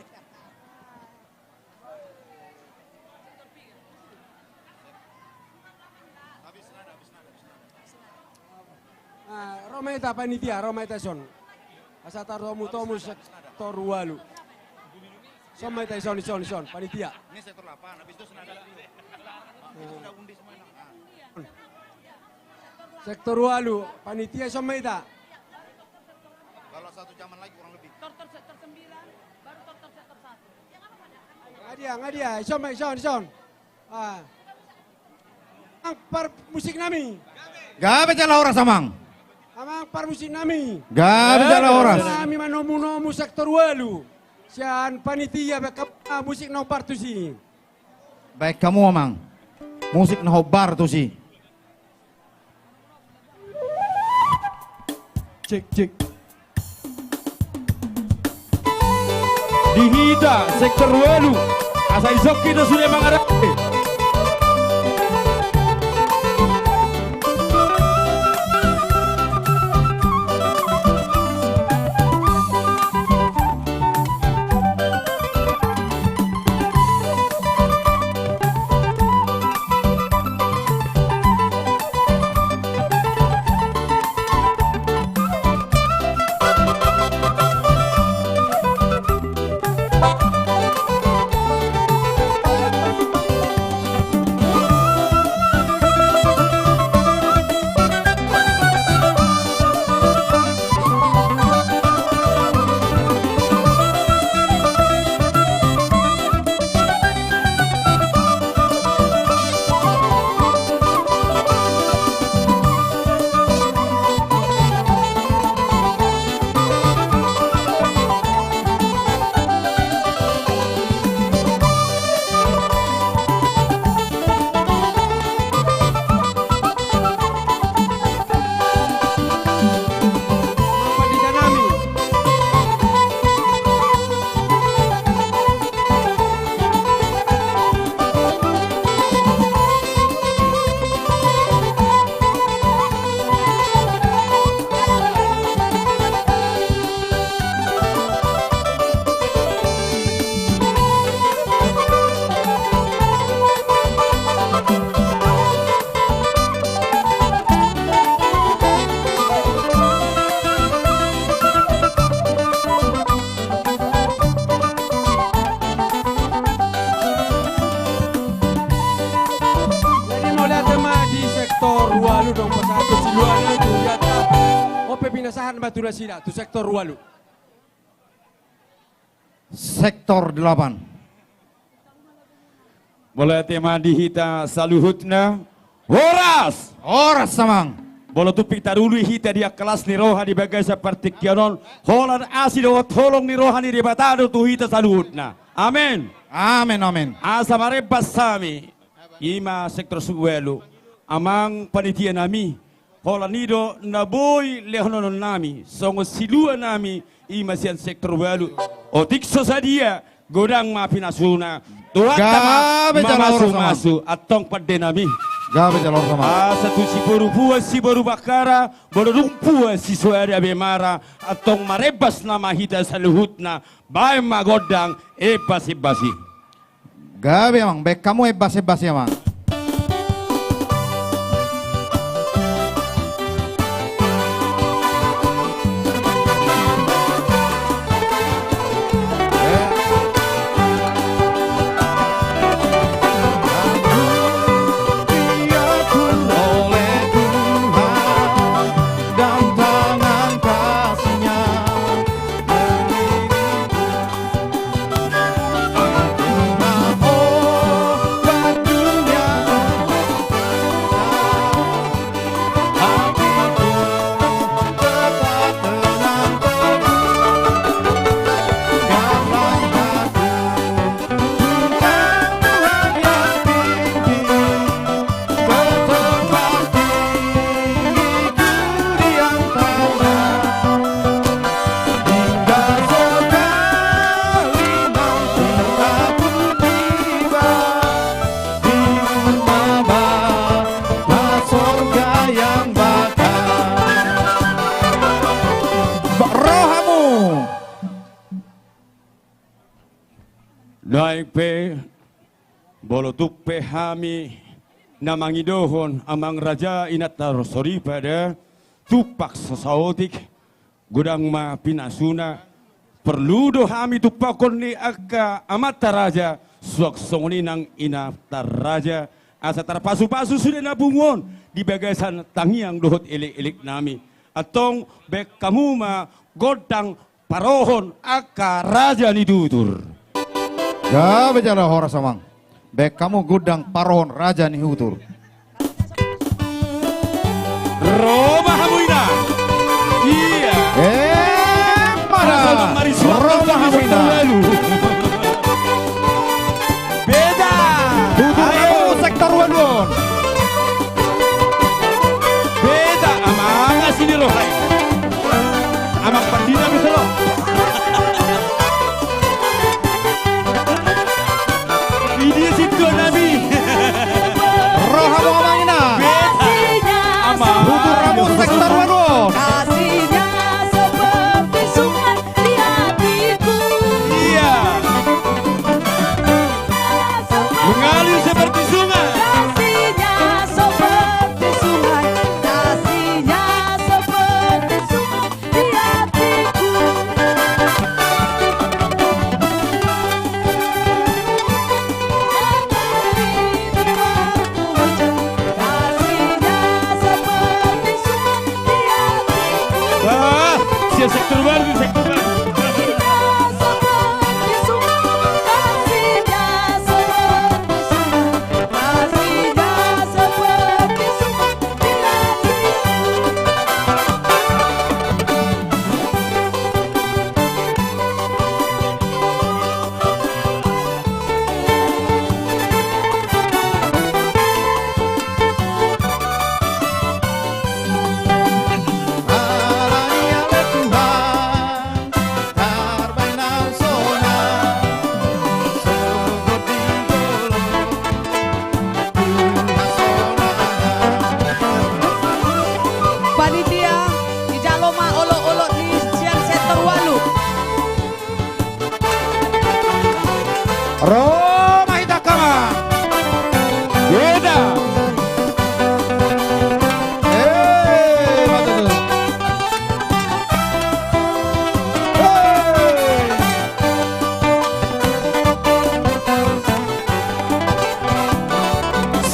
Ah, ro ma hita panitia, ro ma hita ison. Asa tartomu-tomu sektor walu. Ison ma hita ison, ison, ison, panitia. Sektor walu, panitia ison ma hita. Kalau satu jaman lagi kurang lebih. Tor, tor, tor sembilan, baru tor, tor, tor satu. Nga dia, nga dia, ison ma, ison, ison. Ah. Amang parmusik nami. Gabe jala horas amang. Amang parmusik nami. Gabe jala horas. Nami manomu-nomu sektor walu. Sian panitia baen hamu ma musik na hombar tusi. Baen hamu amang. Musik na hombar tusi. Cek, cek. Di hita sektor walu, asa isok hita sude mangaranse. Pasahat ma tu nasida, tu sektor ualu. Sektor delapan. Mauliate ma di hita saluhutna. Horas! Horas, amang. Molo tung pe taruli hita di angka las ni roha di bagasan partingkian on, holan asi dohot holong ni roha ni Debata do tu hita saluhutna. Amen. Amen, amen. Asa marembas hami. I ma sektor ualu. Amang panitia nami, holan i do na boi lehonon nami songon silua nami, i ma sian sektor ualu. Otik so sadia, godang ma pinasuna. Tuhanta ma mamasumasu. Antong pande nami. Gabe jala horas, amang. Asa tu siboru puas siboru bangkara, molo dung puas sisoada bemara, antong marembas nama hita saluhutna. Baen ma gondang embas-embas i. Gabe, amang, baen hamu embas-embas i, amang. Naeng pe, molo tung pe hami na mangidohon amang raja inanta soripada, tumpak so saotik, godang ma pinasuna. Porlu do hami tumpakhon ni angka amanta raja, suang songon i nang inanta raja, asa tarpasu-pasu sude na pungu on di bagasan tangiang dohot elek-elek nami. Antong baen hamu ma gondang parohon angka raja ni tutur. Gabe jala horas, amang. Baen hamu gondang parohon raja ni tutur. Ro ma hamu ina. Ia. Eh, mana? Ro ma hamu ina. Beta. Tutur hamu sektor ualu on. Beta, amang asi ni roha i. Amang pandita bisa lo. Idi situa nami. Ro hamu, amang ina. Beta. Amang. Tutur hamu sektor ualu on. Kasihnya seperti sungai di hatiku. Iya. Mengalir seperti sungai. Kasihnya seperti sungai, kasihnya seperti sungai di hatiku. Kasihnya seperti sungai di hatiku. Wah, siap sektor baru, sektor baru. Panitia, dijalo ma olok-olok ni sian sektor ualu. Ro ma hita, amang. Beda. Eh, mata tu. Hei.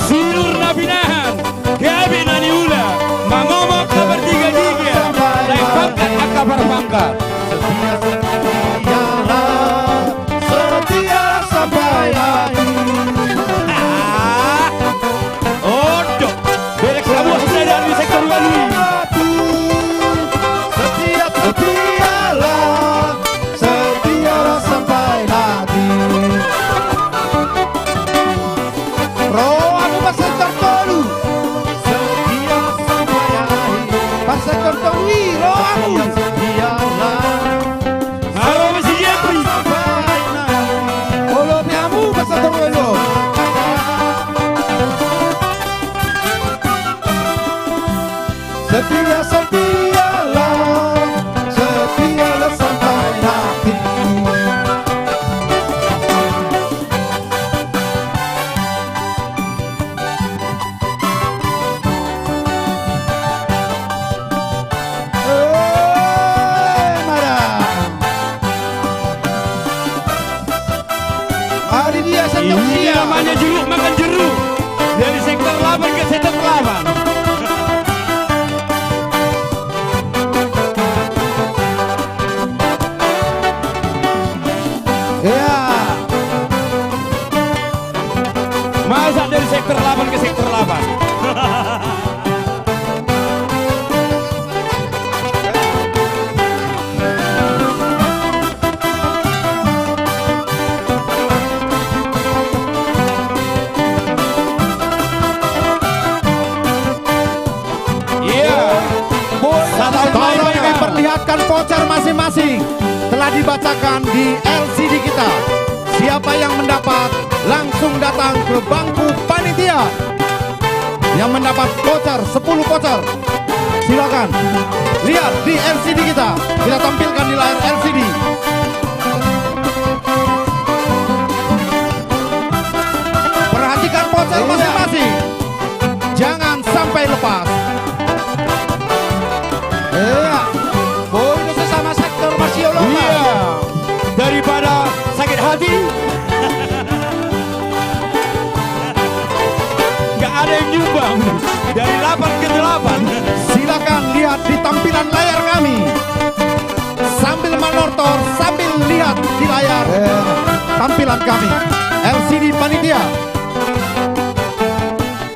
Sinur na pinahan, gabe na niula, mangomong na partigatiga, na Setia, setialah, setia sampai akhir. Ah, ondo. Berek semua sudah dari sektor walu. Setia, setialah, setialah sampai mati. Rohamu, pas sektor tolu. Setia sampai akhir. Pas sektor tolu i, rohamu. Setialah. Halo, Mas Jeffrey. Sampai mati. Olo, pe hamu, pas sektor tolu. Setia, setialah, setialah sampai mati. Eh, mada. Ari dia sendok. Ini sia namanya jeruk makan jeruk. Dari sektor delapan ke sektor delapan. Iya. Masa dari sektor delapan ke sektor delapan? Iya. Tolong diperlihatkan voucher masing-masing. Telah dibacakan di L C D kita. Siapa yang mendapat, langsung datang ke bangku panitia. Yang mendapat voucher, sepuluh voucher, silakan lihat di L C D kita. Kita tampilkan di layar L C D. Perhatikan voucher masing-masing. Jangan sampai lepas. Iya. Boi do sesama sektor marsioloan. Iya. Daripada sakit hati. Nggak ada yang nyumbang. Dari delapan ke delapan. Silakan lihat di tampilan layar kami. Sambil manortor, sambil lihat di layar tampilan kami. L C D panitia.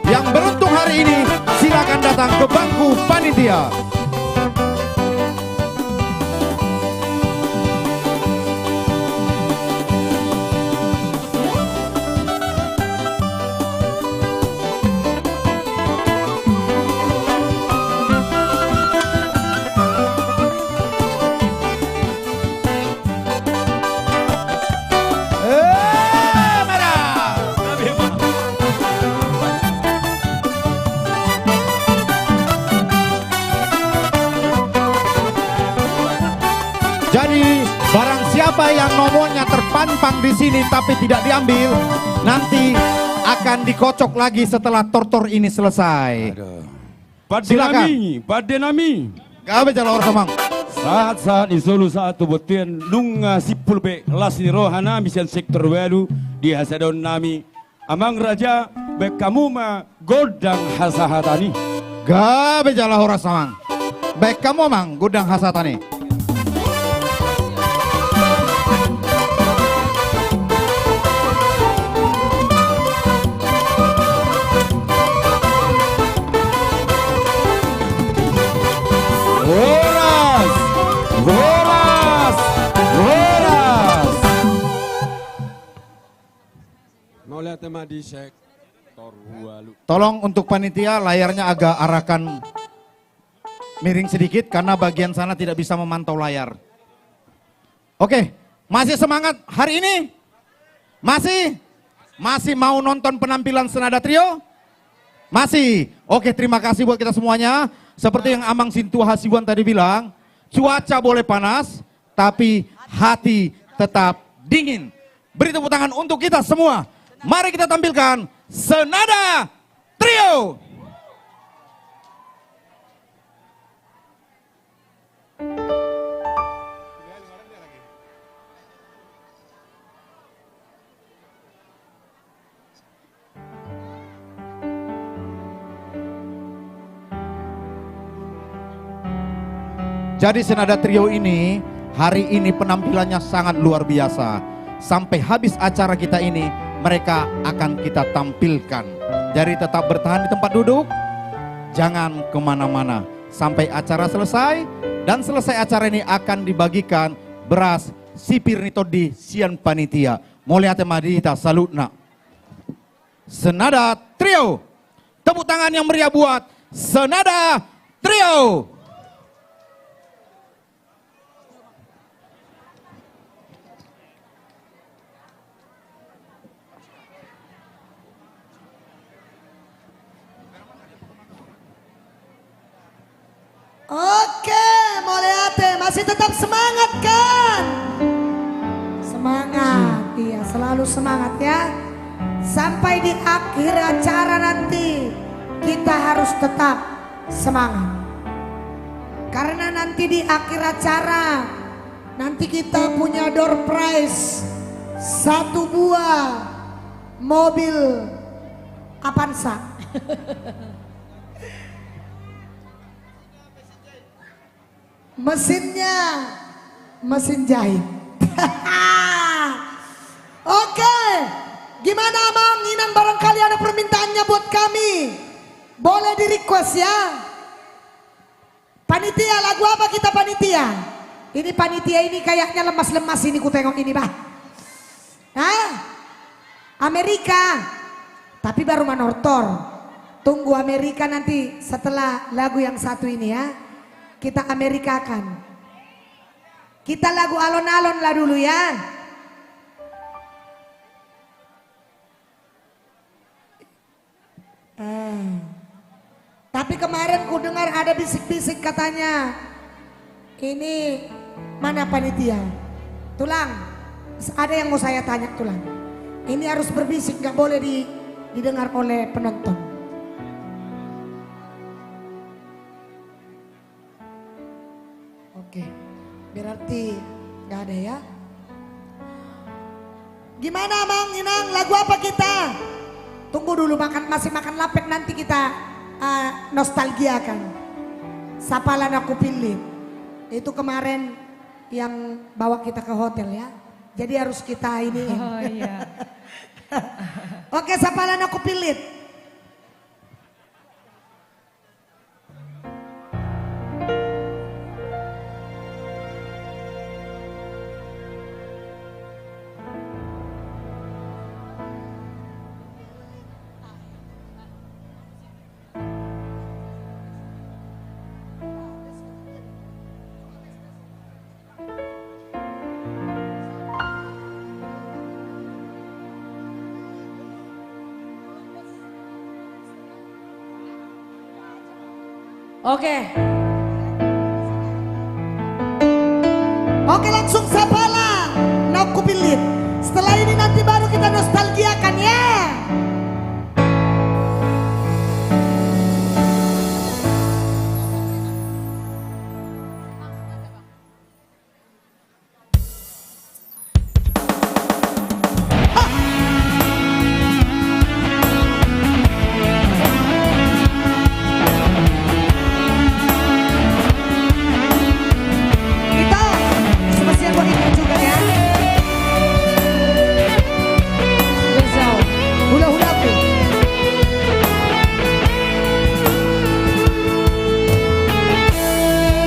Yang beruntung hari ini, silakan datang ke bangku panitia. Eh, mada. Jadi, barang siapa yang nomornya terpampang di sini tapi tidak diambil, nanti akan dikocok lagi setelah tortor ini selesai. Aduh. Pande nami, pande nami. Gabe jala horas amang. Sahat-sahat ni solu sahat tu bontean, nunga simpul be las ni roha nami sian sektor walu di hasadaon nami. Amang raja, baen hamu ma gondang hasahatan i. Gabe jala horas amang. Baen hamu amang gondang hasahatan i. Horas! Horas! Horas! Mauliate ma di sektor walu. Tolong untuk panitia, layarnya agak arahkan miring sedikit karena bagian sana tidak bisa memantau layar. Oke, masih semangat hari ini? Masih? Masih mau nonton penampilan Senada Trio? Masih. Oke, terima kasih buat kita semuanya. Seperti yang Amang Sintua Hasibuan tadi bilang, cuaca boleh panas, tapi hati tetap dingin. Beri tepuk tangan untuk kita semua. Mari kita tampilkan Senada Trio. Jadi Senada Trio ini hari ini penampilannya sangat luar biasa. Sampai habis acara kita ini, mereka akan kita tampilkan. Jadi tetap bertahan di tempat duduk, jangan kemana-mana sampai acara selesai. Dan selesai acara ini akan dibagikan beras sipir ni tondi sian panitia. Mauliate ma di hita saluhutna. Senada Trio. Tepuk tangan yang meriah buat Senada Trio. Oke, mauliate, masih tetap semangat kan? Semangat, iya, selalu semangat ya. Sampai di akhir acara nanti kita harus tetap semangat. Karena nanti di akhir acara nanti kita punya door prize satu buah mobil Avanza. Mesinnya mesin jahit. Oke, gimana Amang Inang, barangkali ada permintaannya buat kami? Boleh di-request ya. Panitia, lagu apa kita panitia? Ini panitia ini kayaknya lemas-lemas ini kutengok ini bah. Hah? Amerika. Tapi baru manortor. Tunggu Amerika nanti setelah lagu yang satu ini ya. Kita Amerikakan. Kita lagu alon-alon lah dulu ya. Ah. Tapi kemarin ku dengar ada bisik-bisik katanya, ini mana panitia? Tulang, ada yang mau saya tanya, Tulang. Ini harus berbisik, nggak boleh di-, didengar oleh penonton. Oke, berarti nggak ada ya. Gimana Amang Inang, lagu apa kita? Tunggu dulu, makan, masih makan lapet, nanti kita, eh, nostalgiakan. Sapala na hupillit. Itu kemarin yang bawa kita ke hotel ya. Jadi harus kita ini. Oh iya. Oke, Sapala na hupillit. Oke. Oke, langsung Sapala na hupillit. Setelah ini nanti baru kita nostalgiakan ya. Kita spesial buat Ika juga ya. Hula-hulaku.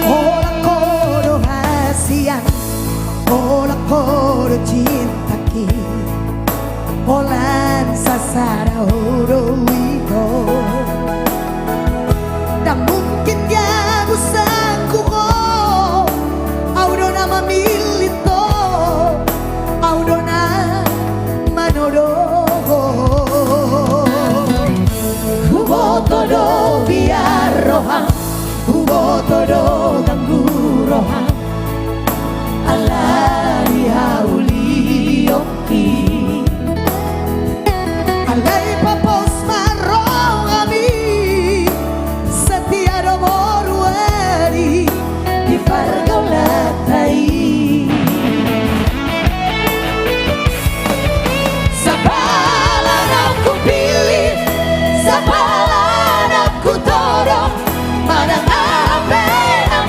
Holan ho do hasian, holan ho do cintaki, holan sasada ho do ito. Ndang mungkin gabusanku ho, au do na mamillit ho, au do na manodong ho. Huboto do biar roham, huboto do ganggu roham, ala dihaulion i. Alai papos ma roham i, setia do boru ari di pargaulanta i. Sapala na hupillit, sapala na hutodong, manang aha pe na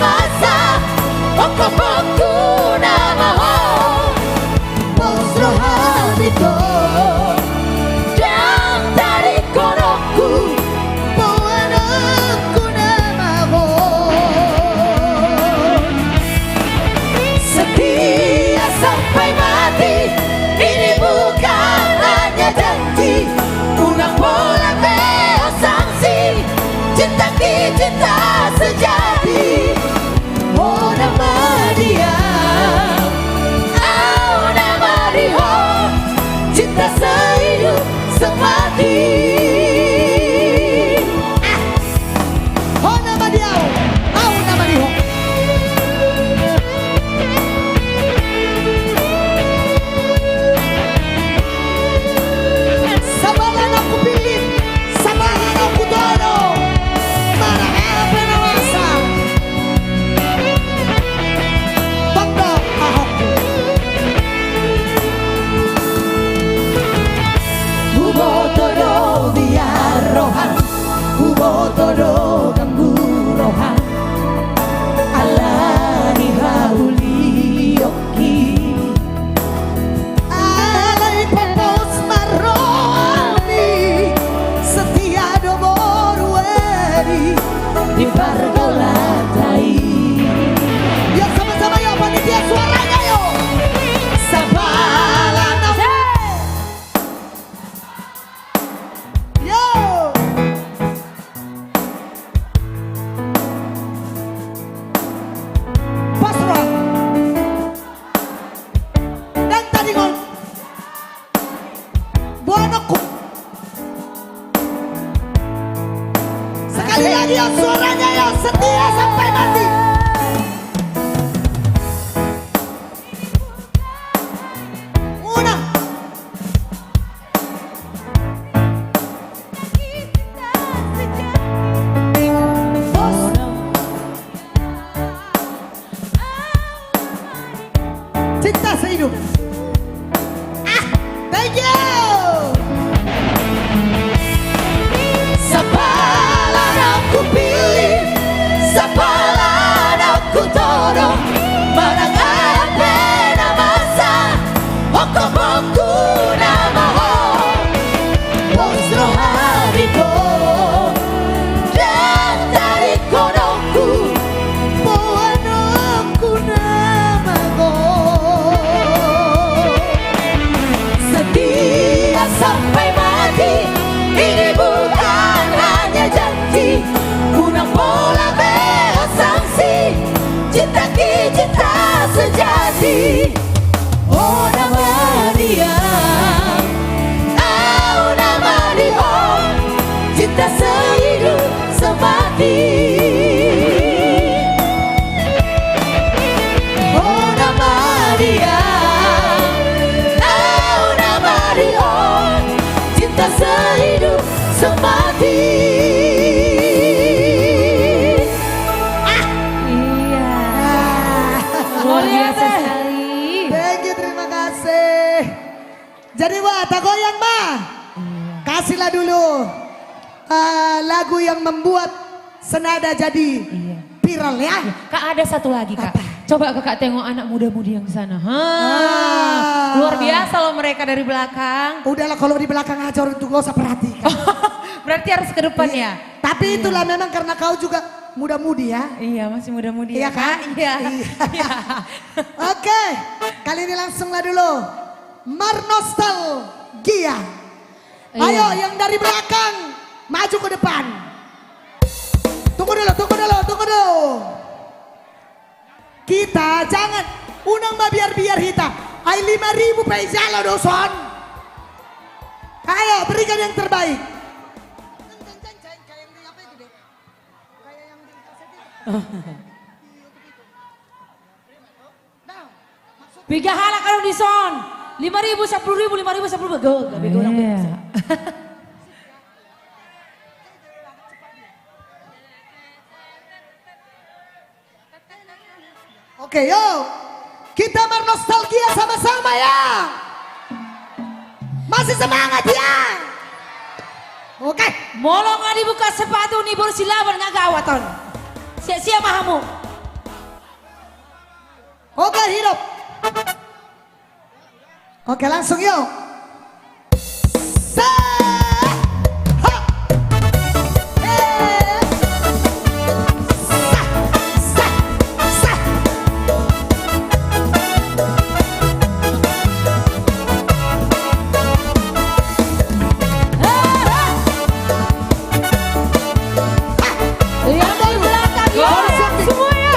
Boto do ganggu roha, ala ni hauliongki. Alai pos ma rohami, setia do boru i di pargolatai. Yo, sama-sama yo, panitia suaranya yo. Sapala na. Yo. Pos roha. Dang tadingon. Boanonku. Sekali lagi ya, suaranya ya, setia sampai mati. Unang. Cinta sehidup. Ah, thank you. Sapala na hupilih, sapala na hutodong, manang aha pe na masa, hongkop hongkop na maho, pos roha di ho, dang tadingkononku, boanonku na mago. Setia sampai mati, ini bukan hanya janji, unang pola be ho sangsi, cintaki cinta sejati. Ho nama dia, au nama di ho, cinta sehidup semati. Ho nama dia, au nama di ho, cinta sehidup semati. Ah. Iya. Ah. Luar biasa sekali. Thank you, terima kasih. Jadi, wah, tagoyang ma. Iya. Kasihlah dulu, eh, lagu yang membuat senada jadi viral, ya. Iya. Kak, ada satu lagi, Kak. Apa? Coba Kakak tengok anak muda-mudi yang di sana. Ha. Ah. Luar biasa loh mereka dari belakang. Udahlah, kalau di belakang aja orang tuh gak usah perhatikan. Berarti harus ke depan, iya, ya? Tapi itulah, iya, memang karena kau juga muda-mudi, ya. Iya, masih muda-mudi, iya, ya, Kak? Kan? Iya. Iya. Iya. Oke, kali ini langsunglah dulu. Marnostalgia. Iya. Ayo, yang dari belakang, maju ke depan. Tunggu dulu, tunggu dulu, tunggu dulu. Kita jangan, unang mabiar-biar hita. Ai lima ribu pe dijalo do son. Ayo, berikan yang terbaik. Piga halak adong dison? Lima ribu, sepuluh ribu, lima ribu, sepuluh ribu. Go, gabe go, orang. Iya. Oke, yuk. Kita marnostalgia sama-sama, ya. Masih semangat, ya? Oke. Molo nunga dibuka sepatu ni boru Silaban, nunga gawat on. Sia-sia ma hamu. Oke, hidup. Oke, langsung, yuk. Sa, ha, eh, sa, sa, sa. Yang dari belakang, ya, semuanya.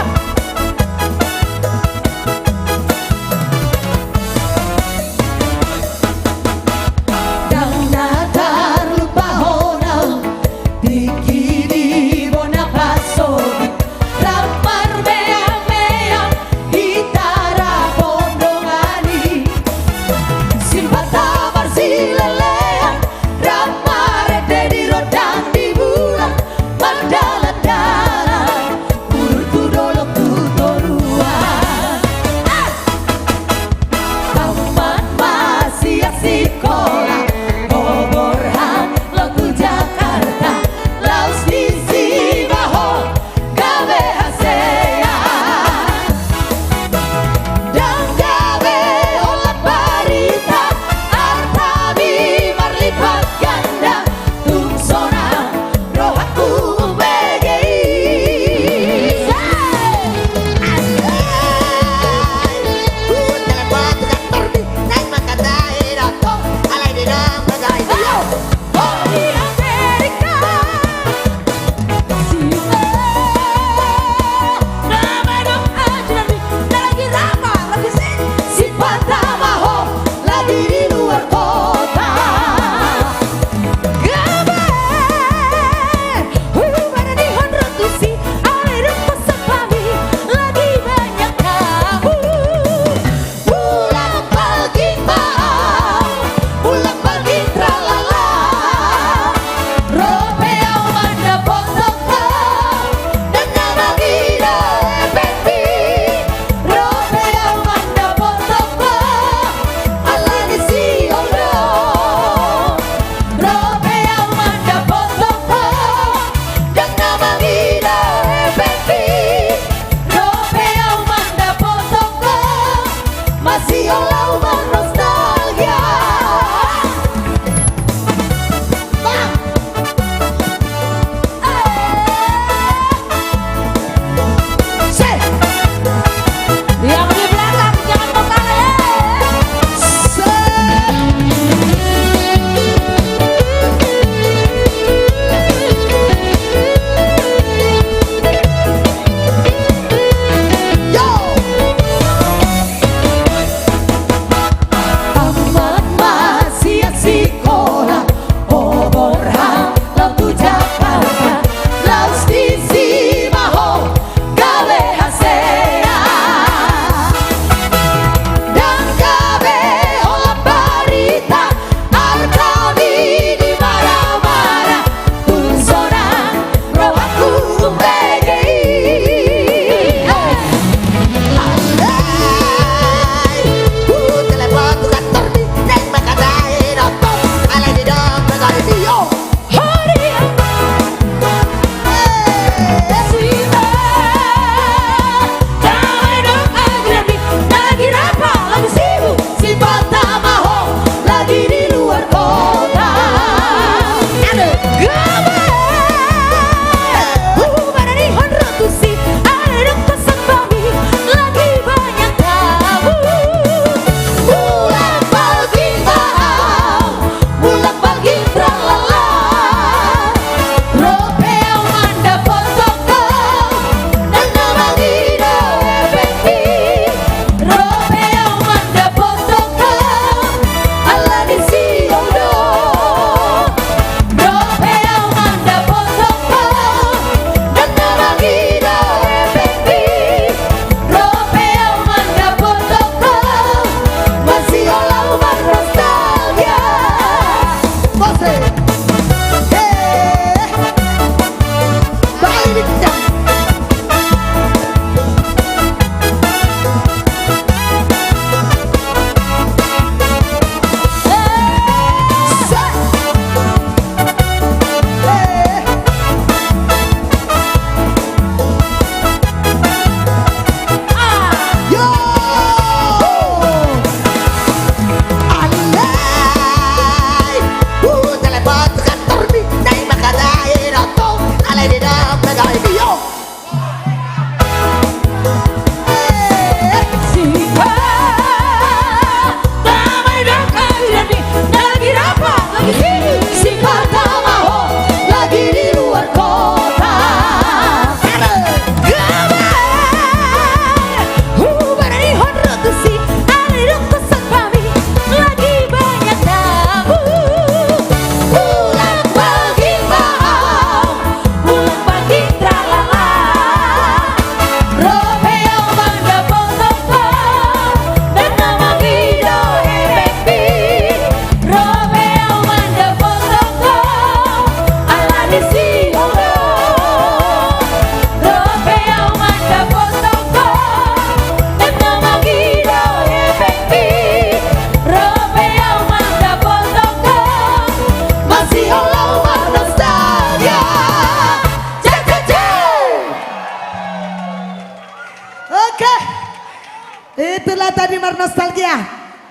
Tadi marnostalgia.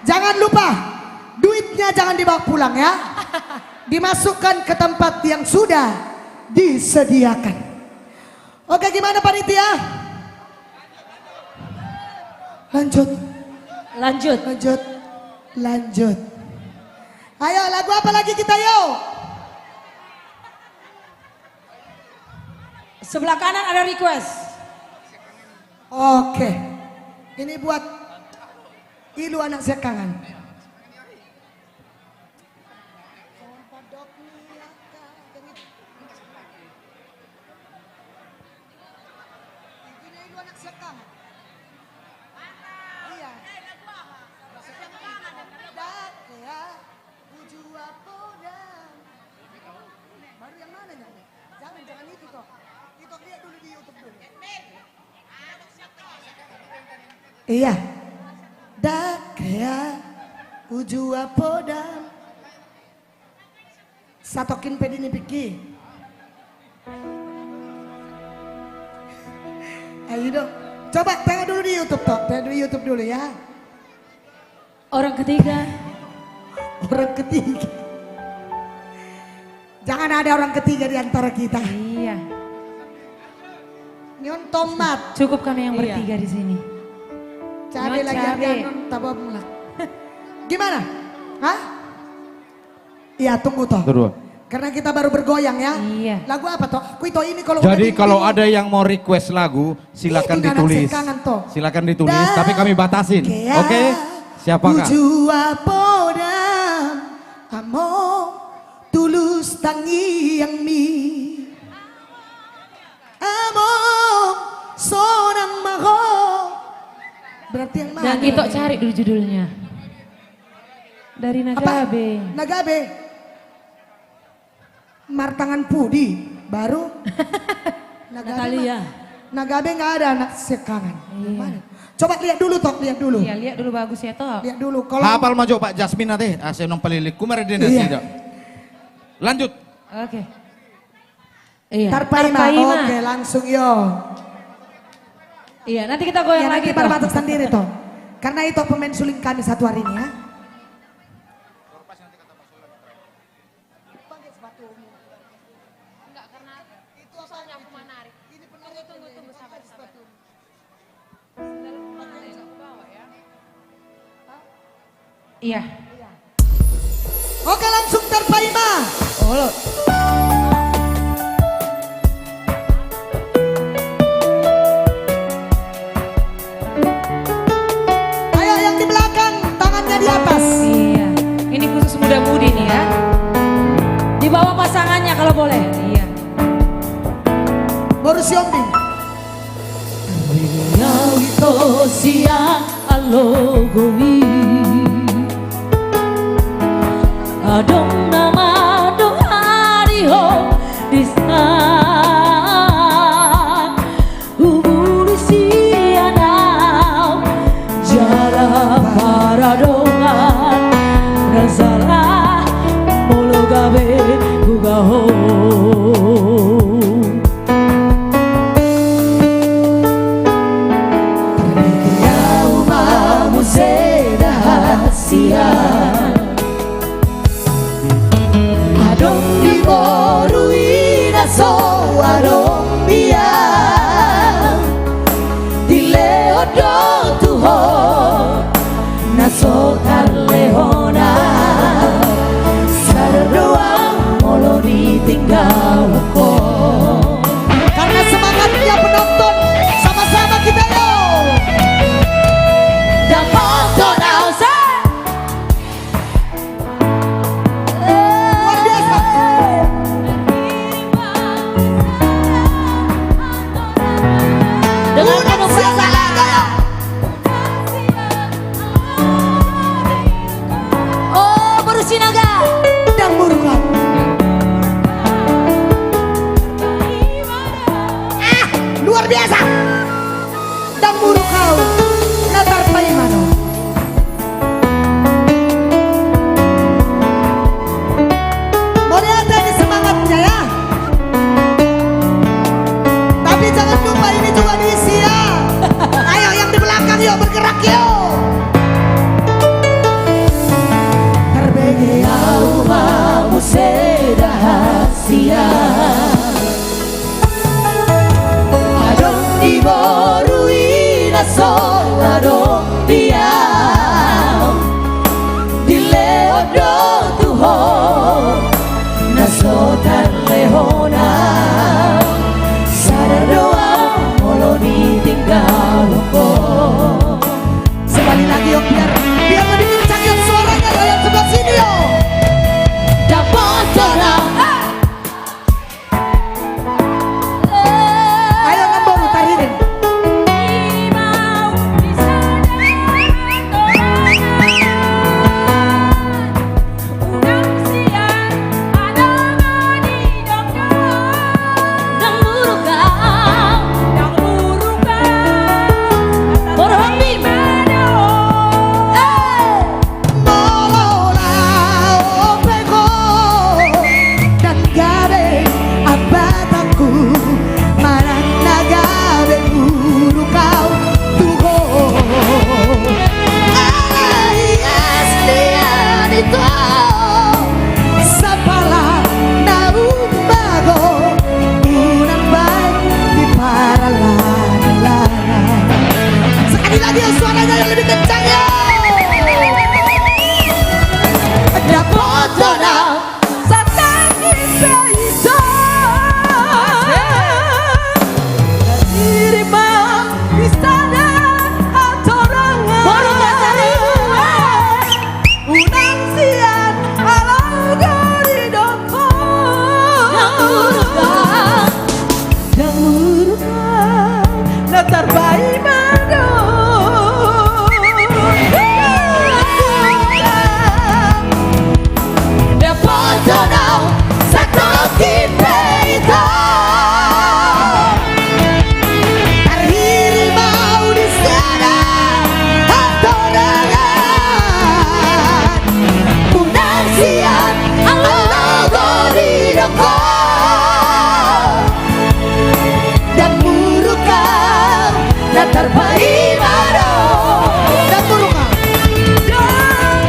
Jangan lupa, duitnya jangan dibawa pulang, ya. Dimasukkan ke tempat yang sudah disediakan. Oke, gimana, panitia? Lanjut. Lanjut. Lanjut. Lanjut. Ayo, lagu apa lagi kita, yo? Sebelah kanan ada request. Oke. Ini buat Ilu anak Siangkangan. Ilu anak Siangkangan. Iya. Dake au hujua podam. Baru yang mana, Nyak? Jangan, jangan itu, toh. Itu lihat dulu di YouTube dulu. Iya. Dake au hujua podam. Satokin pe di nipingki. Ayo dong. Coba tengok dulu di YouTube, toh. Tengok dulu di YouTube dulu, ya. Orang ketiga. Orang ketiga. Jangan ada orang ketiga di antara kita. Iya. Nion tomat. Cukup kami yang bertiga di sini. Cabe lagi, cabe. Nion tabom lah. Gimana? Hah? Iya, tunggu, toh. Tunggu. Karena kita baru bergoyang, ya. Iya. Lagu apa, toh? Aku itu ini kalau udah. Jadi, kalau ada yang mau request lagu, silakan ditulis. Silakan ditulis, tapi kami batasin. Oke? Siapakah? Hujua podam, among tulus tangiangmi. Among sonang ma ho. Berarti yang mana? Dan kita cari dulu judulnya. Dari Nagabe. Nagabe. Martangan pudi, baru Nagabe. Natalia. Nagabe nggak ada anak Siangkangan. Iya. Mana? Coba lihat dulu, toh, lihat dulu. Iya, lihat dulu bagus ya, toh. Lihat dulu. Kalau hapal ma jo, Pak Jasmine, ate, asa unang palilingku mare dia. Iya. Lanjut. Oke. Iya. Tarpaima. Tarpaima. Oke, langsung, yo. Iya, nanti kita goyang lagi, toh. Ya, nanti baru masuk sendiri, toh. Karena itu pemain suling kami satu hari ini, ya. Pakai sepatumu. Enggak, karena itu soalnya aku menarik. Ini penuh. Tunggu, tunggu, tunggu, sabar, sabar. Sendalku mana? Yang aku bawa, ya. Hah? Iya. Oke, langsung Tarpaima. Olo. Ayo, yang di belakang, tangannya di atas. Iya. Ini khusus muda-mudi nih, ya. Di bawah pasangannya kalau boleh. Iya. Boru Siombing. Riau ito siang alogo i. Adong na mandok ari ho di sa. Hubuli sian au jala paradongan, na jala molo gabe huga ho. Tarniki au ma muse da hasian. Adong di boru i na so adong biang, dilehon do tu ho na so tarlehon, sadar do au molo ditinggalhon ho. Karena semangatnya penonton, sama-sama kita, yo. Dapothon au se. Luar biasa. Sola do di au dilehon do tu ho na so tarlehon au, sada do au molo ditinggalhon ho. Sekali lagi, yuk, biar, biar lebih kencang, yuk, suaranya, yuk, yang sebelah sini, yuk. Dapothon au. Ayo, namboru, tarhirip. Molo laho pe ho ndang gabe ambatanku, manang na gabe buruk au tu ho. Ala ias nian ito, sapala na umbago, unang baen di paralana. Sekali lagi, yuk, suaranya yang lebih kencang, yuk. Dapothon au satangkin pe ito. Diri ma di sada hatorangan. Boru Pasaribu. Unang sian ala gori do ho. Ndang buruk au. Ndang buruk au. Na tarbaen ma do. Dapothon au satangkin pe ito. Tarhirip au di sada hatorangan. Unang sian ala gori do ho. Ndang buruk au, na tarbaen ma do. Ndang buruk au. Ndang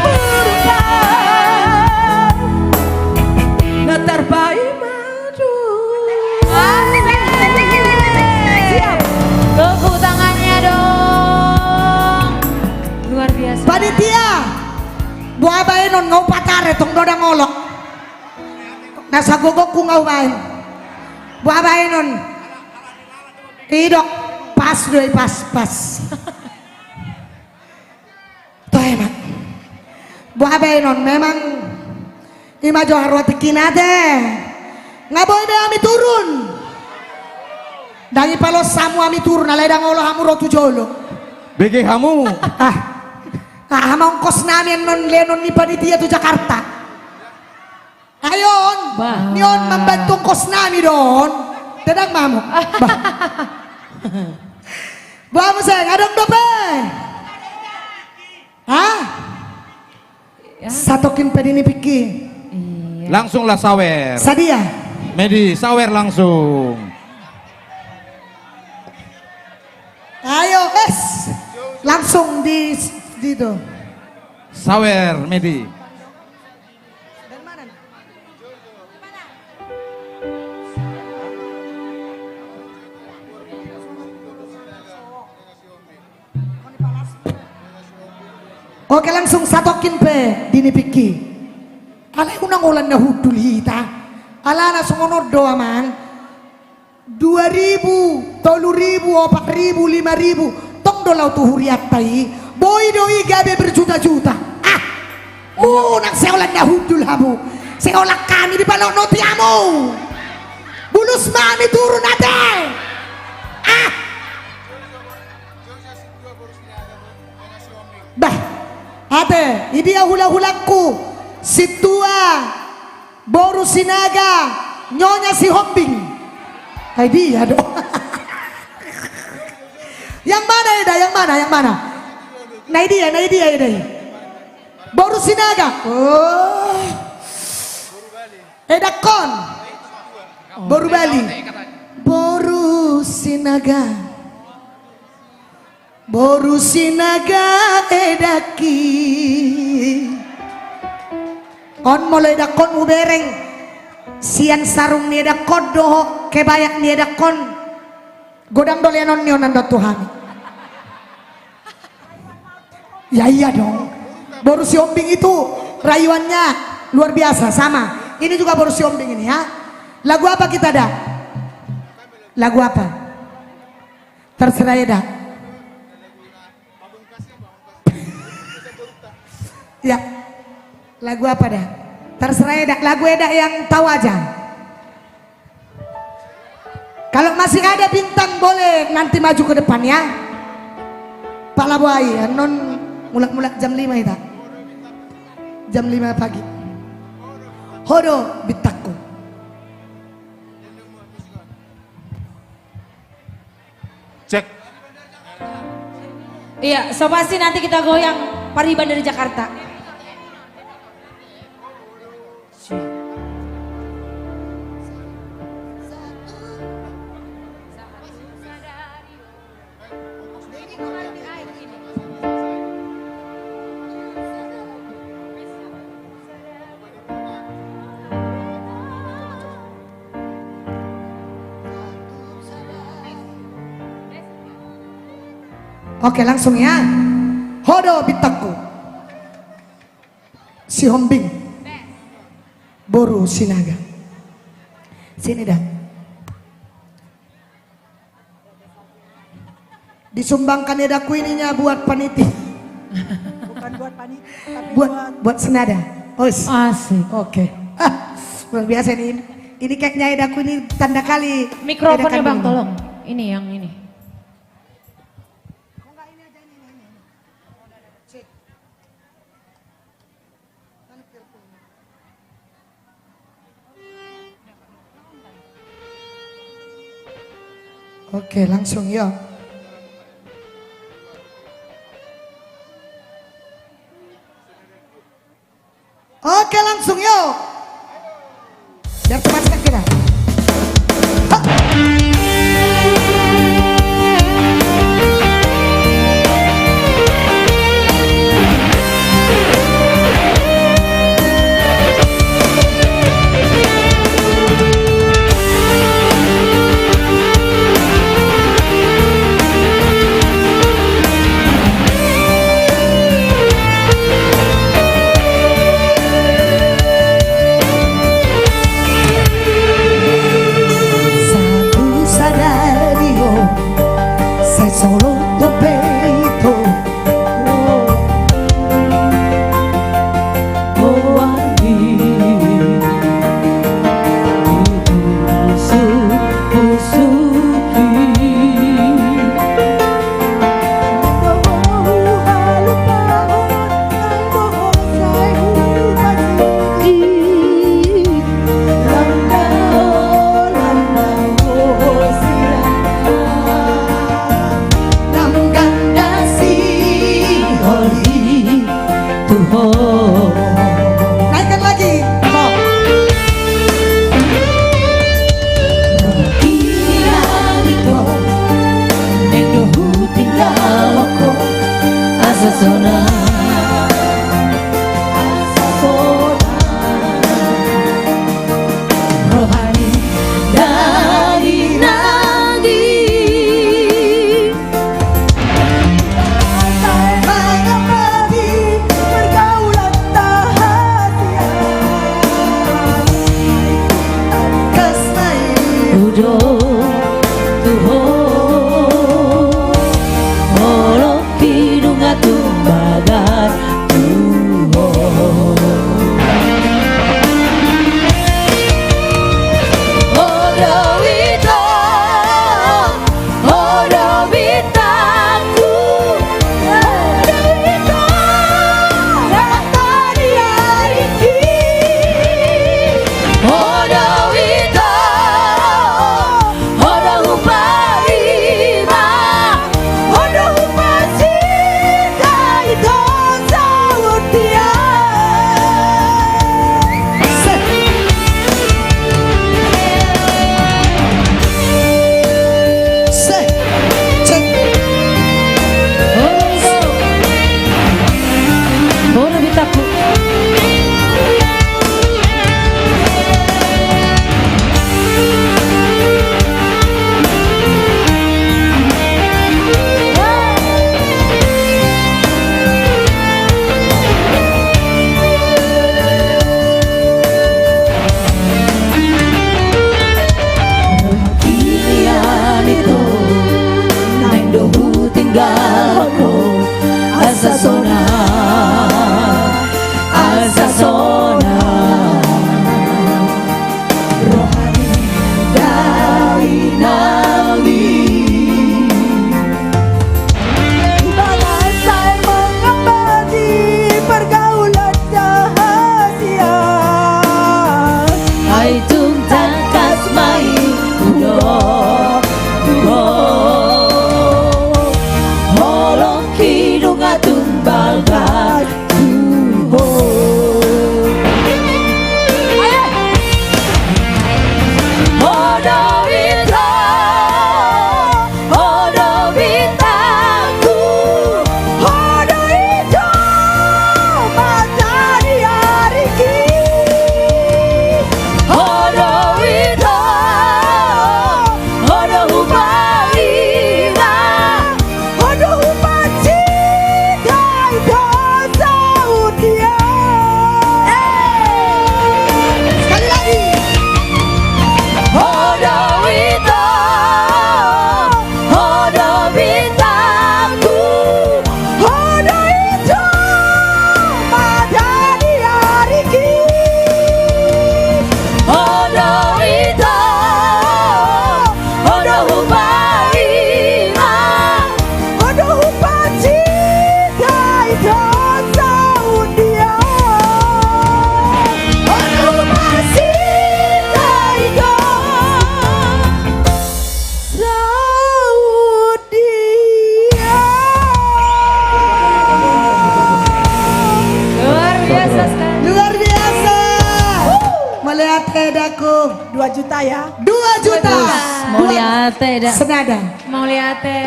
buruk au, na tarbaen ma do. Asik. Siap. Tepuk tangannya dong. Luar biasa. Panitia. Boha baenon, nga hupatar, tong do ndang olo. Na sagogokku nga hubaen. Boha baenon. Idok, pas do i, pas, pas. Toe ma. Boha baenon, memang i ma jo haroa tingkina, ate. Nga boi be hami turun. Ndang ipalos hamu hami turun, alai ndang olo hamu ro tu jolo. Bege hamu. Ah. Ah, ma ongkos nami annon lehonon ni panitia tu Jakarta. Ayo on. Bah. Ni on mambantu ongkos nami do on. Tenang ma hamu. Bah. Boha muse, adong dope? Hah? Ya. Satongkin pe di nipikki. Iya. Langsunglah sawer. Sadia. Medi, sawer langsung. Ayo, es. Langsung di, di itu. Sawer, Medi. Oke, langsung satongkin pe di nipikki. Alai unang holan na hundul hita. Alana songon on do, amang. Dua ribu, tolu ribu, opat ribu, lima ribu, tong do laho tu hurianta i, boi do i gabe berjuta-juta. Ah! Unang sai holan na hundul hamu. Sai holan hami dipanotnoti hamu. Bulus ma hami turun, ate. Ah! Bah, ate, idia hula-hulangku, Sintua, boru Sinaga, Nyonya Sihombing. Ai dia do. Yang mana eda, yang mana, yang mana? Na idia, na idia eda i. Boru Sinaga. Oh. Edakkon. Boru Bali. Boru Sinaga. Boru Sinaga edakki. On molo edakkon hubereng sian sarung ni edakkon dohot kebaya ni edakkon. Godang do lehonon ni on andon tu hami. Ya iya dong. Boru Sihombing itu rayuannya luar biasa, sama. Ini juga boru Sihombing ini ya. Lagu apa kita, Da? Lagu apa? Terserah ya, Da. Ya. Lagu apa, Da? Terserah ya, Da. Lagu ya, Da, yang tahu aja. Kalau masih ada bintang, boleh nanti maju ke depan ya. Pak Labuai, annon mulak-mulak jam lima ita. Jam lima pagi. Ho do bintangku. Cek. Iya, so pasti nanti kita goyang Pariban dari Jakarta. Oke, langsung ya. Ho do bintangku. Sihombing. Boru Sinaga. Sini, Da. Disumbangkan ya, Da, kuininya buat panitia. Bukan buat panitia, tapi buat, buat, buat senada. Os. Asik. Oke. Ah, luar biasa ini. Ini kayaknya ya, Da, kuini tanda kali. Mikrofonnya, Bang, tolong. Ini yang ini. Oke, langsung yo. Oke, langsung yo. Biar cepat kita. Saku sadari on, sai solot dope ito. Naikkan lagi. Mauliate, Daku. Dua juta, ya? Dua juta. Bagus. Mauliate, Daku. Senada. Mauliate.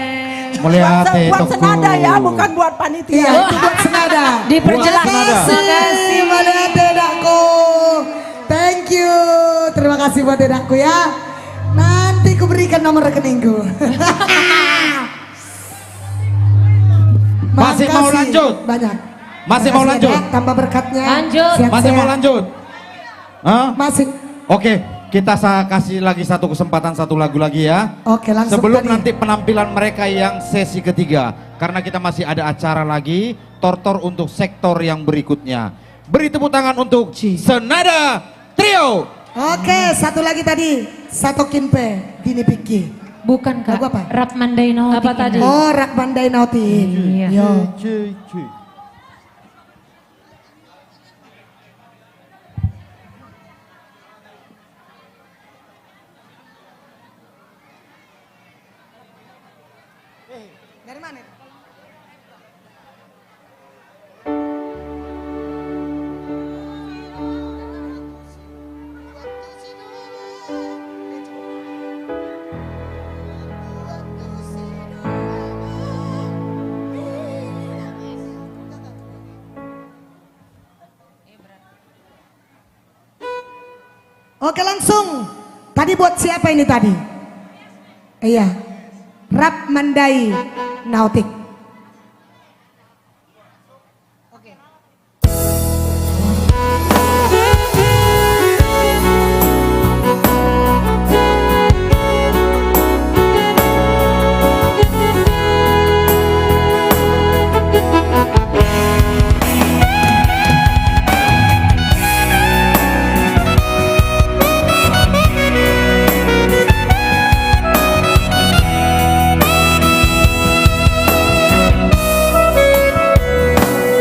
Mauliate, buat se-, buat Daku. Senada, ya, bukan buat panitia. Iya, itu buat senada. Diperjelas. Buat senada. Makasih, mauliate, Daku. Thank you. Terima kasih buat Daku, ya. Nanti kuberikan nomor rekeningku. Masih mau lanjut? Makasih banyak. Masih mau lanjut? Makasih, ya, tambah berkatnya. Lanjut. Sehat-sehat. Masih mau lanjut? Hah? Masih. Oke, kita sa-, kasih lagi satu kesempatan, satu lagu lagi, ya. Oke, langsung. Sebelum tadi nanti penampilan mereka yang sesi ketiga, karena kita masih ada acara lagi, tortor untuk sektor yang berikutnya. Beri tepuk tangan untuk Senada Trio. Oke, satu lagi tadi, Satokin pe di Nipikki. Bukan, Kak. Lagu apa? Rap Mandai Naotik. Apa tadi? Oh, Rap Mandai Naotik. Iya. Yo. Eh, dari mana itu? Oke, langsung. Tadi buat siapa ini tadi? Iya. Rap Mandai Naotik. Oke.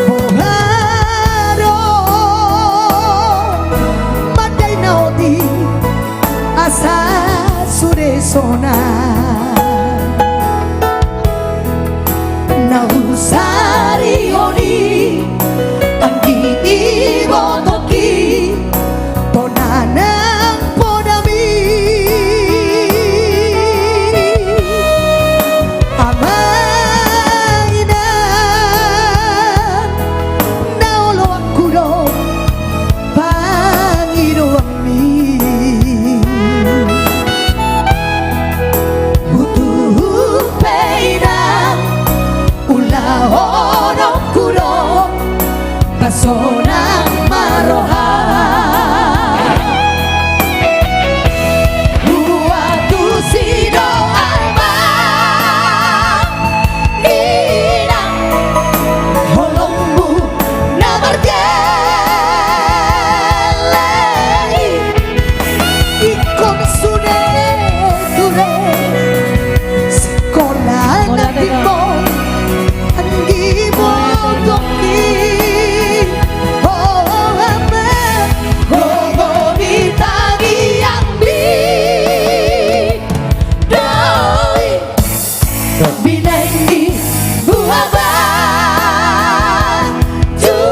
Boha do Mandai Naotik asa sude sonang. Na husarihon i anggi, ibotongki, tona nang podami. Amang inang, na oloanku do pangidoanmi. Hutuhut pe inang, ulahononku do pasonang ma roha. Huantusi do amang inang, holongmu na margelleng i. Ingkon sude ture sikola nangkin, anggi, ibotongki. O amang, gogo ni tangiangmi do i. Binahen ni buha bajumon.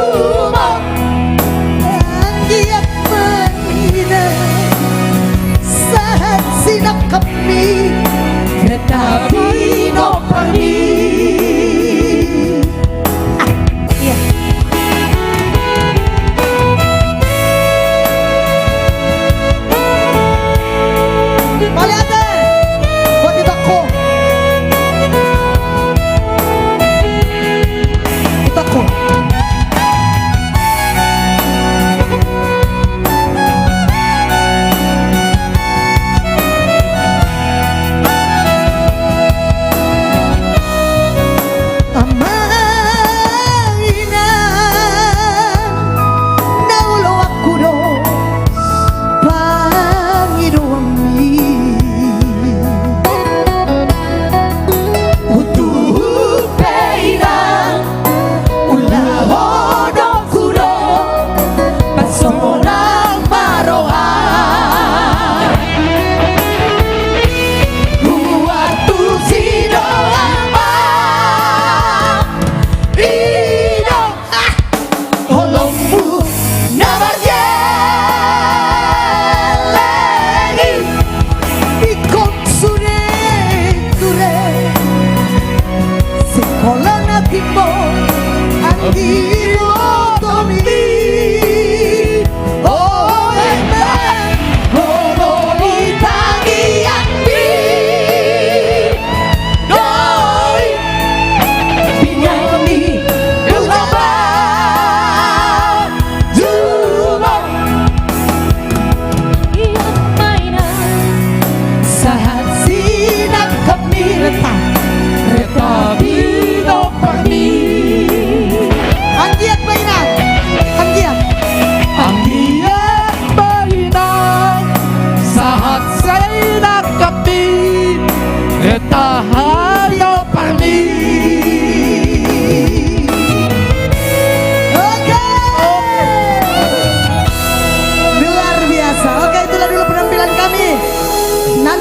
Anggiat ma inang sahat sinangkapmi, reta pinomparmi. Iya. Mauliate. Buat itangku. Itangku.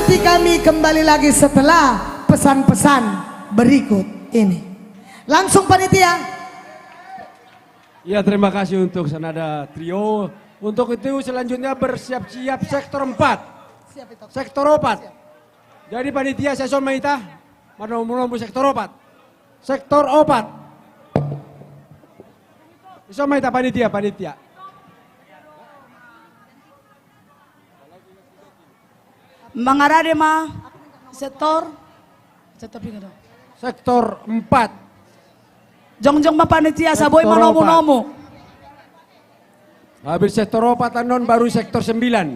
Nanti kami kembali lagi setelah pesan-pesan berikut ini. Langsung, panitia. Ya, terima kasih untuk Senada Trio. Untuk itu, selanjutnya bersiap-siap sektor empat. Sektor opat. Jadi, panitia, sai dison ma hita manomu-nomu sektor opat. Sektor opat. Dison ma hita, panitia, panitia. Mangarade ma sektor, sektor pinggir do. Sektor empat. Jongjong ma panitia, asa boi manomu-nomu. Habis sektor opat annon, baru sektor sembilan.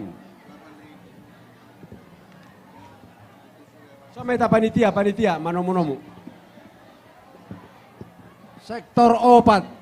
Dison ma hita, panitia, panitia, manomu-nomu. Sektor opat.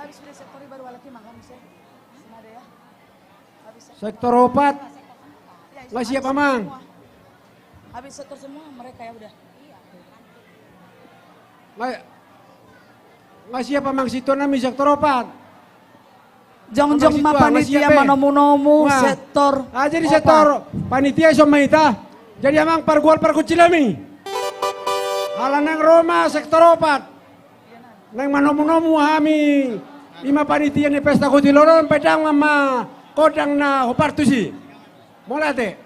Habis sudah sektor baru lagi makan, bisa. Senada ya. Sektor opat. Nggak siap, Amang. Habis sektor semua mereka, ya udah. Nggak, nggak siap, Amang, situan nami sektor opat. Jongjong ma panitia, manomu-nomu sektor. Ah, jadi sektor panitia dison ma hita. Jadi, Amang, pargual pargonsi nami, ala naeng ro ma sektor opat. Naeng manomu-nomu hami, ima panitia ni Pesta Kotilon on, pe dang ma gondang na hombar tusi. Mauliate.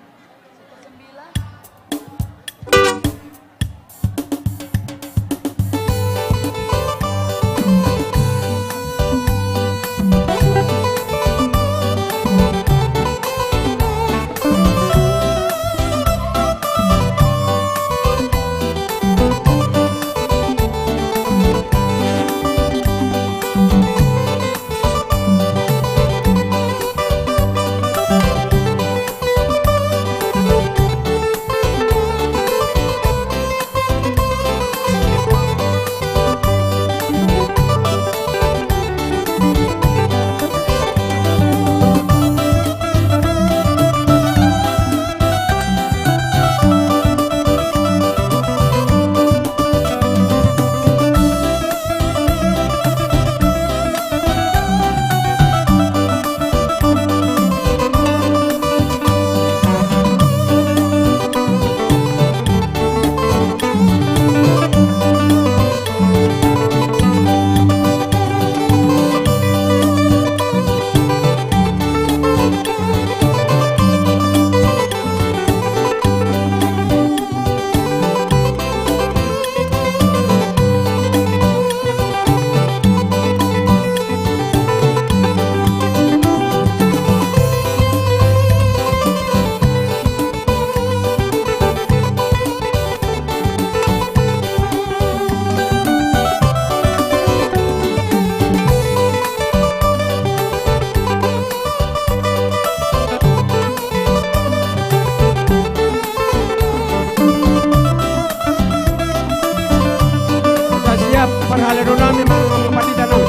Siap parhalado nami, Amang Pandita nami.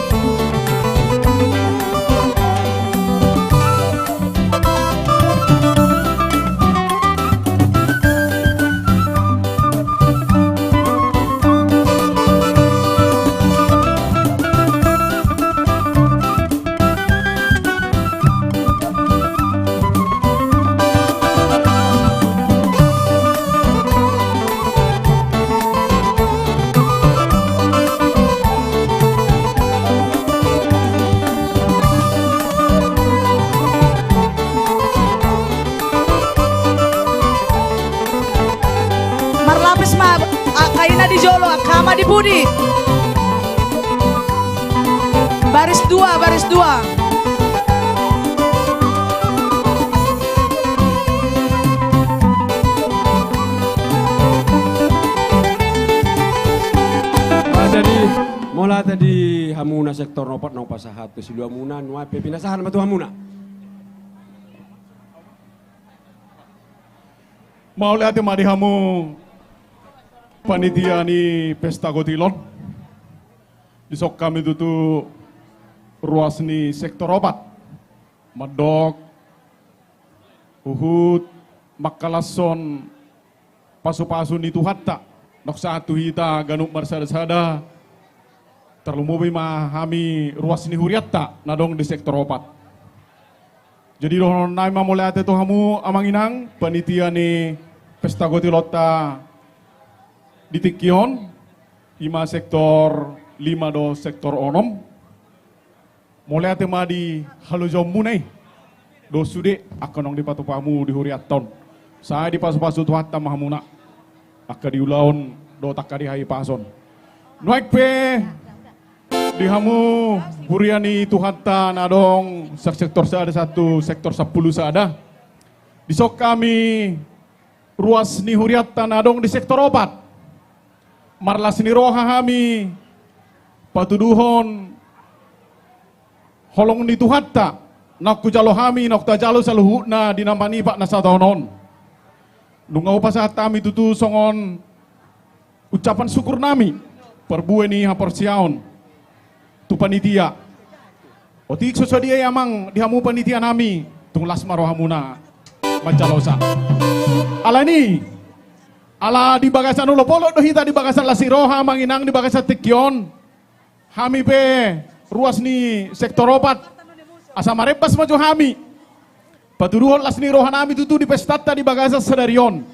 Marlapis ma angka ina di jolo, angka ama di pudi. Baris dua, baris dua. Jadi, mauliate di hamuna sektor opat naung pasahat tu siluamuna, nuaeng pe pinasahat ma tu hamuna. Mauliate ma di hamu Panitia ni pesta gotilon, dison hami tutu ruas ni sektor opat mandok huhut mangkalashon pasupasu ni Tuhanta naung sahat tu hita ganup marsada-sada. Tarlumobi ma hami ruas ni hurianta na adong di sektor opat. Jadi dohonon nami ma mauliate tu hamu amang inang panitia ni pesta gotilonta di tingki on, ima sektor lima dohot sektor onom. Mauliate ma di halojaonmuna i. Dohot sude angka naung dipatupa hamu di hurianta on, sai dipasupasu Tuhanta ma hamuna angka di ulaon dohot angka di hahipason. Nuaeng pe di hamu huria ni Tuhanta na adong sian sektor sada sahat tu sektor sampulu sada, dison hami ruas ni hurianta na adong di sektor opat marlas ni roha hami patuduhon holong ni Tuhanta naung hujalo hami, naung tajalo saluhutna di na manipat na sataon on. Nunga hupasahat hami tutu songon ucapan syukur nami parbue ni haporseaon tu panitia. Otik so sadia i amang di hamu panitia nami, tung las ma rohamuna manjalosa. Alani, ala di bagasan olopolop do hita di bagasan las ni roha amang inang di bagasan tingki on. Hami pe ruas ni sektor opat asa marembas ma jo hami patuduhon las ni roha nami tutu di pestanta di bagasan sadari on.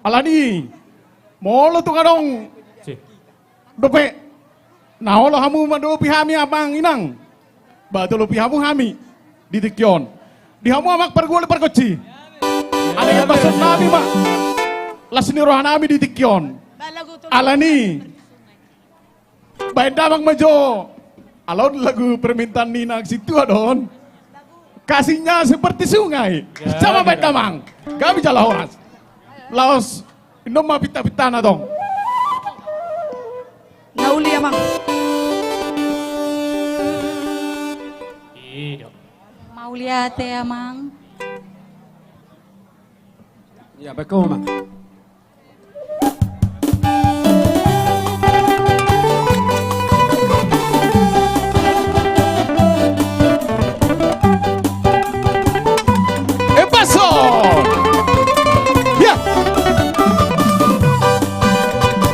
Alani, molo tung adong dope na olo hamu mandopi hami amang inang, ba tolopi hamu hami di tingki on. Di hamu amang pargual pargonsi, ala i bahenon nami ma las ni roha nami di tingki on. Alani, bahen damang ma jo. Alai on lagu permintaan ni na sintua do on. Kasihnya seperti sungai. Sama bahen damang. Gabe jala horas. Laos innon ma pintapintana tong. Na uli amang. Mauliate amang. Ia bahen ma. Ebaso. Ya.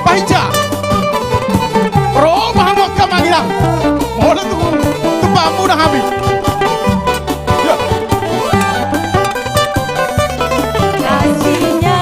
Pahinja. Ro ma hamu angka amang inang. Molo tung tupa hamu na hami. Ya. Kasihnya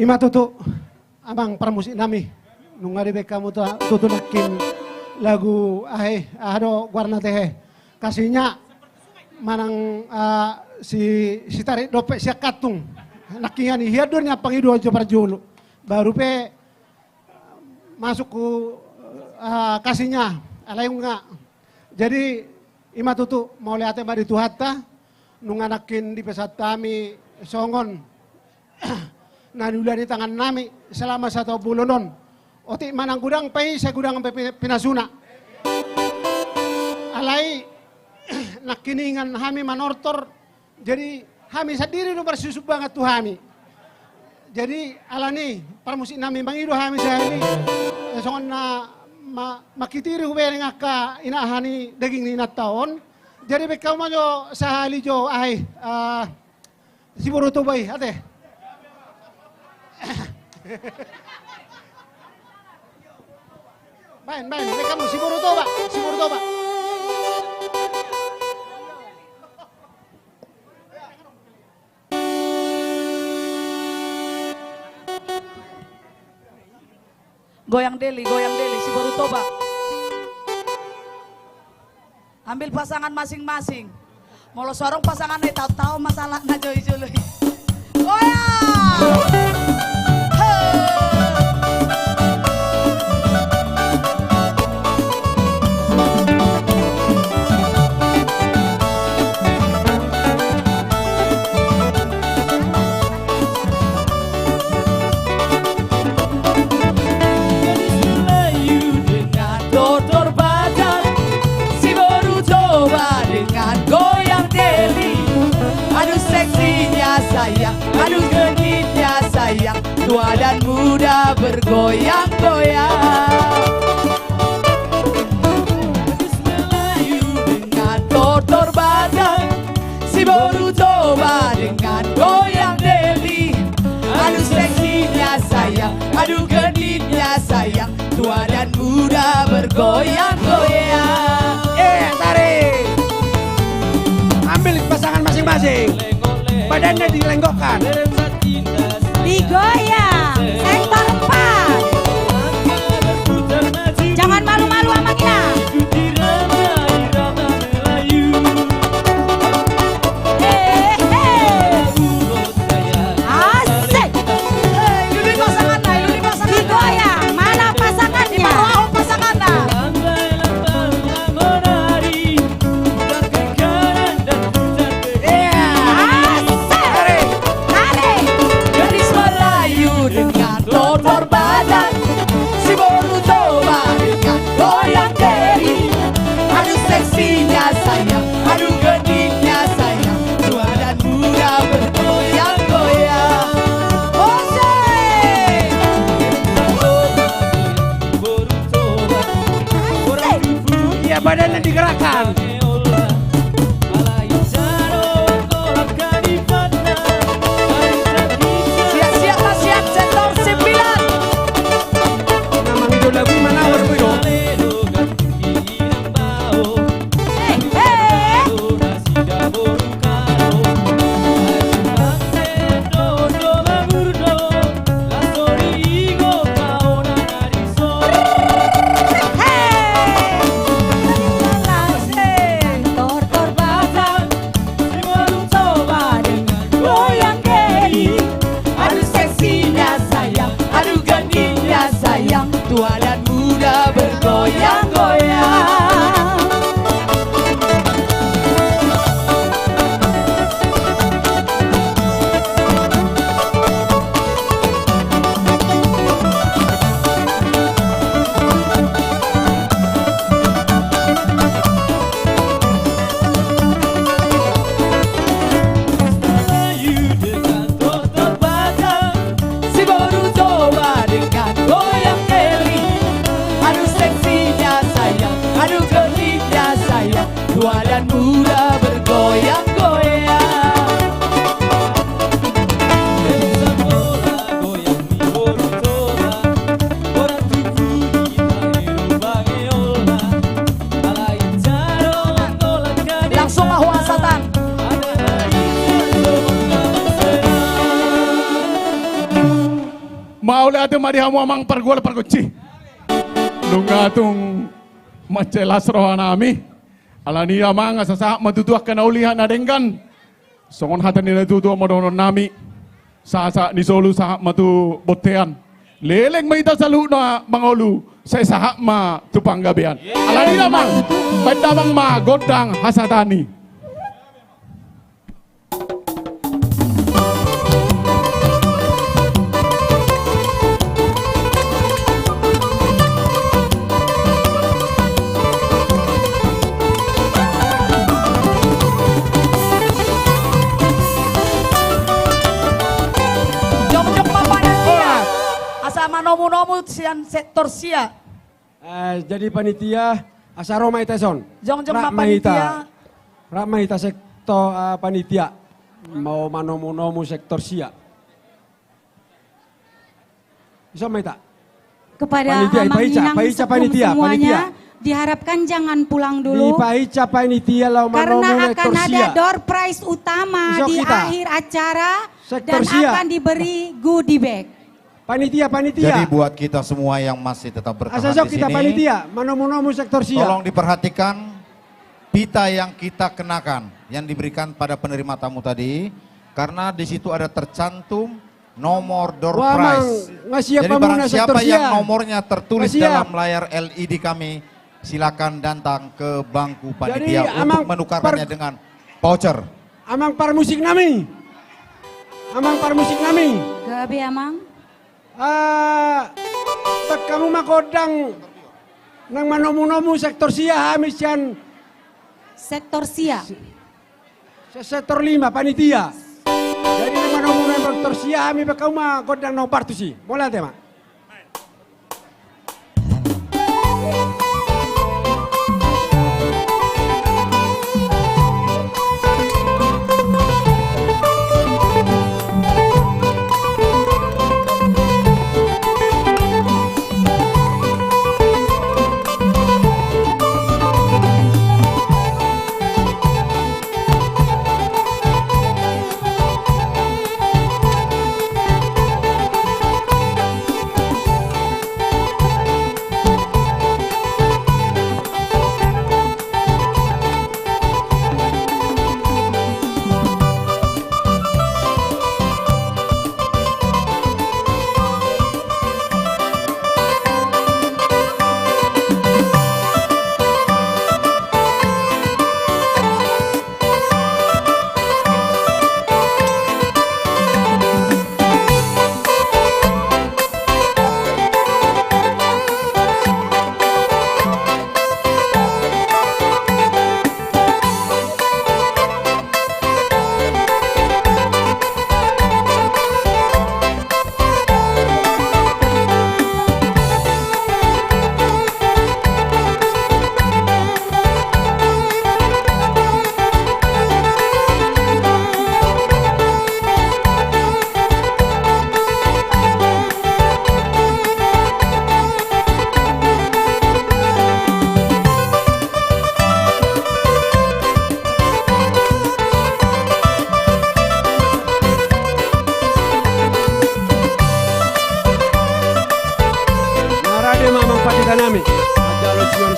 Ima tutu, amang parmusik nami, nunga dibaen hamu tutu nangkin lagu, aha i, aha do goarna, tehe, Kasihnya manang, ah, si, si tarik dompet sian kantung. Nangkiningan i, hian do nian pangidoan jo parjolo. Baru pe masuk tu, ah, Kasihnya, alai nunga. Jadi, ima tutu, mauliate ma di Tuhanta, nunga nangkin dipesan hami songon na niula ni tangan nami selama sataon bolon on. Otik manang godang pe i, sai godang pe pi-, pinasuna. Alai, nangkiningan hami manortor, jadi hami sandiri do marsusumbangan tu hami. Jadi, alani i, parmusik nami, mangido hami sahali, eh, songon na ma-, mangkitiri hubereng angka ina, aha ni daging ni inanta on. Jadi, baen hamu ma jo sahali jo, aha i, eh, Siboru Toba i, ate. Baen, baen, baen hamu, Siboru Toba, Siboru Toba. Goyang Deli, Goyang Deli, Siboru Toba. Ambil pasangan masing-masing. Molo so adong pasangan na i, taon-taon ma salah na jo i jolo i. Goyang! He! Gadis Melayu dengan tortor Batak, Siboru Toba dengan Goyang Deli. Aduh seksinya sayang, aduh genitnya sayang, tua dan muda bergoyang-goyang. Gadis Melayu dengan tortor Batak, Siboru Toba dengan Goyang Deli. Aduh seksinya sayang, aduh genitnya sayang, tua dan muda bergoyang-goyang. Eh, tarik. Ambil pasangan masing-masing. Badannya dilenggokkan. Digoyang. Sektor empat. Jangan malu-malu, Amang Ina. He, he. Asik. Hei, lului pasanganna, lului pasanganna. Digoyang, mana pasangannya? Dibawa pasanganna. Iya. Asik. Tarik. Tarik. Gadis Melayu Mauliate ma di hamu amang pargual pargonsi. Nunga tung mansai las rohanami. Alani i amang, asa sahat ma tutu angka na uli, hata na denggan. Songon hata ni natuatua ma dohononnami. Sahat-sahat ni solu sahat ma tu bontean. Leleng ma hita saluhutna mangolu, sai sahat ma tu panggabean. Alani i amang, baen damang ma gondang hasahatan i. Jongjong ma panitia. Asa manomunomu sian sektor sia. Eh, jadi panitia, asa ro ma hita dison. Jongjong ma panitia. Rap ma hita sektor, eh, panitia. Mau manomunomu sektor sia. Dison ma hita. Kepada amang inang sepuh semuanya, diharapkan jangan pulang dulu. Dipahinsa panitia laho manomu sektor sia. Karena akan ada door prize utama di akhir acara dan akan diberi goodie bag. Panitia, panitia. Jadi buat kita semua yang masih tetap bertahan di sini, panitia, manomunomu sektor sia. Tolong diperhatikan pita yang kita kenakan, yang diberikan pada penerima tamu tadi, karena di situ ada tercantum nomor door prize. Jadi barang siapa yang nomornya tertulis dalam layar L E D kami, silakan datang ke bangku panitia untuk menukarkannya dengan voucher. Amang parmusik nami. Amang parmusik nami. Gabe amang. Ah, baen hamu ma gondang nang manomunomu sektor sia, hami sian sektor sia. Se-, sektor lima, panitia. Jadi nang manomunomu sektor sia, hami baen hamu ma gondang na hombar tusi. Mauliate ma. Marade ma amang pandita nami. Manjalo sian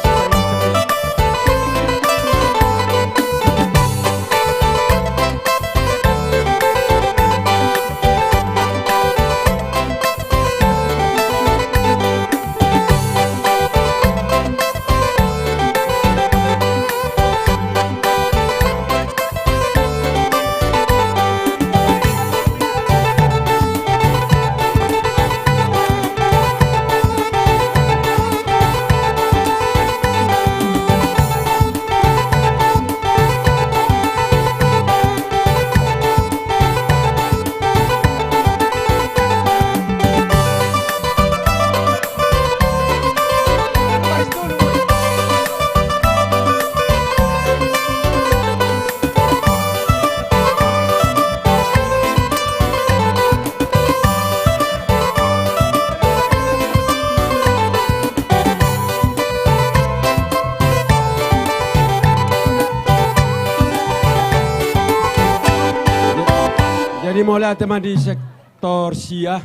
Jadi mauliate ma di sektor sia.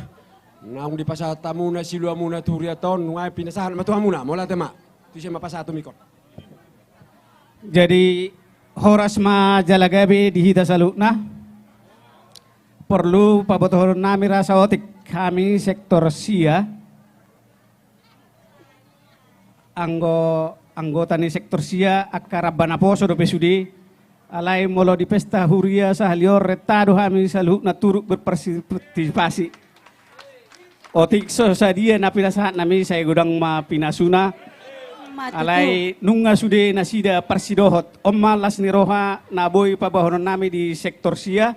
Naung dipasahat hamuna siluamuna tu hurianta on, nuaeng pinasahat ma tu hamuna, mauliate ma. Tusi ma pasahat tu mikot. Jadi, horas ma jala gabe di hita saluhutna. Porlu pabotohononnami rasa otik hami sektor sia. Anggo, anggota ni sektor sia, angka ramba naposo dope sude. Alai molo di pesta huria sahali on renta do hami saluhutna turut berpartisipasi. Otik so sadia na pinasahatnami, sai godang ma pinasuna. Alai nunga sude nasida parsidohot. On ma las ni roha na boi paboahononnami di sektor sia.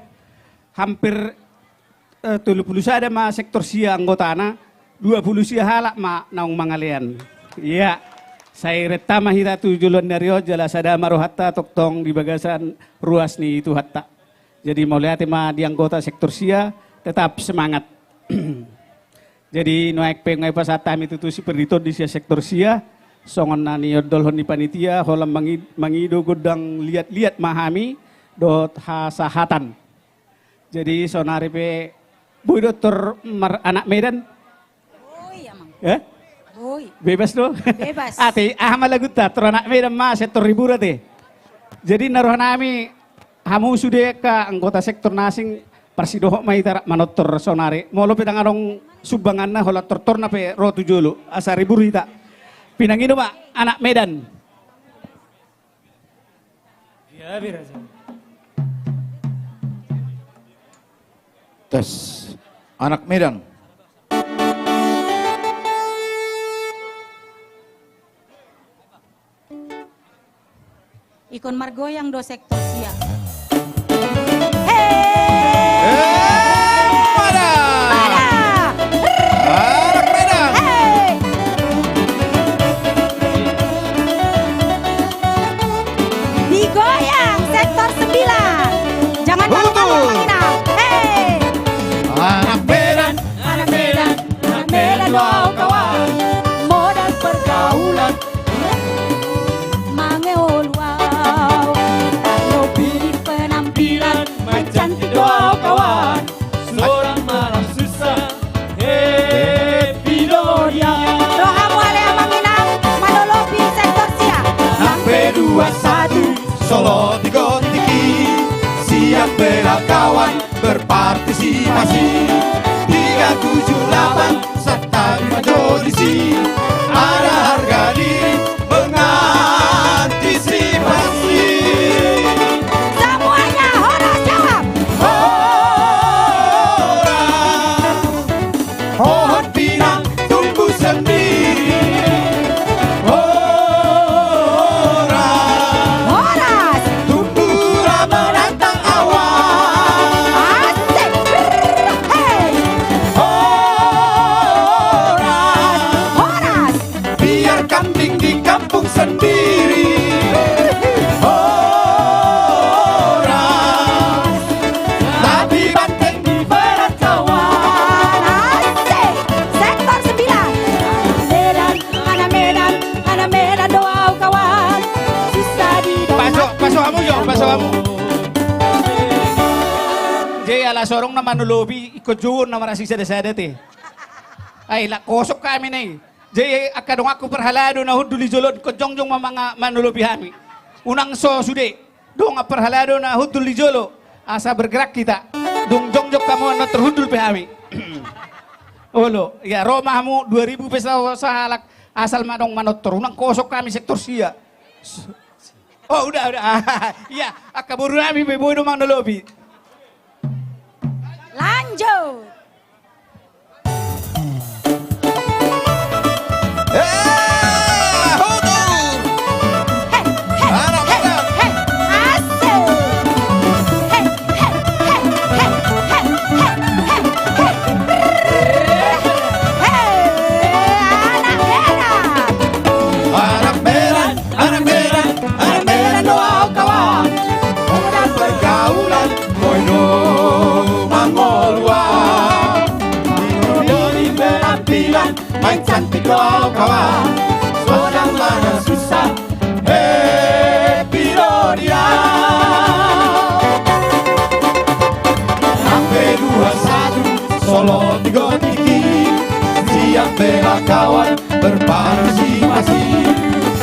Hampir, eh, tolu pulu sada ma sektor sia anggotana, dua pulu sia halak ma naung mangalean. Ia, sai renta ma hita tu joloan ni ari on jala sada ma rohanta tongtong di bagasan ruas ni Tuhanta. Jadi mauliate ma di anggota sektor sia, tetap semangat. Jadi nuaeng pe nunga dipasahat hami tutu siperditon di sia sektor sia, songon na niondolhon ni panitia, holan mangi-, mangido gondang liat-liat ma hami, dohot hasahatan. Jadi sonari pe boi do tor mar-, anak Medan? Boi, Amang. Eh? Boi. Bebas do? Bebas. Ate, aha ma lagunta, tor anak Medan ma, sektor Ribura te. Jadi na rohanami, hamu sude angka anggota sektor na asing, parsidohot ma hita rap manortor sonari. Molo pe ndang adong sumbanganna, holan tortorna pe ro tu jolo, asa ribur hita. Pinangido ma, anak Medan. Tes. Anak Medan. Ingkon margoyang do sektor sia. Hei! Eh, pada! Pada! Anak Medan! Hei! Digoyang sektor sembilan. Jangan malu-malu, Amang Inang. Hei! Anak Medan, anak Medan, anak Medan do au kawan. Modal pergaulan mangolu au. Lobi penampilan, main cantik do au kawan. Sorang malam susah, happy do dia. Rohamu ale Amang Inang, manolopi sektor sia. Nang P dua satu, Solo Tigo Tingki, siap bela kawan, berpartisipasi. Tiga tujuh delapan, Satta Bima Jodisi, ada harga diri, mengantisipasi. Semuanya horas jawab. Horas. Pohon pinang tumbuh sendiri. Horas. Horas. Tumbuhlah menantang awan. Asik. Hei. Horas. Horas. Biar kambing di kampung sendiri. Horas. Tapi banteng di perantauan. Asik. Sektor sembilan. Anak Medan, anak Medan, anak Medan do au kawan. Susah di... Paso, paso hamu jo, paso hamu. Jadi ala sorong na manolopi, ingkon jouon na marasi sada-sada te. Ai, lak kosong hami nai. Jadi angka donganku parhalado na hundul di jolo on, jongjong ma manga-, manolopi hami. Unang so sude. Dongan parhalado na hundul di jolo. Asa bergerak hita. Dung jongjong hamu annon, terhundul pe hami. Olo, ia ro ma hamu dua ribu pe sa-, sahalak. Asal ma adong manortor. Unang kosong hami sektor sia. Oh, udah, udah. Ia, angka boru nami pe boi do manolopi. Lanjut. Anak Medan, anak Medan do au kawan. Modal pergaulan, boi do mangolu au. Diri penampilan, main cantik do au kawan. Sonang mana susah, happy do dia. Nang P dua satu, Solo Tigo Tingki. Siap bela kawan, berpartisipasi.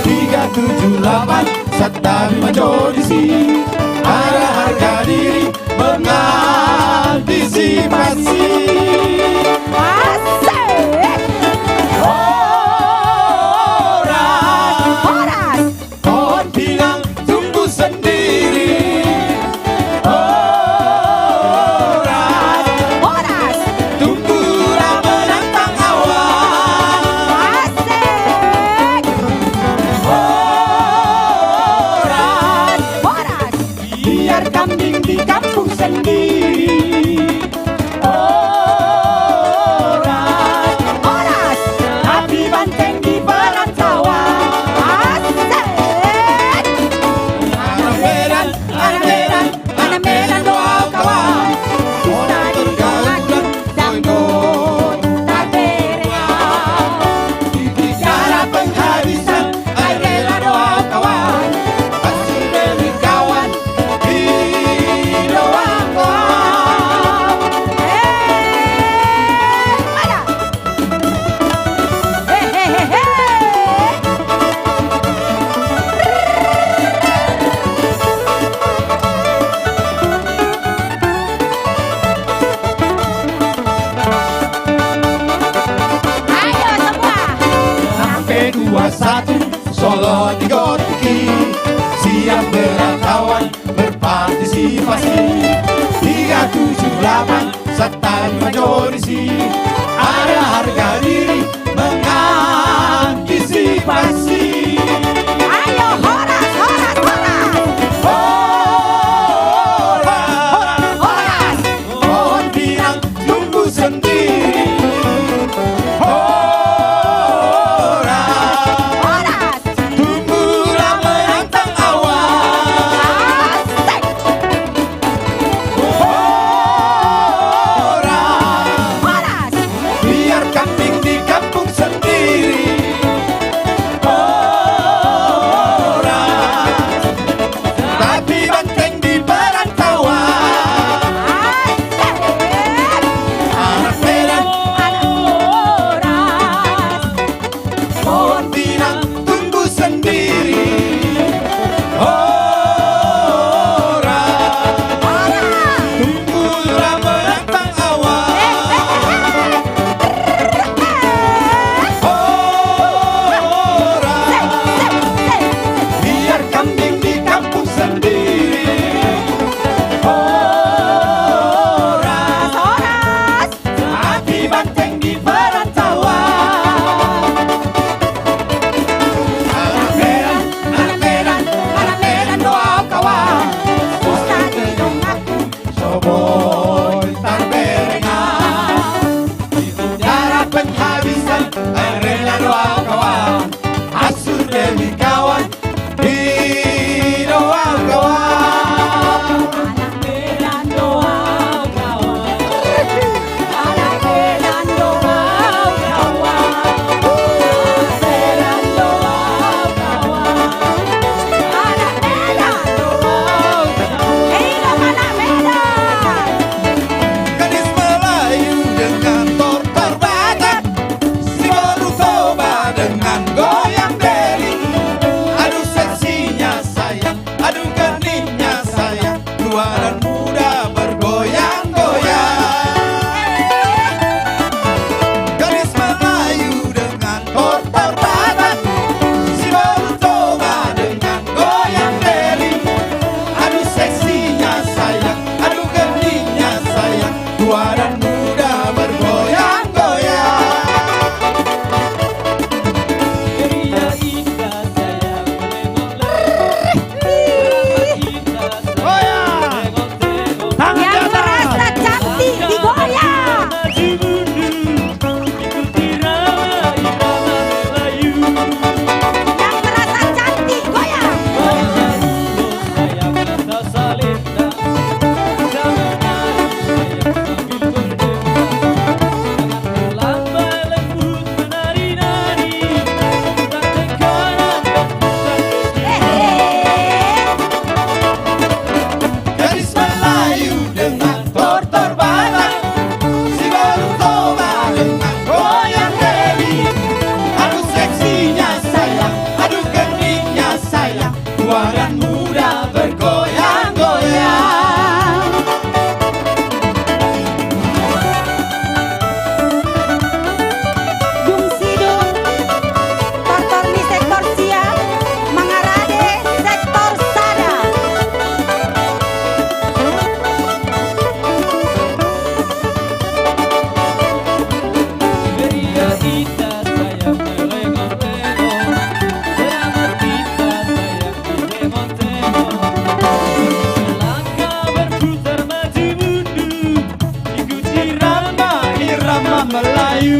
Tiga tujuh delapan, santabi ma jo disi. Ada harga diri, mengantisipasi. Asik. Horas. Horas. Pohon pinang tumbuh sendiri. Horas. Horas. Tumbuhlah menantang awan. Asik. Horas. Horas. Biar kambing di kampung sendiri. Horas, horas, tapi banteng di perantauan. Asik. Anak Medan, anak Medan, anak Medan do au kawan. Susah di kawasan dangdut tabereng. Di dalam penghabisan, ai rela do au kawan. Pasti beri kawan. Ayo semua. Sampai dua satu, Solo di Gotiki. Siap berkawan, berpartisipasi. Tiga tujuh delapan, santabi ma jo disi. Ada harga diri, mengantisipasi. Ayo, horas, horas, horas. Horas, horas, horas. Pohon pinang tumbuh sendiri. Horas. Horas. Tumbuhlah menantang awan. Asik. Horas. Ah,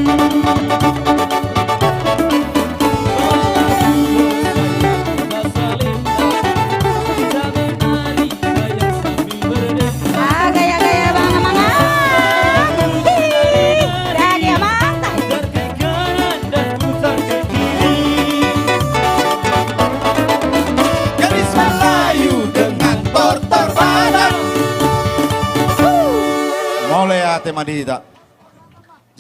gaya-gaya bang, amang, ah. Hihi. Jadi, amang. Gadis Melayu dengan tortor Padang. Mauliate ma di hita.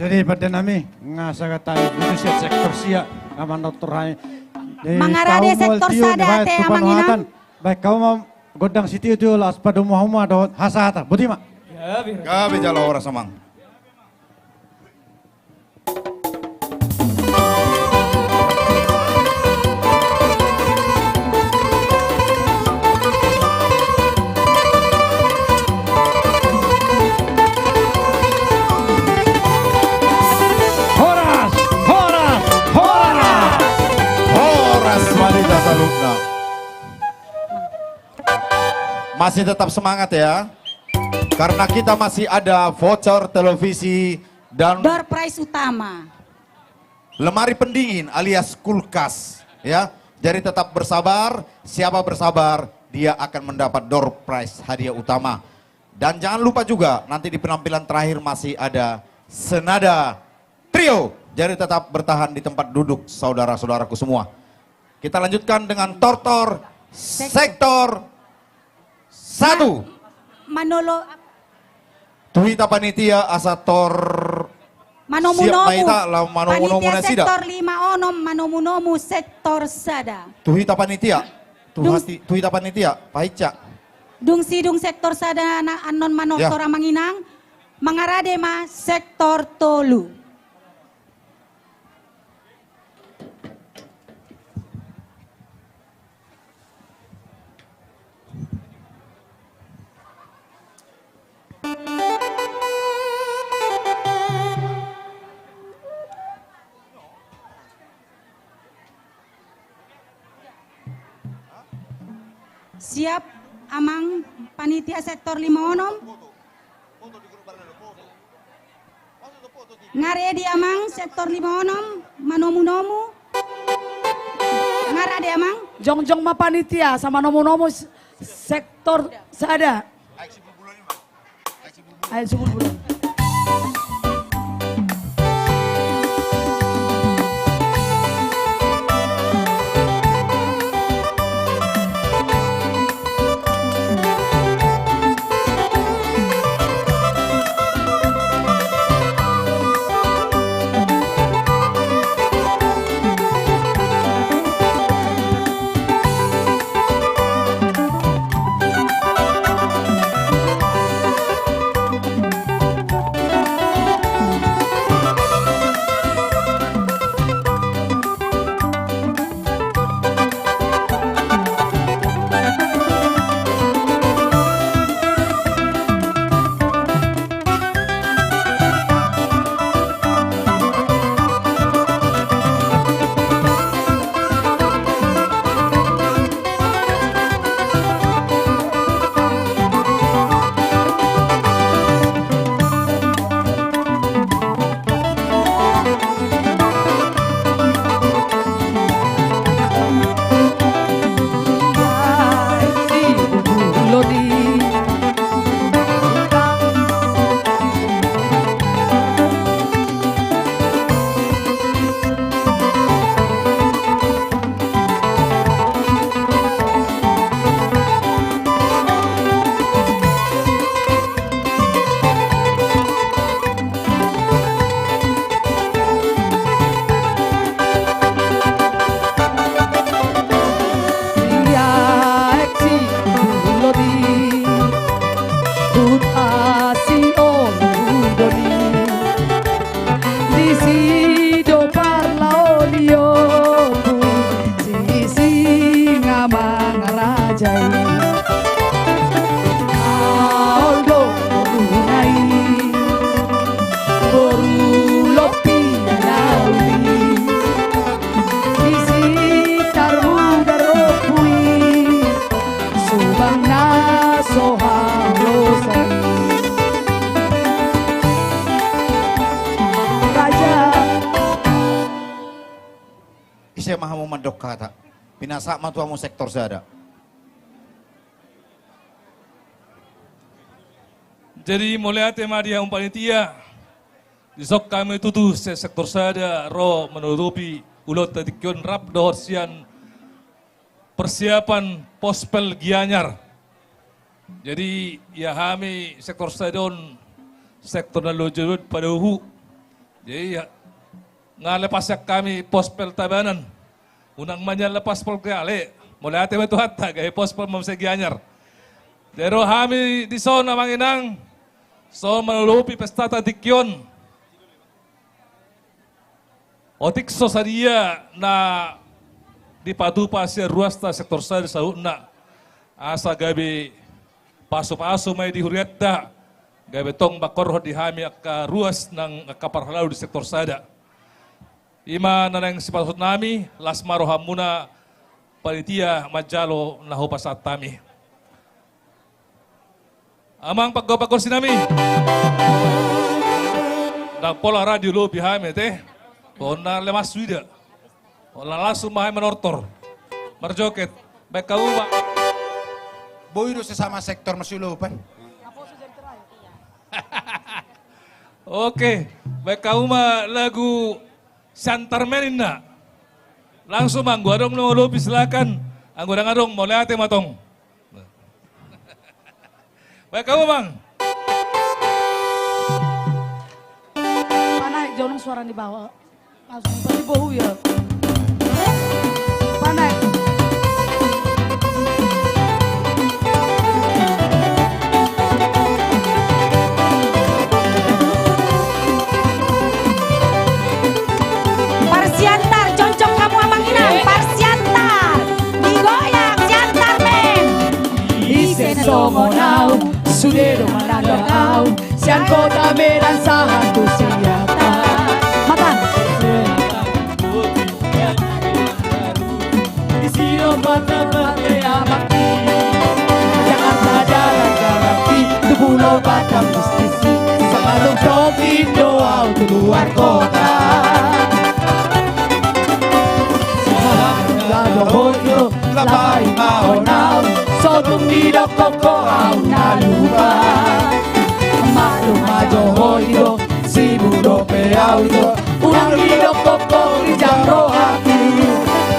Jadi, pande nami, nga sagat hami butuh sian sektor sia, nga mandok tu hami. Mangarade sektor sada, ate, amang inang. Baik, hamu ma gondang sitio-tio, laos padomu hamu ma dohot hasahatan. Boti ma. Gabe jala horas, amang. Horas, horas, horas. Horas ma di hita saluhutna. Masih tetap semangat ya. Karena kita masih ada voucher televisi dan door prize utama. Lemari pendingin alias kulkas, ya. Jadi tetap bersabar, siapa bersabar, dia akan mendapat door prize hadiah utama. Dan jangan lupa juga, nanti di penampilan terakhir masih ada Senada Trio. Jadi tetap bertahan di tempat duduk, saudara-saudaraku semua. Kita lanjutkan dengan tortor sektor satu. Manolo. Tu hita panitia asa tor. Manomu-nomu. Siap ma hita, laho manomu-nomu nasida. Panitia sektor lima onom, manomu-nomu sektor sada. Tu hita panitia. Tu hita panitia, pahinsa. Dung sidung sektor sada na annon manortor, amang inang, mangarade ma sektor tolu. Siap, amang panitia sektor lima onom. Nga redi, amang sektor lima onom, manomu-nomu. Nga redi, amang. Jongjong ma panitia, asa manomu-nomu s-, sektor sada. Ayo, sebut dulu. ma hamu mandok hata. Pinasahat ma tu hamu sektor sada. Jadi mauliate ma di hamu panitia. Dison hami tutu sian sektor sada ro manutupi ulaonta tingki on rap dohot sian persiapan Pospel Gianyar. Jadi ia hami sektor sada on sektor na lojo do padohu. Jadi ia nga lepas sian hami Pospel Tabanan. Unang ma nian lepas Pospel Gianyar. Mauliate ma tu hata gabe Pospel ma muse Gianyar. Jadi ro hami dison amang inang. Songon manutupi pestata tingki on. Otik so sadia na dipatupa sian ruasta sektor sada sautna. Asa gabe pasu-pasu ma i di hurianta. Gabe tong mangkorhon di hami angka ruas nang angka parhalado di sektor sada. Ima na naeng sipasahat nami, las ma rohamuna panitia manjalo na hupasahat hami. Amang panggo-panggo sinami. Ndang pola radio lobi hami te. Pona lemas suida. Pona langsung ma hami manortor. Marjoket. Baik kau ma. Boi do sesama sektor masiulopan. Oke. Baik kau ma lagu Siantar Men inna. Langsung ma anggo adong na lobi silakan. Anggo ndang adong mauliate ma tong. Baik kau bang. Panaek jonong suara di bawah. Langsung tadi bohu ya. Panaek. Parsiantar, cocok hamu amang inang, parsiantar. Digoyang, Siantar Men. Ise songon au, sude do mananda au. Sian kota Medan sahat tu Siantar. Matan. Di si do patang bate amak i. Jakarta jalan-jalan i, tu Pulo Batam bisnis i. Sahat tu Tokin do au tu luar kota. Sahat tu Pulo Batam. Lapai ma ho au, so tung didok ho au na lupa. Maklum ma jo ho i do, sibuk dope au i do. Unang didok ho ginjang rohangku.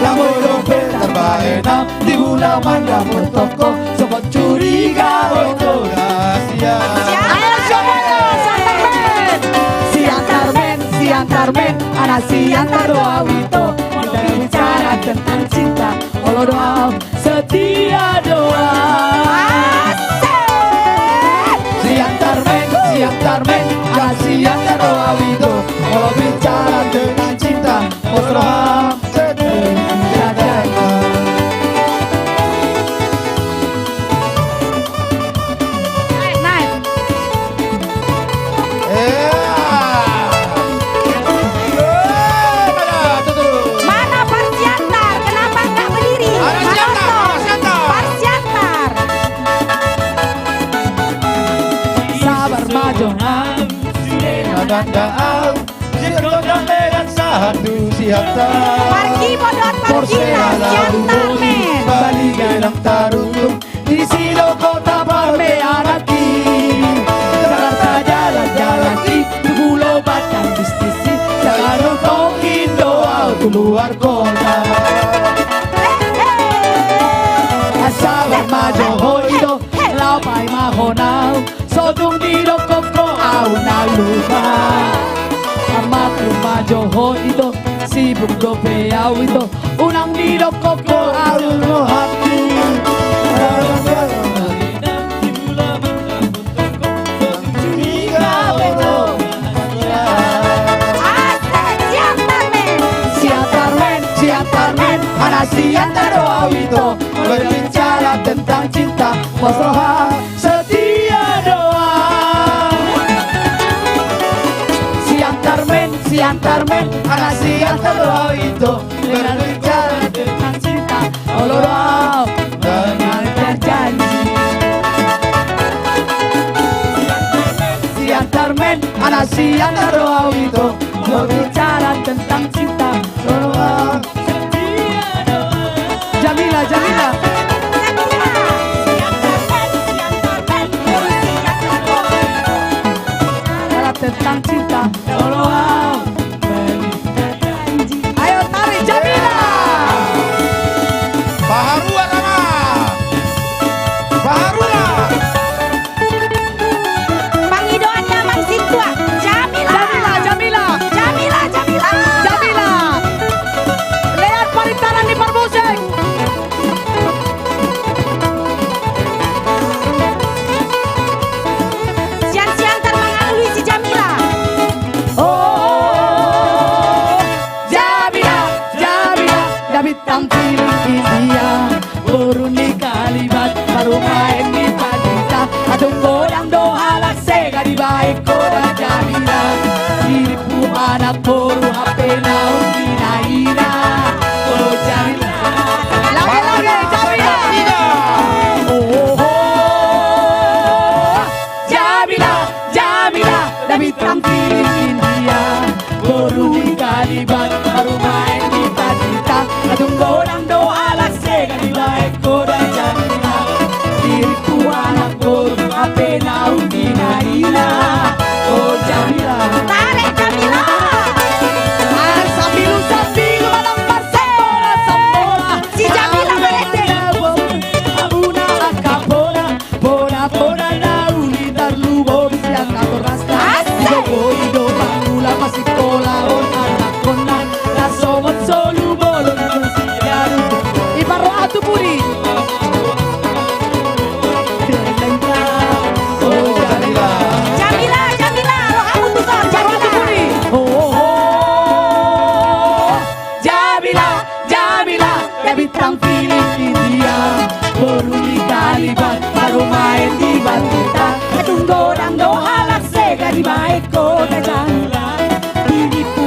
Lam boi dope tarbahen au, di bula mandapothon ho, sogot curiga ho i do. Ayo, siapa itu? Siantar Men. Siantar Men, Siantar Men, anak Siantar do au i do. Kita bicara tentang cinta. Olo do au, setia do au. Asik. Siantar Men, Siantar Men, anak Siantar do au i do. Olo bicara tentang cinta, olo do au, setia do au. Naik, naik. Eh, ah. Eh, mana tutu? Mana Parsiantar? Kenapa nggak berdiri? Ada Siantar, ada Siantar. Parsiantar. Sabar ma jo. Nanda au. Sian kota Medan sahat tu Siantar. Parkibot dohot parkita, Siantar Men. Bali gedang taruntung. Di si do kota parmeanan i. Jakarta jalan-jalan i, tu Pulo Batam bisnis i. Sahat tu Tokin do au tu luar kota. Sabar ma jo ho i do, lapai ma ho au. So tung didok ho au na lupa. Maklum ma jo ho i do, sibuk dope au i do. Unang didok ho au rohangku. Asik, Siantar Men. Siantar Men, Siantar Men, anak Siantar do au i do. Berbicara tentang cinta, pos roha setia do au. Siantar Men, Siantar Men, anak Siantar do au i do. Berbicara tentang cinta, olo do au, dengan berjanji. Siantar Men, anak Siantar do au i do. Berbicara tentang cinta, olo do au. Jamila, Jamila. Alat tentang cinta. Olo au. Ayo tarik Jamila. Paharua nama. Paharua. Pangidoan ni amang sintua. Jamila. Jamila, Jamila. Jamila, Jamila. Jamila. Lean parintaran ni parmusik. Sian Siantar mangalului si Jamila. Oh, Jamila, Jamila, da bintang film India, boru ni Kalibat, parumaen ni Panita, adong godang do halak sega dibaen ho da Jamila. Diripu anak boru hape naung hinaina. Oh Jamila. Lagi, lagi, Jamila. Oh, oh, oh. Jamila, Jamila, da bintang film India, boru ni Kalibat, parumaen ni Panita, adong godang do halak sega dibaen ho da Jamila. Diripu anak boru hape naung hinaina. Oh Jamila. Tarik Jamila. Ah, sambilu, sambilu, manang marsambola, sambola. Si Jamila marende. Abuna angka bona, bona, bona na uli tarlumobi sian natorasna. Asik. Ido, ido, pangula, masikola, on, anakkonna. Na songon solu bolon, siaru. Iparro atu pudi. Oh, Jamila. Jamila, Jamila, rohamu tu son, Jamila. Iparro atu pudi. Oh, oh, oh. Jamila, Jamila, da bintang film India, boru ni Kalibat, parumaen ni Panita, adong godang do halak sega dibaen ho da Jamila. Diripu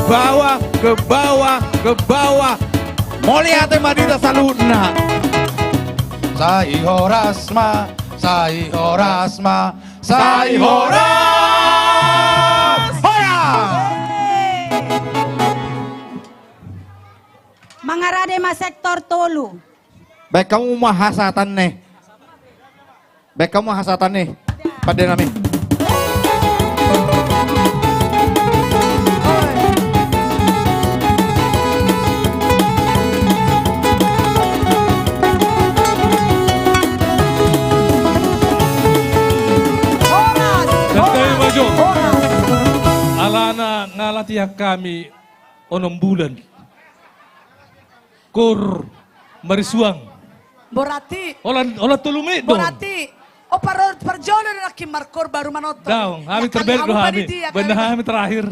bawah, ke bawah, ke bawah. Mauliate ma di hita saluhutna. Sai horas ma, sai horas ma, sai horas. Horas! Mangarade ma sektor tolu. Baen hamu ma hasahatan ni. Baen hamu ma hasahatan ni. Pande nami. Horas. Horas. Horas. Alana nga latihan hami onom bulan. Kur marisuang. Berarti. Holan, holan tolu menit do. Berarti. O, par-, parjolo do nangkin markur baru manonton. Daong, hami terbaik do hami. Baen hami terakhir.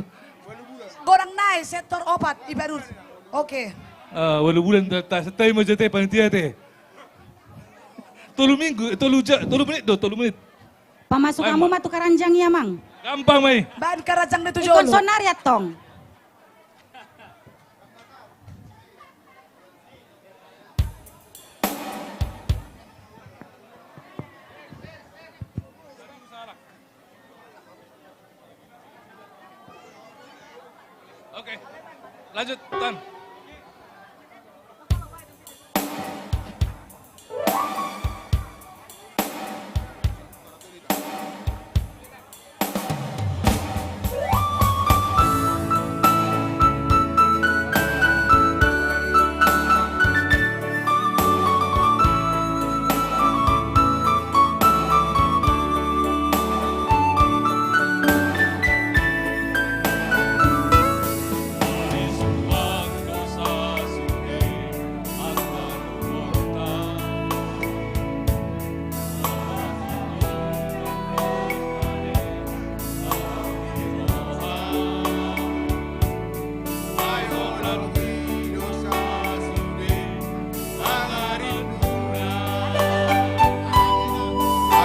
Godang nai sektor opat, Ibarus. Oke. Ah, ualu bulan ta, ta, ta, ima jate panitia te. Tolu minggu, eh, tolu ja-, tolu menit do, tolu menit. Pamasuk hamu ma tu karanjang i, Amang. Gampang ma i. Baen karanjang ni tu jolo. Ikon sonari antong. Oke, lanjut, Tan.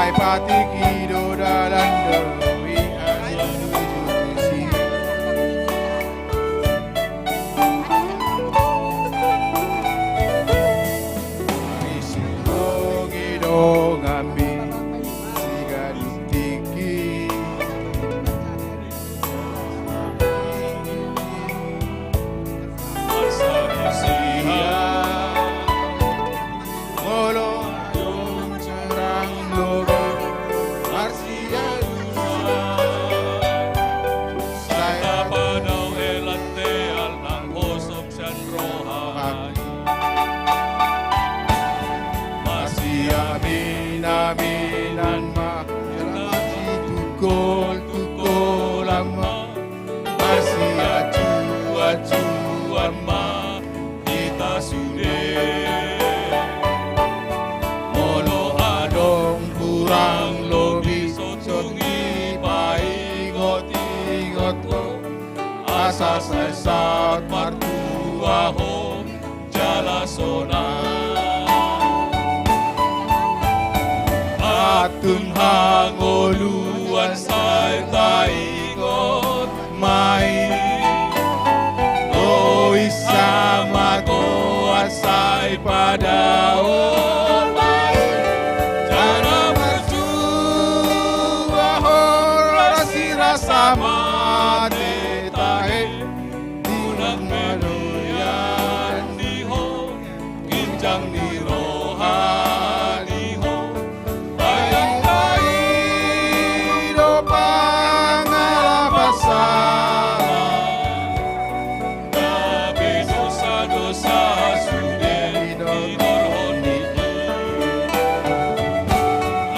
Ai patik i do dalan do i. Ari sirong i do ngambing siganup tingki. Molo adong hurang lobi marsialusan, sai tapadao hela teal nang hosom sian roha. Masiaminaminan ma hela situngkoltungkolan ma. Masiacuacuan ma hita sude. Molo adong hurang lobi, songon i paingotingot ho, asa sai saut martua ho jala sonang. Pantun hangoluan sai taingot ma i, tois ma toas sai padao ma i, jala marjuah horas i rasa mate tahe. Unang manuan ni ho, ginjang ni roha ni ho. Ai angka i do pangalapan sala, gabe dosadosa sude didolhon ni i.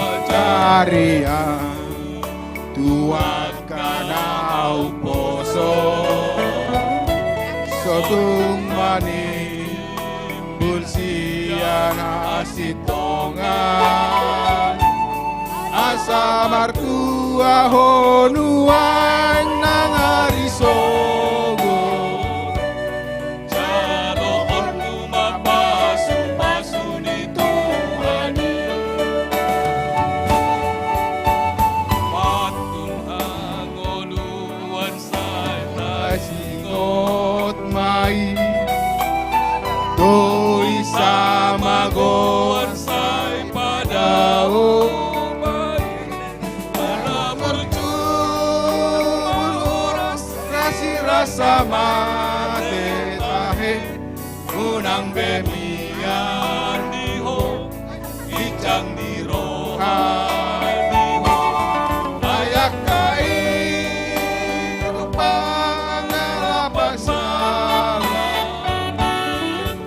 Ajari au tu angka na umposo, so tung manimbul sian hasintongan, asa martua ho nuaeng nang ari sogot. Jaloonmu ma pasupasu ni Tuhan i. Pantun hangoluan sai taingot Rasa mate tahe, unang be mian di ho, ginjang di roha di ho. Ai angka i tu pangalapan sala,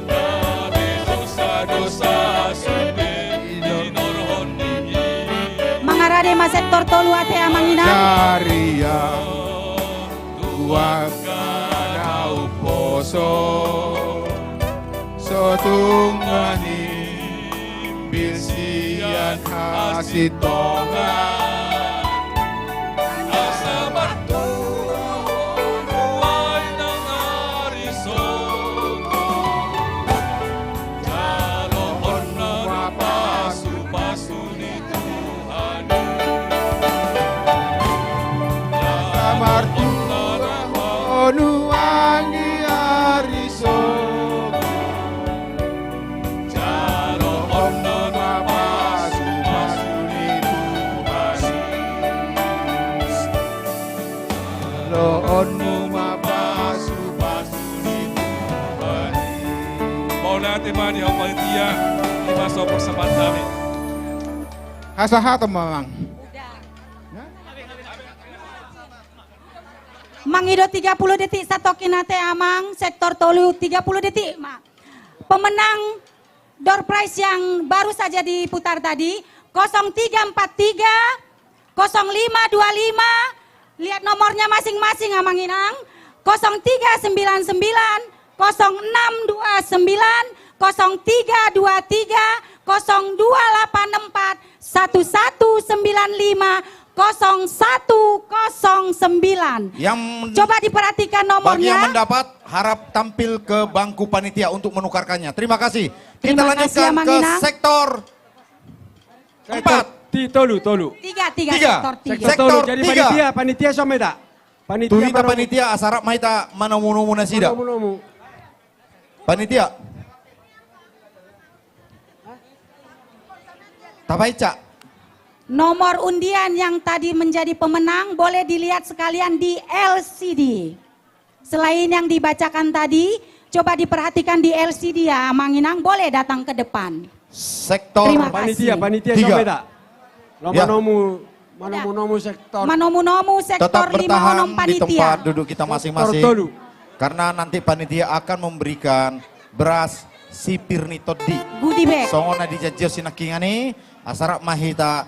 gabe dosa-dosa sude dinorhon ni i. Mangarade ma sektor tolu ate amang inang. Saria tu angka na umposo, so tung manimbil sian hasintongan. Asa martua nuaeng nang ari sogot, jaloonna ma pasu-pasu ni Tuhan i. Asa martua nuaeng di ari sogot, jaloonna ma pasu-pasu ni Tuhan i. Jaloonna ma pasu-pasu ni Tuhan i. Mauliate ma di ho panitia, i ma so persembahan nami. Hasahaton ma amang. Mangido tiga puluh detik satongkin ate amang, sektor tolu, tiga puluh detik ma. Pemenang door prize yang baru saja diputar tadi, kosong tiga empat tiga, kosong lima dua lima, lihat nomornya masing-masing amang inang, kosong tiga sembilan sembilan, kosong enam dua sembilan, kosong tiga dua tiga, kosong dua delapan empat, satu satu sembilan lima, kosong satu kosong sembilan. Yang Coba diperhatikan nomornya. Bagi yang mendapat, harap tampil ke bangku panitia untuk menukarkannya. Terima kasih. Kita lanjutkan ke sektor empat. Sektor ti-, tolu, tolu. Tiga, tiga, tiga. Sektor tiga. Sektor tolu. Jadi panitia, panitia so ma hita. Panitia. Tu hita panitia, asa rap ma hita manomu-nomu nasida. Manomu-nomu. Panitia. Tabaen, Cak. Nomor undian yang tadi menjadi pemenang boleh dilihat sekalian di L C D. Selain yang dibacakan tadi, coba diperhatikan di L C D ya, amang inang, boleh datang ke depan. Sektor. Terima kasih. Panitia, panitia. Tiga. Sampai tak? Ya. Manomu, manomu-nomu sektor. Manomu-nomu sektor lima onom panitia. Tetap bertahan di tempat duduk kita masing-masing. Sektor tolu. Karena nanti panitia akan memberikan beras sipir ni tondi. Goodie bag. Songon na dijanjion sinangkingan i, asa rap ma hita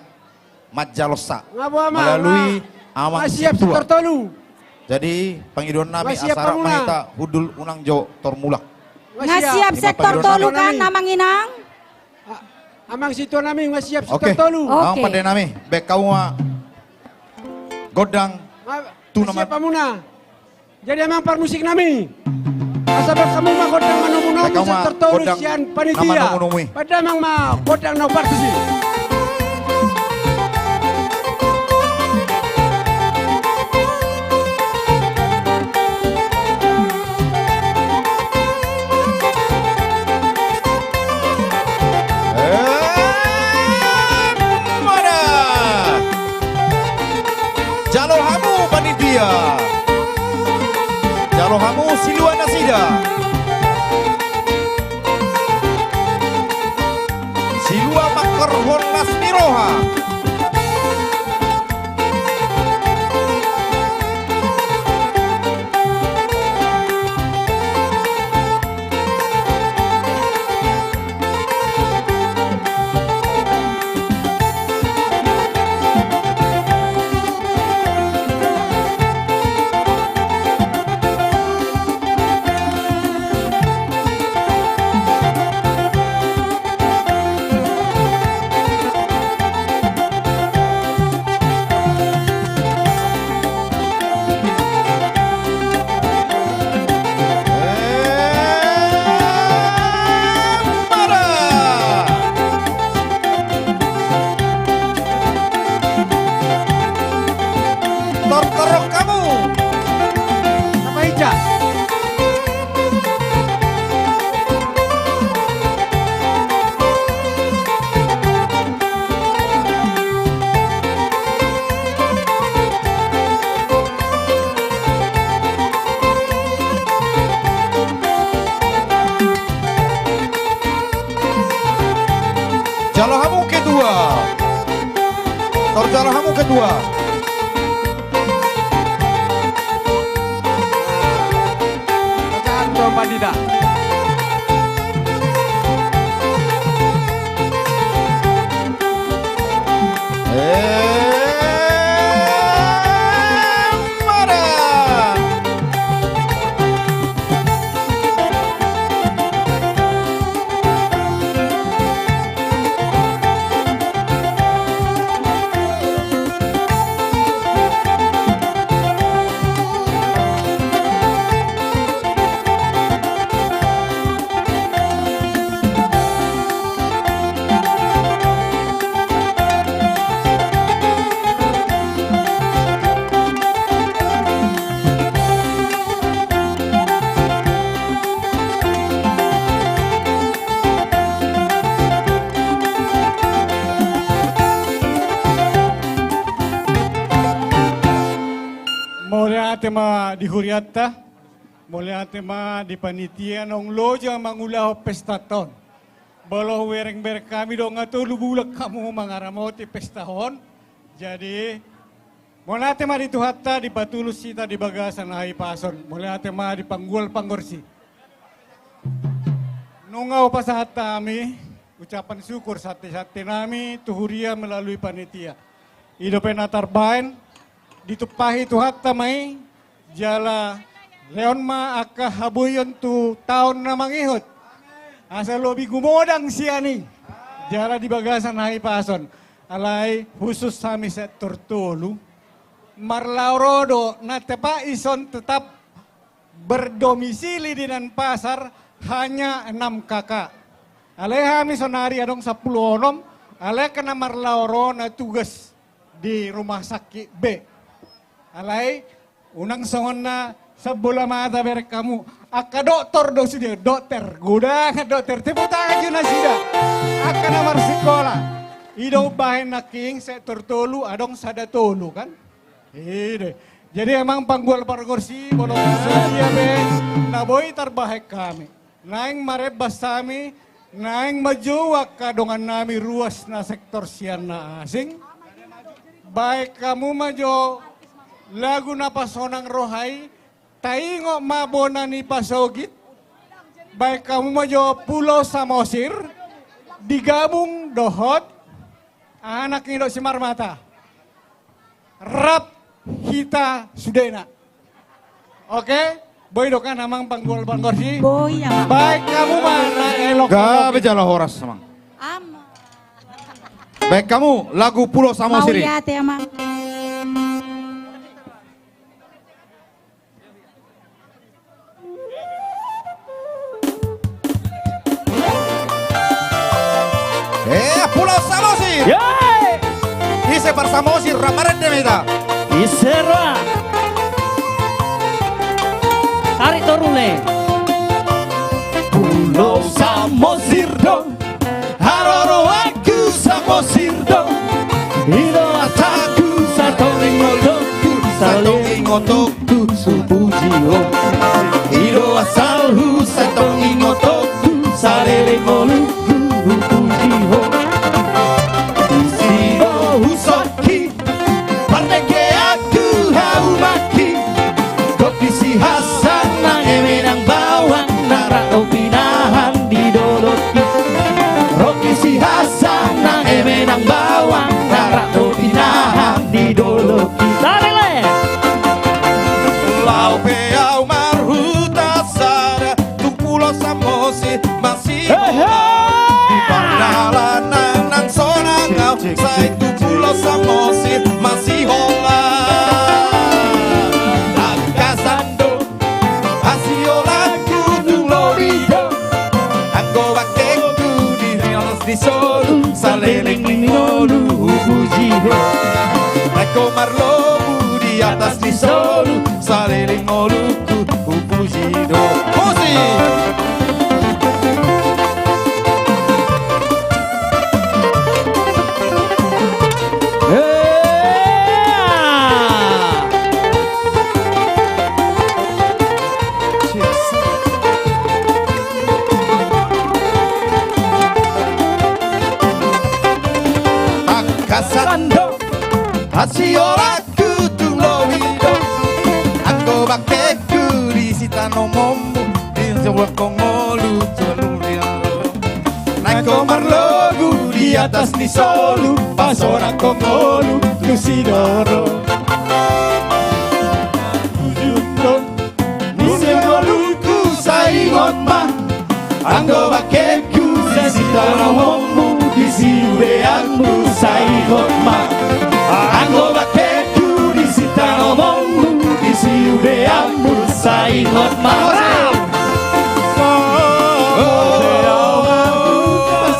manjalosa. Nga boa ma, melalui nga, amang nga siap situa. Sektor tolu. Jadi, pangidoan nami, nga siap, asa rap ma hita hundul unang jo tormulak. Nga siap. Nga siap sektor tolu kan, amang inang? A-, amang situa nami, nga siap sektor tolu. Oke. Amang pande nami, baen hamu ma gondang. Nga, tu nama. Nga siap hamuna. Jadi amang parmusik nami, asa baen hamu ma gondang manomu-nomu sektor tolu sian panitia. Baen damang ma gondang na upartusi. Eh, mana? Jalo hamu panitia. Jalo hamu silua nasida. Silua mangkorhon las ni roha. Tua. Jangan dong, Pak Dida. Eh, mara. Mauliate ma di hurianta, mauliate ma di panitia naung loja mangulahon pestanta on. Molo hubereng-bereng hami do nga tolu bulan hamu mangaramoti pesta on. Jadi, mauliate ma di Tuhanta, dipatulus hita di bagasan hahipason. Mauliate ma di panggual pangorsi. Nunga hupasahat hami ucapan syukur sante-sante nami tu huria melalui panitia. I dope na tarbaen, ditumpahi Tuhanta ma i, jala lehon ma angka haboion tu taon na mangihut. Asa lobi gumodang sian i. Jala di bagasan hahipason. Alai khusus hami sektor tolu. Marlaho ro do na tepa ison tetap berdomisili di Denpasar hanya enam K K. Alai hami sonari adong sampulu onom, alai angka na marlaho ro na tugas di rumah sakit B. Alai unang songon na sambola mata bereng hamu. Angka dokter do sude, dokter. Godang dokter. Tepuk tangan jo nasida. Angka na marsikola. I do umbahen nangkin sektor tolu, adong sada tolu kan. I do. Jadi amang panggual pangorsi, molo sadia pe na boi tarbahen hami. Naeng marembas hami, naeng manjou angka dongan nami ruas na sektor sian na asing. Baen hamu ma jo lagu na pasonang roha i, Taingot ma Bona ni Pasogit. Baen hamu ma jo Pulo Samosir, digabung dohot aha nangkin didok si Marmata. Rap hita sudena. Oke? Boi do kan amang panggual pangorsi? Boi, amang. Baen hamu ma na elok. Gabe jala horas, amang. Amang. Baen hamu lagu Pulo Samosir i. Mauliate, amang. Eh, Pulo Samosir. Yeay. Ise par Samosir, rap marende ma hita. Ise ra. Ari torule. Pulo Samosir do. Haroroanku Samosir do, i do asalhu, satongkin ngolungku, satongkin ngolungku hupuji ho. I do asalhu, satongkin ngolungku, saleleng ngolungku hupuji ho. Disi do husongki, pardengkeanku, haumaki. Kopi si Hasan nang eme nang bawang, na rap do pinahan di dolokki. Rocky si Hasan nang eme nang bawang, na rap do pinahan di dolokki. Laho pe au marhuta sada, tung Pulo Samosir masihola. Di pardalanan nang sonang au, sai tu Pulo Samosir masihola. Angka sandok, hasiholanku tung lobi do. Anggo bangkengku di atas ni solu, saleleng ni ngolu hupuji ho. Anggo marlobu di atas ni solu, saleleng ngolungku hupuji do. Musik. Angka sandok. Asi holanku tung lobi do, anggo bangkeku di sitanomonmu, di sitanomonmu, di sitanomonmu. Naeng ho marlogu di atas ni solu, pasonanghon ngolu tu sidoro. Ujung do ni sian ngolungku, sai ingot ma. Anggo bangkeku di sitanomonmu, di siudeanmu, sai ingot ma. Anggo bangkeku di sitanomonmu, di siudeanmu, sai ingot ma.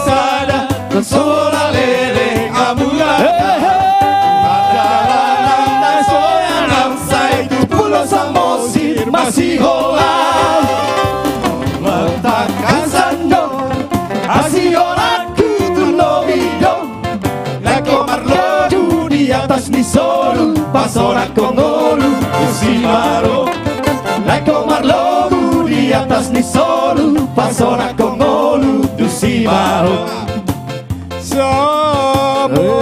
Sada, sola lele, amula. Hehe. Pardalanan na so ianam, sai tu Pulo Samosir masiholan. Letakkan sandok, asi holanku tung lobi do. Naeng ho marlogu di atas ni solu, pasonanghon ngolu tu simaro. Naeng ho marlogu di atas ni solu, pasonanghon ngolu tu simaro. Samosir.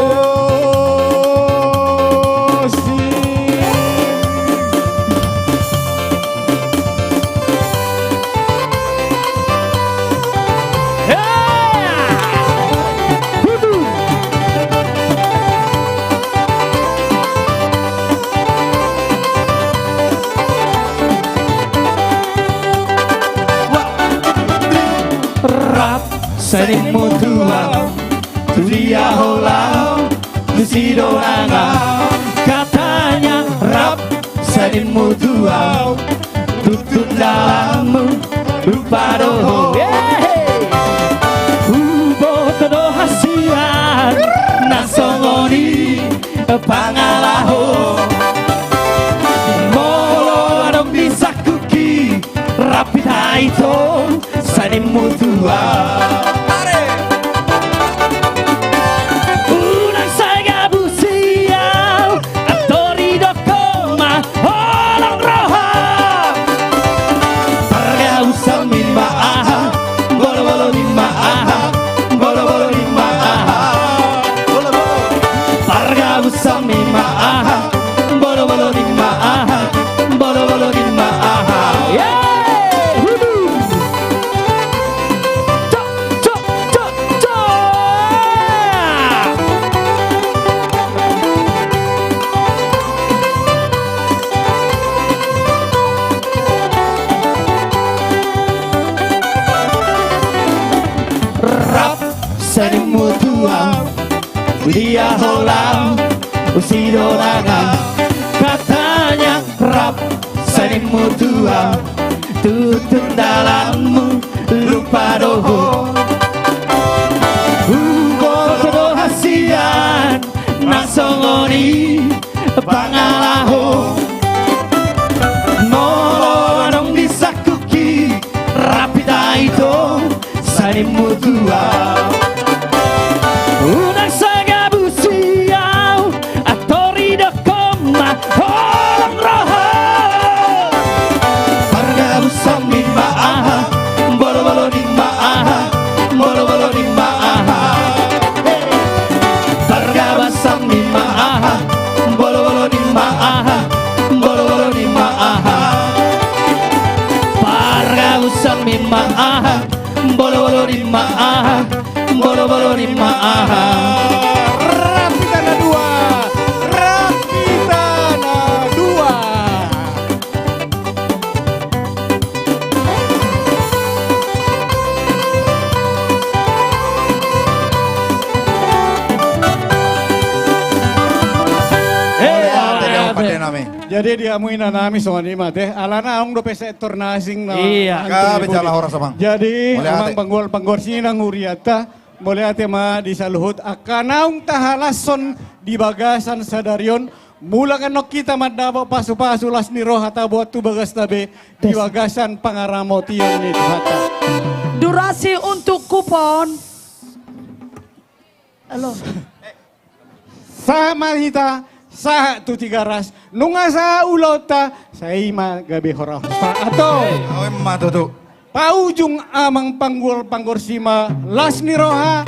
Rap sian i ma tulang, tu dia ho laho, tu si dongan. Katanya rap sian i ma tulang, tutu dalanmu lupa do ho. Hehe. Huboto do hasian na songon i pangalaho. Molo adong di sangkuki, rap hita ito sian i ma tulang. Unang sai gabusi au, antor didok ho ma holong roha. Pargabusanmi ma aha, bolobolo ni ma aha, bolobolo ni ma aha. Pargabusanmi ma aha, bolobolo ni ma aha, bolobolo ni ma aha. Yeay! Hudu! Cok, cok, cok, cok! Rap sian i ma tulang, tu dia ho laho, tu si dongan. Katanya rap sian i ma tulang, tutu dalanmu lupa do ho. Huboto do hasian na songon i pangalaho. Molo adong di sangkuki, rap hita ito sian i ma tulang. Unang sai gabusi au, antor didok ho ma holong roha. Pargabusanmi ma aha, bolobolo ni ma aha, bolobolo ni ma aha. Pargabusanmi ma aha, bolobolo ni ma aha, bolobolo ni ma aha. Pargabusanmi ma aha, bolobolo ni ma aha, bolobolo ni ma aha. Rap hita na dua, rap hita na dua. Eh, ate, ate. Jadi di hamu inanami songon i ma ate, alana adong dope sektor na asing na. Iya. Gabe jala horas, Amang. Jadi, mauliate. Amang panggual panggual sinang hurianta, mauliate ma di saluhut angka naung tahalashon di bagasan sadari on, mulak annon hita mandapot pasupasu las ni roha taboan tu bagasta be di bagasan pangaramotion ni Tuhanta. Durasi untuk kupon. Halo. Sahat ma hita, sahat tu Tigaras, nunga sahat ulaonta, sai ma gabe horahonta. Antong. Oi, ma tutu. Paujung amang panggor, panggorsi ma las ni roha,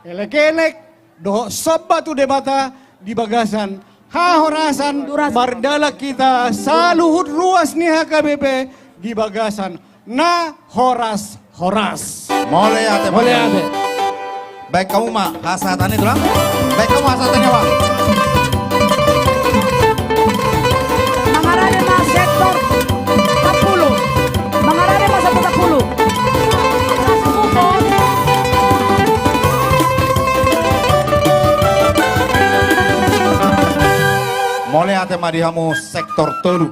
elek-elek dohot somba tu Debata, di bagasan hahorasan, mardalan hita saluhut ruas ni H K B P di bagasan na horas-horas. Mauliate, mauliate. Baen hamu ma hasahatan i, Tulang. Baen hamu hasahatan i, Bang. Mangarade ma sektor sampulu. Mangarade ma sektor sampulu. Mauliate ma di hamu sektor tolu.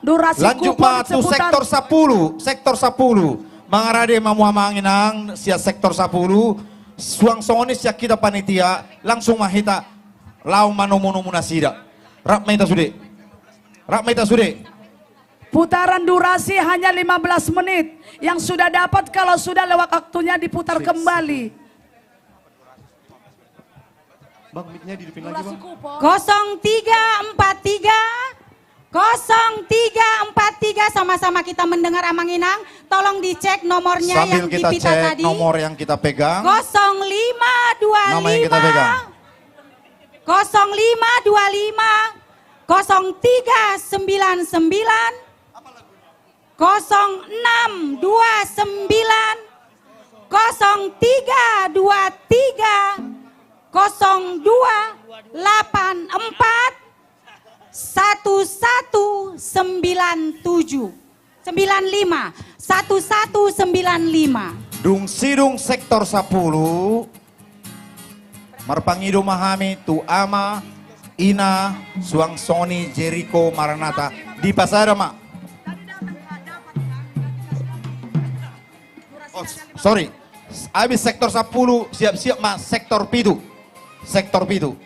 Durasi. Lanjut ma tu sektor sampulu, sektor sampulu. Mangarade ma hamu amang inang sian sektor sampulu. Suang songon i sian hita panitia, langsung ma hita laho manomu-nomu nasida. Rap ma hita sude. Rap ma hita sude. Putaran durasi hanya lima belas menit. Yang sudah dapat, kalau sudah lewat waktunya, diputar kembali. Bang, mic-nya dihidupin lagi, Bang. Kosong tiga empat tiga, kosong tiga empat tiga, sama-sama kita mendengar, amang inang. Tolong dicek nomornya yang di pita tadi. Sambil kita cek nomor yang kita pegang. Kosong lima dua lima. Nama yang kita pegang. Kosong lima dua lima, kosong tiga sembilan sembilan, kosong enam dua sembilan, kosong tiga dua tiga, kosong dua delapan empat, satu satu sembilan tujuh. Sembilan lima, satu satu sembilan lima. Dung sidung sektor sampulu, marpangido ma hami tu ama, ina, suang songon i Jeriko Maranata. Dipasada ma. Oh, sorry. Habis sektor sampulu, siap-siap ma sektor pitu. Sektor pitu.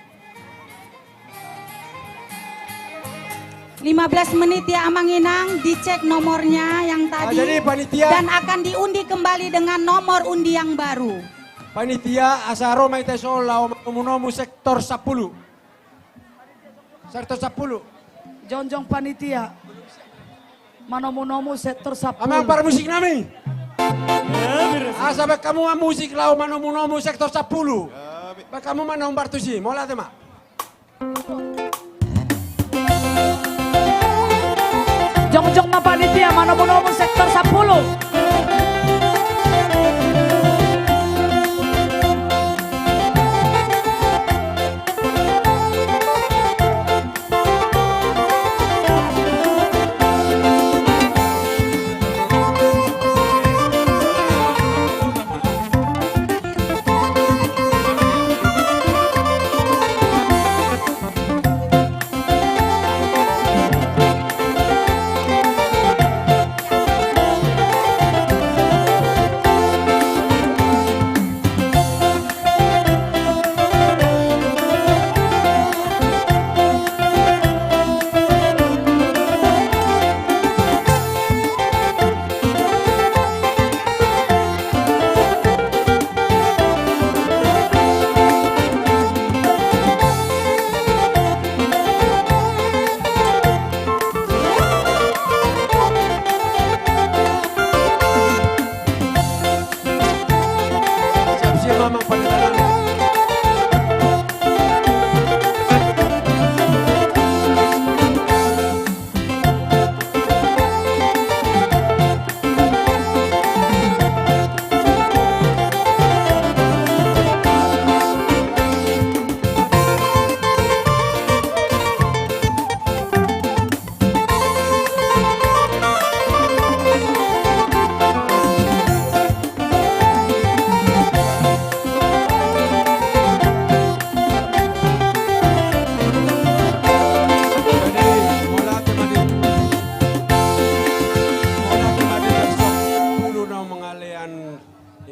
Lima belas menit ya, amang inang, dicek nomornya yang tadi. Ah, jadi panitia. Dan akan diundi kembali dengan nomor undi yang baru. Panitia, asa ro ma hita i laho manomu-nomu sektor sampulu. Sektor sampulu. Jongjong panitia. Manomu-nomu sektor sampulu. Amang parmusik nami. Asa baen hamu ma musik laho manomu-nomu sektor sampulu. Baen hamu ma na umbar tusi, mauliate ma. Jongjong ma panitia manomu-nomu sektor sampulu.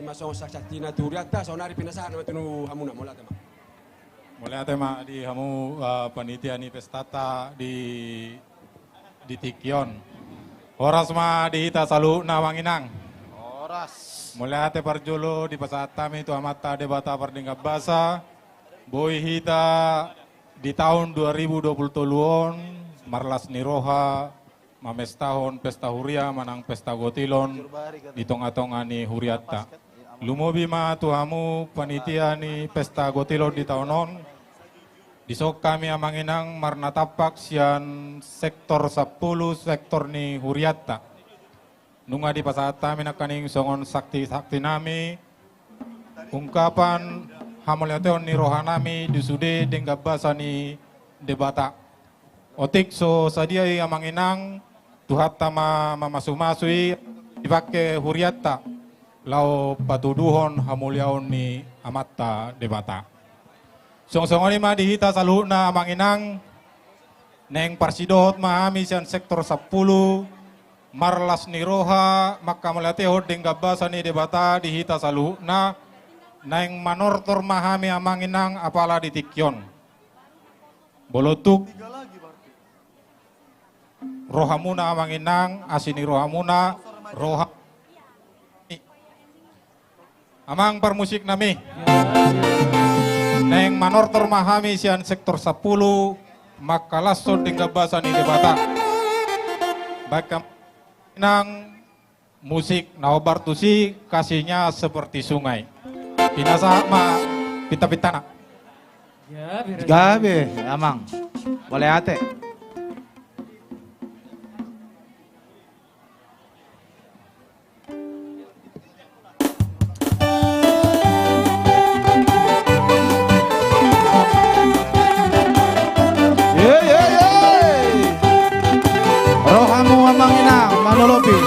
Ima songon saksaktina tu hurianta, saonari pinasahat nama tu hamuna, mauliate ma. Mauliate ma di hamu, eh, panitia ni pestata di, di tingki on. Horas ma di hita saluhutna, amang inang. Horas. Mauliate parjolo dipasahat hami tu Amanta Debata Pardenggan Basa. Boi hita di taon dua ribu dua pulu tolu on marlas ni roha mamestahon pesta huria manang pesta gotilon di tonga-tonga ni hurianta. Lumobi ma tu hamu panitia ni pesta gotilon di taon on. Dison hami amang inang marnatampak sian sektor sampulu, sektor ni hurianta. Nunga dipasahat hami nangkaning songon sakti-sakti nami, ungkapan hamauliateon ni roha nami di sude denggan basa ni Debata. Otik so sadia i amang inang, Tuhanta ma mamasu-masu i, dipangke hurianta laho patuduhon hamuliaon ni Amanta Debata. Songon-songon i ma di hita saluhutna amang inang, naeng parsidohot ma hami sian sektor sampulu, marlas ni roha manghamauliatehon denggan basa ni Debata di hita saluhutna, naeng manortor ma hami amang inang apala di tingki on. Molo tung rohamuna amang inang, asi ni rohamuna, roha. Amang parmusik nami. Naeng manortor ma hami sian sektor sampulu, manghalashon denggan basa ni Debata. Baik amang inang, musik na hombar tusi, Kasihnya Seperti Sungai. Pinasahat ma pinta-pintana. Gabe amang. Mauliate. Ye, ye, ye. Rohamu amang inang manolopi.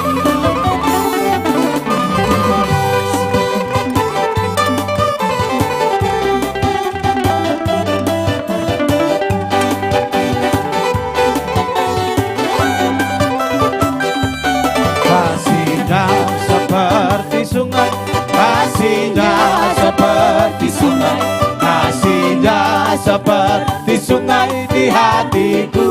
Kasihnya seperti sungai, kasihnya seperti sungai, kasihnya seperti sungai di hatiku.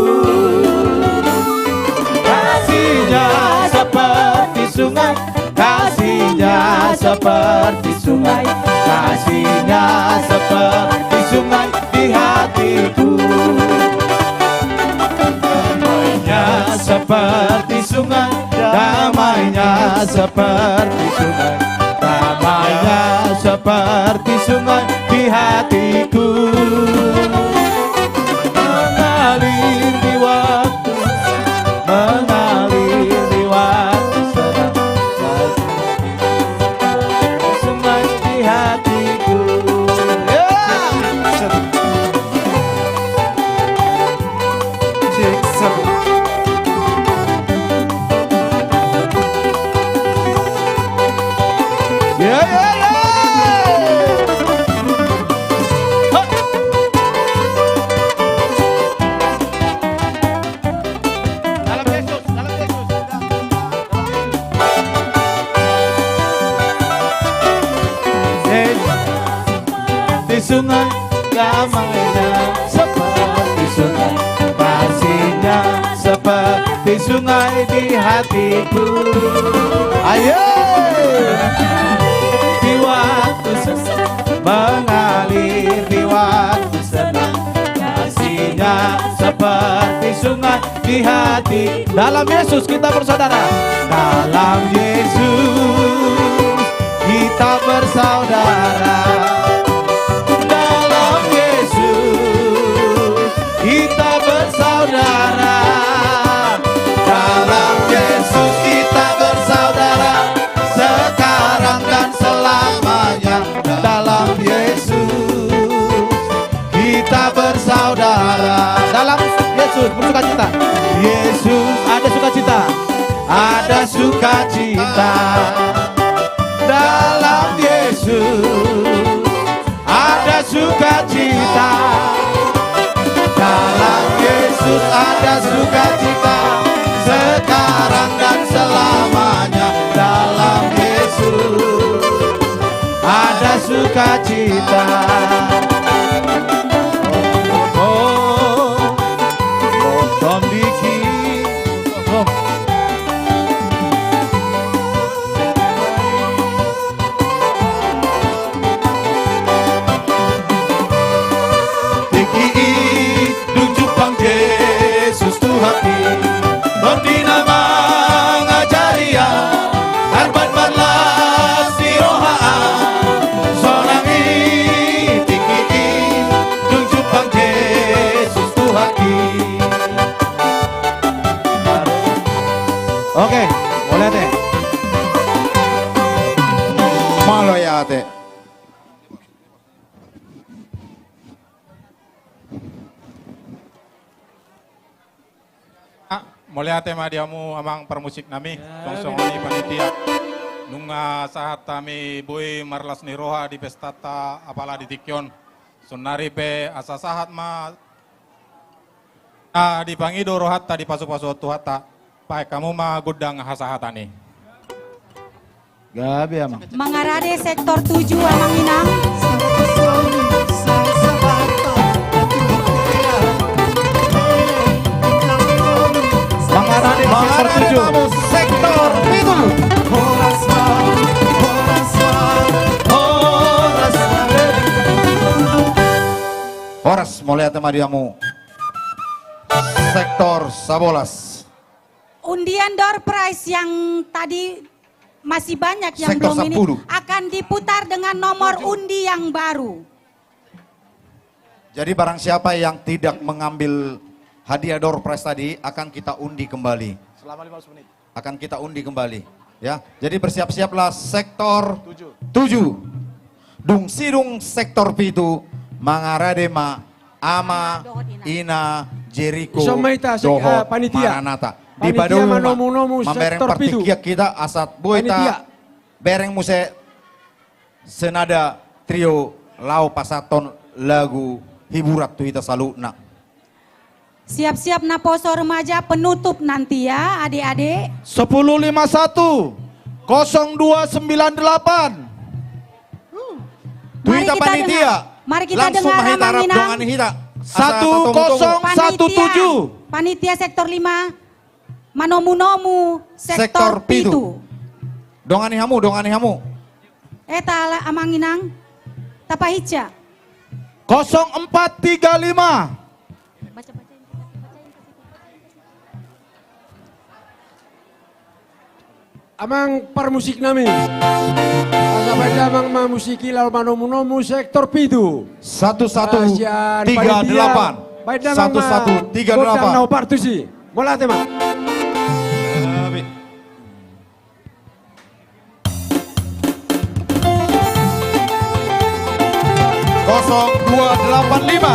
Kasihnya seperti sungai, kasihnya seperti sungai, kasihnya seperti sungai di hatiku. Damainya seperti sungai, damainya seperti sungai, damainya seperti sungai di hatiku. Mengalir di waktu, mengalir di waktu senang. Sungai di hatiku. Ya. Cek, satu. Ya, ya, ya. Hop. Dalam Yesus, dalam Yesus. Seperti sungai, damainya seperti sungai, kasihnya seperti sungai di hatiku. Ayo. Di waktu susah mengalir, di waktu senang, kasihnya seperti sungai di hati. Dalam Yesus kita bersaudara. Dalam Yesus kita bersaudara. Dalam Yesus kita bersaudara. Dalam Yesus kita bersaudara. Sekarang dan selamanya. Dalam Yesus kita bersaudara. Dalam Yesus bersukacita. Yesus ada sukacita. Ada sukacita. Dalam Yesus ada sukacita. Dalam Yesus ada sukacita. Sekarang dan selamanya. Dalam Yesus ada sukacita. Oh, oh, oh. Nonton dikit. Oh. Tingki i dung jumpang Jesus tu hami, tondi na mangajari, tarbat marlas ni roha. Oke, mauliate. Mauliate. Ah, mauliate ma di hamu amang parmusik nami. Ya, tong songon i panitia. Nunga sahat hami boi marlas ni roha di pestanta apala di tingki on. Saonari pe asa sahat ma, ah, dipangido rohanta, dipasupasu Tuhanta. Baen hamu ma gondang hasahatan i. Gabe, amang. Mangarade sektor tujuh, amang inang. Mangarade sektor tujuh. Mangarade sektor pitu. Horas, mauliate ma di hamu. Sektor sabolas. Undian door prize yang tadi masih banyak yang belum ini akan diputar dengan nomor undi yang baru. Jadi barang siapa yang tidak mengambil hadiah door prize tadi akan kita undi kembali. Selama lima belas menit. Akan kita undi kembali. Ya, jadi bersiap-siaplah sektor tujuh. Dung sidung sektor pitu, mangarade ma Ama, Ina, Jeriko, dohot Maranata. Di padomu ma mambereng partingkian hita asa boi tabereng muse senada trio laho pasahathon lagu hiburan tu hita saluhutna. Siap-siap naposo remaja, penutup nanti ya, adik-adik. Sepuluh lima satu, kosong dua sembilan delapan. Tu hita panitia. Mari kita dengar, amang inang. Satu kosong satu tujuh. Panitia sektor lima, manomu-nomu sektor pitu. Dongani hamu, dongani hamu. Eta, amang inang. Tapahinsa. Kosong empat tiga lima. Amang parmusik nami. Asa baen damang ma musik i laho manomu-nomu sektor pitu. Satu satu tiga delapan. Satu satu tiga delapan. Mauliate ma. Kosong dua delapan lima.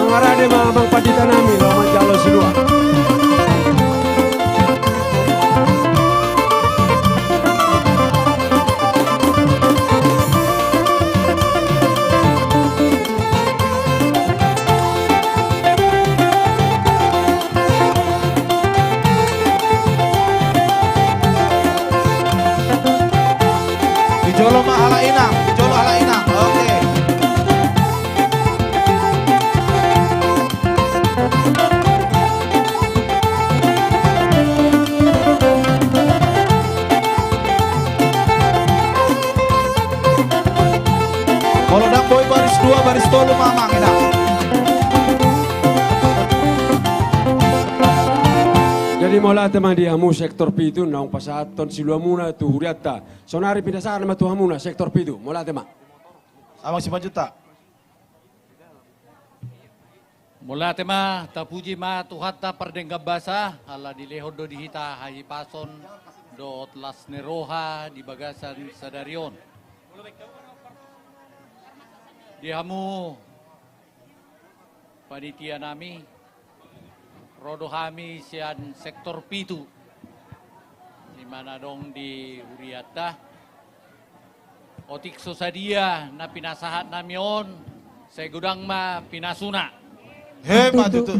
Mangarade ma amang pandita nami laho manjalo silua. Di jolo ma halak inang, di jolo halak inang. Oke. Molo ndang boi baris dua, baris tolu ma amang, inang. Jadi mauliate ma di hamu sektor pitu naung pasahathon siluamuna tu hurianta. Saonari pinasahat nama tu hamuna sektor pitu. Mauliate ma. Amang Simanjuntak. Mauliate ma, tapuji ma Tuhanta pardenggan basa, ala dilehon do di hita hahipason dohot las ni roha di bagasan sadari on. Di hamu panitia nami, ro do hami sian sektor pitu, di mana adong di hurianta. Otik so sadia na pinasahat nami on, sai godang ma pinasuna. He, ma tutu.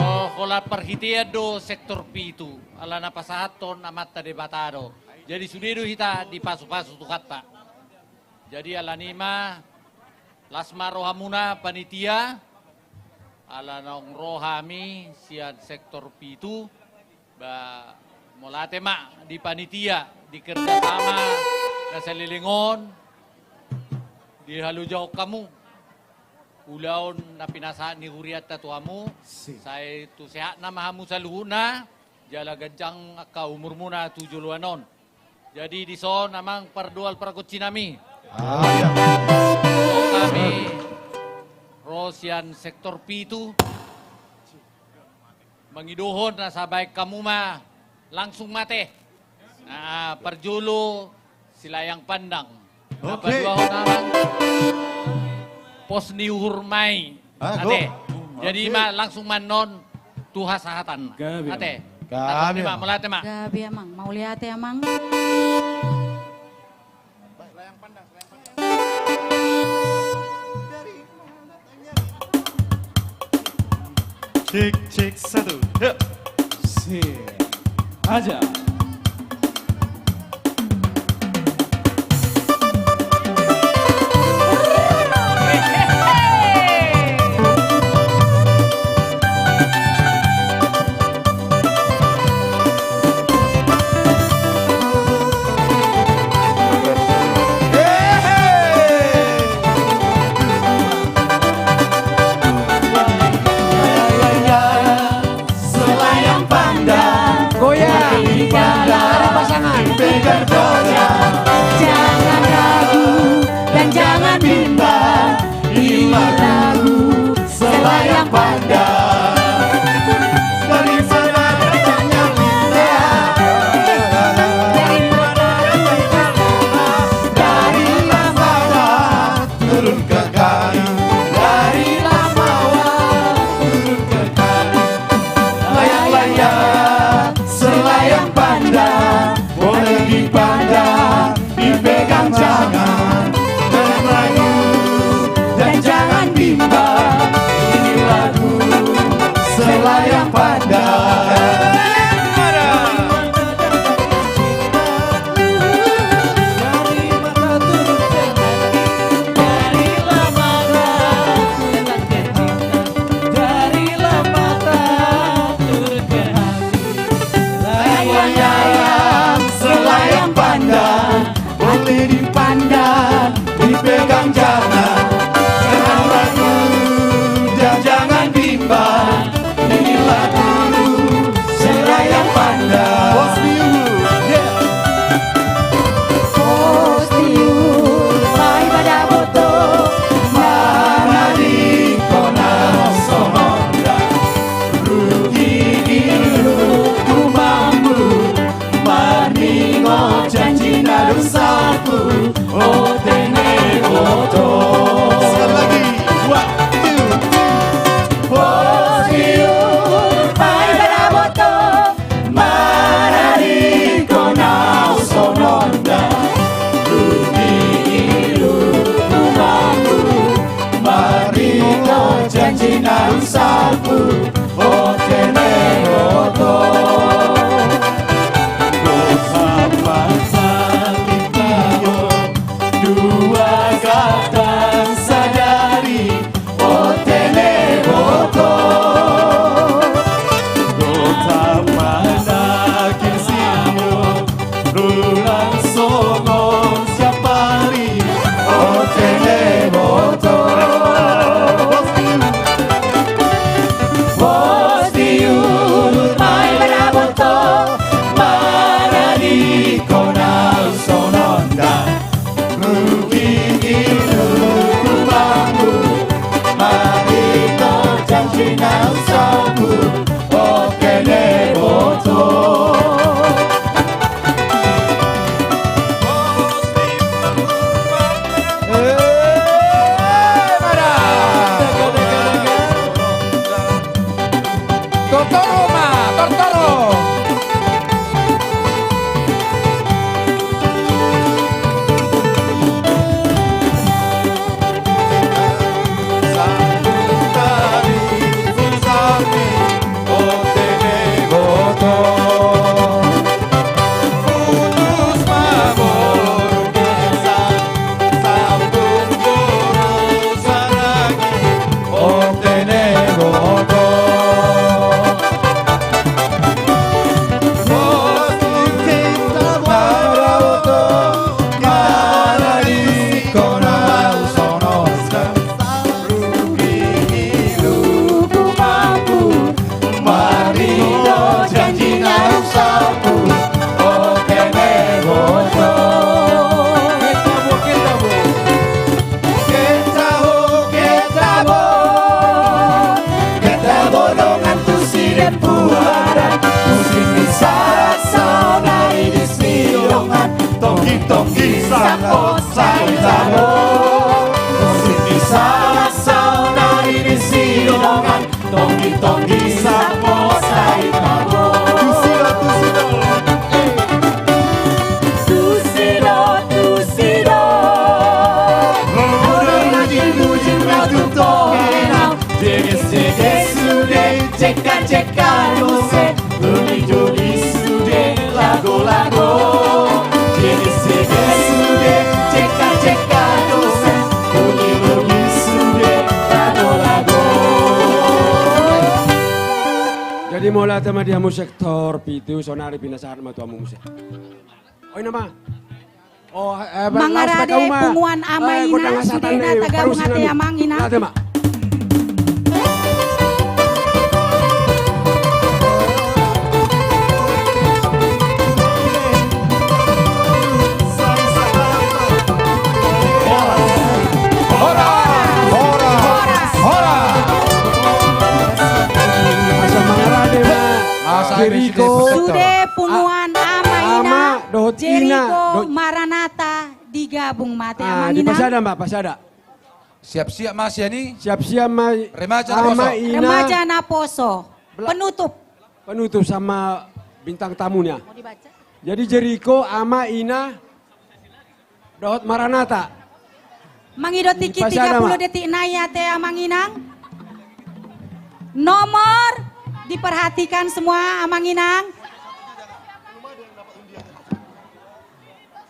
Oh, holan parhitean do sektor pitu, ala na pasahathon Amanta Debata do. Jadi sude do hita dipasupasu Tuhanta. Jadi alani ma, las ma rohamuna panitia, ala naung ro hami sian sektor pitu, ba, mauliate ma di panitia, di kerjasama na saleleng on, dihalojahon hamu ulaon na pinasahat ni hurianta tu hamu, sai tu sehatna ma hamu saluhutna, jala ganjang angka umurmuna tu joloan on. Jadi dison amang pardoal pargonsi nami. Ah, iya. Hami ro sian sektor pitu mangidohon asa baen hamu ma langsung ma ate. Nah, parjolo Silayang Pandang. Oke. Paduahon amang Pos ni Uhur Mai. Ah, ate. Jadi ma langsung ma annon tu hasahatan. Gabe, ate. Gabe, mauliate ma. Gabe amang, mauliate amang. Cek, cek, satu. Yuk. Sip. Aja. Selayang pandang. Goyang. Goyang. Ada pasangan. Pegang dada. Jangan ragu dan jangan bimbang. Ini lagu Selayang Pandang. Dari sana datangnya Linda. Dari mana datangnya Linda? Dari Lamawa turun ke kali, dari Lamawa turun ke kali. Layang-layang, selayang pandang, boleh dipandang, dipegang jangan. Jangan ragu dan jangan bimbang. Ini lagu Selayang Pandang. Layang-layang, selayang pandang, boleh dipandang, dipegang jangan. Jangan ragu dan jangan bimbang. Ini lagu Selayang Pandang. Bos Biu, yeah. Bos Biu, paima dapoton, mana di kona songon na. Rugi di lukku mambu, marningot janji na dosaku, o tene boto. Sekali lagi. One, two, three. Bos Biu, paima dapoton, mana di kona songon na. Rugi di lukku mambu, marningot janji na dosaku, o tene boto. Dosa pasal di tio, du Sapo sai tabo, musim bisa saunari di sidongan, tonggi-tonggi sapo sai tabo. Tusi do, tusi do. Tusi do, tusi do. Molo bujing-bujing na tu tohena, jeges-jeges sude, cekka-cekka muse. Doli-doli sude lago-lago, jeges-jeges sude, cekka-cekka muse, doli-doli sude lago-lago. Jadi mauliate ma di hamu sektor pitu, saonari pinasahat ma tu hamu muse. Oi nama. Oh, eh, mangarade punguan ama ina, sudena tagabung ate amang ina. Horas, horas, horas. Asa mangarade ma. Jeriko. Sude punguan ama ina, dohot ina, Jeriko Maranata. Digabung ma ate amang ina. Dipasada ma, pasada. Siap-siap ma sian i. Siap-siap ma. Remaja na poso. Remaja na poso. Penutup. Penutup sama bintang tamunya. Mau dibaca? Jadi Jeriko, ama, ina, dohot Maranata. Mangido tingki tiga puluh detik nai ate amang inang. Nomor diperhatikan semua amang inang.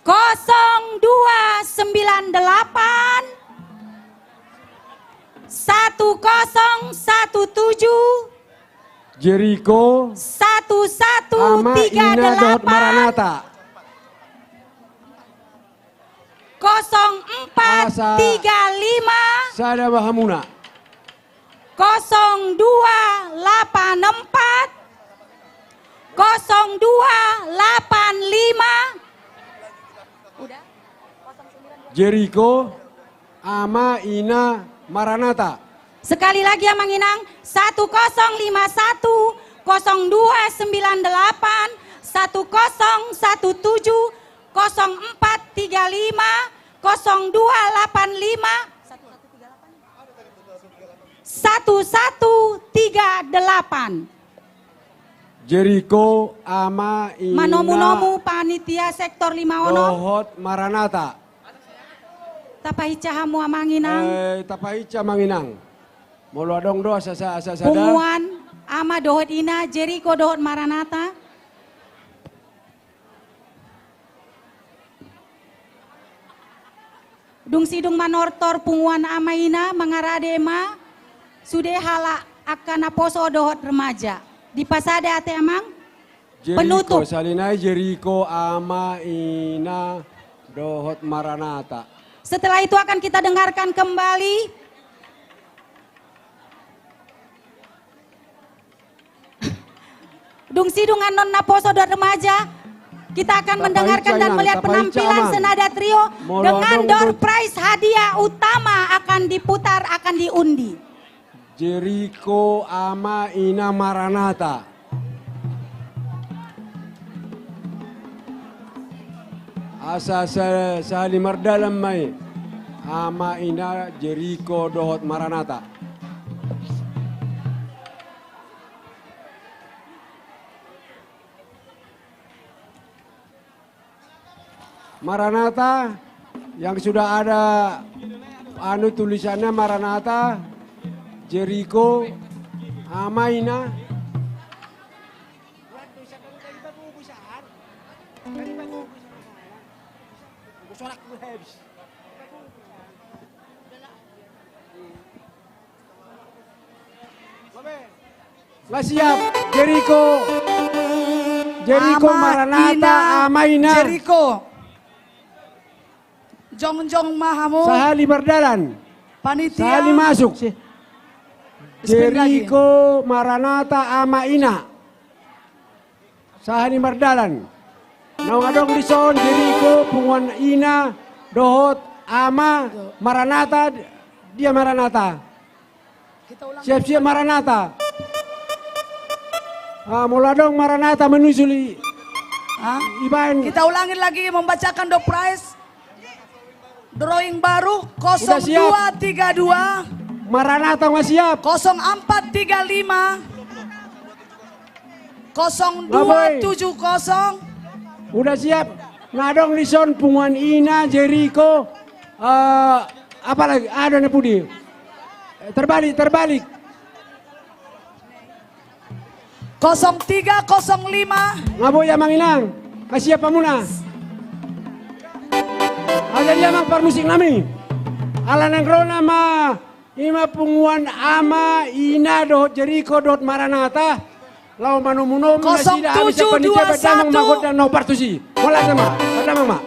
Kosong dua sembilan delapan, satu kosong satu tujuh, Jeriko, satu satu tiga delapan, ama, ina, dohot Maranata. Kosong empat tiga lima. Asa sada ma hamuna. Kosong dua lapan empat, kosong dua lapan lima. Udah? Jeriko, ama, ina, Maranata. Sekali lagi amang inang, satu kosong lima satu, kosong dua sembilan delapan, satu kosong satu tujuh, kosong empat tiga lima, kosong dua lapan lima, satu satu tiga delapan. Jeriko, ama, ina, manomu-nomu panitia sektor lima onom, dohot Maranata. Tapahinsa hamu amang inang. Eh, tapahinsa amang inang. Molo adong do asa, asa, asa sada. Punguan ama dohot ina, Jeriko dohot Maranata. Dung sidung manortor punguan ama ina, mangarade ma sude halak angka naposo dohot remaja. Dipasada ate amang. Penutup. Jeriko, sahali nai Jeriko, ama, ina, dohot Maranata. Setelah itu akan kita dengarkan kembali. Dung sidung annon naposo dohot remaja, kita akan mendengarkan dan melihat penampilan Senada Trio dengan door prize hadiah utama akan diputar, akan diundi. Jeriko, ama, ina, Maranata. Asa sa-, sahali mardalan ma i. Ama, ina, Jeriko dohot Maranata. Maranata, yang sudah ada anu tulisannya Maranata, Jeriko, ama, ina. Lah siap, Jeriko. Jeriko, ama, Maranata, ina, ama, ina. Jeriko. Jongjong ma hamu. Sahali mardalan. Panitia. Sahali masuk. Jeriko, Maranata, ama, ina. Sahali mardalan. Naung adong dison, Jeriko, punguan ina, dohot, ama, Maranata, dia Maranata. Siap-siap Maranata. Ah, molo adong Maranata menyusul i. Hah? Ibaen. Kita ulangi lagi membacakan door prize. Drawing baru. Udah siap? Kosong dua tiga dua. Maranatha nunga siap. Kosong empat tiga lima. Kosong dua tujuh kosong. Udah siap. Nga adong dison punguan Ina Jeriko. Eh, apalagi? Ada na pudi. Eh, terbalik, terbalik. Kosong tiga kosong lima. Nga boi amang inang. Nga siap hamuna. Alai dia amang parmusik nami. Ala naeng ro nama. Ima punguan Ama, Ina dohot Jeriko dohot Maranatha. Laho manomunomu nasida, ami sian panitia, damang ma gondang na hombar tusi. Mauliate ma. Damang ma.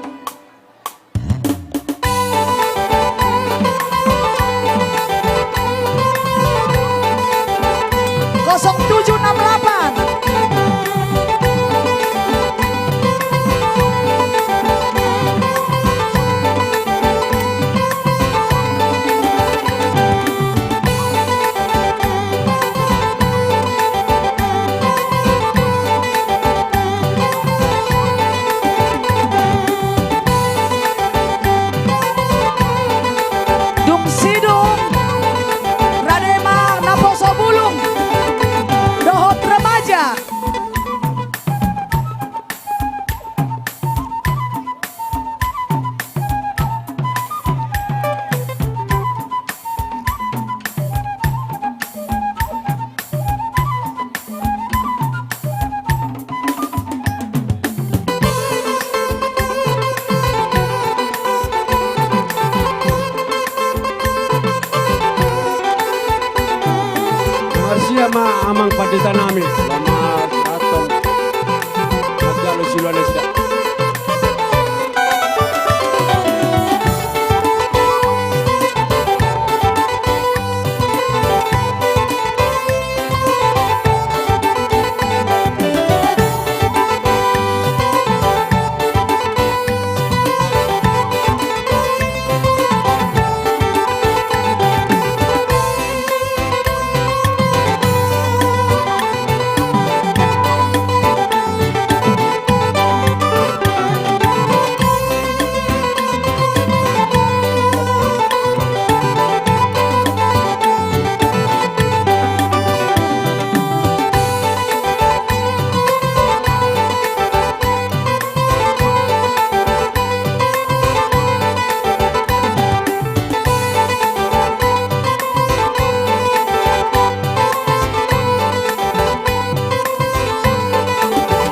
Kosong tujuh enam delapan. Dung sidung, rade ma naposo bulung dohot remaja. Marsiap ma amang pandita nami. Selamat datang. Manjalo siluan nasida.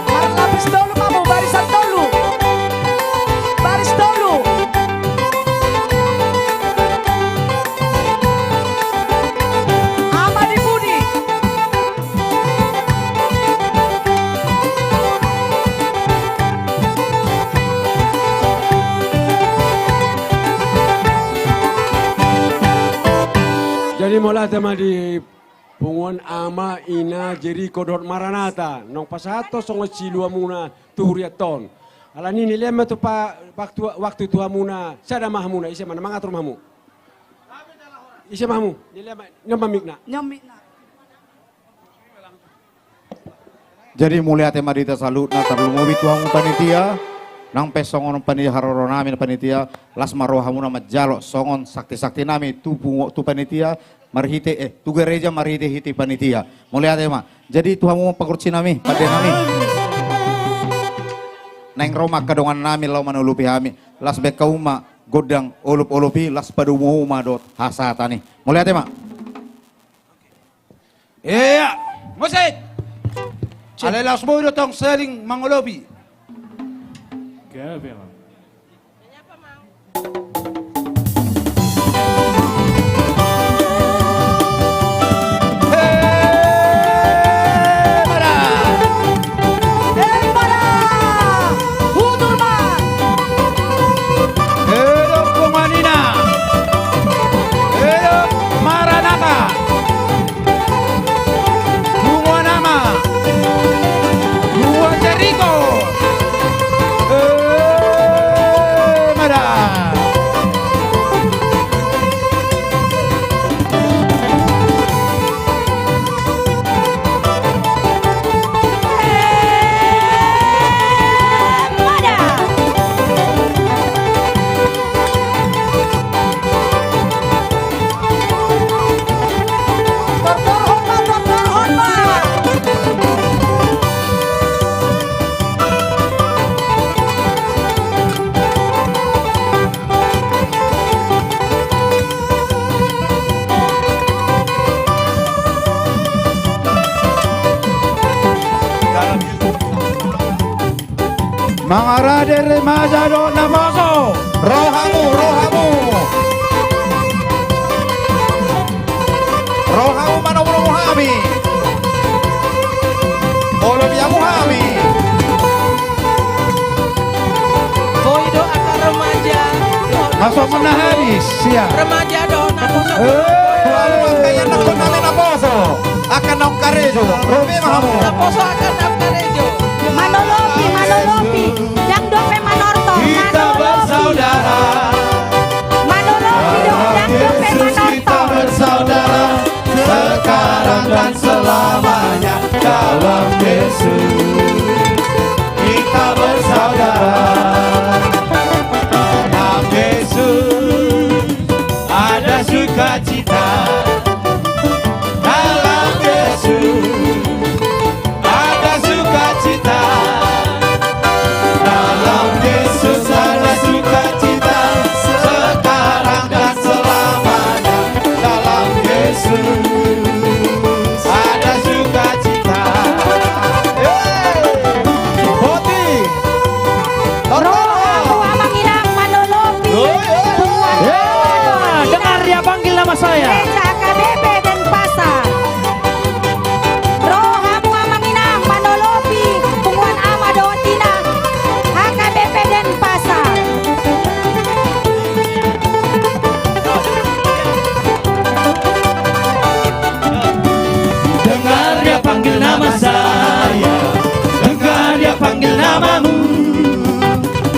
Marlapis tolu ma hamu, barisan tolu. Baris tolu. Ama di pudi. Jadi mauliate ma di punguan Ama, Ina, Jeriko dohot Maranatha, naung pasahathon songon siluamuna tu hurianta on. Alani i nilehon ma tu pa-, waktu, waktu tu hamuna, sada ma hamuna, ise ma na mangatur ma hamu. Ise ma hamu? Nilehon ma, nilehon ma mikna. Nilehon mikna. Jadi mauliate ma di hita saluhutna, tarlumobi tu hamu panitia, nang pe songon panitia, haroro nami na panitia, las ma rohamuna manjalo songon sakti-sakti nami tu pungu-, tu panitia, marhite, eh, tu gareja marhite-hite panitia. Mauliate ma. Jadi tu hamu pangursi nami, pande nami. Naeng ro ma angka dongan nami laho manolopi hami. Las baen hamu ma gondang olop-olop i, las padomu hamu ma dohot hasahatan i. Mauliate ma. Ia, musik. Alai laos boi do tong saling mangolopi. Gabe, Amang. Hei, mara. Hei, mara. Udur ma. Elok punguan Ina. Elok Maranatha. Punguan Ama. Punguan Jeriko. Eh. Mangarade remaja dohot naposo. Ro hamu, ro hamu. Ro hamu manomunomu hami. Olo di hamu hami. Boi do angka remaja. Masuk mana habis, siap. Remaja dohot naposo. Eh. Ro hamu angka ianakkon nami naposo. Angka naung karejo. Ro be ma hamu. Naposo angka naung karejo. Manolopi, manolopi. Ndang dope manortor, kita manolopi. Bersaudara. Manolopi do, ndang dope manortor. Kita bersaudara sekarang dan selamanya dalam Yesus. Kita bersaudara dalam Yesus. Ada sukacita dalam Yesus. Ada sukacita. Dalam Yesus ada sukacita. Sekarang dan selamanya. Dalam Yesus ada sukacita. Hei! Boti! Ro hamu amang inang manolopi. Oi, oi, oi. Ya, dengar dia panggil nama saya. Gereja H K B P Denpasar. Ro hamu amang inang manolopi punguan ama dohot ina H K B P Denpasar. Dengar dia panggil nama saya, dengar dia panggil namamu.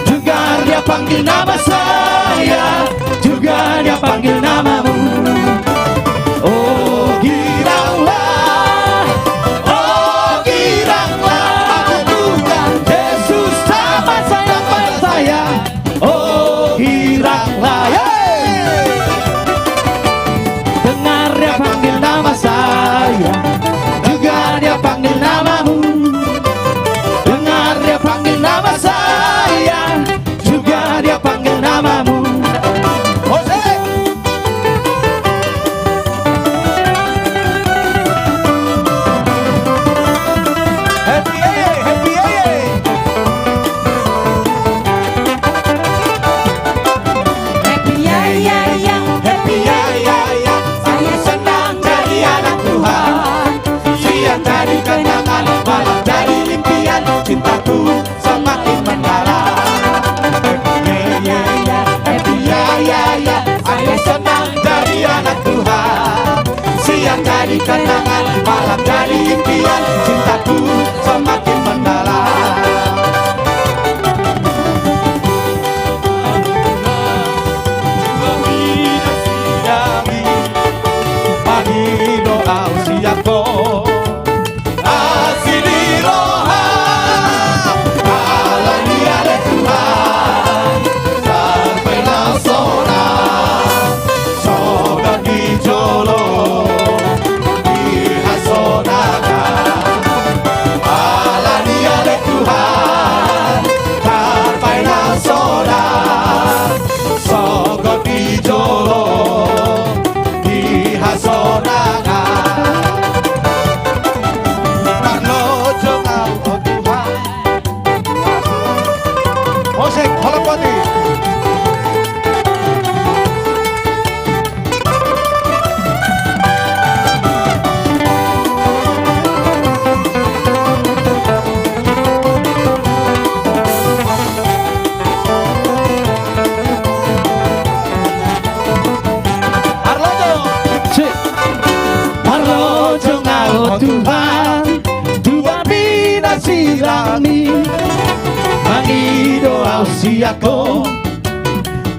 Dengar dia panggil nama saya, juga dia panggil namamu. Oh giranglah, oh giranglah, Tuhan Yesus sama saya, pada saya. Oh giranglah, ya. Dengar dia panggil nama saya, juga dia panggil namamu. Dengar dia panggil nama saya, juga dia panggil namamu. Musik. Happy, ye, ye. Happy, ye, ye. Happy, ya, ya, ya. Happy, ya, ya, ya. Saya senang jadi anak Tuhan. Siang jadi kenangan, malam jadi impian. Cintaku semakin mendalam. Happy, ya, ya, ya. Happy, ya, ya, ya. Saya senang jadi anak Tuhan. Siang jadi kenangan, malam jadi impian. Cintaku semakin mendalam. Mangido au sian Ho. Asi ni roha, ala ni ale Tuhan, tarpaingot sogot di jolo, di hasonangan. Ala ni ale Tuhan, tarpaingot sogot di jolo, di hasonangan. Parlojong au, o Tuhan. Musik, holong boti. Parlojong. Sip. Parlojong au Tuhan, tu bami na sirang i, mangido au sian Ho.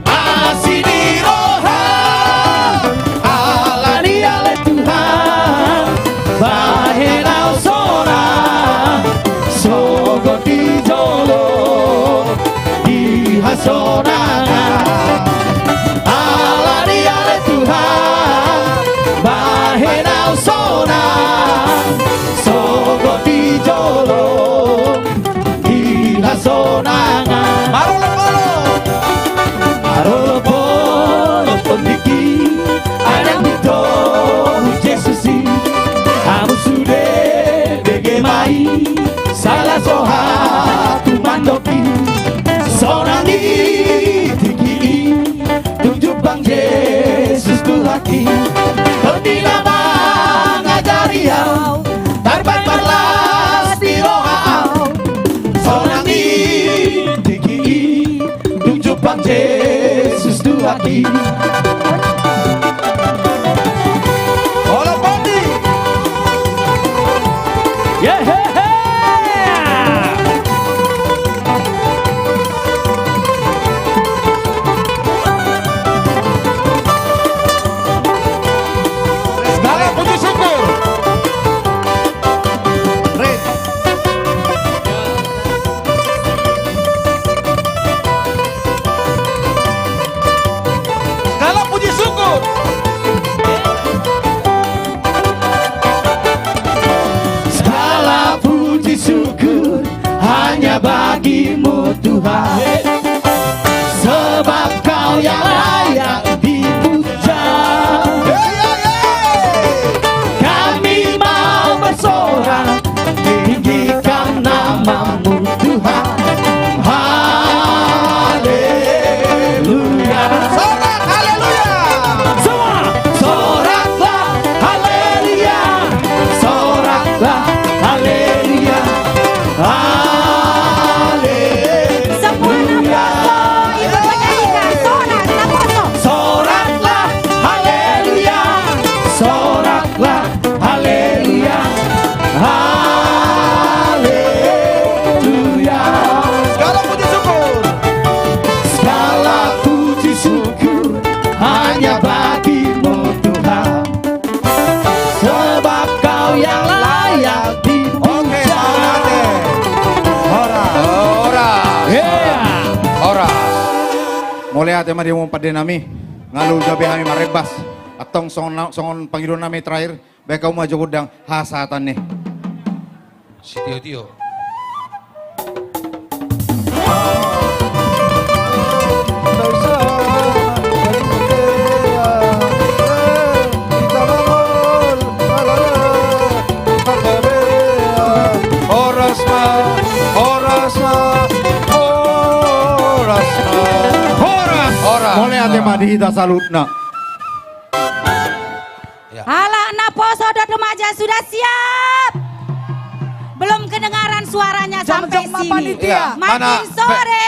Asi ni roha, ala ni ale Tuhan, bahen au sonang, sogot di jolo, di hasonangan. Ala ni ale Tuhan, bahen au sonang, sogot di jolo, di hasonangan. Marolopolop. Marolopolop tingki, ai dang pintor Jesus i. Hamu sude bege ma i, salah so hatu mandok i. Hola, Pandi. Yehehe. Segala puji syukur. Red. Segala puji syukur. Segala puji syukur hanya bagi-Mu, Tuhan. Sebab Kau yang layak dipuja. Kami mau bersorak, tinggikan nama-Mu, Tuhan. Haleluya. Sorak, haleluya. Semua. Soraklah, haleluya. Soraklah, haleluya. Haleluya. Semua naposo ikut menyanyikan. Sorak, naposo. Soraklah, haleluya. Soraklah, haleluya. Haleluya. Segala puji syukur. Segala puji syukur hanya bagi-Mu, Tuhan. Sebab Kau yang layak dipuja. Oke, mauliate. Horas. Horas. Iya. Horas. Mauliate ma di hamu pande nami. Nga olo gabe hami marembas. Antong songon, songon pangidoan nami terakhir. Baen hamu ma jo gondang hasahatan ni. Sitio-tio. Horas ma, horas ma, horas ma. Horas. Horas. Mauliate ma di hita saluhutna. Ya. Halak naposo dohot remaja sudah siap? Belum kedengaran suaranya sampai sini. Jam-jam ma panitia? Iya. Makin sore,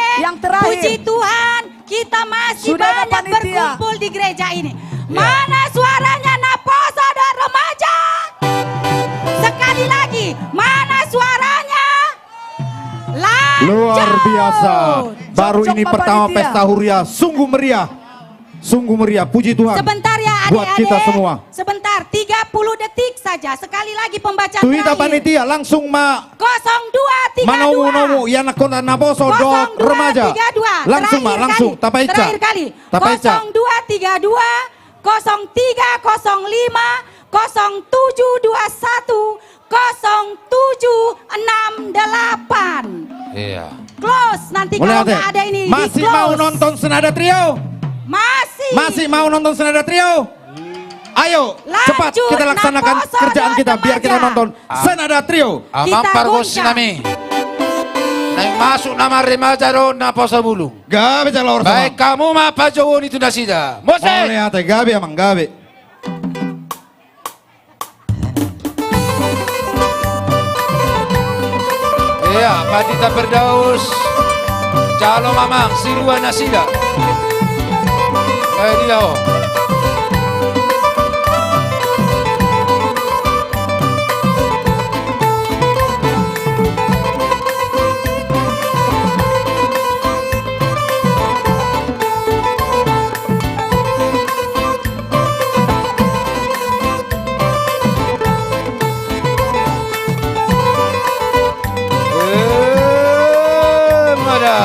puji Tuhan, kita masih banyak berkumpul di gereja ini. Mana suaranya naposo dohot remaja? Sekali lagi, mana suaranya? Lanjut. Luar biasa. Baru ini pertama pesta huria, sungguh meriah. Sungguh meriah, puji Tuhan. Sebentar ya, adik-adik. Buat kita semua. Sebentar, tiga puluh detik saja. Sekali lagi pembacaan terakhir. Tu hita panitia, langsung ma. Kosong dua tiga dua. Manomu-nomu, ianakhon naposo dohot remaja. Kosong dua tiga dua. Langsung ma, langsung. Terakhir kali. Tapaica. Terakhir kali. Tapaica. Kosong dua tiga dua, kosong tiga kosong lima, kosong tujuh dua satu, kosong tujuh enam delapan. Iya. Close nanti kalau nggak ada ini, di-close. Masih mau nonton Senada Trio? Masih. Masih mau nonton Senada Trio? Ayo, cepat kita laksanakan kerjaan kita, biar kita nonton Senada Trio. Amang pargonsi nami. Naeng masuk nama remaja dohot naposo bulung. Gabe jala horas. Baen hamu ma pajouon i tu nasida. Mose. Mauliate, gabe amang, gabe. Iya, Pandita Firdaus, jalo ma amang, sirua nasida. Eh, dia, oh. Eh, mada.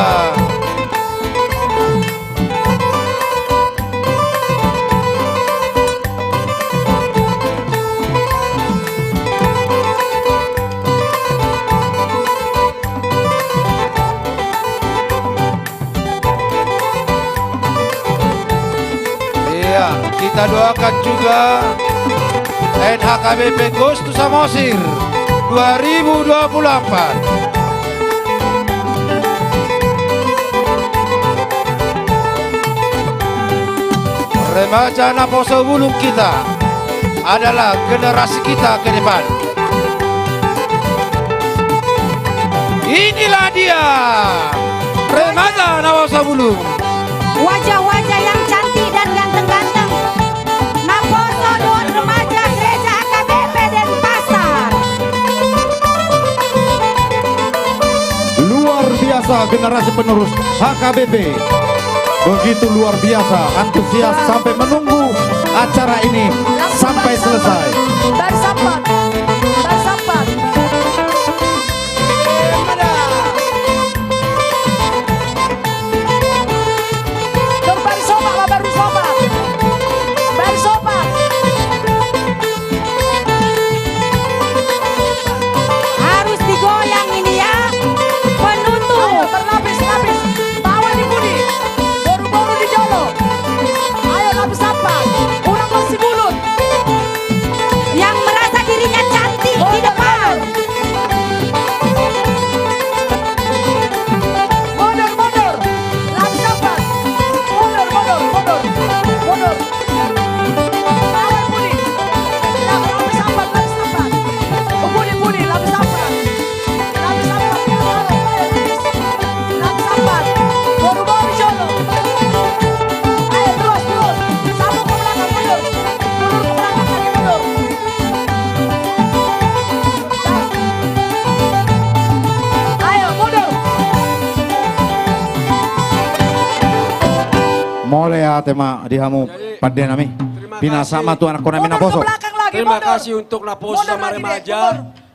Iya, kita doakan juga N H K B P Ghost to Samosir dua ribu dua puluh empat. Remaja naposo bulung kita adalah generasi kita ke depan. Inilah dia, remaja naposo bulung. Wajah-wajah yang cantik. generasi penerus H K B P. Begitu luar biasa antusias sampai menunggu acara ini sampai selesai. Baru sampat. Baru sampat. Baru sompat, baru sompat. Baru sompat. Harus digoyang ini ya, penonton. Ayo, berlapis-lapis. Bawa di budi. Boru-boru di jolo. Ayo, lapis apa? Kurang masih mulut. Yang merasa dirinya cantik di depan. Mundur, mundur. Lapis apa? Mundur, mundur, mundur. Mundur. Lapis apa? Lapis apa? Budi, budi, lapis apa? Lapis apa? Lapis apa? Boru-boru jolo. Ayo, terus, terus. Sambung ke belakang, mundur. Mundur ke belakang lagi, mundur. Ayo, mundur. Mauliate ma di hamu pande nami. Terima kasih. Pinasahat ma tu anakkon nami naposo. Mundur ke belakang lagi, mundur. Terima kasih untuk naposo sama remaja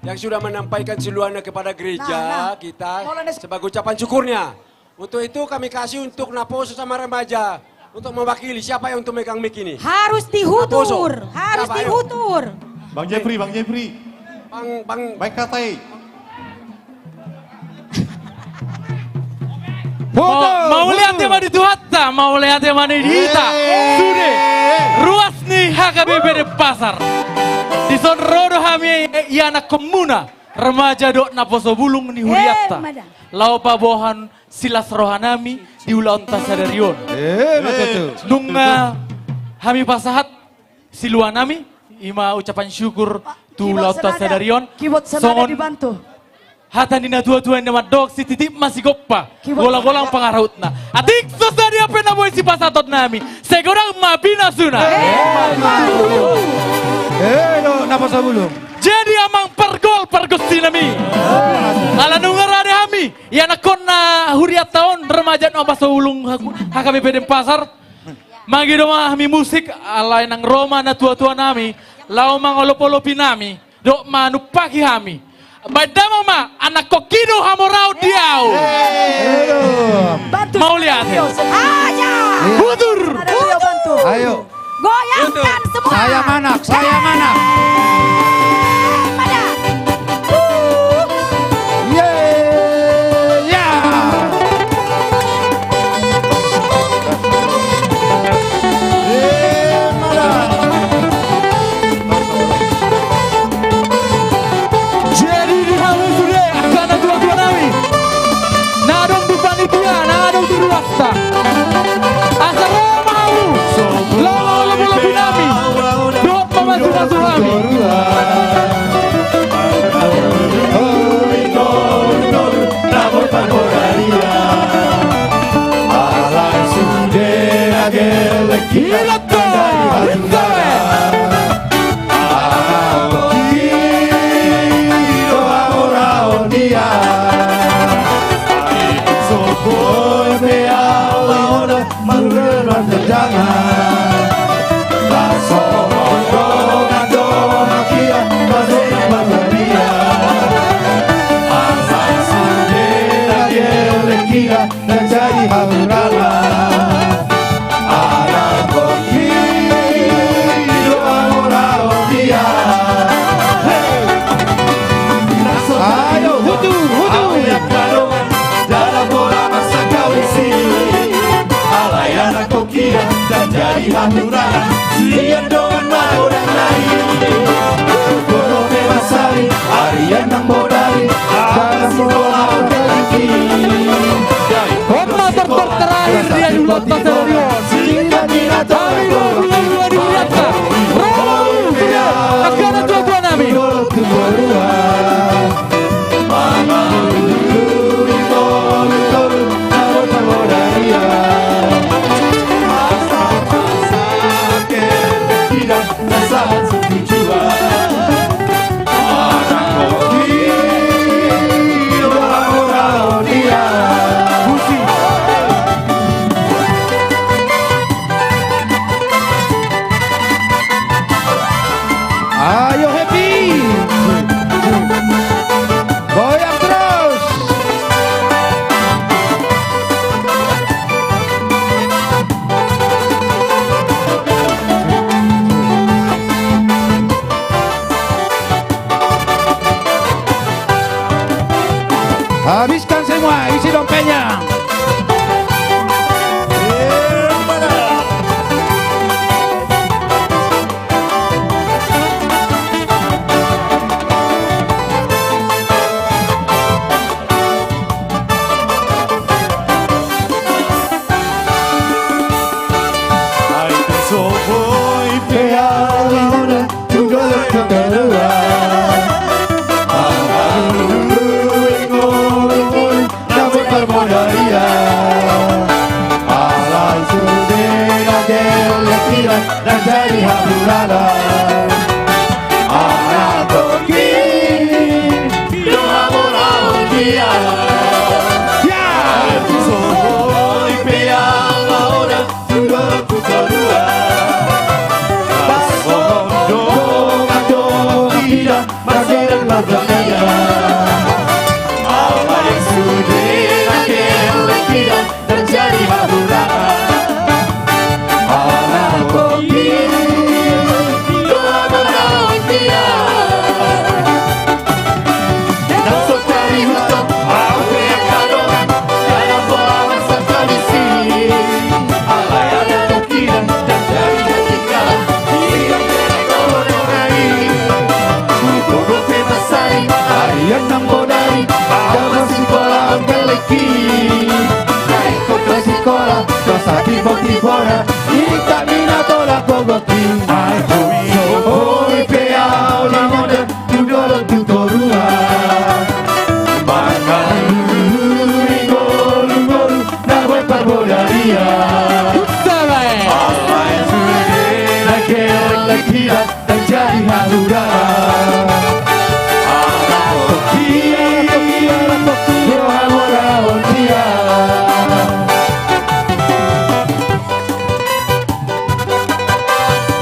yang sudah menyampaikan siluannya kepada gereja kita sebagai ucapan syukurnya. Untuk itu kami kasih untuk naposo sama remaja untuk mewakili. Siapa yang untuk megang mic ini? Harus dihutur, harus dihutur. Bang Jepri, Bang Jepri. Bang, Bang. Baik katai. Mauliate ma di Tuhanta, mauliate ma di hita. Sude ruas ni H K B P Denpasar. Dison ro do hami, i anakkonmuna, remaja dohot naposo bulung ni hurianta, laho paboahon silas rohanami di ulaonta sadari on. Nunga hami pasahat siluanami, i ma ucapan syukur tu ulaonta sadari on. Songon hata ni natuatua na mandok, sititi ma sigompa, golanggolang pangarahutna. Atik so sadia pe na boi sipasahatonnami, sai godang ma pinasuna. Jadi amang pargol pargonsinami, ala nunga rade hami, i anakkonna hurianta on, remaja naposo bulung H K B P Denpasar. Mangido ma hami musik, alai nang ro ma natuatuanami laho mangolopolopi nami dohot manumpaki hami. Baen damang ma, anakkon Kido hamoraon di ahu. Mauliate. Hutur. Ayo. Goyangkan semua. Saya manang, saya manang. Ye, ya. Jadi di hamu sude angka natuatuanami, na adong di panitia, na adong di ruasta, asa ro ma hamu laho mangolopolopi nami dohot mamasumasu hami. Ayo, hutur, hutur. Alai anakkon Kido, ndang jadi haturangan, sian dongan magodang nai. Godang pe masari, arian nang bodari, angka sikola on pe laki. On ma tortor terakhir di ulaonta sadari on. Hami dua puluh dua di hurianta. Ro ma hamu sude angka natuatuanami. Ndang jadi haburala. Ala tongkin do hamoraon dia. Ya. Ai tu so boi pe au na hoda tu dolok tu toruan. Pas songon dongan dongan hita marsidan mardalan. Alai sude na gelleng hita ndang jadi haburala. Ala tongkin do hamoraon dia. Ndang so tarihuthon au pe angka dongan, ndang pola marsantabi si. Alai ala tongkin ndang jadi hatinggalan. Ia pe na tolo dongan i. Dohot pe mansai arian nang bodari, ndang masikola on gellengki. Na ingkon masikola, dosa tibo-tibona, ingkon mina tolap gogoki. Ai boi, boi pe au na mondar tu dolok tu toruan. Mangalului ngolu-ngolu na boi parbodarian. Alai sude na gelleng hita ndang jadi haburala. Ala tongkin do hamoraon dia.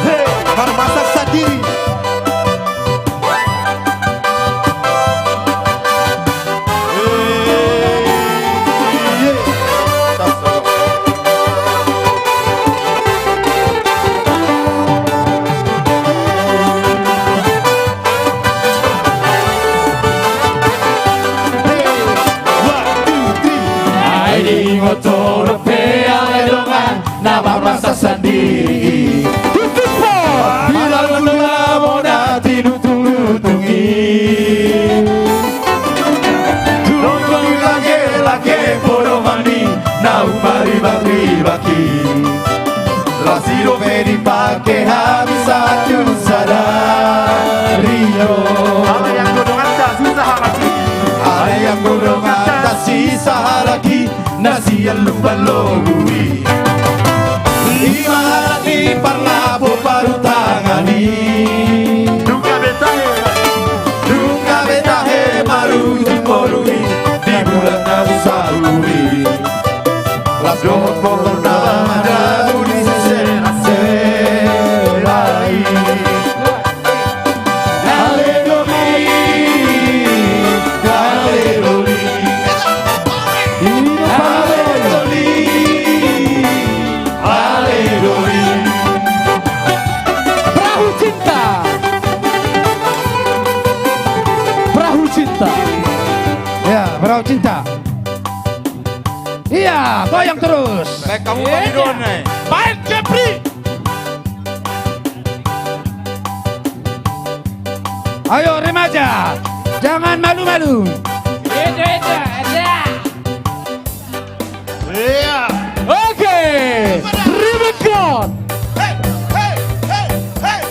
Hei, marmasak sandiri. Ai ingot torop pe ale dongan na marmasak sandiri. Tutup po. Bila gula bona tinutung-nutung i. Nunga dilangge-langge podoman i na ummaribak-ribak i. Las i dope dipake habis satu sadari do. Alai anggo donganta sisa halak i. Alai anggo donganta sisa halak i. Na sian Lumban Lobu i. Ima halak ni parlapo parutangan i. Nunga be tahe. Nunga be tahe marujung ngolu i. Di bulan na saur i. Las dohot molor na madabu di sesena-sena i. Ale doli, ale doli. Ale doli, ale doli. Perahu cinta. Perahu cinta. Ya, perahu cinta. Iya, goyang terus. Baik, kamu Iya. Main, Jepri. Ayo remaja, jangan malu-malu. Iya, iya, iya. Iya. Oke, ribut kon. Hei, hei, hei.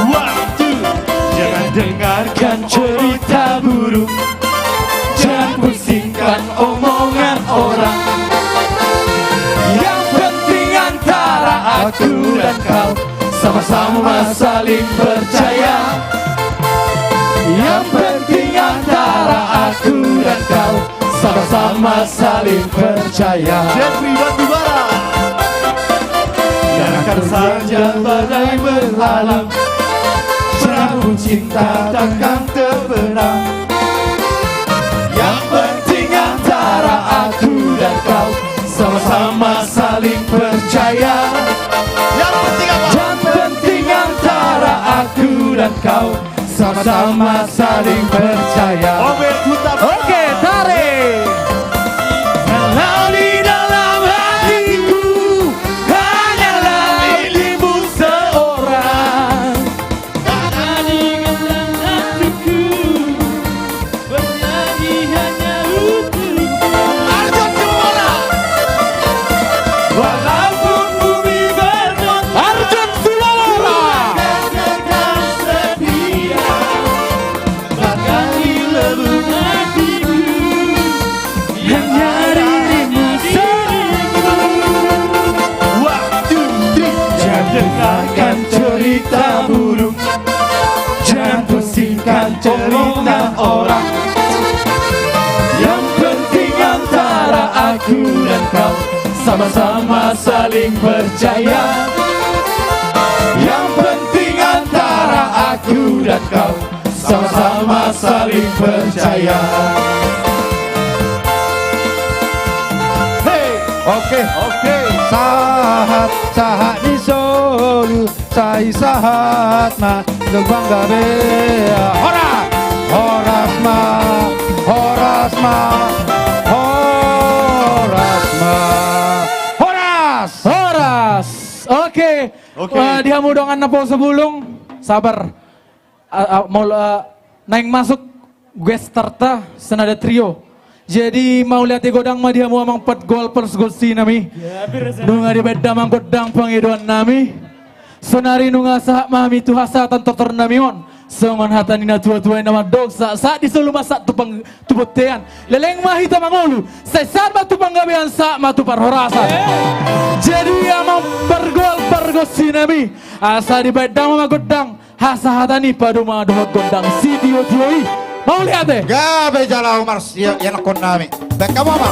Waktu. Jangan dengarkan cerita burung. Jangan pusingkan omongan orang. Yang penting antara aku dan kau sama-sama saling percaya. Yang penting antara aku dan kau sama-sama saling percaya. Jeffrey Batubara. Biarkan saja badai menghalang. Perahu cinta takkan terbenam. Yang penting antara aku dan kau sama-sama saling percaya. Yang penting apa? Yang penting antara aku dan kau sama-sama saling percaya. Oke, tarik. Kalau di dalam hatiku hanyalah dirimu seorang. Karena di dalam hatiku bernyanyi hanya untukmu. Arjo Cemara. Kau sama-sama saling percaya. Yang penting antara aku dan kau sama-sama saling percaya. Hei. Oke. Oke. Sahat, sahat ni solu. Sai sahat ma, dok bangga be. Horas! Horas ma, horas ma, horas ma. Horas! Horas! Oke. Oke. Eh, di hamu dongan naposo bulung, sabar. Ah, ah, molo, ah, naeng masuk gestarta Senada Trio. Jadi mauliate godang ma di hamu amang patgolpers, gosinami. Nunga dibaen damang gondang pangidoannami. Sonari nunga sahat ma hami tu hasahatan tortornami on. Songon hata ni natua-tua i na mandok, sahat-sahat ni solu ma sahat tu pang-, tu bontean. Leleng ma hita mangolu, sai sahat ma tu panggabean, sahat ma tu parhorasan. Jadi amang patgolpers, gosinami, asa dibaen damang ma gondang hasahatan i padumaduman gondang sitiotio i. Mauliate. Gabe jala umar, ia, ianakkonnami. Baen hamu ma.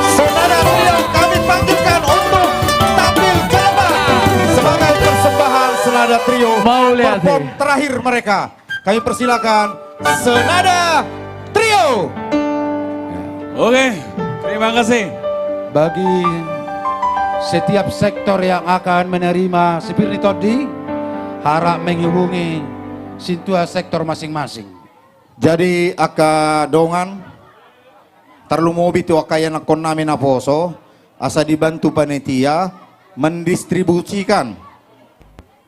Senada Trio kami panggilkan untuk tampil ke depan sebagai persembahan Senada Trio. Mauliate. Perform terakhir mereka. Kami persilakan Senada Trio. Oke, terima kasih. Bagi setiap sektor yang akan menerima sipir ni tondi, harap menghubungi sintua sektor masing-masing. Jadi angka dongan, tarlumobi tu angka ianakkonnami naposo, asa dibantu panitia mendistribusikan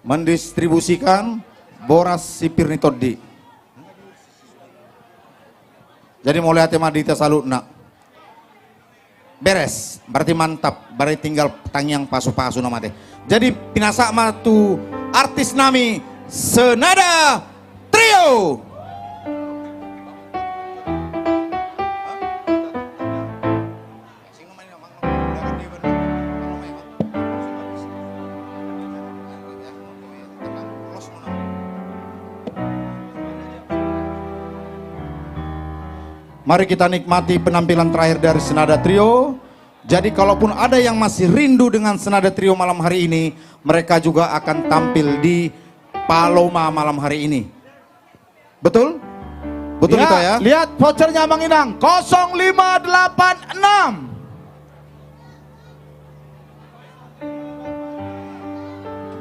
mendistribusikan boras sipir ni tondi. Jadi mauliate ma di hita saluhutna. Beres, berarti mantap, berarti tinggal tangiang pasu-pasu nama deh. Jadi pinasahat ma tu artisnami Senada Trio. Mari kita nikmati penampilan terakhir dari Senada Trio. Jadi, kalaupun ada yang masih rindu dengan Senada Trio malam hari ini, mereka juga akan tampil di Paloma malam hari ini. Betul? Betul, ya, kita ya? Lihat vouchernya, Amang Inang, kosong lima delapan enam.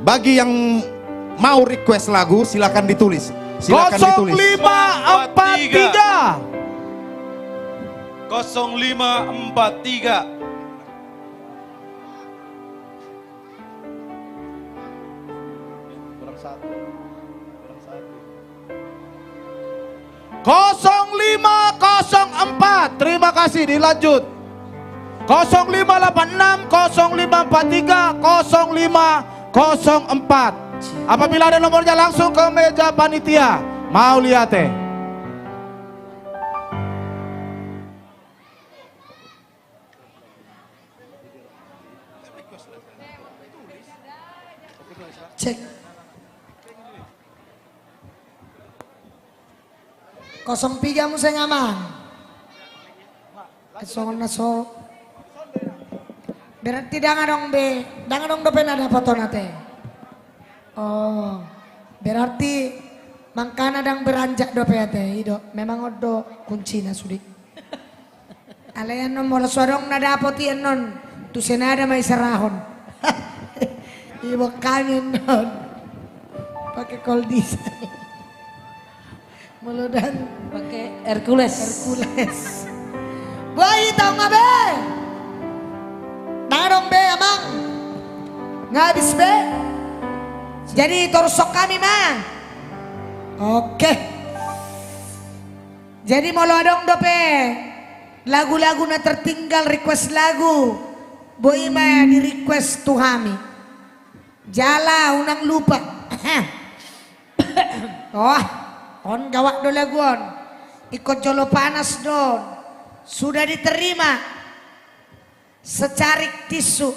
Bagi yang mau request lagu, silakan ditulis. Silakan ditulis. Kosong lima empat tiga. Kosong lima empat tiga. Kurang satu. Kurang satu. Kosong lima kosong empat. Terima kasih, dilanjut. Kosong lima delapan enam, kosong lima empat tiga, kosong lima kosong empat. Apabila ada nomornya, langsung ke meja panitia. Mauliate. Cek. Kosong piga muse, Amang. Songon na so. Berarti ndang adong be, ndang adong dope na dapoton ate. Oh, berarti mangkana ndang beranjak dope ate, i do. Memang on do kuncina sude. Alai annon molo so adong na dapot i annon, tu Senada ma iserahon. Iboan hami annon. Pake kol diesel. Molo ndang pake Hercules. Hercules. Boi, tau nga be. Ndang adong be, Amang. Nga habis be. Jadi torushon hami ma. Oke. Jadi molo adong dope lagu-lagu na tertinggal, request lagu, boi ma di-request tu hami. Jala unang lupa. Oh, on gawat do lagu on. Ingkon jolo panas do on. Sudah diterima. Secarik tisu.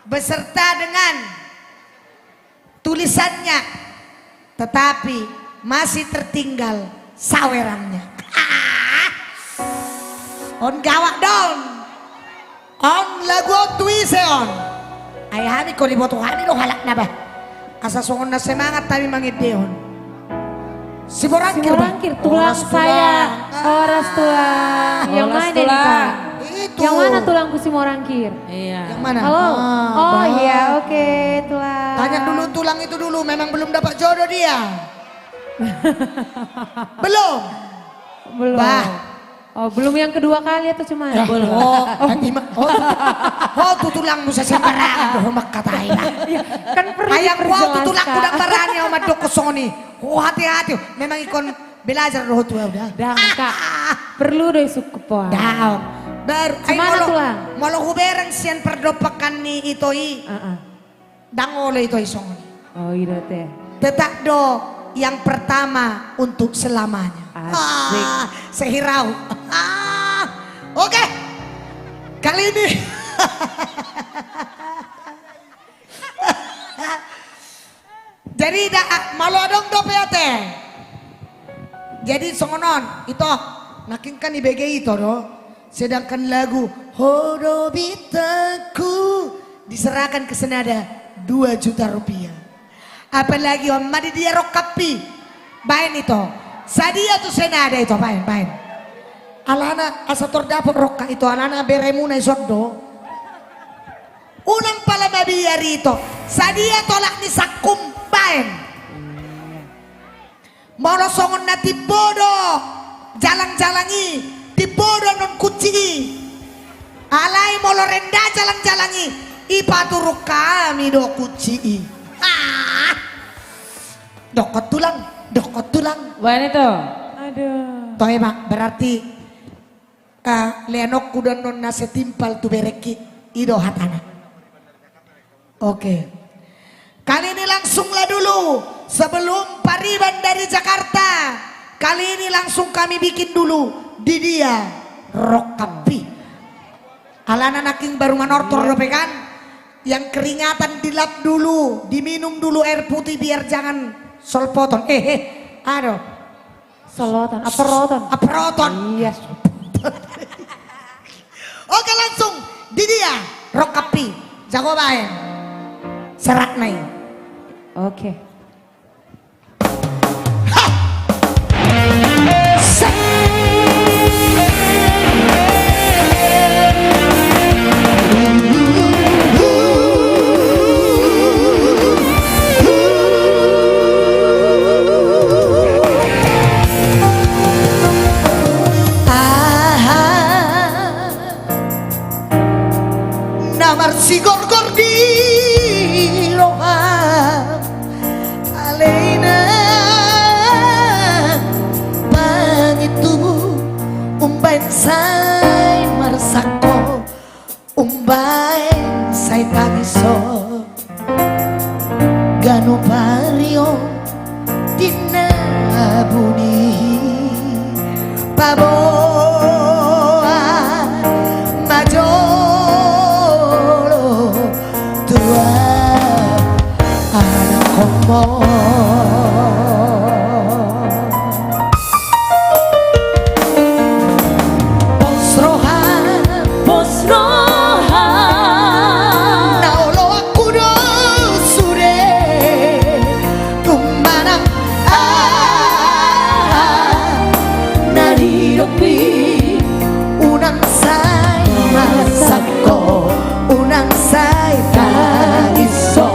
beserta dengan tulisannya, tetapi masih tertinggal sawerannya. Ah! On gawat do on. On lagu on tu ise on? Ai hami, ingkon diboto hami do halak na bah. Asa songon na semangat hami mangendehon. Si Morangkir, bah. Si Morangkir, tulang saya. Horas, tulang. Horas, tulang. Yang mana ini, Pak? Itu. Yang mana tulangku si Morangkir? Iya. Yang mana? Halo. Ah, oh, bah. Iya, oke, tulang. Tanya dulu tulang itu dulu, memang belum dapat jodoh dia. Belum? Belum. Bah. Oh, belum yang kedua kali atau cuma? Eh, belum. Oh, oh, tu, oh, tu tulangmu sembarangan do ho mangkatai, bah. Iya, kan perlu diperjelas, Kak. Ai anggo au tu tulangku ndang barani au mandok songon i. Oh, hati-hati. Memang ingkon belajar do ho tu au da. Ndang, Kak. Perlu do isungkup ho au. Ndang. Baru, ai molo, tulang, molo hubereng sian pardompakan ni ito i. Heeh. Ndang olo ito i songon i. Oh, i do ate. Tetap do yang pertama untuk selamanya. Asik. Ah, sehirau. Ah, oke. Kali ini. Jadi da, molo adong dope ate. Jadi songon on, ito, nangkin kan ibege ito do. Sedangkan lagu Ho do Bintangku diserahkan ke Senada dua juta rupiah. Apalagi on ma di dia rongkappi. Baen ito. Sadia tu Senada ito, baen, baen. Alana asa tor dapot rongkap ito, alana beremuna ison do. Unang pala mabiar ito. Sadia tolak ni sangkum, baen. Molo songon na timbo do jalang-jalang i, timbo do annon kunci i. Alai molo renda jalang-jalang i, ipaturuk hami do kunci i. Ah! Dokkon tulang, dokkon tulang. Baen ito. Aduh. Toe ma, berarti ah, leanonku do annon na setimpal tu berengki, i do hatana. Oke. Kali ini langsunglah dulu, sebelum Pariban dari Jakarta, kali ini langsung kami bikin dulu di dia rongkappi. Alana nangkin baru manortor dope kan, yang keringatan dilap dulu, diminum dulu air putih biar jangan solpoton. Eh, eh, aduh. Solotan, aperotan. Aperotan. Iya. Oke, langsung di dia rongkappi. Jago baen. Serak nai. Oke. Aha, na marsigorgor di roham, alai na pangintubu, umbaen sai marsangko. Umbaen sai tangiso, ganup ari on di na buni paboa ma jolo tu anak on. Pos roha, pos roha. Na oloanku do sude tung manang aha na didok i, unang sai marsangko, unang sai tangiso.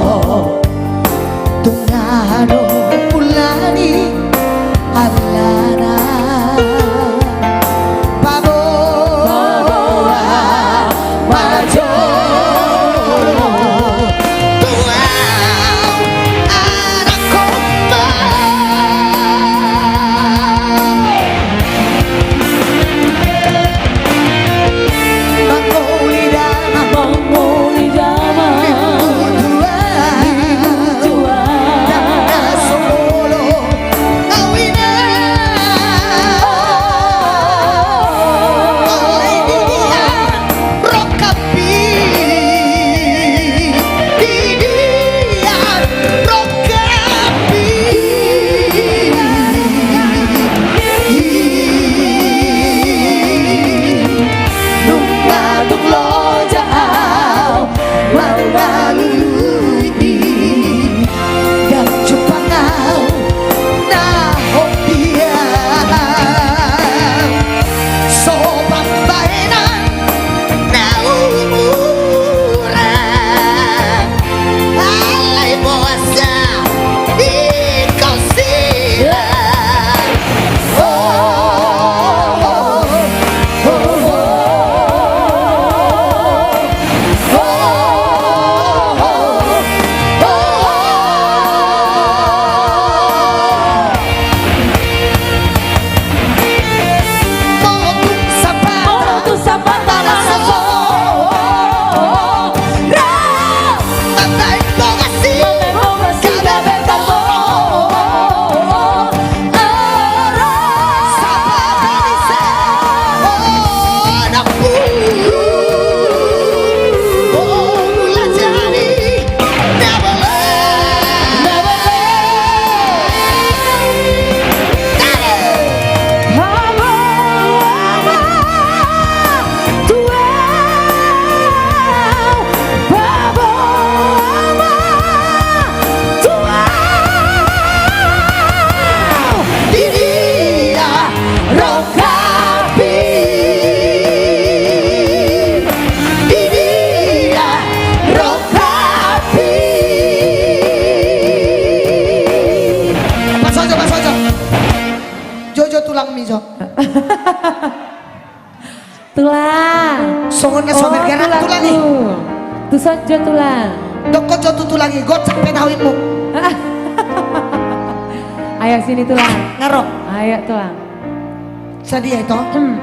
Tung aha do ulaon i alana paboa ma jolo tu anak on. Mangoli damang, mangoli damang. Nggak so bergerak tulang i. Tulangku. Tuson jo tulang. Dokkon jo tu tulang i, gocak pe taoimu. Ayo sini tulang. Ngarok. Ayo tulang. Sadia ito? Hmm.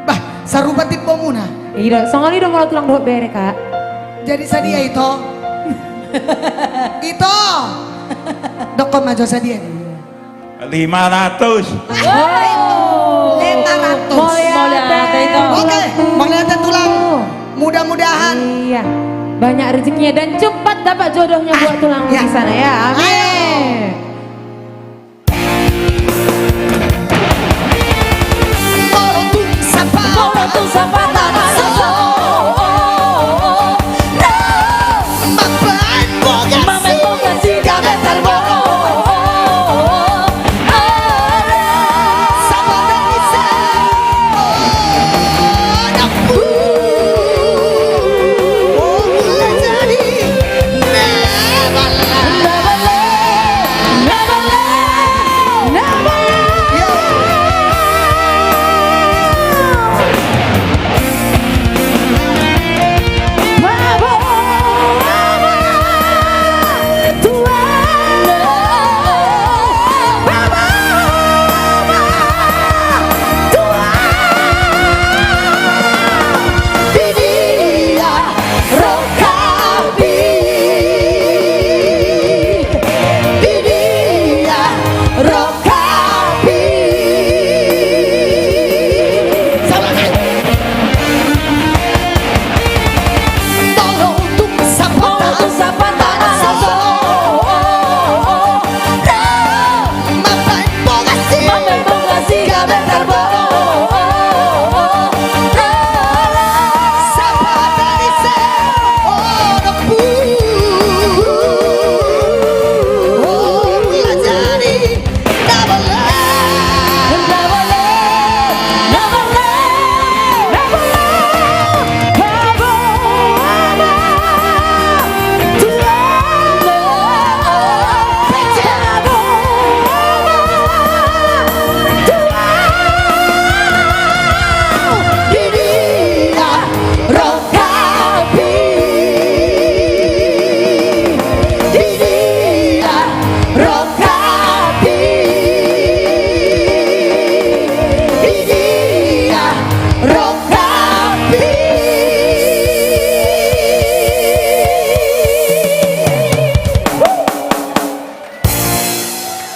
Bah, sarupa timbomuna. Ida, songon i do molo tulang dohot bere, Kak. Jadi sadia ito? Ito. Dokkon ma jo sadia. Lima ratus. Wow. Lima ratus. Mauliate, mauliate, ito. Oke, mauliate tulang. Mudah-mudahan. Iya. Banyak rezekinya dan cepat dapat jodohnya buat tulang di sana ya. Amin. Molo tung sapa, molo tung sapa tanah so.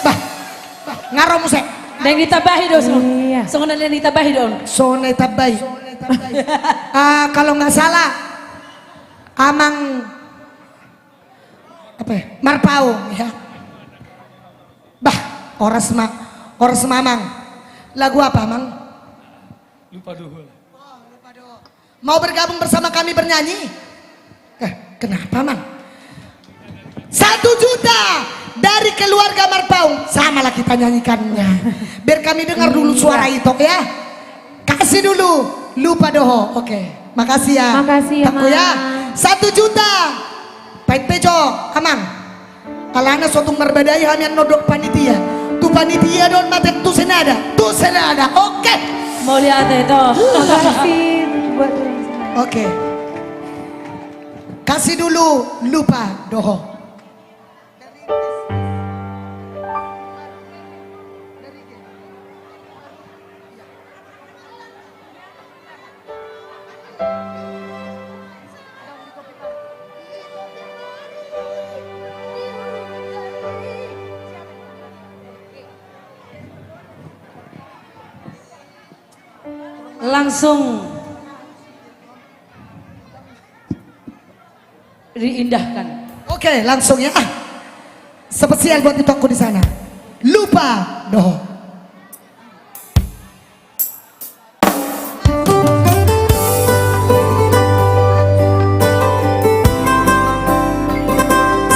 Bah, bah, ngarok muse. Ndang ditambahi do songon. Iya. Songon na ndang ditambahi do. Songon na ditambahi. Ah, kalau nggak salah, Amang apa ya? Marpaung, ya. Bah, horas ma, horas ma, Amang. Lagu apa, Amang? Lupa doho. Mau bergabung bersama kami bernyanyi? Eh, kenapa, Mang? Satu juta dari keluarga Marpaung. Samalah kita nyanyikannya. Biar kami dengar dulu suara Ito, ya. Kasih dulu, lupa doho. Oke, makasih ya. Makasih ya, Tangku, ya. Mang. Satu juta. Pait pe jo, Amang. Alana so tung marbadai hami annon dohot panitia. Tu panitia do on mate tu senada. Tu senada. Oke. Mauliate, Ito. Makasih buat. Oke. Kasih dulu lupa doho. Langsung diindahkan. Oke, langsung ya. Ah. Spesial buat itongku di sana. Lupa doho.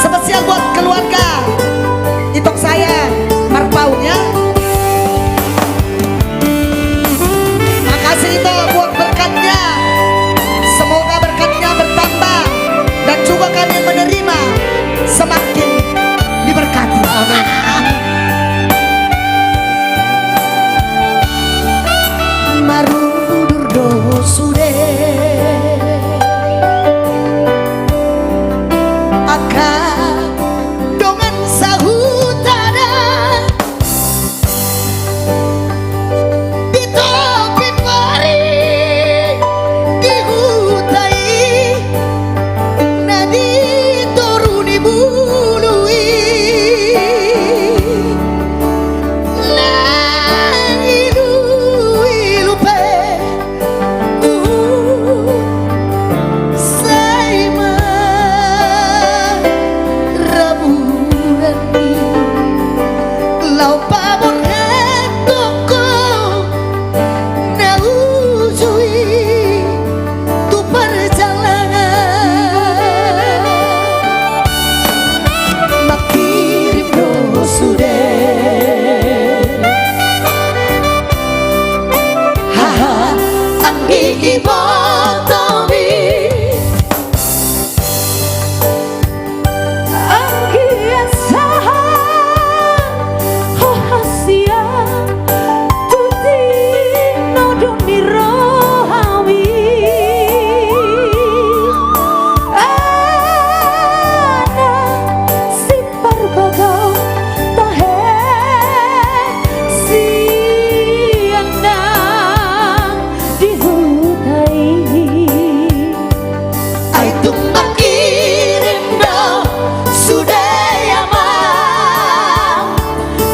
Spesial buat keluarga itong saya, Marpaung, ya. Makasih, Ito, buat berkatnya. Semoga berkatnya bertambah dan juga kami yang menerima semakin diberkati. Amin.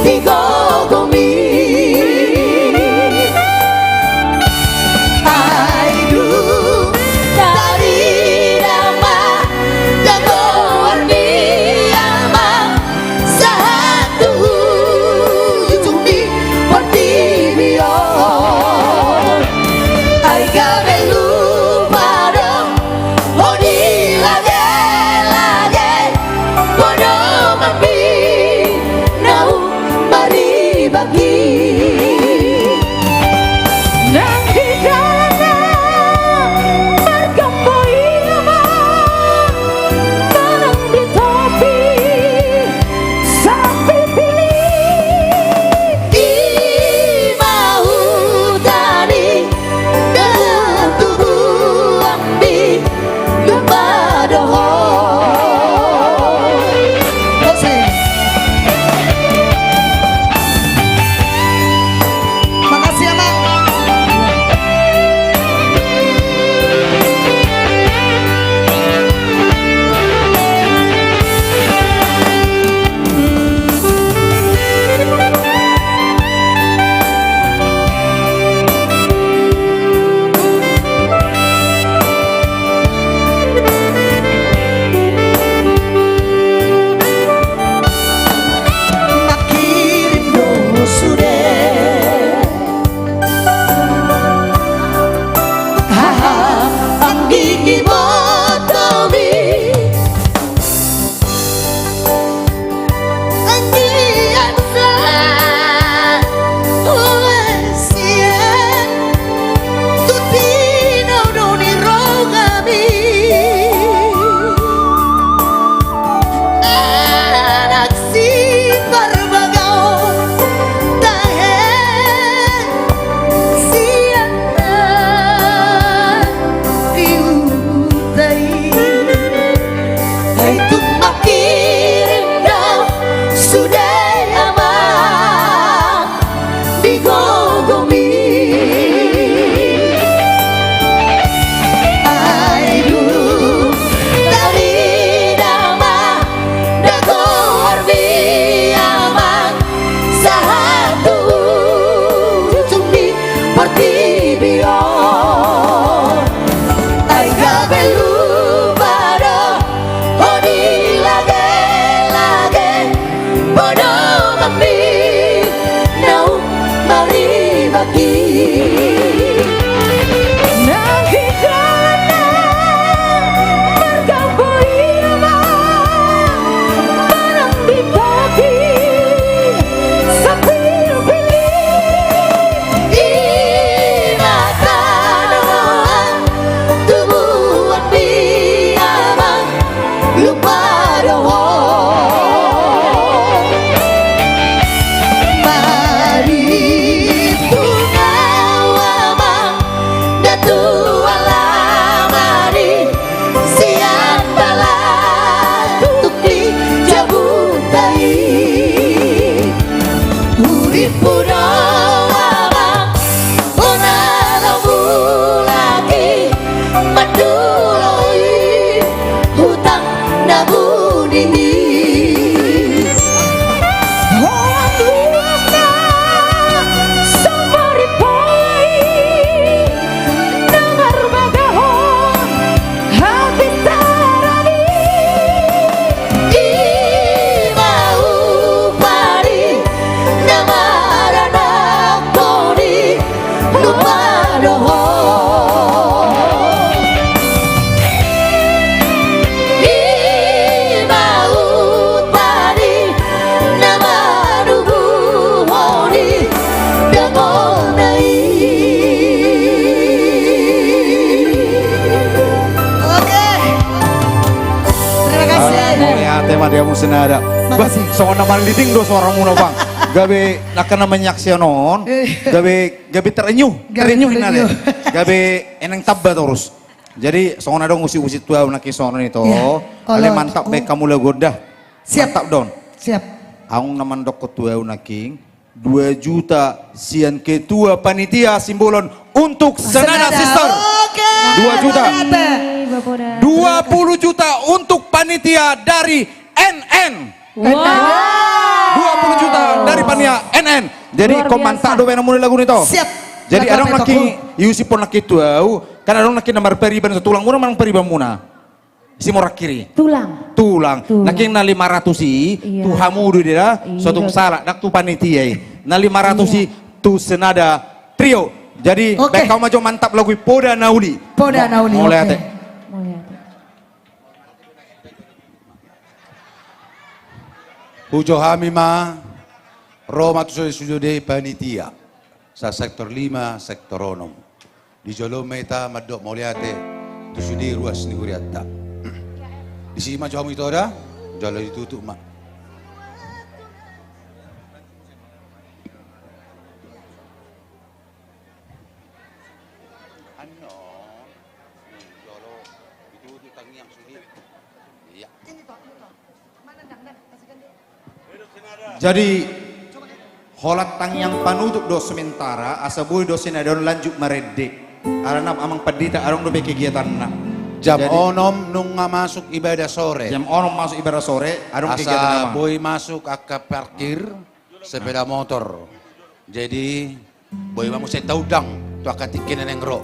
di gogomi. Ai dung tarida ma da goar ni Amang sahat tu ujung ni portibi on. Ai gabe lupa do ho di lage-lage, podomanmi naung maribaki. Nang di dalan na margombo i ma, manang di topi sapilpili, i ma huta ni natubuanmi. Lupa do ho. Asik. Makasih, Amang. Mangkirim do sude haha anggi ni botomi. Anggiat sa uasian tu tinadohon ni rohami. Anak siparbagaon tahe sian na di huta i. Ai tung mangkirim do sude Amang di gogomi. Ai dung tarida ma da goarmi Amang sahat tu ujung ni portibi on. Ai gabe lupa do ho di lage-lage, podomanmi naung maribaki. Nang di dalan na margombo i ma, manang di topi sapilpili, i ma tano tubuanmi Amang, lupa do ho. Maribur ma Amang da tu alaman i, sian balatuk ni jabuta i. Hurippu do Amang bona laho mulak i, mandoloi hutang na buni i. Holan luat na so maripoi na marbagahon habisaran i. I ma upa ni na maranakhon i, lupa do ho. I ma upa ni na manubuhon i dangolna i. Oke. Terima kasih. Mauliate ma di hamu sinada. Bah, songon na marliding do soaramuna, Bang. Gabe nangkin na manyaksikan on. Gabe, gabe terenyuh, terenyuh inna. Gabe eneng tamba torus. Jadi songon adong usik-usik tu ahu nangkin songon i to. Ale mantap be hamu laho gonda. Siap. Mantap do on. Siap. Adong na mandokkon tu ahu nangkin dua juta sian ketua panitia Simbolon untuk Senada Sister. Oke. Dua juta. Dua puluh juta untuk panitia dari N N. Wah. Dua puluh juta dari panitia N N. Jadi, luar biasa. Ingkon mantap do baenanmuna lagu on, ito. Siap. Jadi, adong nangkin, iusip on nangkin tu au, kan adong nangkin na marpariban, so tulang muna manang pariban muna. Si morakhir i. Tulang. Tulang. Tulang. Nangkin na lima ratus i, iya, tu hamu do i da, iya, so tung salah, ndang tu panitia i. Na lima ratus i, iya, tu Senada Trio. Jadi, oke, baen hamu ma jo mantap lagu i, Poda na Uli. Poda na Uli, oke. Mauliate. Mauliate. Hujou hami ma, ro ma tu sude-sude panitia. Sa sektor lima, sektor onom. Di jolo ma hita mandok mauliate tu sude ruas ni hurianta. Disi ma jo hamu ito da, jolo ditutup ma. Annon, jolo ditutup tangiang sude. Iya. Jadi, holan tangiang panutup do sementara, asa boi do Senada on lanjut marende. Alana Amang Pandita adong dope kegiatanna. Jam onom nunga masuk ibadah sore. Jam onom masuk ibadah sore, adong kegiatan, Amang. Asa boi masuk angka parkir sepeda motor. Jadi, boi ma muse taundang tu angka tingki na naeng ro.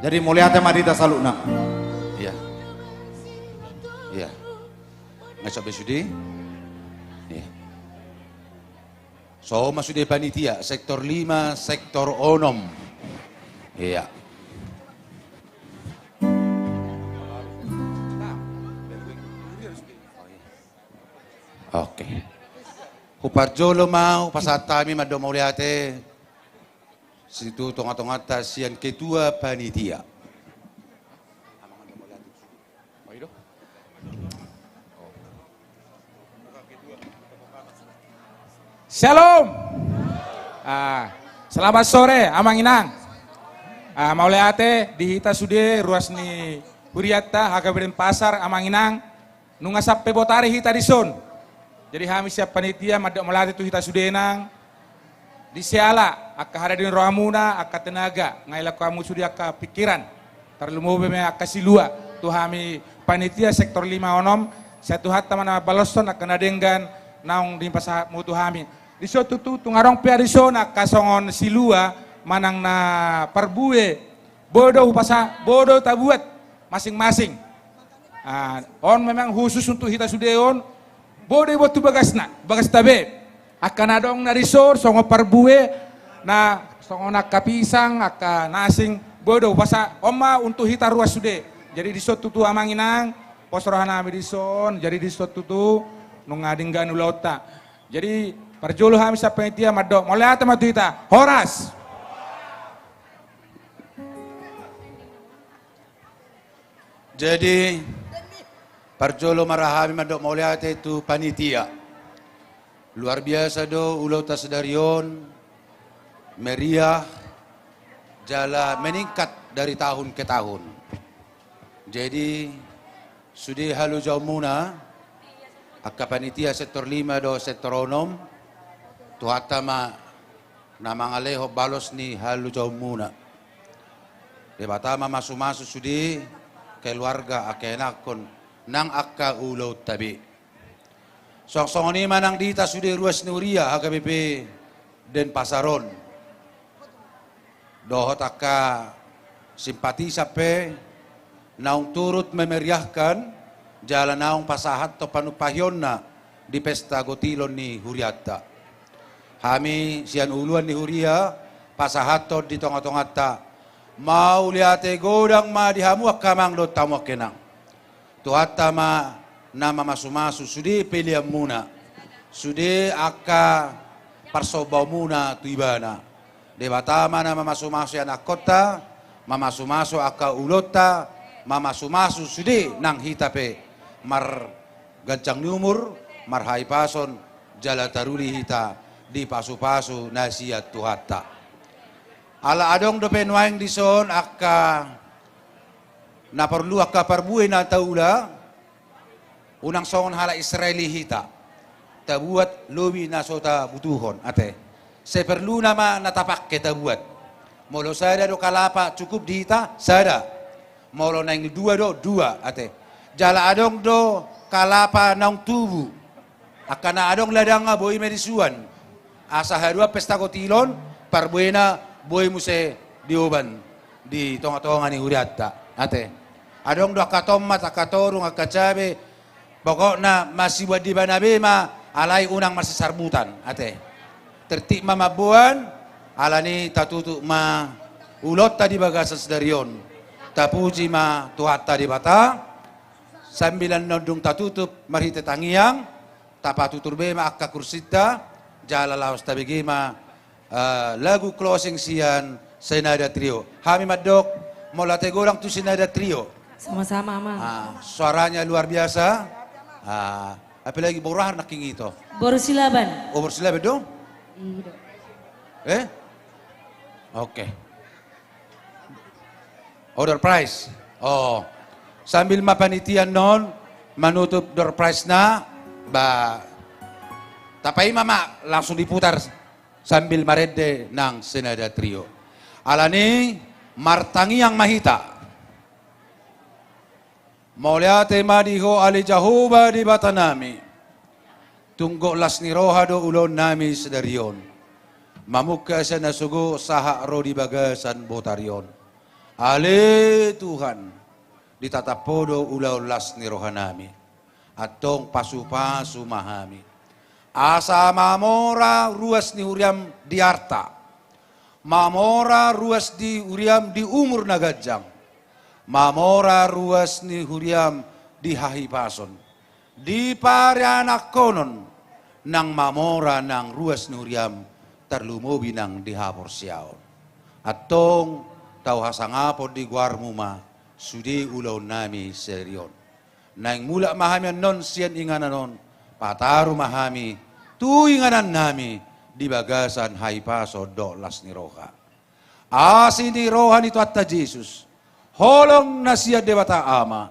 Jadi, mauliate ma di hita saluhutna. Iya. Iya. Ngesok be sude. Iya. So ma sude panitia, sektor lima, sektor onom. Iya. Oke. Huparjolo ma, hupasahat hami mandok mauliate sian tu tonga-tonganta sian ketua panitia. Syalom. Ah, selamat sore, Amang Inang. Ah, mauliate di hita sude ruas ni hurianta, H K B Denpasar, Amang Inang. Nunga sampe botari hita dison. Jadi hami sian panitia mandok mauliate tu hita sude, Inang. Di siala angka hadadion rohamuna, angka tenaga, nga ilak hamu sude angka pikiran. Tarlumobi ma angka silua tu hami panitia sektor lima onom, sai Tuhanta ma na mambaloshon angka na denggan naung dipasahatmu tu hami. Dison tutu, tung adong pe dison angka songon silua manang na parbue, boi do hupasahat, boi do tabuat masing-masing. Ah, on memang khusus untuk hita sude on, boi do diboan tu bagasna, bagasta be. Angka na adong na dison, songon parbue, na songon angka pisang, angka na asing, boi do hupasahat, on ma untuk hita ruas sude. Jadi dison tutu, Amang Inang, pos rohanami dison, jadi dison tutu, nunga denggan ulaonta. Jadi, parjolo hami sian panitia mandok mauliate ma tu hita. Horas. Jadi, parjolo ma ra hami mandok mauliate tu panitia. Luar biasa do ulaonta sadari on, meriah, jala meningkat dari tahun ke tahun. Jadi, sude halojaonmuna, angka panitia sektor lima dohot sektor onom, Tuhanta ma na mangalehon balos ni halojaonmuna. Debata ma mamasu-masu sude keluarga, angka ianakhon, nang angka ulaonta be. Songon-songon i ma nang di hita sude ruas ni huria H K B P Denpasar on. Dohot angka simpatisan pe naung turut memeriahkan jala naung pasahathon panumpahionna di pesta gotilon ni hurianta. Hami sian uluan ni huria pasahathon di tonga-tonganta, mauliate godang ma di hamu angka amang dohot hamu angka inang. Tuhanta ma na mamasu-masu sude peleanmuna, sude angka parsombaonmuna tu Ibana. Debata ma na mamasu-masu ianakhonta, mamasu-masu angka ulaonta, mamasu-masu sude nang hita pe, marganjang ni umur, marhahipason, jala taruli hita di pasu-pasu na sian Tuhanta. Ala adong dope nuaeng dison angka na porlu, angka parbue na taula, unang songon halak Israel i hita, tabuat lobi na so tabutuhon, ate. Sai porluna ma na tapangke tabuat. Molo sada do kalapa cukup di hita, sada. Molo naeng dua do, dua, ate. Jala adong do kalapa naung tubu. Angka na adong ladangna boi ma disuan. Asa haduan pesta kotilon, parbuena boi muse dioban di tonga-tonga ni hurianta. Ate. Adong do angka tommat, angka torung, angka cabe, pokokna masibuan di ibana be ma, alai unang masisarmutan. Ate. Tertib ma mamboan, alani tatutup ma ulaonta di bagasan sadari on. Tapuji ma Tuhanta Debata, sambil annon dung tatutup marhite tangiang, tapatutur be ma angka kursinta, jala laos tabege ma, eh, lagu closing sian Senada Trio. Hami mandok, mauliate godang tu Senada Trio. Sama-sama, Amang. Ah, suaranya luar biasa. Ah, apalagi boru aha nangkin ito? Boru Silaban. Oh, boru Silaban do? Iya, do. Eh? Oke. Oh, door prize. Oh. Sambil ma panitia annon manutup door prize-na, ba, tapaima ma langsung diputar sambil marende nang Senada Trio. Alani martangiang ma hita. Mauliate ma di Ho ale Jahowa Debatanami. Tung gok las ni roha do ulaonnami sadari on. Mamungka sian na so gok sahat ro di bagasan botari on. Ale Tuhan, ditatap Ho do ulaon las ni rohanami. Antong pasu-pasu ma hami. Asa mamora ruas ni huriam di arta. Mamora ruas di huriam di umur na ganjang. Mamora ruas ni huriam di hahipason. Di parianakhonon nang mamora nang ruas ni huriam tarlumobi nang di haporseaon. Antong tau hasangapon di goarmu ma sude ulaonnami sadari on. Naeng mulak ma hami annon sian inganan on, pataru ma hami tu inganannami di bagasan hahipason dohot las ni roha. Asi ni roha ni Tuhanta Jesus, holong na sian Debata Ama,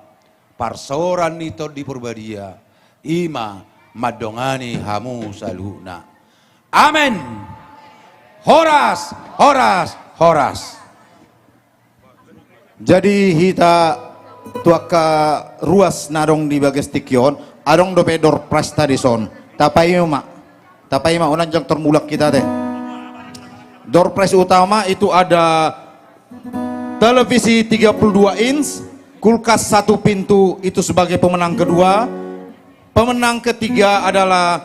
parsaoran ni Tondi Porbadia, i ma mandongani hamu saluhutna. Amen. Horas, horas, horas. Jadi hita tu angka ruas na adong di bagas tingki on, adong dope door prize-ta dison. Tapaima. Tapaima, unang jang tormulak hita te. Door prize utama itu ada televisi tiga puluh dua inch, kulkas satu pintu itu sebagai pemenang kedua. Pemenang ketiga adalah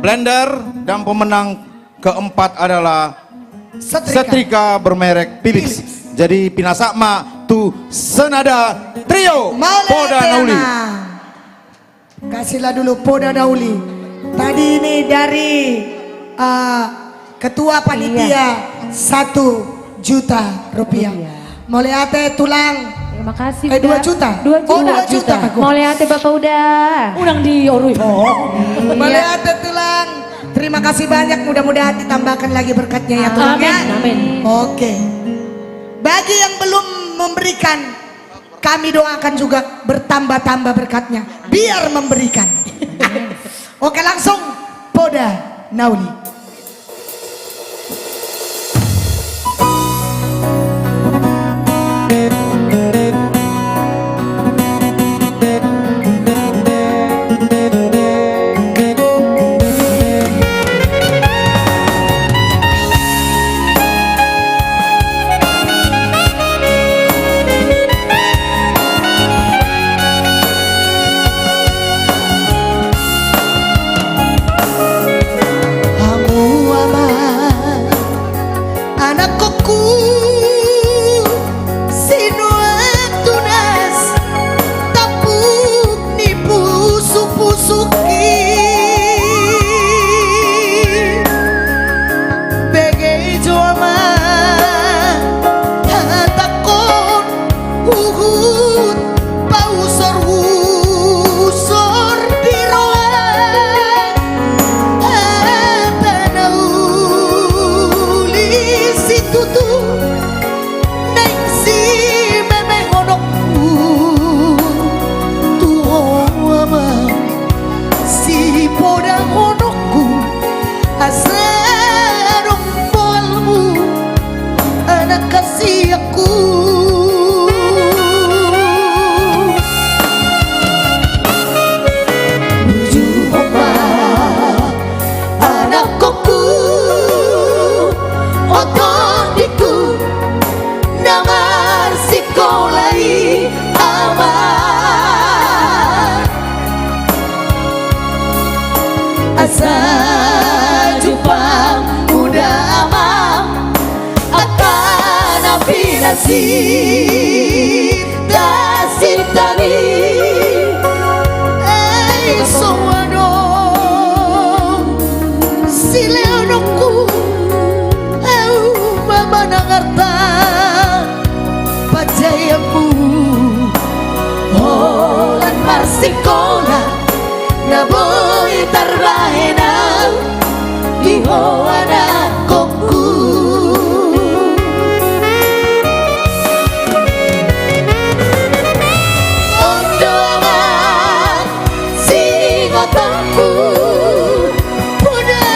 blender dan pemenang keempat adalah setrika, setrika bermerek Philips. Philips. Jadi pinasahat ma tu Senada Trio. Mauliate, Poda na uli. Amang. Kasihlah dulu Poda na uli. Tadi ini dari, eh, ketua panitia, iya, satu juta rupiah. Rupiah. Mauliate, Tulang. Terima kasih, eh, dua juta. Dua juta. Oh, dua juta. Mauliate, Bapak Uda. Unang diorui. Oh. Iya. Mauliate, Tulang. Terima kasih banyak, mudah-mudahan ditambahkan lagi berkatnya ya, Tulang, ya. Amin, amin. Oke. Bagi yang belum memberikan, kami doakan juga bertambah-tambah berkatnya. Biar memberikan. Oke, langsung Poda na uli. Sinta, sinta ni, ai so adong silehononku, au ma manang arta pajaianmu, holan marsikola na boi tarbahen au di ho anakhonhu. On do amang singotonku, poda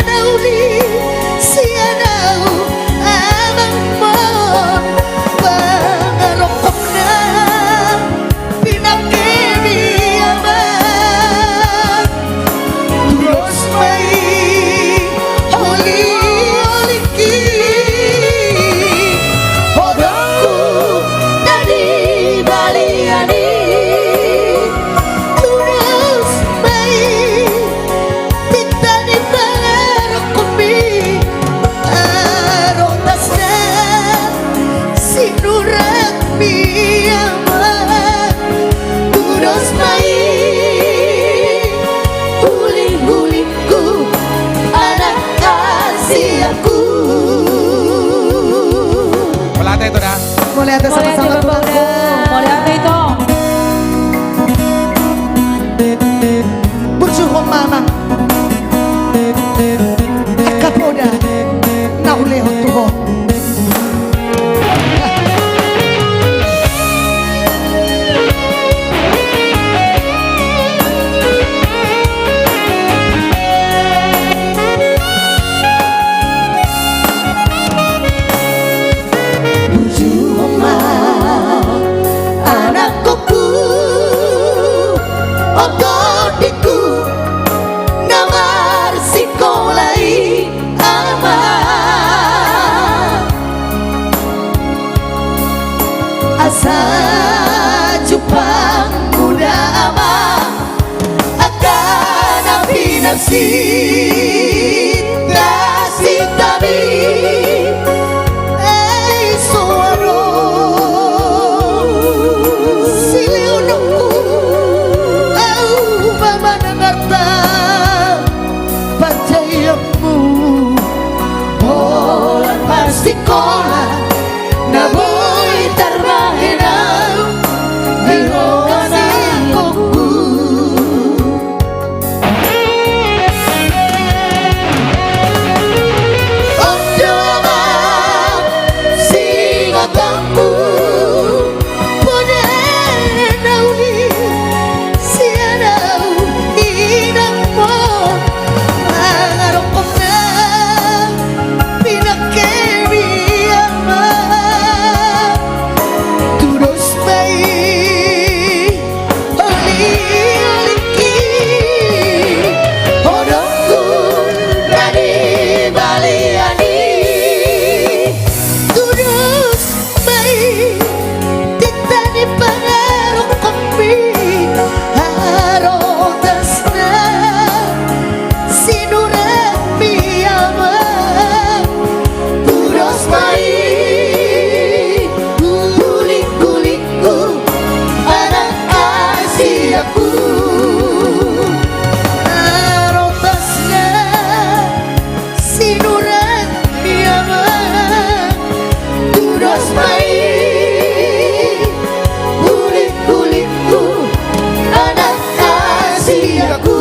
na uli sian au amangmon, pangarokopna pinangkemi amang. Tudos ma i, oliolingki, hodongku na di balian i. Tudos ma i, tinta ni pangarokopmi, arotasna sinuratmi amang. Tudos ma i, ulingulingku, anak hasianku. Mauliate, Ito, da. Mauliate, sama-sama, Bapa Tulang. Uda. Mauliate, Ito. Burju ho ma, Amang. Angka poda na hulehon tu ho. Burju ho ma, anakhonhu, on tondingku na marsikola i amang. Asa jumpangmu da amang angka na pinarsinta, sintami, ai so adong silehononku, au ma manang arta pajaianmu, holan marsikola na boi tarbahen au di ho anakhonhu. On do amang singotonku, poda na uli sian au inangmon, pangarokopna pinangkemi amang. Tudos ma i, oliolingki, hodongku na di balian i. Tudos ma i, tinta ni pangarokopmi, arotasna sinuratmi amang. Tudos ma i, ulingulingku, anak hasianku. Arotasna sinuratmi amang. Tudos ma i, ulingulingku, anak hasianku.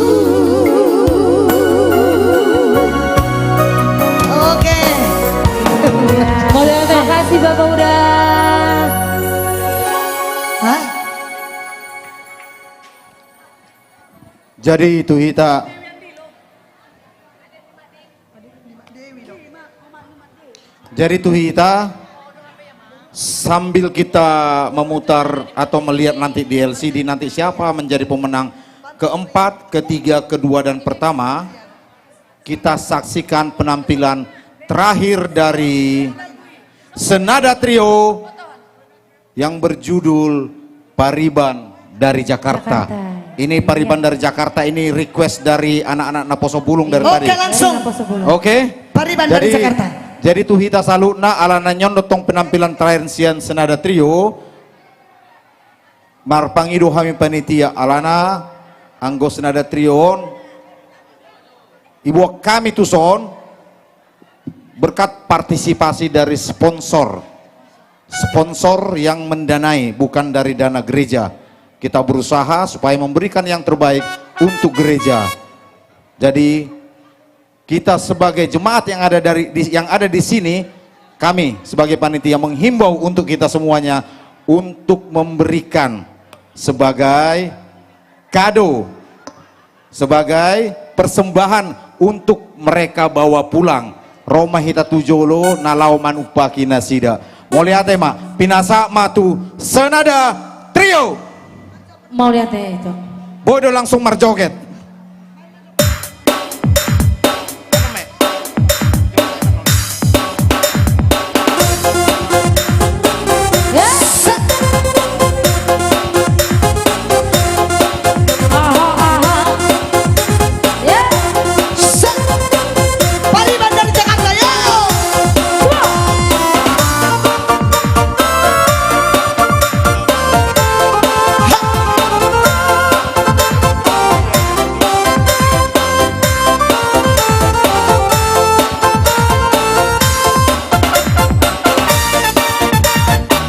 Oke. Makasih, Bapa Uda. Hah? Jadi tu hita Jadi tu hita, sambil kita memutar atau melihat nanti di L C D nanti siapa menjadi pemenang keempat, ketiga, kedua, dan pertama, kita saksikan penampilan terakhir dari Senada Trio yang berjudul Pariban dari Jakarta. Jakarta. Ini Pariban dari Jakarta, ini request dari anak-anak Naposo Bulung dari tadi. Oke, langsung. Oke. Pariban dari Jakarta. Jadi tu hita saluhutna, alana on do tong penampilan terakhir sian Senada Trio, marpangido hami panitia, alana anggo Senada Trio on dibuat hami tuson berkat partisipasi dari sponsor. Sponsor yang mendanai, bukan dari dana gereja. Kita berusaha supaya memberikan yang terbaik untuk gereja. Jadi, kita sebagai jemaat yang ada dari, di, yang ada di sini, kami sebagai panitia menghimbau untuk kita semuanya untuk memberikan sebagai kado, sebagai persembahan untuk mereka bawa pulang. Ro ma hita tu jolo na laho manumpaki nasida. Mauliate ma, pinasahat ma tu Senada Trio. Mauliate, Ito. Boi do langsung marjoget.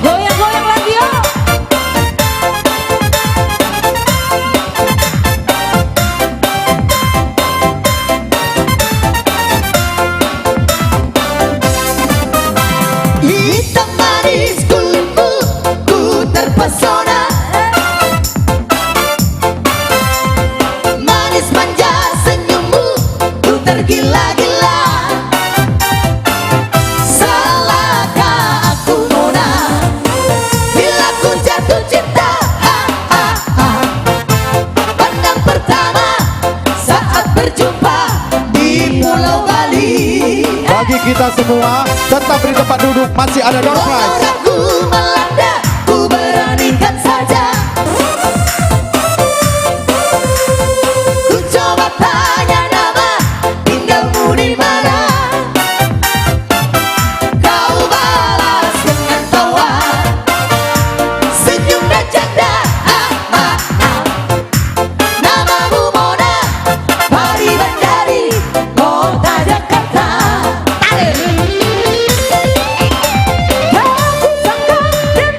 Goyang-goyang lagi, yo. Hitam manis kulitmu, ku terpesona. Manis manja senyummu, ku tergila-gila. Salahkah aku, Mona, bila ku jatuh cinta? Ah, ah, ah. Pandang pertama saat berjumpa di Pulau Bali. Bagi kita semua, tetap di tempat duduk, masih ada door prize. Walau ragu melanda, ku beranikan saja. Ku coba tanya nama, tinggalmu di mana? Kau balas dengan tawa, senyum dan canda. Ah, ah, ah. Namamu Mona, Pari Bandari, kota Jakarta. Tale. Tak kusangka dia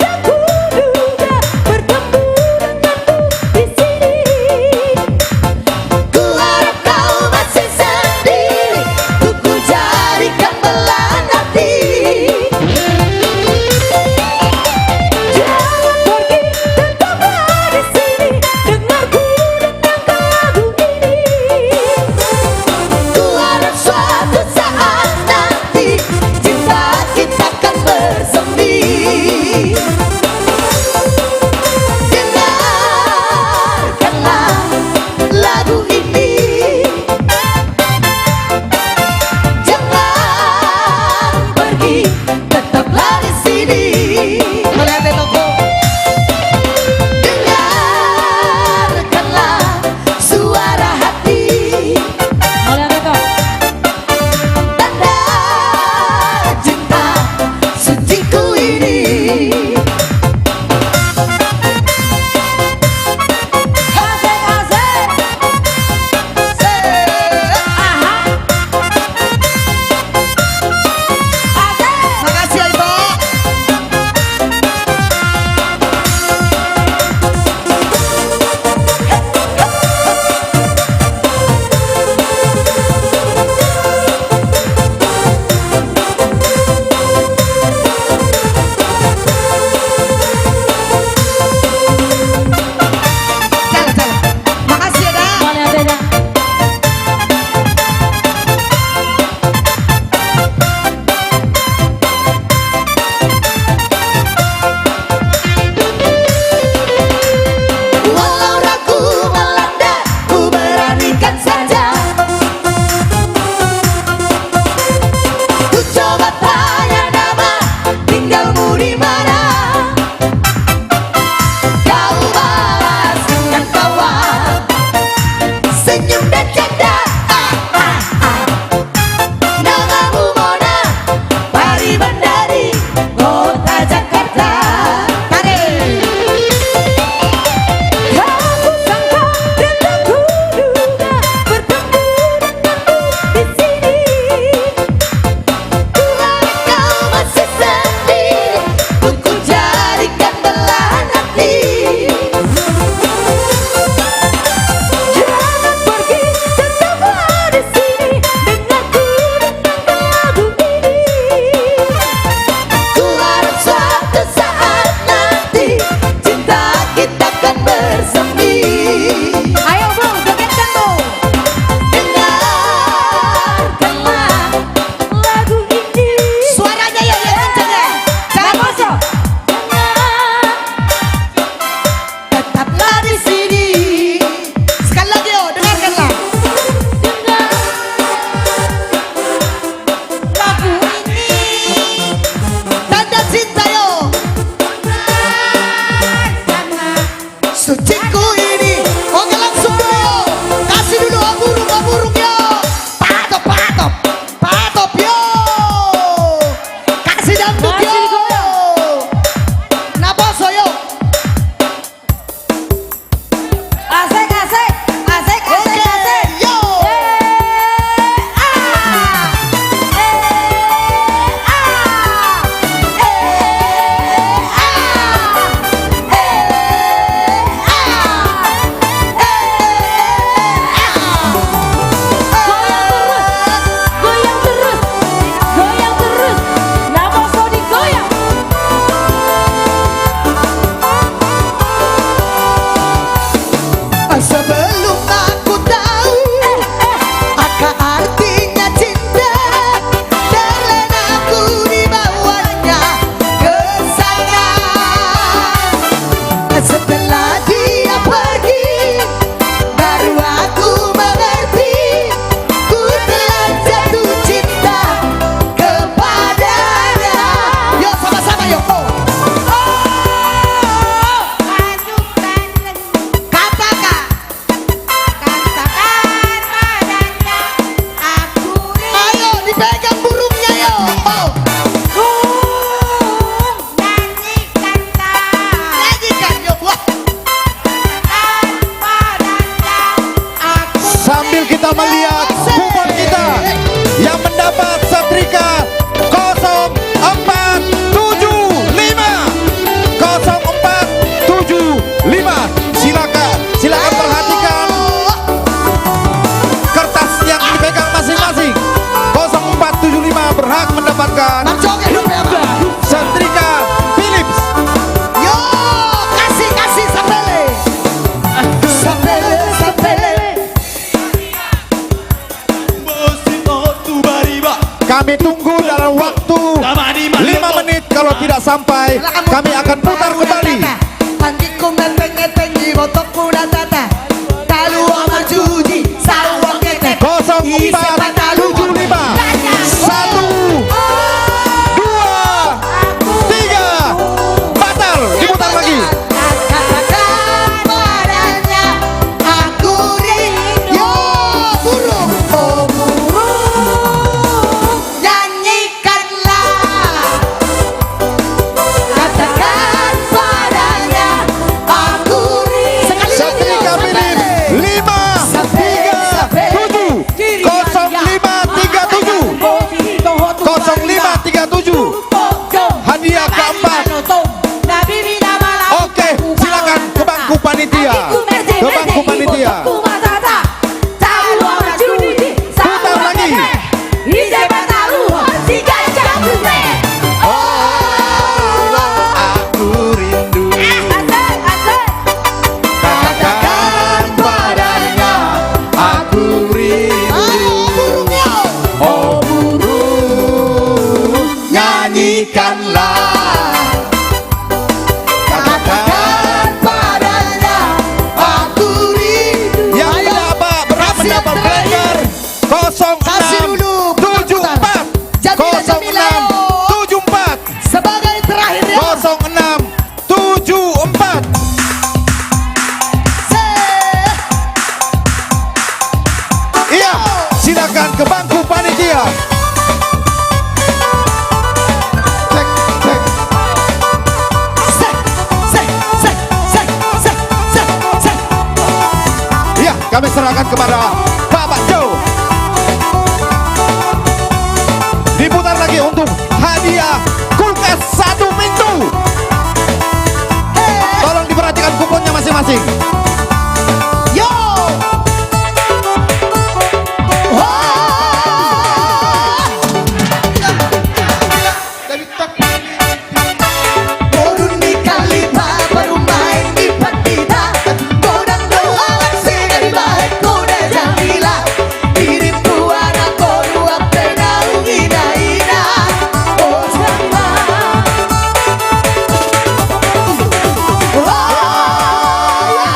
Ini. Oke, langsung dulu, yo. Kasih dulu, oh burung, oh burung, yo. Patop, patop, patop, yo. Kasih dangdut, yo. Naposo, yo. Asik, asik, asik, asik, asik. Oke, yo. Eh, ah. Eh, ah. Eh, ah. Goyang terus, goyang terus, goyang terus. Naposo digoyang. Sebelum aku tahu akan artinya cinta, terlena ku dibawanya ke sana. Setelah dia pergi, baru aku mengerti, ku telah jatuh cinta kepadanya. Yo, sama-sama, yo. Oh. Oh. Katakan. Katakan padanya, aku rindu. Ayo, dipegang burungnya, yo. Oh. Burung, nyanyikanlah. Nyanyikan, yo, buat. Katakan padanya, aku rindu. Sambil kita melihat kupon kita yang mendapat setrika kosong empat tujuh lima. Kosong empat tujuh lima. Silakan, silakan perhatikan kertas yang dipegang masing-masing. Kosong empat tujuh lima berhak mendapatkan setrika Philips. Yo, kasih, kasih, sapele. Sapele, sapele. Kami tunggu dalam waktu lima menit, kalau tidak sampai, kami akan putar kembali. Kosong empat tujuh lima. Satu, dua, tiga. Batal, diputar lagi. Katakan padanya, aku rindu. Yo, burung. Oh, burung, nyanyikanlah. Katakan padanya, aku rindu. Sekali lagi, setrika Philips, lima tiga tujuh. Kosong lima tiga tujuh. Kosong lima tiga tujuh. Hadiah keempat. Oke, silakan ke bangku panitia. Ke bangku panitia. Putar lagi. Aku rindu. Katakan padanya, aku rindu. Oh burung, nyanyikanlah. Katakan padanya, aku rindu. Yang berhak, berhak mendapat player kosong enam tujuh empat. Kosong enam tujuh empat. Sebagai terakhir, ya. Kosong enam tujuh empat. Iya, silakan ke bangku panitia. Cek, cek. Iya, kami serahkan kepada Bapak Jo. Diputar lagi untuk hadiah kulkas satu pintu. Tolong diperhatikan kuponnya masing-masing. Yo. Wah. Godang ni Kalipa, parumaen ni pandita. Godang do halak sega dibahen Goda Jamila. Dirimpu anak boru ampe naung ina-ina. Oh, sama. Oh, ya.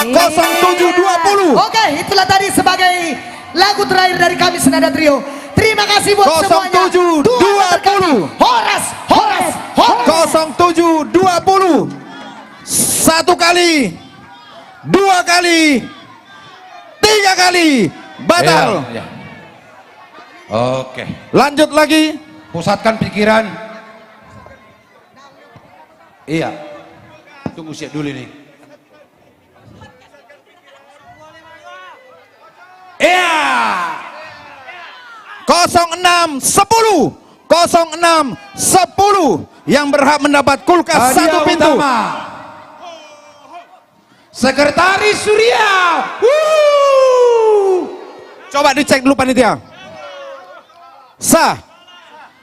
Kosong tujuh dua puluh. Oke, itulah tadi sebagai lagu terakhir dari kami Senada Trio. Terima kasih buat semuanya. Kosong tujuh dua puluh. Tuhan memberkati. Horas, horas, horas. Kosong tujuh dua puluh. Satu kali, dua kali, tiga kali. Batal. Iya, iya. Oke. Lanjut lagi. Pusatkan pikiran. Iya. Tunggu siap dulu nih. Iya. Kosong enam sepuluh. Kosong enam sepuluh yang berhak mendapat kulkas satu pintu. Hadiah utama. Sekretaris Surya. Wuh. Coba dicek dulu panitia. Sah.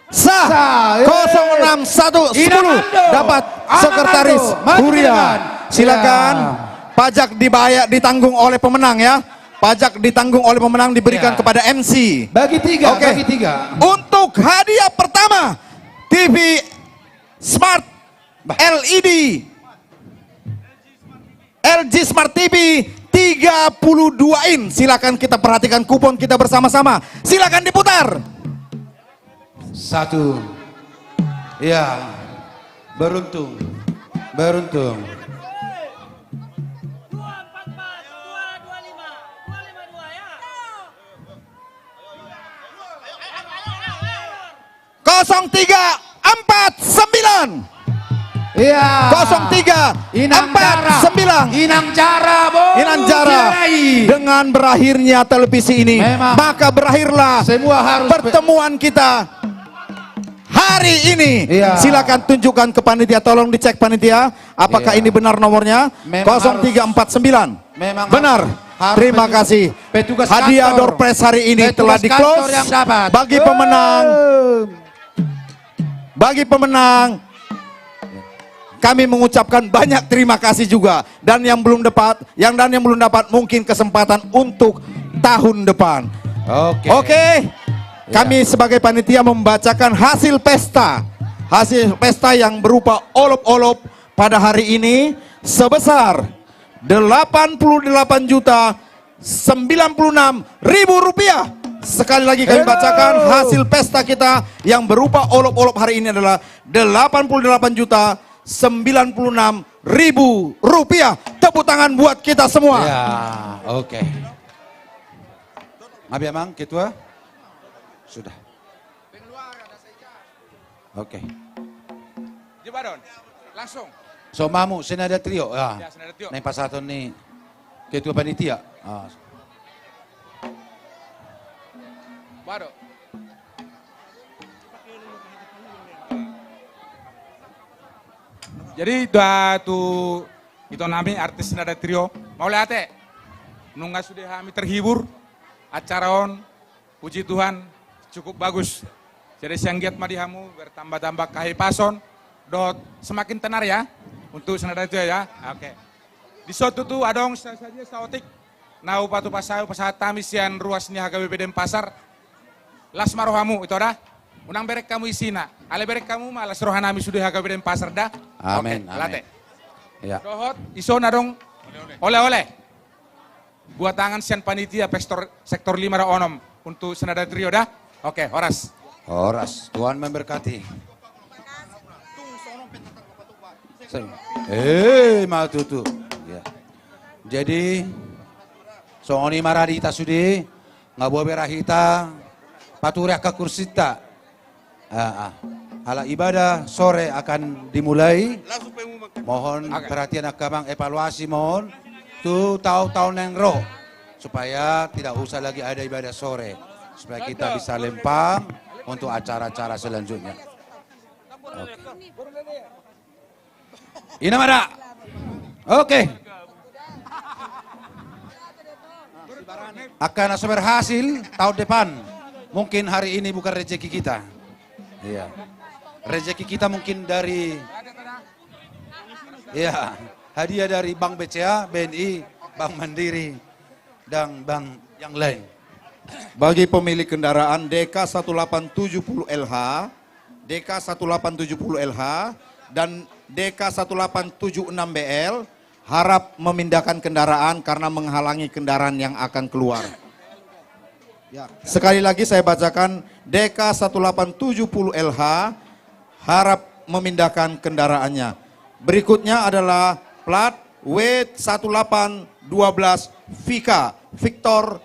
Sah. Sah, eh. Kosong enam satu sepuluh. Inang Aldo. Dapat Anang Sekretaris Aldo, maju ke Huria. Depan. Silakan. Ya. Pajak dibayar, ditanggung oleh pemenang ya. Pajak ditanggung oleh pemenang, diberikan, ya, kepada M C. Bagi tiga, oke, bagi tiga. Untuk hadiah pertama, T V Smart, bah, L E D. L G Smart T V tiga puluh dua in. Silakan kita perhatikan kupon kita bersama-sama. Silakan diputar. Satu. Ya. Beruntung. Beruntung. Kosong tiga empat sembilan. Iya. Kosong tiga empat sembilan. Inang Jara. Inang Jara, Bung Jara. Dengan berakhirnya televisi ini, memang, maka berakhirlah semua harus pertemuan kita hari ini. Iya. Silakan tunjukkan ke panitia, tolong dicek panitia, apakah, iya, ini benar nomornya? Memang harus. Kosong tiga empat sembilan. Memang benar. Harus, harus. Terima kasih. Petugas kantor. Hadiah door prize hari ini telah di-close. Petugas kantor yang dapat. Bagi pemenang, bagi pemenang, kami mengucapkan banyak terima kasih juga. Dan yang belum dapat, yang, dan yang belum dapat, mungkin kesempatan untuk tahun depan. Oke. Oke. Ya. Kami sebagai panitia membacakan hasil pesta. Hasil pesta yang berupa olop-olop pada hari ini sebesar delapan puluh delapan juta sembilan puluh enam ribu rupiah. Sekali lagi kami bacakan hasil pesta kita yang berupa olop-olop hari ini adalah delapan puluh delapan juta sembilan puluh enam ribu rupiah. Tepuk tangan buat kita semua. Ya, oke. Ngapa emang, Ketua? Sudah. Oke. Di baron. Langsung. So, mamu, Senada Trio. Ya. Ya, Senada Trio. Naeng pasahaton ni Ketua Panitia. Ah. Baron. Jadi, da, tu ito nami artis Senada Trio. Mauliate. Nunga sude hami terhibur. Acara on. Puji Tuhan, cukup bagus. Jadi sian giat ma di hamu, bertambah-tambah kehipason, dohot semakin tenar ya, untuk Senada Trio ya. Oke. Dison tutu adong sa-, sadia saotik na hupatupa, hupasahat hami sian ruas ni H K B P Denpasar. Las ma rohamu, ito da. Unang bereng hamu isina. Alai bereng hamu ma las roha nami sude H K B P Denpasar da. Amin, oke, amin. Mauliate. Ya. Dohot, dison adong oleh-oleh. Buat tangan sian panitia sektor, sektor lima ra onom untuk Senada Trio da. Oke, horas. Horas. Tuhan memberkati. Eh, ma tutu. Ya. Jadi, songon i ma ra di hita sude, nga boi be ra hita pature angka kursinta. Ah, ah. Ala ibadah sore akan dimulai. Mohon perhatian angka amang, evaluasi mohon tu taon-taon naeng ro, supaya tidak usah lagi ada ibadah sore, supaya kita bisa lempang untuk acara-acara selanjutnya. Oke. I ma da. Oke. Angka na so berhasil, tahun depan. Mungkin hari ini bukan rezeki kita. Iya. Rezeki kita mungkin dari, iya, hadiah dari Bank B C A, B N I, Bank Mandiri, dan bank yang lain. Bagi pemilik kendaraan D K satu delapan tujuh puluh L H, D K satu delapan tujuh puluh L H, dan D K satu delapan tujuh enam B L, harap memindahkan kendaraan karena menghalangi kendaraan yang akan keluar. Ya. Sekali lagi saya bacakan, D K satu delapan tujuh puluh L H harap memindahkan kendaraannya. Berikutnya adalah plat W satu delapan dua belas Vika, Victor